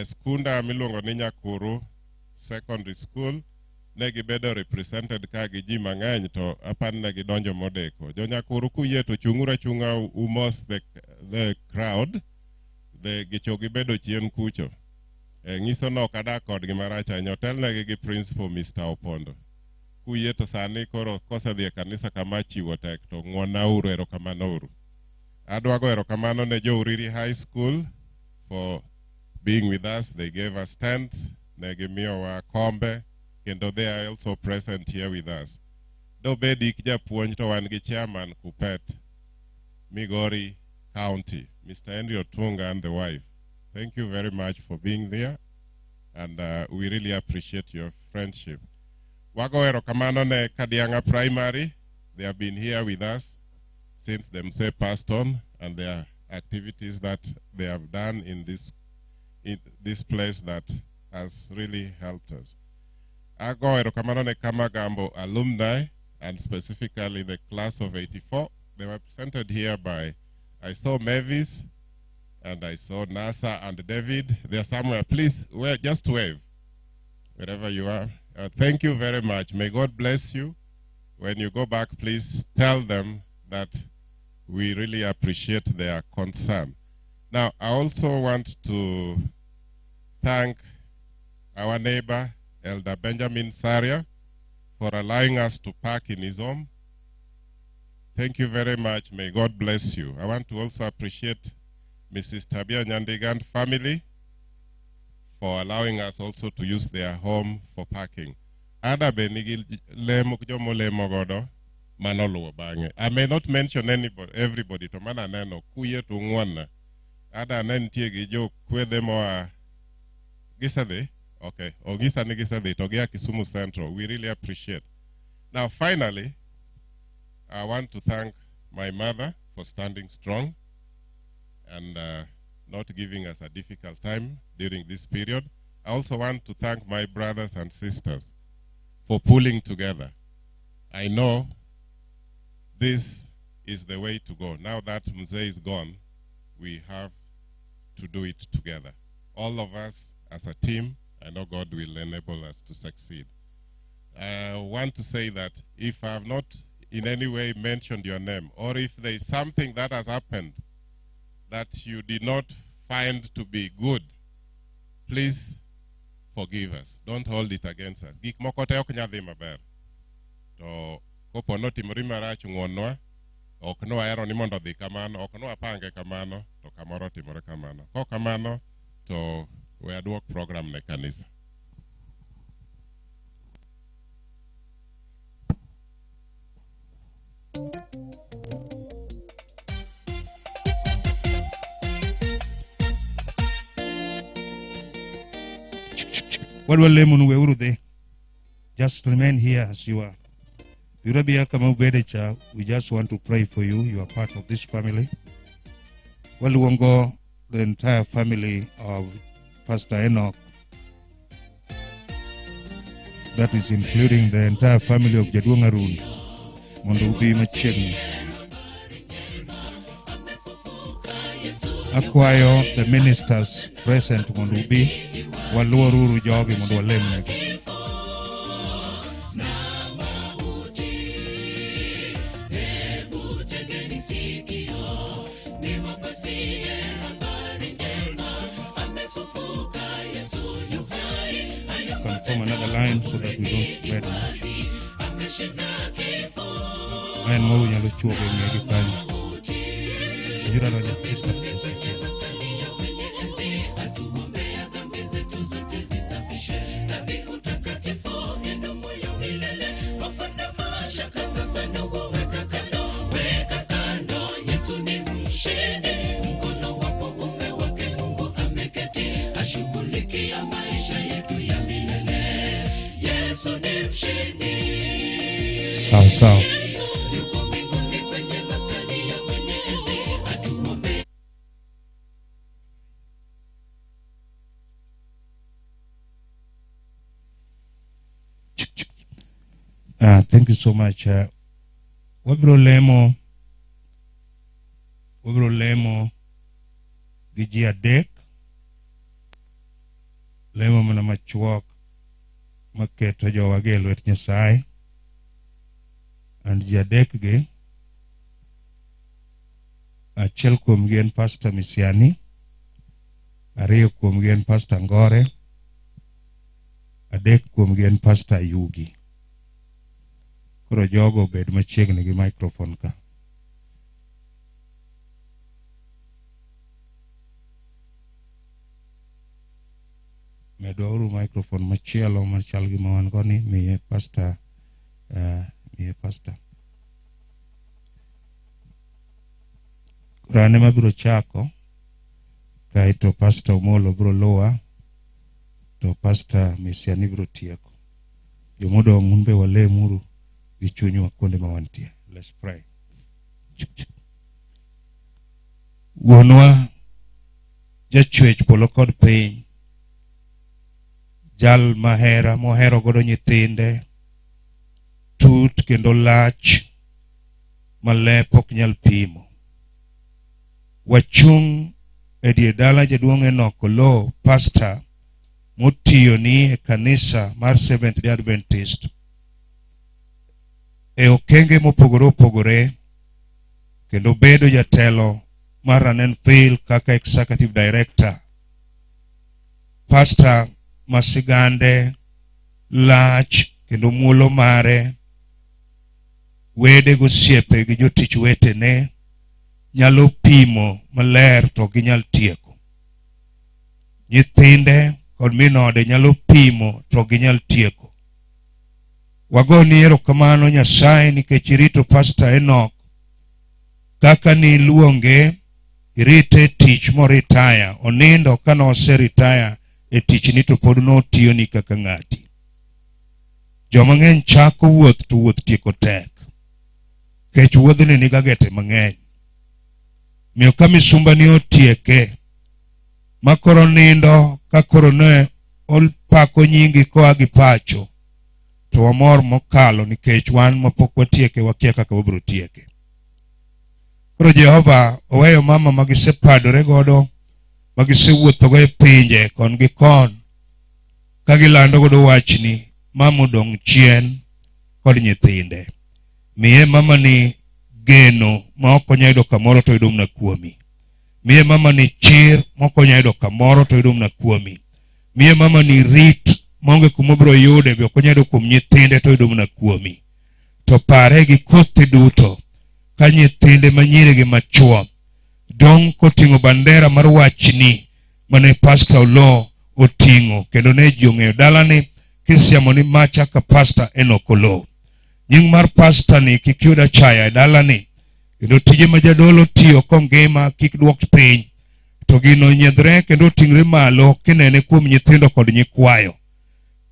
Skunda miluongo ni Nyakuru Secondary School ne gibedo represented ka gi ji mang'eny to apani ne gidonjo modeko. Jo Nyakuru kuyie to chung'uru achung'a umos the crowd, the gicho gibedo chien kucho. Nyiso ni ok adak kodgi marach ahinya, otelnegi gi principal Mr. Opondo. Kuyie to sani koro kosedhi e kanisa kama chiwo tek to ng'uonauru, erokamano uru. Adwa go erokamano ne jo Uriri High School for being with us. They gave us tents, ne gimiyowa kombe, kendo they are also present here with us. Dobed ik japuonj to wan gi chairman Kupet, Migori County, Mr. Henry Otunga and the wife. Thank you very much for being there, and we really appreciate your friendship. Wago erokamano ne Kadianga Primary. They have been here with us since the Mzee passed on, and their activities that they have done in this place that has really helped us. Ago erokamano ne Kamagambo alumni, and specifically the class of 84. They were presented here by, I saw Mavis, and I saw Nasa and David. They are somewhere. Please, just wave, wherever you are. Thank you very much. May God bless you. When you go back, please tell them that we really appreciate their concern. Now, I also want to thank our neighbor, Elder Benjamin Saria, for allowing us to park in his home. Thank you very much. May God bless you. I want to also appreciate Mrs. Tabia Nyandiga and family for allowing us also to use their home for parking. Ada be nigi lemo jomolemo godo manoluwo bang'e. I may not mention anybody, everybody to mana aneno kuyie to ung'wonna. Ada ne nitie gi jo kwedhe moa gisedhi? Okay. Onyisa ni gisedhi to gia Kisumu Central. We really appreciate. Now finally, I want to thank my mother for standing strong and not giving us a difficult time during this period. I also want to thank my brothers and sisters for pulling together. I know this is the way to go. Now that Mzee is gone, we have to do it together. All of us as a team, I know God will enable us to succeed. I want to say that if I have not in any way mentioned your name, or if there is something that has happened that you did not find to be good, please forgive us. Don't hold it against us. Gik moko te ok nyal dhi maber. To kopo notimore marach ng'wonnwa, ok nwahero ni mondo odhi kamano, ok nwapange kamano, to kamoro otimore kamano. Kok kamano, to we aduok program ne kanisa. Wadwa lemonu weuru dhi. Just remain here as you are. Biuru kama ubede cha, we just want to pray for you. You are part of this family. Waluongo the entire family of Pastor Enoch. That is including the entire family of Jaduong' Arun. Mondo ubi machiegni. Akwayo the ministers present mondo ubi waluoruru jogi mondo walemnegi. Can form another line so that we don't spread much. Line moro nyalo chuogo e ng'egi kanyo. Ojira donjo Krista Kristo. Sawa sawa. Thank you so much. Wabiro lemo gi ji adek, lemo mana machuok maketo jowagi e lwet Nyasaye. And ji adek gi, achiel kuomgi en Pastor Misiani, ariyo kuomgi en Pastor Ngore, adek kuomgi en Pastor Yugi. Koro jogo obed machiegni gi microphone ka. Medwauru microphone machielo machal gi ma wan go ni, miye Pastor, miye Pastor. Koro an ema abiro chako, kaeto Pastor Omolo biro luwa, to Pastor Misiani biro tieko. Jomodong' un be walemuru gi chunywa kuonde ma wantie. Let's pray. Wuonwa, jachwech polo kod piny, jal mahera mohero godo nyithinde, tut kendo lach ma lep ok nyal pimo. Wachung' e dier dala jaduong' Enoch Oloo, pastor motiyoni e kanisa mar Seventh Day Adventist e okenge mopogore opogore, kendo bedo jatelo mar Ranen Phil kaka executive director. Pastor masigande lach kendo muolo mare, wede gosiepe gi jotich wetene nyalo pimo maler to ok ginyal tieko. Nyithinde kod min ode nyalo pimo to ok ginyal tieko. Wagoni erokamano Nyasaye nikech irito Pastor Enoch kaka niluonge irite e tich moritaya. Onindo ka noseritaya e tichni to pod notiyoni kaka ng'ati. Joma ng'eny chako wuoth to wuoth tieko tek. Nikech wuodhni nigi agete mang'eny. Miyo ka misumbani otieke ma koro nindo ka koro ne opako nyingi koa gi pacho to wamor mokalo nikech wan mapok watieke wakia kaka wabiro tieke. Koro Jehova oweyo mama ma gisepadore godo ma gisewuothogo e pinje kon gi kon ka gilando godo wachni mama odong' chien kod nyithinde. Miye mama ni geno ma ok onyal yudo kamoro to oyudo mana kuomi. Miye mama ni chir ma ok onyal yudo kamoro to oyudo mana kuomi. Miye mama ni rit maonge kuma obiro yude be ok onyal yudo kuom nyithinde to oyudo mana kuomi. To pare gi kothe duto ka nyithinde manyiri gi machwo dong' koting'o bandera mar wachni mane Pastor Oloo oting'o kendo ne ji ong'eyo dalani kisiamo ni macha ka Pastor Enoch Oloo. Nying mar pastor ni kik yud achaya e dalani kendo tije ma jadolo tiyo kongima kik dwok piny to gino nyiedhre kendo oting're malo kinene kuom nyithindo kod nyikwayo.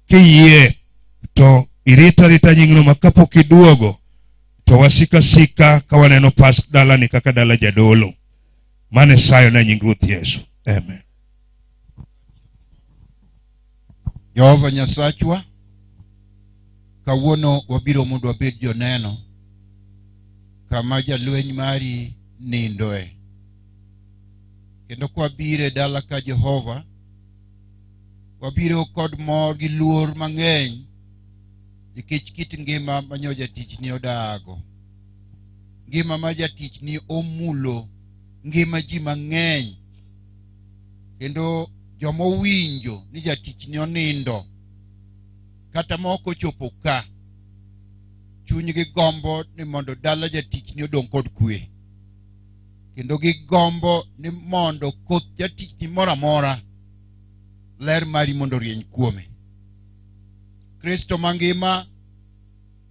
Kiyie to irit arita nyingno ma kapok iduogo to wasika sika ka waneno pas dalani kaka dala jadolo. Mano e sayo na nying Ruoth Yesu. Amen. Jehova Nyasachwa, kawuono wabiro mondo wabed joneno kama jalweny mari nindoe. Kendo kwabiro e dala ka Jehova, wabiro kod mor gi luor mang'eny nikech kit ngima ma nyo jatichni odago. Ngima ma jatichni omulo ngima ji mang'eny kendo joma owinjo ni jatichni onindo kata ma ok ochopo ka chunygi gombo ni mondo dala jatichni odong' kod kwe kendo gigombo ni mondo koth jatichni moro amora ler mari mondo orieny kuome. Kristo mangima,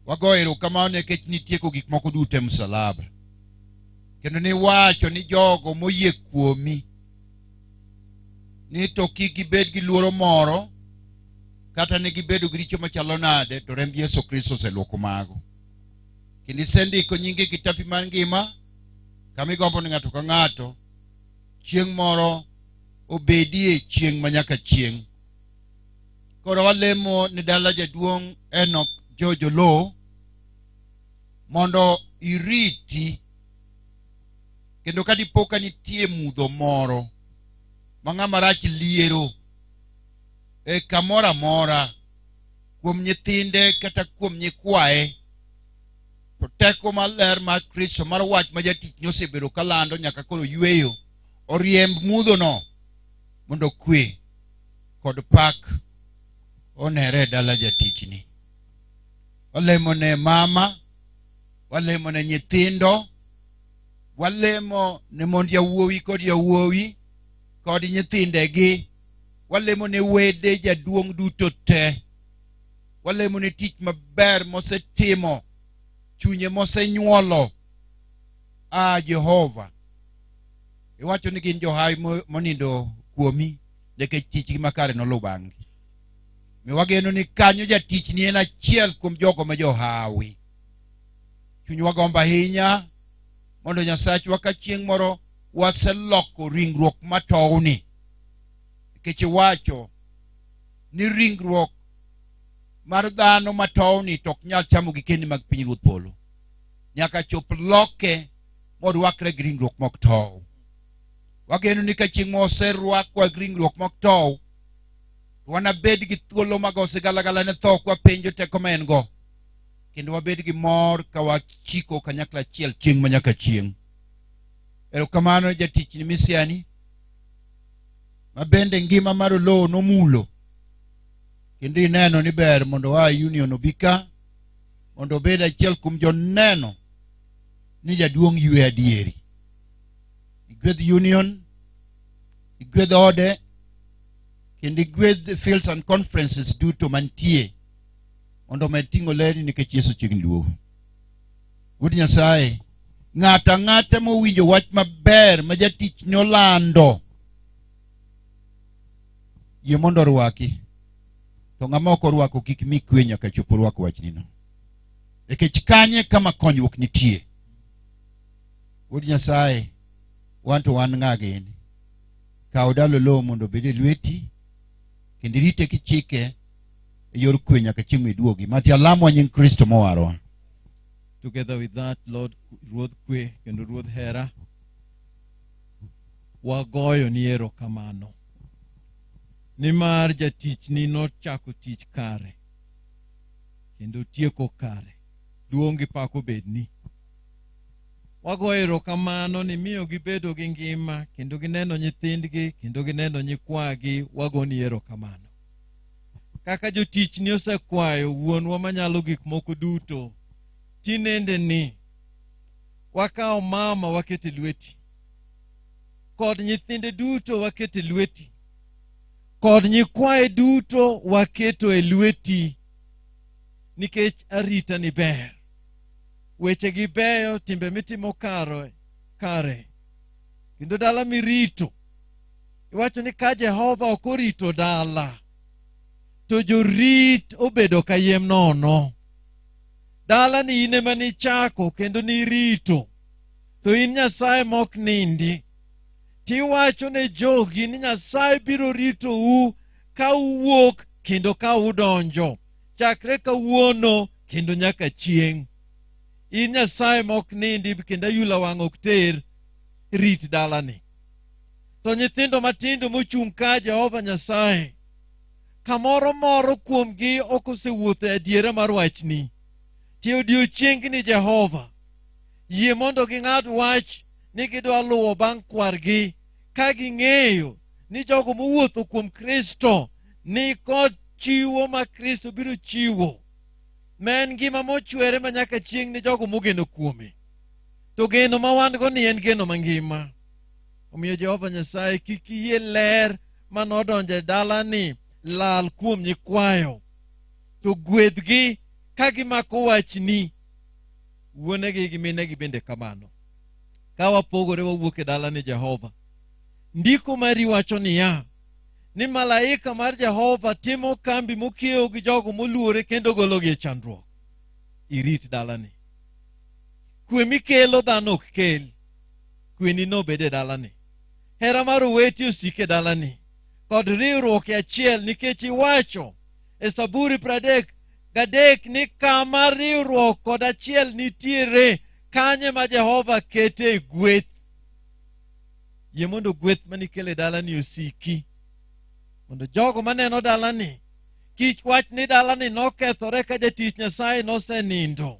wago erokamano nikech nitieko gik moko duto e msalaba kendo niwacho ni jogo moyie kuomi ni to kik gibed gi luoro moro kata ne gibedo gi richo machalo nade to remb Yesu Kristo oseluoko mago. Kendo isendiko nyinge e kitapi mar ngima kama igombo ni ng'ato ka ng'ato chieng' moro obedie chieng' ma nyaka chieng'. Koro walemo ne dala jaduong' Enoch George Oloo mondo iriti kendo ka dipo ka nitie mudho moro ma ng'ama rach liero e kamoro amora kuom nyithinde kata kuom nyikwaye to teko maler mar Kristo mar wach ma jatichni osebedo kalando nyaka koro yweyo oriemb mudhono mondo kwe kod pak onere e dala jatichni. Walemo ne mama, walemo ne nyithindo, walemo ne mond yawuowi kod yawuowi kod nyithindegi, walemo ne wede jaduong' duto te, walemo ne tich maber mosetimo, chunye mosenyuolo. A Jehova, iwacho ni gin johawi monindo kuomi nikech tichgi makare noluw bang'gi. Mi wageno ni kanyo jatichni en achiel kuom jogo ma johawi. Chunywa gombo ahinya mondo Nyasachwa ka chieng' moro waseloko ringruok matowni, nikech iwacho ni ringruok mar dhano matowni to ok nyal chamo gikeni mag pinyruodh polo, nyaka chop loke morwakre gi ringruok mok tow. Wageno ni ka chieng' ma oserwakwa gi ringruok mok tow, to wanabed gi thuolo mag osigalagala ne tho kwapenjo teko ma en go, kendo wabed gi mor ka wachiko kanyakla achiel chieng' ma nyaka chieng'. Erokamano jatichni Misiani, ma bende ngima mar Oloo nomulo, kendo ineno ni ber mondo oa union obi ka mondo obed achiel kuom joneno ni jaduong' ywe adieri. Igwedh union, igwedh ode, kendo igwedh fields and conferences duto mantie mondo omed ting'o lerni nikech Yesu chiegni duogo. Wuod Nyasaye, ng'ato ang'ata mowinjo wach maber ma jatich nolando, yie mondo orwaki. To ng'ama ok orwako kik mi kwe nyaka chop orwak wachnino. Nikech kanye kama konyruok nitie. Wuod Nyasaye, wan to wan ng'a gini? Kaw dalo lowo mondo obed e lweti, kendo irite kichike e yor kwe nyaka chieng' miduogi. Mati alamwa nying Kristo mowarwa. Together with that, Lord Ruodh Kwe kendo Ruodh Hera, wagoyo ni erokamano. Nimar jatichni nochako tich kare, kendo tieko kare. Duong' gi pak obedni. Wagoyo erokamano ni miyo gibedo gi ngima, kendo gineno nyithindgi, kendo gineno nyikwagi, wagoni erokamano. Kaka jotichni osekwayo wuonwa manyalo gik moko duto, tinende ni wakawo mama waketo e lweti, kod nyithinde duto waketo e lweti, kod nyikwaye duto waketo e lweti, nikech arita ni ber. Wechegi beyo, timbe mitimo kare, kare. Kendo dala mirito. Iwacho ni ka Jehova ok orito dala, to jorit obedo kayiem nono. Dala ni in ema nichako kendo nirito, to in Nyasaye mok nindi. Tiwacho ne jogi ni Nyasaye biro ritou ka uwuok kendo ka udonjo, chakre kawuono kendo nyaka chieng'. In Nyasaye mok nindi kendo ayula wang' ok ter, rit dalani. To nyithindo matindo mochung' ka Jehova Nyasaye, kamoro moro kuomgi ok osewuotho e adiera mar wachni. Ti odiechiengni Jehova, yie mondo ging'ad wach ni gidwa luwo bang' kwargi, ka ging'eyo ni jogo mowuotho kuom Kristo ni kod chiwo ma Kristo biro chiwo, ma en ngima mochwere ma nyaka chieng' ni jogo mogeno kuome. To geno ma wan go ni en geno mangima. Omiyo Jehova Nyasaye, kik iyie ler manodonjo e dalani lal kuom nyikwayo, to gwedhgi ka gimako wachni. Wuonegi gi minegi bende kamano. Ka wapogore wawuok e dalani Jehova, ndiko mari wacho niya, ni malaika mar Jehova timo kambi mokiewo gi jogo moluore kendo gologi e chandruok. Irit dalani. Kwe mikelo dhano ok kel. Kweni nobed e dalani. Hera mar owete osik e dalani. Kod riwruok e achiel, nikech iwacho e Saburi 33 ni kama riwruok kod achiel nitiere, kanye ma Jehova kete e gweth. Yie mondo gweth manikelo e dalani osiki, mondo jogo maneno dalani kik wach ni dalani nokethore ka jatich Nyasaye nosenindo.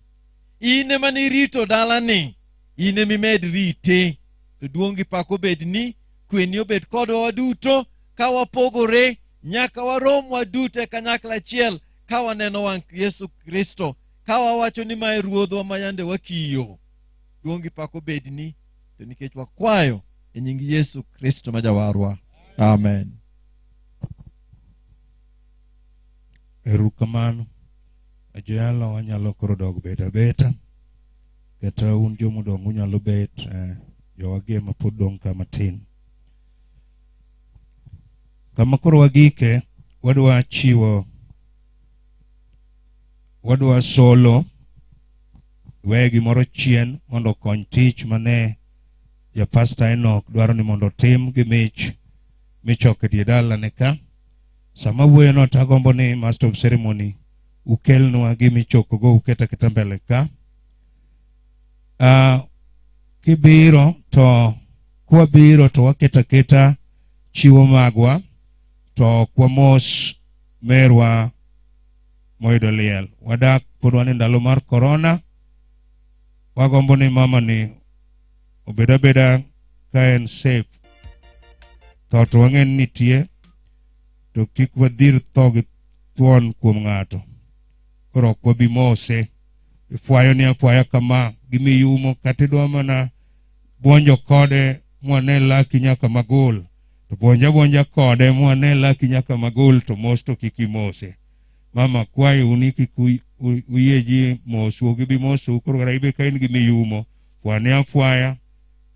In ema nirito dalani, in ema imed rite. To duong' gi pak obedni, kweni obed kodwa waduto, ka wapogore nyaka warom waduto e kanyakla achiel, ka waneno wang' Yesu Kristo, ka wawacho ni mae Ruodhwa ma yande wakiyo. Duong' gi pak obedni, to nikech wakwayo e nying Yesu Kristo ma Jawarwa. Amen. Erokamano. Joyalo wanyalo koro dok bet abeta. Kata un jomodong' unyalo bet, jowagi ema pod dong' ka matin. Kama koro wagike, wadwa chiwo, wadwa solo, we gimoro chien mondo okony tich mane ja Pastor Enoch dwaro ni mondo otim gi mich michoko e die dalane ka. Sama wuoyono to agombo ni Master of Ceremony ukelnwa gimichokogo uket aketa mbele ka. Kibiro to kwabiro to waketo aketa chiwo magwa to ok wamos merwa moyudo liel. Wadak pod wan e ndalo mar korona. Wagombo ni mama ni obed abeda ka en safe. Tho to wang'e ni nitie, to kik wadhir tho gi thuon kuom ng'ato. Koro ok wabi mose. Ifwayo ni afwaya kama, gimiyumo, kata idwa mana buonjo kode mwane laki nyaka magul. To buonja buonja kode mwane laki nyaka magul to mos to kik imose. Mama kwayo ni kik uyie ji mosu, ok gibi mosou, koro kata ibe ka in gi miyumo, fwane afwaya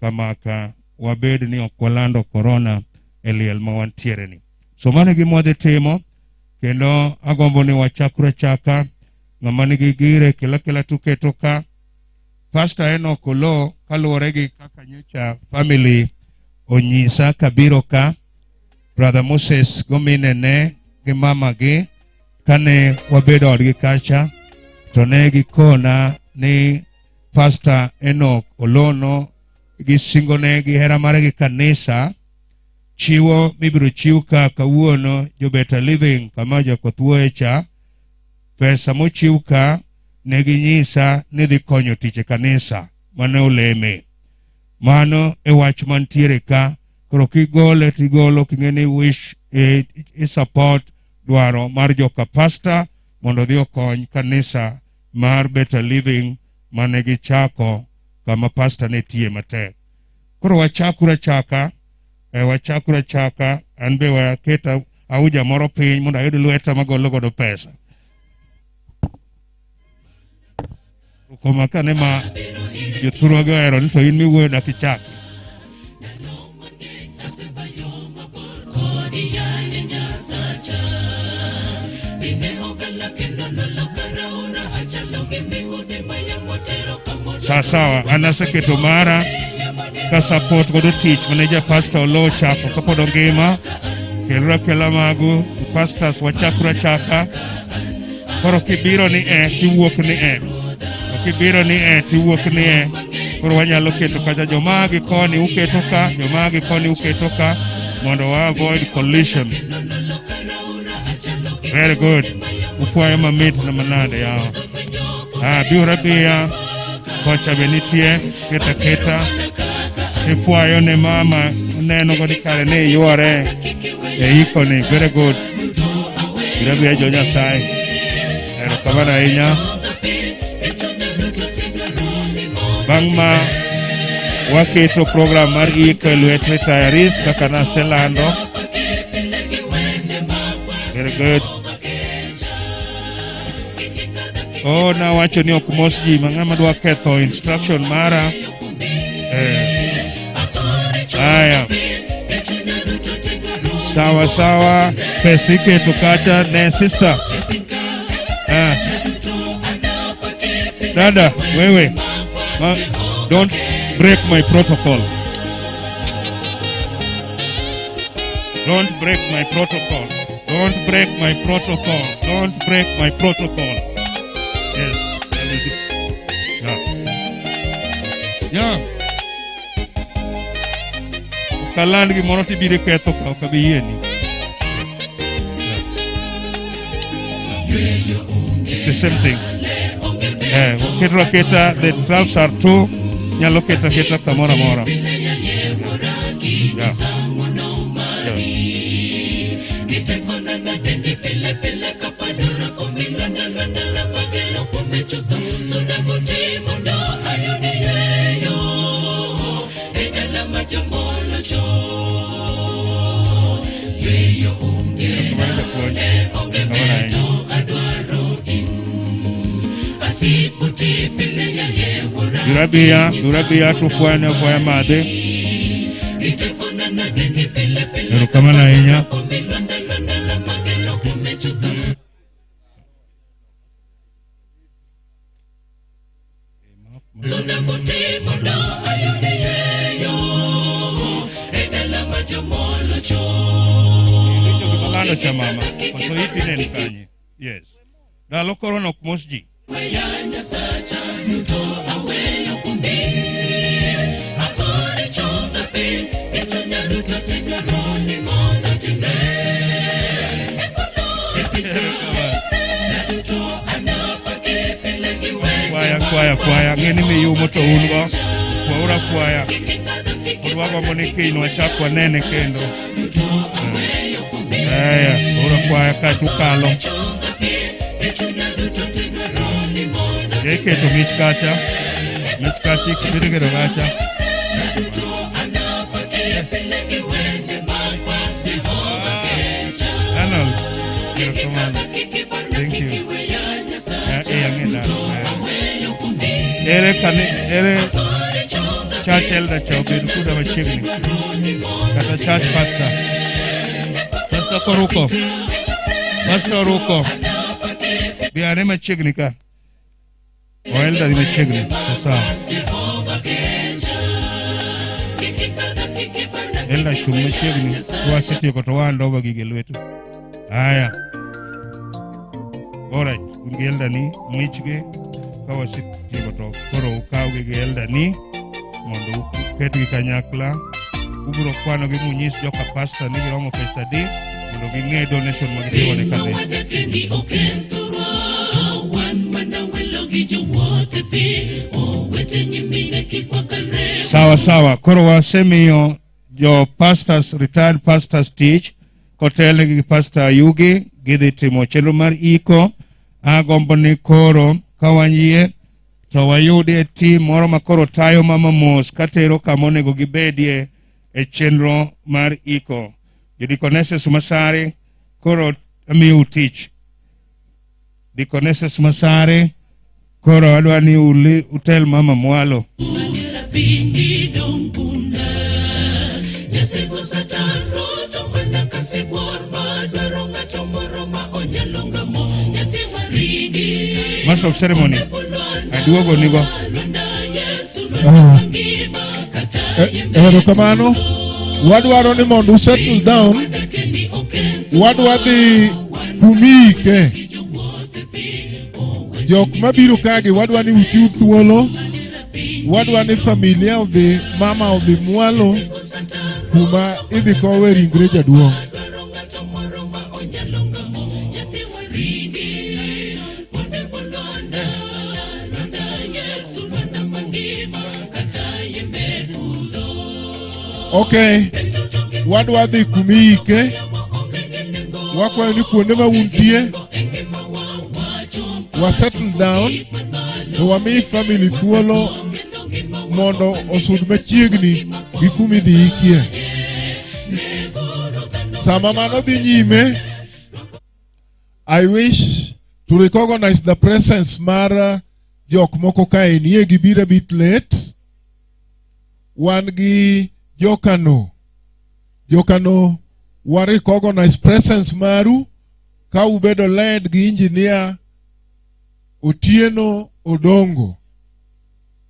kamaka wabed ni ok walando korona e liel ma wantiere ni. So mano e gima wadhi timo, kendo agombo ni wachakru achaka, ng'ama nigi gire kela kela tuketo ka. Pastor Enoch Oloo, kaluwore gi kaka nyocha family onyisa kabiro ka, Brother Moses gominene gi mama gi, kane wabedo odgi kacha, to ne gikona ni Pastor Enoch Olono gi singone gi hera mare gi kanisa, chiwo mibiro chiw ka kawuono jo Better Living kama jakoth wuoye cha, pesa mochiw ka ne ginyisa ni dhi konyo tich e kanisa mane oleme. Mano e wach mantiere ka. Koro kigole tigolo king'e ni wish e support dwaro mar joka pastor mondo odhi okony kanisa mar Better Living mane gichako kama pastor ne tiye matek. Koro wachakuru achaka, wachakuru achaka, an be waketa auja moro piny mondo ayud lweta magolo godo pesa. Koma kane ma jothurwa gi ohero ni to in miwuoyo dak ichaki. Sawa sawa, an aseketo mara ka support godo tich mane ja pastor Oloo ochako kapod ongima. Keluru akela magu, pastors wachakuru achaka. Koro kibiro ni e, tiwuok ni e. To kibiro ni e, tiwuok ni e. Koro wanyalo keto kacha joma gi koni uketo ka, joma gi koni uketo ka, mondo wa avoid collision. Very good. Ukwayo mamit na manade yawa. Ah, biuru abiya, kocha be nitie, keta keta. Ikwayo ne mama, uneno go ni kare ne ywore e iko ni. Very good. Biro abiya jo Nyasaye. Erokamano ahinya. Bang' ma waketo program mar iko e lwet retirees kaka naselando. Very good. Oh, nawacho ni ok mos ji ma ng'ama dwa ketho instruction mara. Haya. Sawa sawa, pesa iketo kacha ne sister. Dada, wewe. Ma, don't break my protocol. Don't break my protocol. Don't break my protocol. Don't break my protocol. Yes. I will do. Yeah. Yeah. Kaland gimoro tibiro ketho ka ok abi yieni. It's the same thing. Keto aketa, the traps are two, nyalo keto aketa kamoro amora. Yeah. Yeah. Durabia, durabia tufwane fwaya madhe. Erokamano ahinya. Malando cha mama. Koso iti ne en kanye? Yes. Ndalo korona ok mos ji. Kwaya, kwaya, kwaya. Ng'e ni miyumo to un go. Kwaura kwaya. Pod wagombo ni kiny wachak wanene kendo. Aya, kwaura kwaya kaeto ukalo. Iketo mich kacha. Mich kacha, iketo kacha. Arnold, erokamano. Thank you. Ang'e dala. Ere kani, ere church elder cha obed kuda machiegni. Kata church pastor. Pastor Koruko. Pastor Ruko. Bi ane machiegni ka. O elder ni machiegni. To sawa. Elder chung' machiegni. Wasetieko to wa hand over gige lwetu. Aya. Alright, un gi elder ni michgi ka wasetieko to koro ukawgi gi elder ni mondo uketgi kanyakla. Ubiro kwanogi munyis joka pastor ni giromo pesa adi mondo ging'e donation ma gitimo ne kanisa. Sawa sawa, koro wasemiyo jo pastors, retired pastors tich kotelnegi gi Pastor Ayugi gidhi timo chenro mar iko. Agombo ni koro ka wayie to wayudie team moro ma koro tayo mama mos katero kama onego gibedie e chenro mar iko. Jodikoneses Masare koro amiyou tich. Deaconesses Masare koro adwa ni utel mama mwalo. Master of ceremony, aduogo nigo. Erokamano. Wadwaro ni mondo u settle down. Wadwa dhi kumiike. Jok mabiro kagi wadwa ni uchiw thuolo. Wadwa ni familia odhi, mama odhi mwalo kuma idhi kowe ringre jaduong'. Okay, wadwa dhi kumiike. Wakwayo ni kuonde ma untie, wa settle down to wami family thuolo mondo osud machiegni gi kuma idhi ikie. Sama mano dhi nyime, I wish to recognize the presence mar jok moko kae nie gibiro a bit late. Wan gi Jokano. Jokano, wa recognize presence maru ka ubedo led gi engineer Otieno Odongo.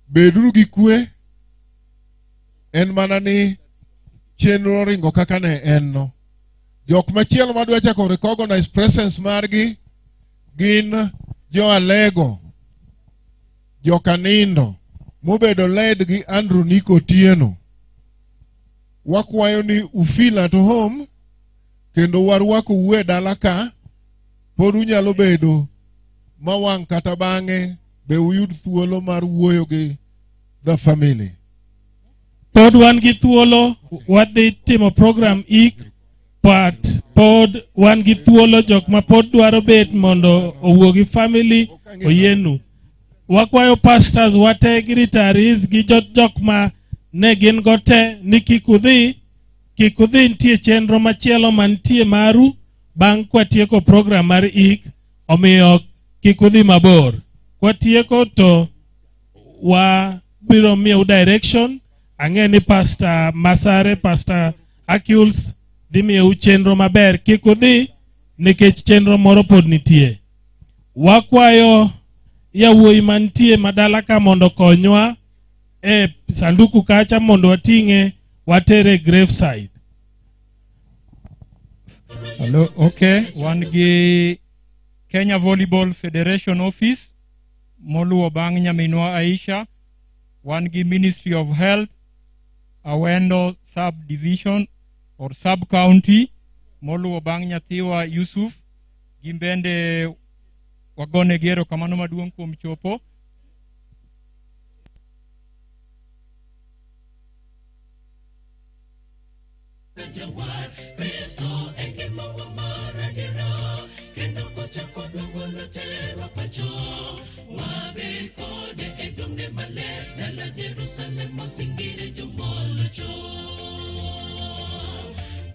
Beduru gi kwe. En mana ni chenro ringo kaka ne en no. Jok machielo madwa chako recognize presence margi gin jo Alego, Jokanindo, mobedo led gi Andrew Nico Otieno. Wakwayo ni u feel at home kendo warwakou e dala ka pod unyalo bedo ma wang' kata bang'e be uyud thuolo mar wuoyo gi the family. Pod wan gi thuolo, wadhi timo program ik, but pod wan gi thuolo jok ma pod dwaro bet mondo owuo gi family oyienu. Wakwayo pastors wate gi retirees gi jok ma ne gin go te ni kik udhi, kik udhi, nitie chenro machielo mantie maru bang' kwatieko program mar ik, omiyo kik udhi mabor. Kwatieko to wabiro miyou direction. Ang'e ni Pastor Masare, Pastor Acules dhi miyou chenro maber. Kik udhi nikech chenro moro pod nitie. Wakwayo yawuoyi mantie madala ka mondo konywa e sanduku kacha mondo wating'e watere graveside. Hello, okay, wan gi Kenya Volleyball Federation Office moluwo bang' nyaminwa Aisha. Wan gi Ministry of Health, Awendo Sub-Division or Sub-County moluwo bang' nyathiwa Yusuf. Gin bende wagonegi erokamano maduong' kuom chopo.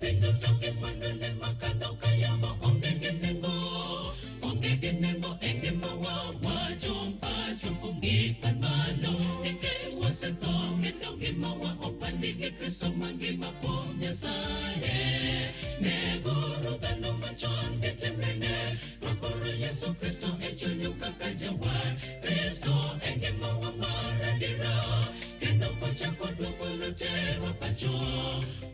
piny duto gi mwandune makadho ka yamo onge gi nengo. Onge gi nengo e ngimawa, wachung' pachwa kuom gik man malo. Nikech wasetho kendo ngimawa opandi gi Kristo mangima kuom Nyasaye. Neguru dhano machon gi timbene, rwakuru Yesu Kristo e chunyu kaka jawar. Kristo e ngimawa mar adiera, kendo kochako duogo loterwa pacho.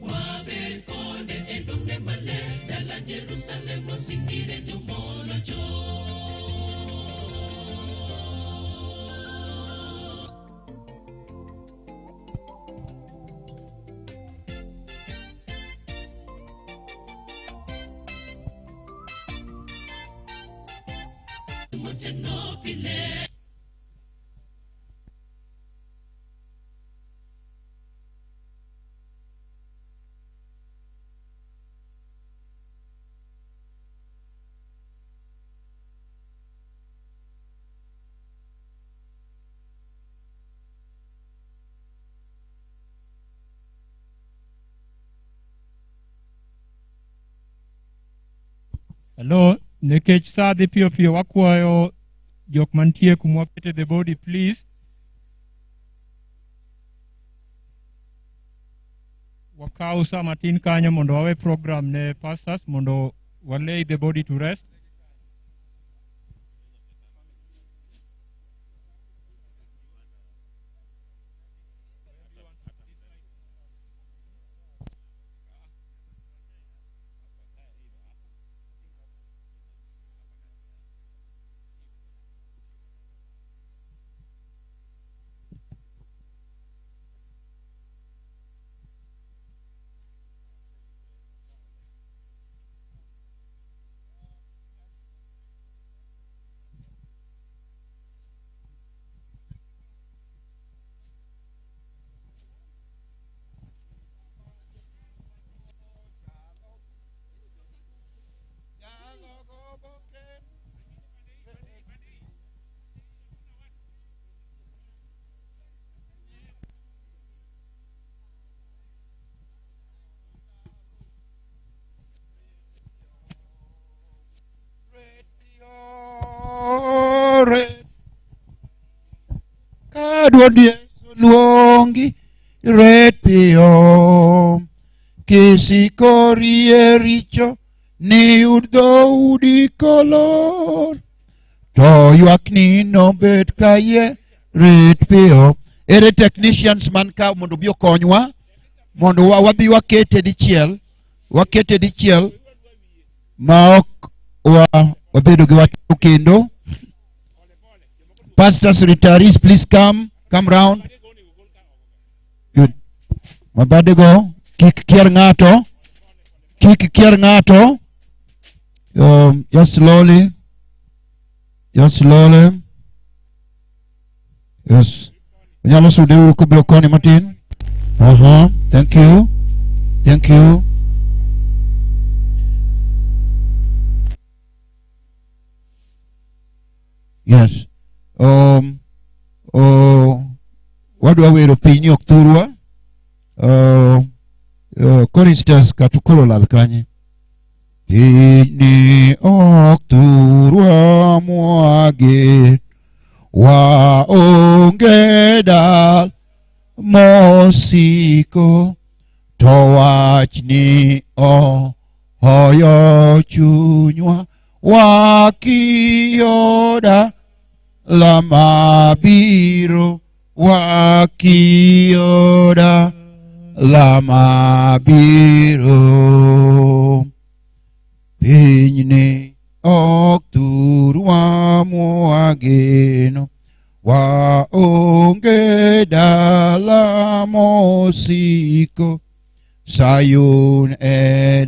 Wabed kode e duong'ne maler, dala Jerusalem osingire jomolocho. Moteno pile. Hello, nikech sa dhi piyo piyo wakwayo jok mantie kuma wakete the body please. Wakaw sa matin kanyo mondo wawe program ne pastors mondo wa lay the body to rest. Ore. Ka duond Yesu luongi, ret piyo. Kisikori e richo, niyud dhoudi kolor. To ywakni nobed kayie, ret piyo. Ere technicians man ka mondo obi okonywa, mondo wadhi wakete dichiel, wakete dichiel ma ok wabedo gi wach kendo. Pastors, retirees, please come round. Good. Mabadego, kik kier ng'ato, kik kier ng'ato. Just slowly, just slowly. Yes. Unyalo sude uru kubiro koni matin. Thank you. Thank you. Yes. Wadwa wero piny ok thurwa. Choristers kata koro lal kanye. Piny ok thurwa mwage, waonge dal mosiko, to wachni ohoyo chunywa, wakiyo dala mabiro, wakiyo dala mabiro. Pinyni ok thurwa mwageno, waonge dala mosiko, Sayun e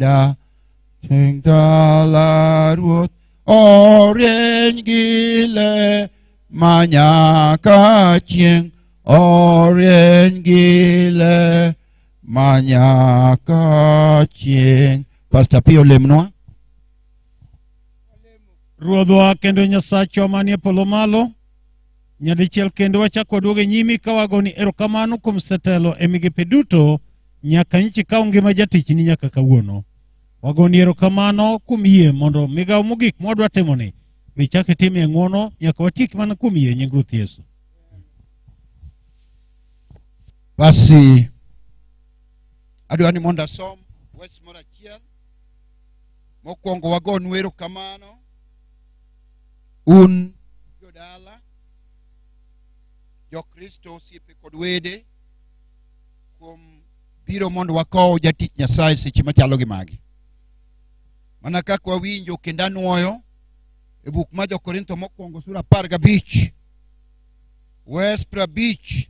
dala Ruoth, orieny gi ler manyaka chieng', orieny gi ler manyaka chieng'. Pastor Pio lemnwa. Ruodhwa kendo Nyasachwa manie polo malo, nyadichiel kendo wachako waduogo e nyimi ka wagoni erokamano kuom setelo e migepe duto nyaka nchi kaw ngima jatichni nyaka kawuono. Wagoni erokamano kuom yie mondo migawo mogik mwadwa timoni be ichak itimie ng'wono nyaka watiek mana kuom yie nying Ruoth Yesu. Basi adwa ni mondo asom wes moro achiel. Mokwongo wagonu erokamano un jodala, Jokristo, osiepe kod wede kuom biro mondo wakow jatich Nyasaye seche machalo gi magi. Mana kaka wawinjo kendo anuoyo e buk ma Jokorintho mokwongo sura 15 wes 50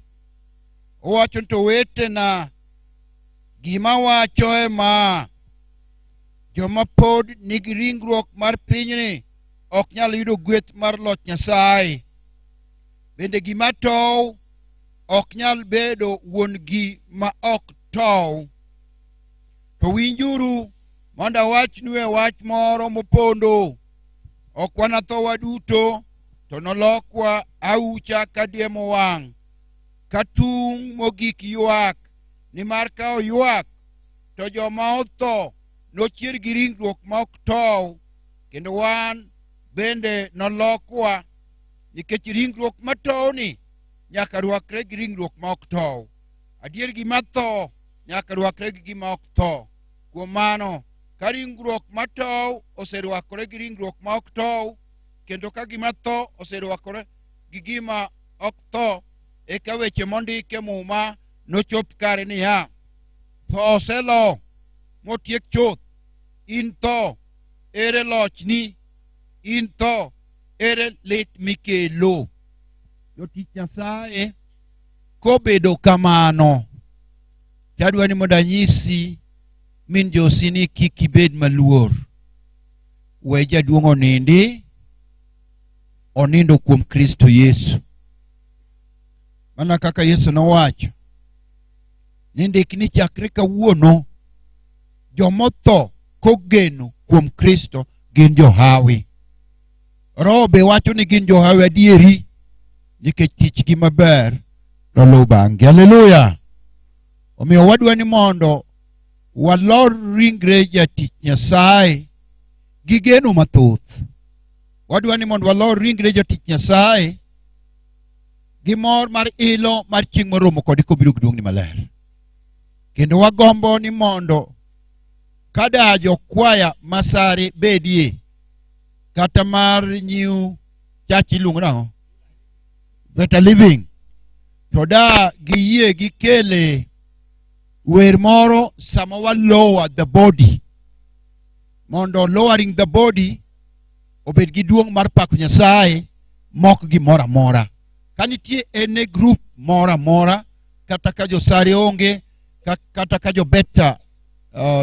owacho ni to wetena gima wacho e ma joma pod nigi ringruok mar pinyni ok nyal yudo gweth mar loch Nyasaye. Bende gima tow ok nyal bedo wuon gi ma ok tow. To winjuru mondo awachnu e wach moro mopondo. Ok wanatho waduto, to nolokwa aucha ka diemo wang', ka tung' mogik ywak, nimar ka oywak, to joma otho nochier gi ringruok ma ok tow, kendo wan bende nolokwa, nikech ringruok matowni nyaka rwakre gi ringruok ma ok tow. Adier gima tho nyaka rwakre gi gima ok tho. Kuom mano, ka ringruok matow oserwakore gi ringruok ma ok tow, kendo ka gima tho oserwakore gi gima ok tho, eka weche mondiki e Muma nochop kare niya, tho oselo motiek chuth, in tho, ere lochni? In tho, ere lit mikelo? Jotich Nyasaye, kobedo kamano, tadwa ni mondo anyisi min Josi ni kik ibed maluor. We jaduong' onindi, onindo kuom Kristo Yesu. Mana kaka Yesu nowacho, ni ndik ni chakre kawuono jomotho kogeno kuom Kristo gin johawi. Roho be wacho ni gin johawi adieri nikech tichgi maber noluw bang'gi. Haleluya! Omiyo wadwa ni mondo walor ringre jatich Nyasaye gi geno mathoth. Wadwa ni mondo walor ringre jatich Nyasaye gi mor mar ilo mar chieng' moromo kode kobiro gi duong'ni maler. Kendo wagombo ni mondo kada jokwaya masare bedie kata mar New Church iluongo nang'o? Better Living. To da giyie gikele wer moro sama wa lower the body mondo lowering the body obed gi duong' mar pako Nyasaye mok gimoro amora. Ka nitie any group moro amora kata ka josare onge kata ka jo Better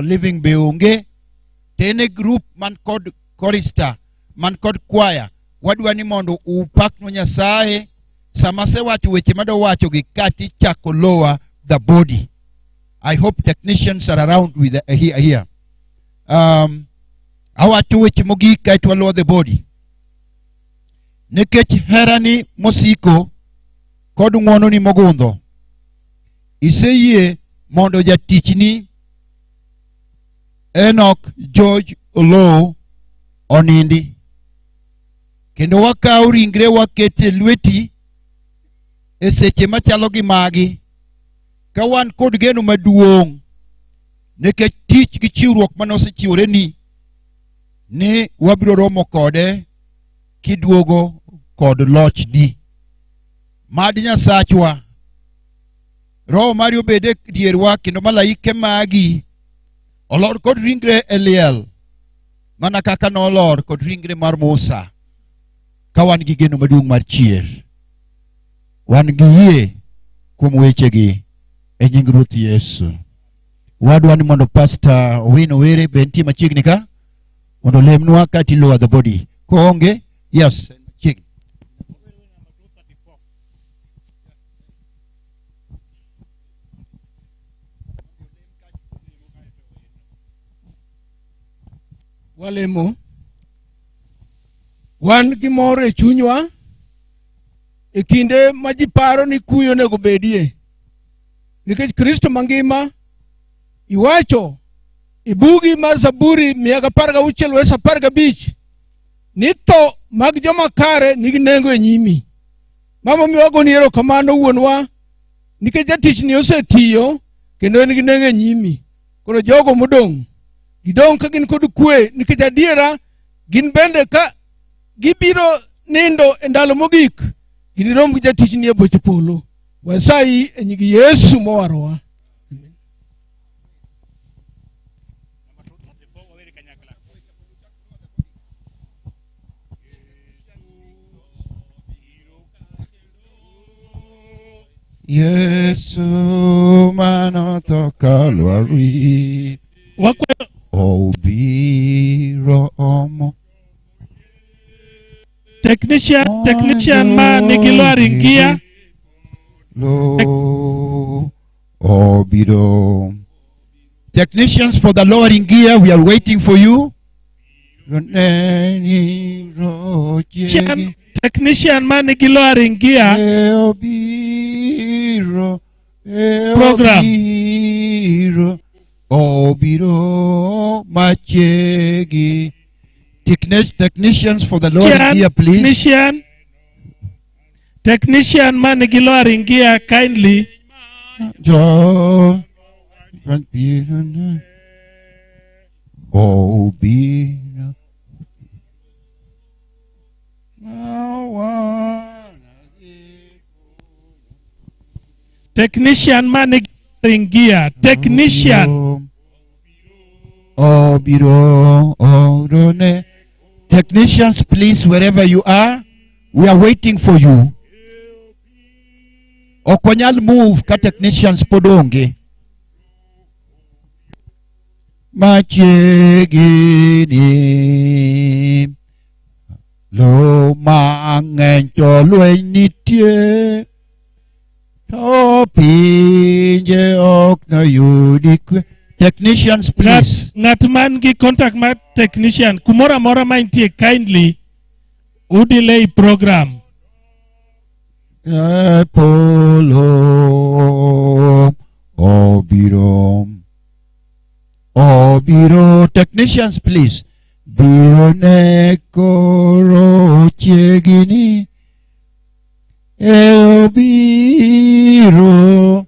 Living be onge to any group man kod chorister man kod choir wadwa ni mondo upaknwa Nyasaye sama asewacho weche madwa wacho gi kati ichako lower the body. I hope technicians are around with here. Awacho weche mogik kaeto wa lower the body. Nikech herani mosiko kod ng'wononi mogundho, iseyie mondo jatichni Enoch George Oloo onindi. Kendo wakawo ringre wakete lweti e seche machalo gi magi, ka wan kod geno maduong' nikech tich gi chiwruok mane osechiworeni ni wabiro romo kode kiduogo kod lochni. Mad Nyasachwa Roho mari obed e dierwa kendo malaike magi olor kod ringre e liel mana kaka nolor kod ringre mar Musa ka wan gi geno maduong' mar chier. Wan gi yie kuom wechegi e nying Ruoth Yesu. Wadwa ni mondo Pastor Owino Were be nitie machiegni ka mondo olemnwa ka ti lower the body. Koonge, yes, machiegni. Walemo. Wan gi mor e chunywa e kinde ma ji paro ni kuyo onego bedie, nikech Kristo mangima Iwacho e bugi mar Zaburi 116 wes 15 ni tho mag joma kare nigi nengo e nyimi. Mama miyo wagoni erokamano wuonwa nikech jatichni osetiyo kendo en gi nengo e nyimi. Koro jogo modong' gidong' ka gin kod kwe nikech adiera gin bende ka gibiro nindo e ndalo mogik ginirom gi jatichni e boche polo. Wasayi e nying Yesu mowarowa. Yesu manotho Kalwari obiro omo Technician, technician ma nigi lowering gear. Lo obiro. Technicians for the lowering gear, we are waiting for you. Technician, technician ma nigi lowering gear. Obiro, Program. Obiro, obiro machiegni. Technicians for the lowering gear, please. Technician, technician ma nigi lowering gear, kindly. Jo, Obiro. Technician ma nigi lowering gear. Technician. Obiro, orone. Technicians, please, wherever you are, we are waiting for you. Ok wanyal move ka technicians pod onge. Machiegni. Lo mang'eny to lweny nitie. To pinje ok noyudi kwe. Technicians, please. Ng'at man gi contact mar technician kumoro amora ma intie kindly udelay program. E polo obiro obiro. Technicians, please. Biro ne koro chiegni. E obiro.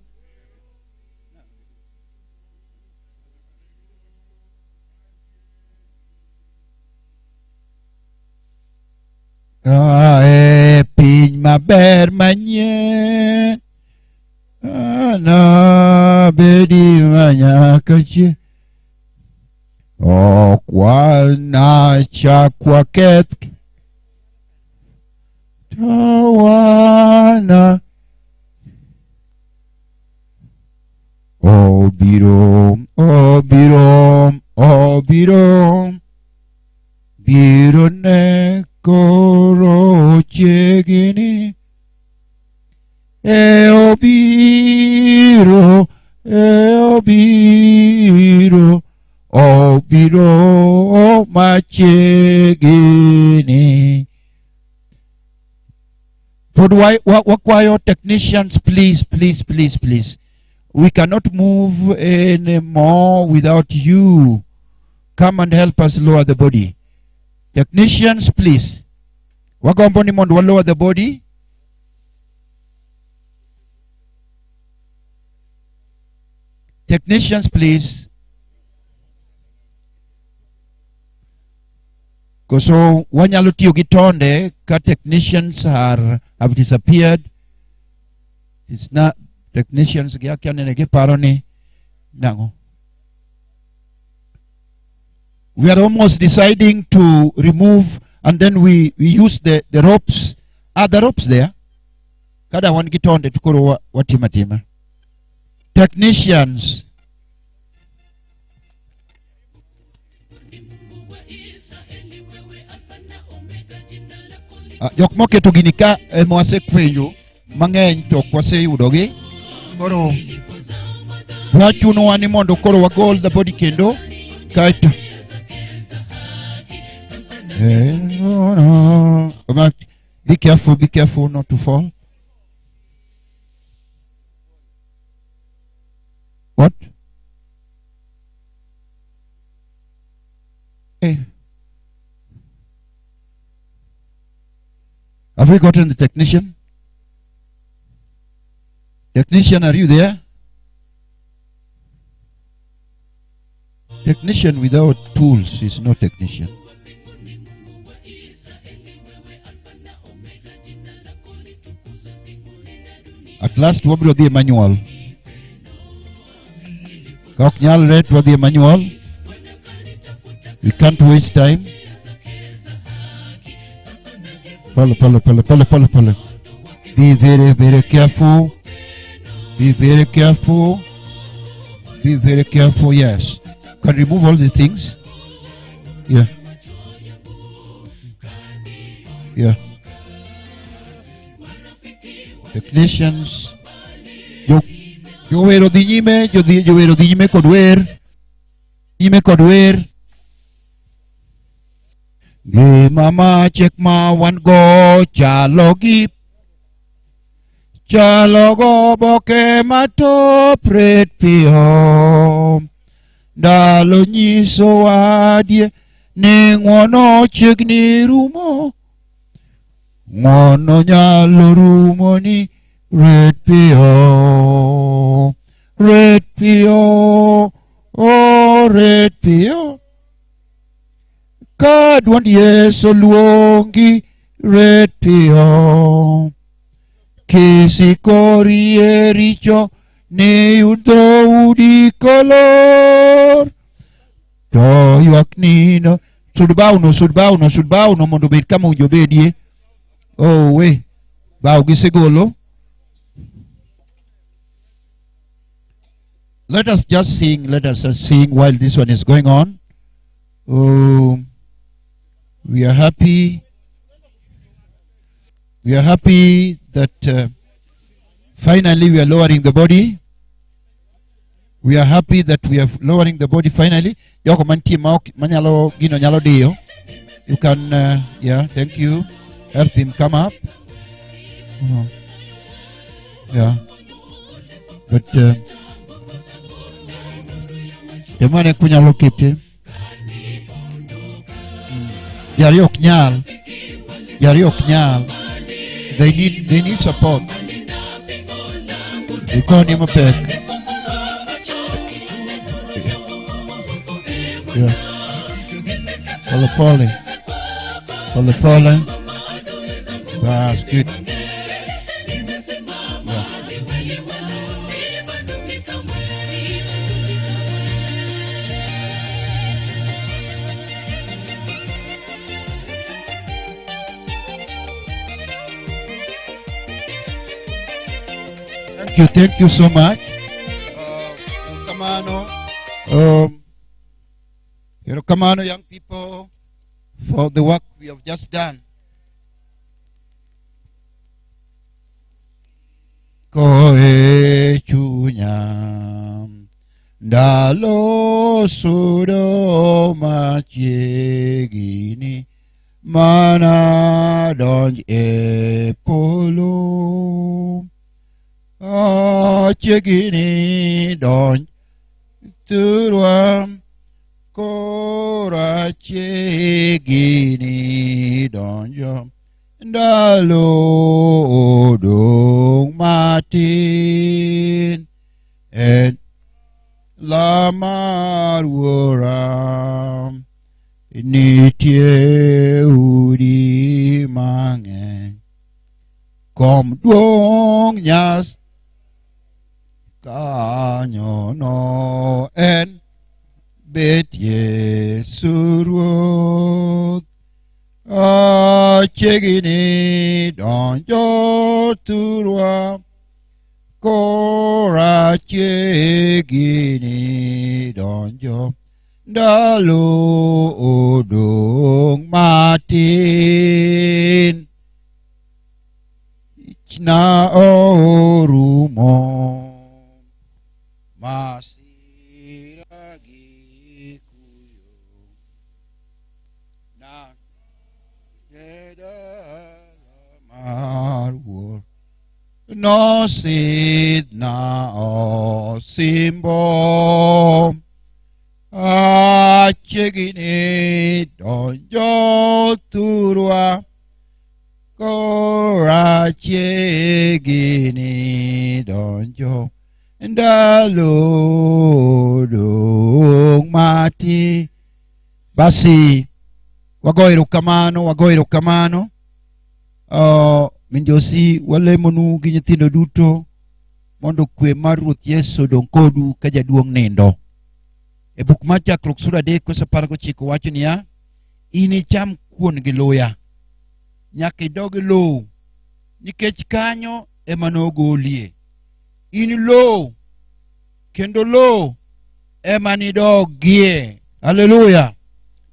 E piny maber manyien anabedi manyaka chieng' ok wanachak waketh to wana obiro obiro obiro biro ne koro chiegni e obiro e obiro obiro machiegni. Pod wakwayo technicians, please, please, please, please. We cannot move anymore without you. Come and help us lower the body. Technicians, please. Wagombo ni mondo wa lower the body. Technicians, please. Koso wanyalo tiyo gi tonde ka technicians are have disappeared. It's not technicians gi akia nene giparo ni nang'o. We are almost deciding to remove, and then we use the ropes. Are the ropes there? Kada wan gi tonde to koro watimo atima. Technicians. Jok moketo gini ka ema wasekwenyo mang'eny to ok waseyudogi. Koro wachunowa ni mondo koro wagol the body kendo kaeto no, no. Be careful, be careful not to fall. What? Have we gotten the technician? Technician, are you there? Technician without tools is no technician. At last wabiro dhi e manual. Ka ok nyalre to wadhi e manual. We can't waste time. Pole, pole, pole, pole, pole, pole. Be very, very careful. Be very careful. Be very careful, yes. Can remove all the things. Yeah. Yeah. Technicians. Jower odhi nyime, jodhi jower odhi nyime kod wer. Nyime kod wer. Ngima machiek ma wan go chalo gi chalo goboke matop ret piyo. Ndalo nyisowa adie ni ng'wono chiegni rumo. Ng'wono nyalo rumo ni ret piyo. Ret piyo, oh ret piyo. Ka dwond Yesu luongi ret piyo. Kisikori e richo ni yud dhoudi kolor. To ywak nino sud bawno, sud bawno, sud bawno mondo obed kama owinjo obedie. Oh we, baw gisegolo. Let us just sing, let us just sing while this one is going on. Oh, we are happy. We are happy that finally we are lowering the body. We are happy that we are lowering the body finally. Joko mantie ma ok manyalo gino nyalo diyo. You can, yeah, thank you. Help him come up. Yeah. But temane kunyalo kete. Jari ok nyal. Jari ok nyal. They need support. Ikonye mapek. Yeah. Pole pole. Pole pole. That's good. Yeah. Thank you, thank you so much. Kamano, Erokamano, young people, for the work we have just done. Koe chunya ndalo sudo machiegni mana donj e polo. Chiegni donj thurwa kora chiegni donjo ndalo odong' matin en la mar wuora nitie udi mang'eny kom duong' nyas kanyo no en bet Yesu Ruoth. Chiegni donjo thurwa kora chiegni donjo ndalo odong' matin na orumo masira gi kuyo na dala mar wuor nosidh na osimbo achiegni donjo thurwa kora donjo ndalo dong' mati. Basi wago erokamano, wago erokamano. Min Josi, walemonu gi nyithindo duto mondo kwe mar Ruoth Yesu odong' kodu ka jaduong' nindo. E buk mar Chakruok sura 3 verse 19 wacho niya, inicham kuon gi luya nyaka idog e lowo, nikech kanyo ema nogolie. In lowo, kendo lowo ema nidogie. Haleluya!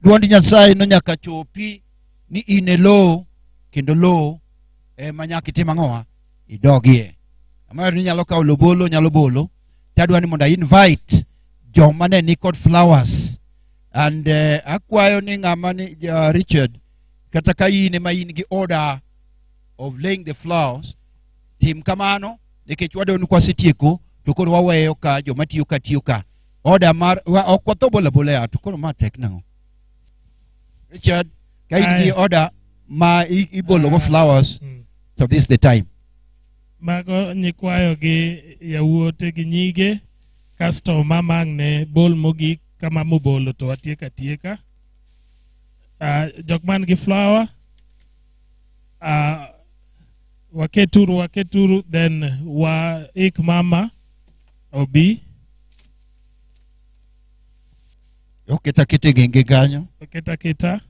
Duond Nyasaye no nyaka chopi ni in e lowo, kendo lowo ema nyaka itim ang'owa? Idogie. Amaro ni nyalo kawo lobolo, nyalo bolo. Tadwa ni mondo a invite joma ne ni kod flowers. And akwayo ni ng'ama ni Richard, kata ka in ema in gi order of laying the flowers, tim kamano, nikech wadwa ni kwasetieko to koro waweyo ka joma tiyo ka tiyo ka. Order mar wa, ok watho bola bola ya, to koro ma tek nang'o? Richard, ka in gi Aye. order ma ibolo go flowers, so this is the time. Mago nyikwayo gi yawuote gi nyige, kasto mama ang' ne bol mogik kama mobolo to watieko atieka. Jok man gi flower, waketuru, waketuru, then waik mama obi. Oketa kete genge kanyo. Oketa keta.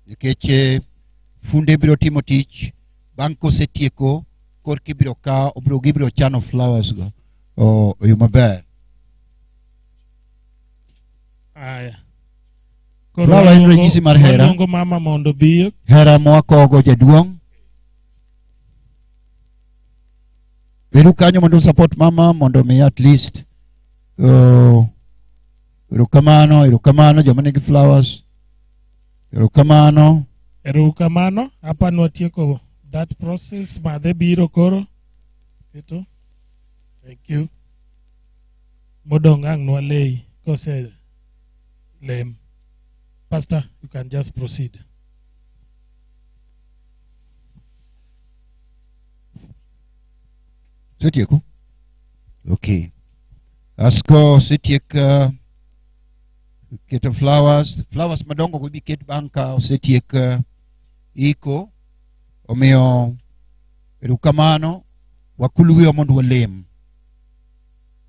Nikech funde biro timo tich, bang' kosetieko, korki biro kawo, gibiro chano flowers go e yo maber. Aya. Flower en ranyisi mar hera. Waluongo mama mondo obi. Hera mwakogo jaduong'. Bedu kanyo mondo support mama mondo mi at least. Erokamano, erokamano joma nigi flowers. Erokamano. Erokamano. Hapa nwatieko that process. Madhe biro koro. Keto. Thank you. Modong' ang' nwalei kose lem. Pastor, you can just proceed. Setieko? Okay. Asko setiek keto flowers, flowers madongo go ibi ket bang' ka osetiek iko. Omiyo erokamano, wakul wiwa mondo walem.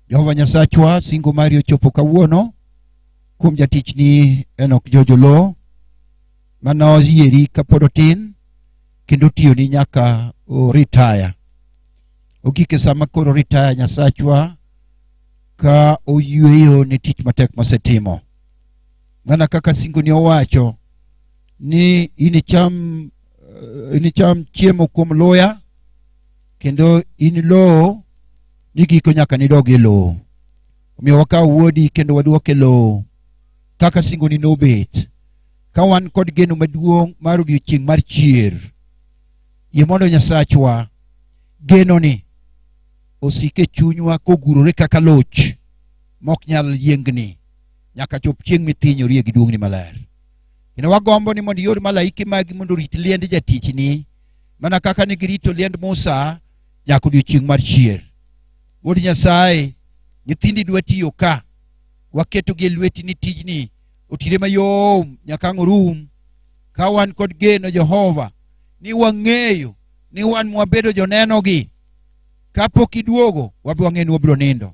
Jehova Nyasachwa, singo mari ochopo kawuono kuom jatichni Enoch George Oloo, mane oyieri kapod otin kendo tiyoni nyaka o retire. Ogik e sama koro retire Nyasachwa ka oyweyo ne tich matek mosetimo. Mana kaka singoni owacho ni inicham chiemo kuom luya kendo in lowo ni giko nyaka nidog e lowo. Omiyo wakaw wuodi kendo waduoke lowo kaka singoni nobet. Ka wan kod geno maduong' mar odiochieng' mar chier, yie mondo Nyasachwa genoni osik e chunywa kogurore kaka loch mok nyal yiengni nyaka chop chieng' mithinyorie gi duong'ni maler. Kendo wagombo ni mondo ior malaike magi mondo orit liend jatichni mana kaka ne girito liend Musa nyaka odiochieng' mar chier. Wuod Nyasaye, nyithindi dwa tiyo ka, waketogi e lweti ni tijni otire mayom nyaka ang' orum. Ka wan kod geno Jehova ni wang'eyo ni wan mwabedo jonenogi, kapok iduogo wabiro wang'eyo ni wabiro nindo.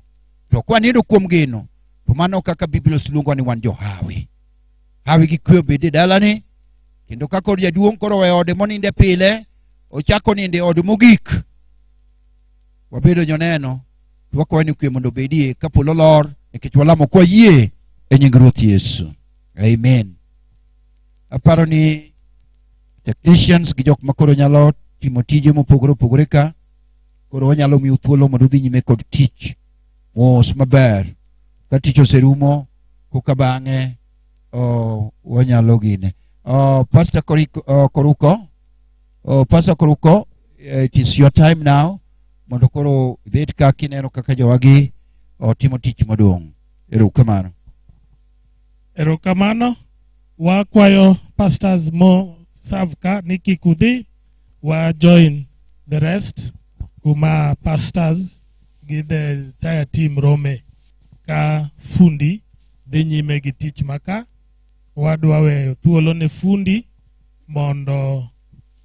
To kwa nindo kuom geno, to mano kaka Biblia luongowa ni wan johawi. Hawi gi kwe obed e dalani, kendo ka koro jaduong' koro oweyo ode moninde pile, ochako ninde e ode mogik. Wabedo joneno, to wakwayo ni kwe mondo obedie ka polo olor, nikech walamo kwa yie e nying Ruoth Yesu. Amen. Aparo ni technicians gi jok makoro nyalo timo tije mopogore opogore ka, koro wanyalo miyo thuolo mondo udhi nyime kod tich mos maber. Ka tich oserumo, koka bang'e wanyalo gine. Pastor Koruko, Pastor Koruko, it is your time now mondo koro ibed ka kineno kaka jowagi otimo tich maduong'. Erokamano. Erokamano. Wakwayo pastors mo serve ka ni kik udhi, wa join the rest kuma pastors gi the entire team rome ka fundi dhi nyime gi tich maka. Wadwa weyo thuolo ne fundi mondo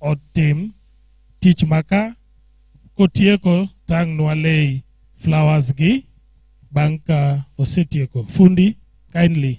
otim tich maka. Kotieko tang' nwalei flowers gi bang' ka osetieko. Fundi, kindly.